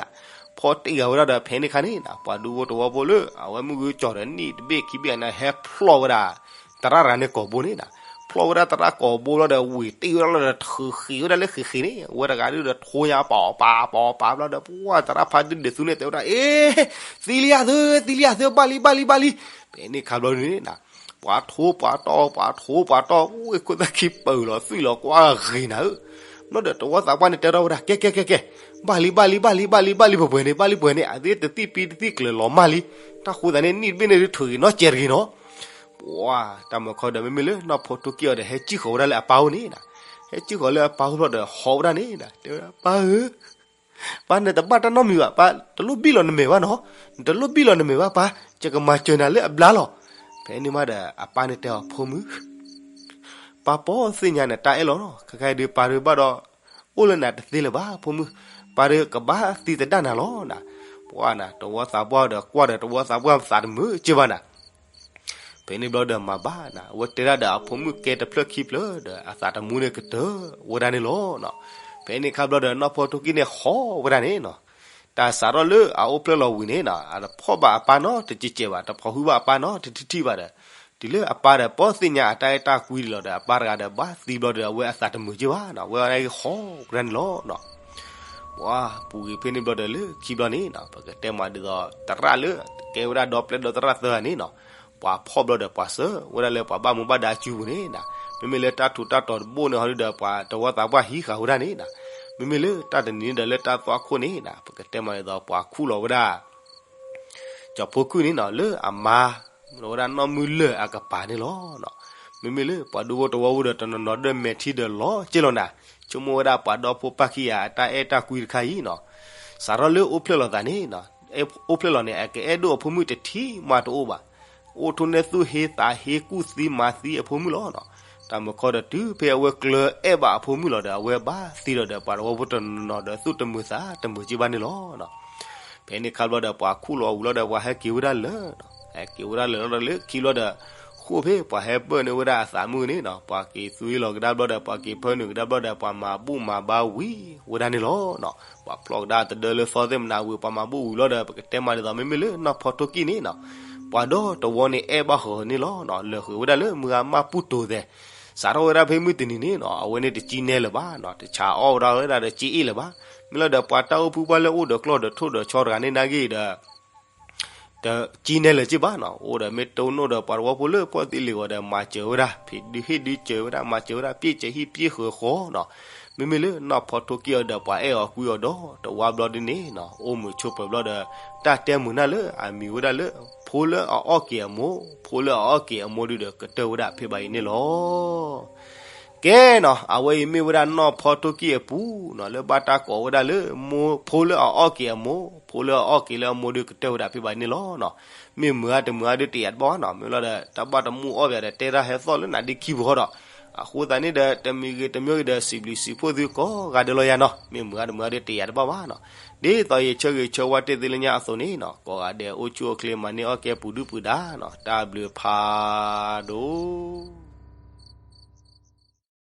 ဖီၣ်တ့ၢ်ဂၤဝဲဒၣ်ဒီး ဖဲန့ၣ်ခါန့ၣ်နီၤ ပှၤဒူဖိတဝီဖိလၢ အဝဲမုၣ်ဂုၢ်ကၠီၤဒီးနံၣ်တဘ့ၣ်ခံဘ့ၣ်န့ၣ် ဟဲဖျီၣ်ဝဲဒၣ် သရၣ်တဂၤန့ၣ်ကိာ်ဘိန့ၣ်နီၤ, ဖျီၣ်ဝဲဒၣ်သရၣ်ကိာ်ဘိလီၤဒီး ဝ့ၤတ့ၢ်ဝဲဒၣ်လီၤဒီး ထုးဃ့းဝဲဒၣ်လၢဃ့းဃ့းန့ၣ် အဝဲတဂၤဒုဒီးထိညါပီၤပၤပီၤပၤဘျီဒီး ပှၤသရၣ်ဖးဒုဒုးသူန့ၣ်တဲဝဲဒၣ် အ့ သံလံယသၢ သံလံယသၢ ဘၣ်လံ ဘၣ်လံ ဘၣ်လံ, ဖဲန့ၣ်ခါဘျီန့ၣ်နီၤ ပှၤထိပှၤတီၢ် ပှၤထိပှၤတီၢ် ဝ့ၢ်ခိၣ်သၣ်ခံပၢၢ်လီၤသွံၣ်လီၤကွၢ်ဂ့ၤနၤဧၢ, ဘျီဒီးတဝီသးပှၢ်န့ၣ်တဲထီၣ်ဝဲဒၣ် ကဲကဲကဲကဲ, ဘၣ်လံ ဘၣ်လံ ဘၣ်လံ ဘၣ်လံ ဘၣ်လံ ပှဲၤပှဲၤန့ၣ် ဘၣ်လံပှဲၤန့ၣ် အသ့ၣ်တသံၣ်ပံတသံၣ်ကျၢၤလီၤမၢ်လံ, တၢ်ဃိသးန့ၣ် နံၣ်တဘ့ၣ်န့ၣ်ဒုးထုးဂ့ၤနီတစဲးတဂ့ၤနီၤ ပှၤတၢ်မၢခီဒီး မ့မ့ၢ်လၢနီၢ်ဖီထိၣ်ကံၣ်အီၤဒီး ဟဲစံၣ်ဃီၤဝဲဒၣ်လၢအပၢ်အိၣ်န့ၣ်နီၤ, ဟဲစံၣ်ဃီၤလၢအပၢ်အိၣ်ဘျီဒီး ဟီဝဲဒၣ်န့ၣ်နီၤ တဲဝဲဒၣ် ပၢ်ဧၢ, ပၢ်နတဘၣ်တၢ်နီတမံၤဘၣ်, ပၢ်တလိၣ်ဘံၣ်လီၤနမဲာ်ဘၣ်နီၤ, နတလိၣ်ဘံၣ်လီၤနမဲာ်ဘၣ်ပၢ်, ယကမၤစၢၤနၤလၢအဘျါလီၤ, ဖဲန့ၣ်မးဒီး အပၢ်န့ၣ်တဲအီၤ ဖိမုၣ် ပၢ်ပိာ်သ့ၣ်ညါနတၢ်အဲၣ်လီၤနီၤ, ခဲခါအံၤဒုးပၢ်ဒုးဘၣ်ဒီး အိၣ်လၢနၤတသ့လၢၤဘၣ် ဖိမုၣ်, ပၢ်ဒုးကဘၣ်သံသဒၣ်နၤလီၤနီၤ, ပှၤနီၤ တဝီသးပှၢ်ဒီးကွၢ်ဒီးတဝီသးပှၢ်သးတမုာ်က့ဘၣ်နီၤ ဖဲန့ၣ်ဘျီဒီးမၤဘၣ်နီၤ အဝဲတဲဒၣ်ဒီးအဖိမုၣ်ကဲတဖျၢၣ်ခံဖျၢၣ်ဒီး အသးတမူန့ၣ်ကတၢၢ်ဝဲဒၣ်န့ၣ်လီၤနီၤ, ဖဲန့ၣ်ခါဘျီဒီးနီၢ်ဖီထိၣ်ကံၣ်န့ၣ်ဟီဝဲဒၣ်န့ၣ်နီၤ, တၢ်စးထီၣ်လၢအအိၣ်ဖျဲၣ်လီၤဝံၤန့ၣ်နီၤ အတဖီၣ်ဘၣ်အပၢ်နီတစဲးစဲးဘၣ် တဖီၣ်ဟုဘၣ်အပၢ်နီတထံၣ်ထံၣ်ဘၣ်ဒီး တုၤလၢအပၢ်ဒီးပိာ်သ့ၣ်ညါအတၢ်အဲၣ်တၢ်ကွံလီၤဒီး အပၢ်တဂၤဒီးဘၣ်သံဘျီဒီး အဝဲအသးတမုာ်က့ဘၣ်နီၤ အဝဲဒၣ်ဟီဝဲဒၣ်န့ၣ်လီၤနီၤ ပှၤပူၤဂ့ၤဖဲန့ၣ်ဘျီဒီးလၢခံဘျီန့ၣ်နီၤ ပကတဲမးဒ်သိး သရၣ်လၢကဲဝဲဒၣ်ဒီပျဲၢ်ဒီသရၣ်သၢဂၤန့ၣ်နီၤ ပှၤဖီၣ်ဘျီဒီးပှၤစၢၤဝဲဒၣ်လၢပှၤဘၣ်မူဘၣ်ဒါစုပူၤန့ၣ်နီၤ မ့မ့ၢ်လၢတၢ်ထူးတၢ်တီၤတဘိၣ်န့ၣ်ဟီဒုဒီး ပှၤတဝီသးပှၢ်ဟံးဃာ်ဝဲဒၣ်န့ၣ်နီၤ မ့မ့ၢ်လၢတၢ်တနံၤန့ၣ်ဒီးလၢတၢ်သွၣ်ခိၣ်န့ၣ်နီၤ ပကတဲမးဒ်သိးပှၤခူၣ်လီၤဝဲဒၣ် ကၠီၤဖိကုၢ်န့ၣ်နီၤ လၢအမါ လီၤဝဲဒၣ်နီၢ်မုၢ်လၢၢ်အကပၤန့ၣ်လီၤနီၤ. မ့မ့ၢ်လၢပှၤဒူဖိတဝီဖိဒီးတနီၤနီၤဒီးမဲာ်ထံဒီးလီၤက့လီၤနၤ, ဆိကမိၣ်ဝဲဒၣ်ပှၤဒီဖိပၢ်ခံဂၤအတၢ်အဲၣ်တၢ်ကွံတခါအံၤနီၤ, စးထီၣ်လၢအိၣ်ဖျဲၣ်လီၤသးန့ၣ်နီၤ, အိၣ်ဖျဲၣ်လီၤန့ၣ် အကအဲၣ်ဒိၣ်အဖိမုၣ်တထံၣ်မးတအိၣ်ဘၣ်. အိၣ်ထိၣ်နဲၣ်သူၣ်ဟ့သးဟ့ကူၣ်သံမၤသံအဖိမုၣ်လီၤနီၤ. တၢ်မုၢ်ခီဒီးတုၤဖဲအဝဲကျၢၤအဲၣ်ဘၣ်အဖိမုၣ်လီၤဒီး အဝဲဘၣ်သံလီၤဒီး ပှၤတဝီဖိတနီၤနီၤဒီးသူၣ်တမုာ်သးတမုာ်က့ဘၣ်န့ၣ်လီၤနီၤ. ဖဲန့ၣ်ခါဘျီဒီးပှၤခူၣ်လီၤဝံၤလီၤဒီးပှၤဟဲက့ၤဝဲဒၣ်လၢာ်နီၤ, ဟဲက့ၤဝဲဒၣ်လၢာ်လီၤဒီးလၢခံဘျီဒီး ဃိၣ်ဖဲပှၤဟဲပၢၢ်န့ၢ်ဝဲဒၣ်အသးမုၣ်န့ၣ်နီၤ, ပှၤက့ၤသွံလီၤကဒါဘျီဒီး ပှၤက့ၤဖၢနုာ်ကဒါဘျီဒီး ပှၤမၤဘူၣ်မၤဘါဝံၤဝဲဒၣ်န့ၣ်လီၤနီၤ. ပှၤဖျီၣ်ကဒါတဒၢလၢသီသ့ၣ်မနၤဝံၤ ပှၤမၤဘူၣ်ဝံၤလီၤဒီး ပကတဲမးဒ်သိး မ့မ့ၢ်လၢနီၢ်ဖီထိၣ်ကံၣ်န့ၣ်နီၤ, ပှၤဒီတဝီန့ၣ်အဲၣ်ဘၣ်ဃီန့ၣ်လီၤနီၤ, လၢာ်ဃုာ်ဝဲဒၣ်လၢမုၢ်ဂၤမၢ်ပူၤတိၤသဲး စးထီၣ်ဝဲဒၣ်ဖဲမုၢ်တနံၤန့ၣ်နီၤ, အဝဲန့ၣ်တကံနဲလၢၤဘၣ်နီၤ, တဆးအီၣ်ဝဲဒၣ်ဝဲဒၣ်ဒီးကံအ့ၣ်လၢၤဘၣ်. မ့ၢ်လီၤဒီးပှၤတၢ်အိၣ်ဖှိၣ်ပှၢ်လၢအိၣ်ဒီးကျီၢ်ဒီးထိၣ်ဒီးဆီတဂၤန့ၣ်နာ်က့ဒီး တကံနဲလၢၤက့ဘၣ်နီၤ, အိၣ်ဒီးမ့ၢ်တိၢ်နီၣ်ဒီး ပှၤတဝီဖိလၢပှၢ်သ့ၣ်လံၤဂီၤဒီး မၤစၢၤဝဲဒၣ် ဖံးဒုဟ့ၣ်ဒုစၢၤဝဲဒၣ် မၤစၢၤဝဲဒၣ် ပျ့ၢ်စၢၤဟံၣ်ပျ့ၢ်ဃၢၤဃီနီၤ. မ့မ့ၢ်လၢနီၢ်ဖီထိၣ်ကံၣ်အီၤဒီး ပှၤအဲၣ်အီၤကွံအီၤဒီး တဝါဘျီဒ်န့ၣ်နီၤ, အိၣ်မုာ်ဆိးပၢၤဘျီဒီး တၢ်တဲမုာ်နၢ်လၢအမံၤဝဲဒၣ်လၢ ဖိလၢအအီၣ်က့ၤအမိၢ်, ဖိလၢအအီၣ်က့ၤအမိၢ်ဒုဒီး ကတၢၢ်ဝဲဒၣ်ဖဲဘၣ်အံၤန့ၣ်လီၤ. ကဲနီၤ, အဝဲအံၤမ့ၢ်ဝဲဒၣ်နီၢ်ဖီထိၣ်ကံၣ်အပူၤနီၤ, လၢဘၣ်တၢ်ကိးဝဲဒၣ်လၢ မိၢ်, ဖိလၢအအီၣ်က့ၤအမိၢ်, ဖိလၢအအီၣ်က့ၤလၢအမိၢ်ဒု ကတၢၢ်ဝဲဒၣ်ဖဲဘၣ်အံၤန့ၣ်လီၤနီၤ. မ့ၢ်မုာ်ဧါတမုာ်ဧါဒု တယာ်တဘၣ်ဘၣ်နီၤ, မ့ၢ်လီၤဒီး တၢ်ဘၣ်တမူအီၣ်ဘၣ်ဒီး တဲတၢ်ဟဲသီၣ်လၢနၤဒ့ခံပူၤဃီဒီး, အဃိသတးန့ၣ်ဒီး တမံၤဂ့ၤတမံၤဂ့ၤဒီး စံးဘျုးစံးဖှိၣ်သုကိးဂၤဒဲးလီၤယၤနီၤ. မ့ၢ်မုာ်ဧါတမုာ်ဧါဒု တယာ်တဘၣ်ဘၣ်နီၤ. ဒ်သိးယဆၢဂ့ၤဆၢဝါတ့ၢ်သုလၢညါအသိးန့ၣ်နီၤ, ကိးဂၤဒဲးအိၣ်ဆူၣ်အိၣ်ချ့ မၤန့ၢ်အီၣ်ကဲပူၤဒုပူၤဒါနီၤ, တၢ်ဘျုးဖးဒိၣ်.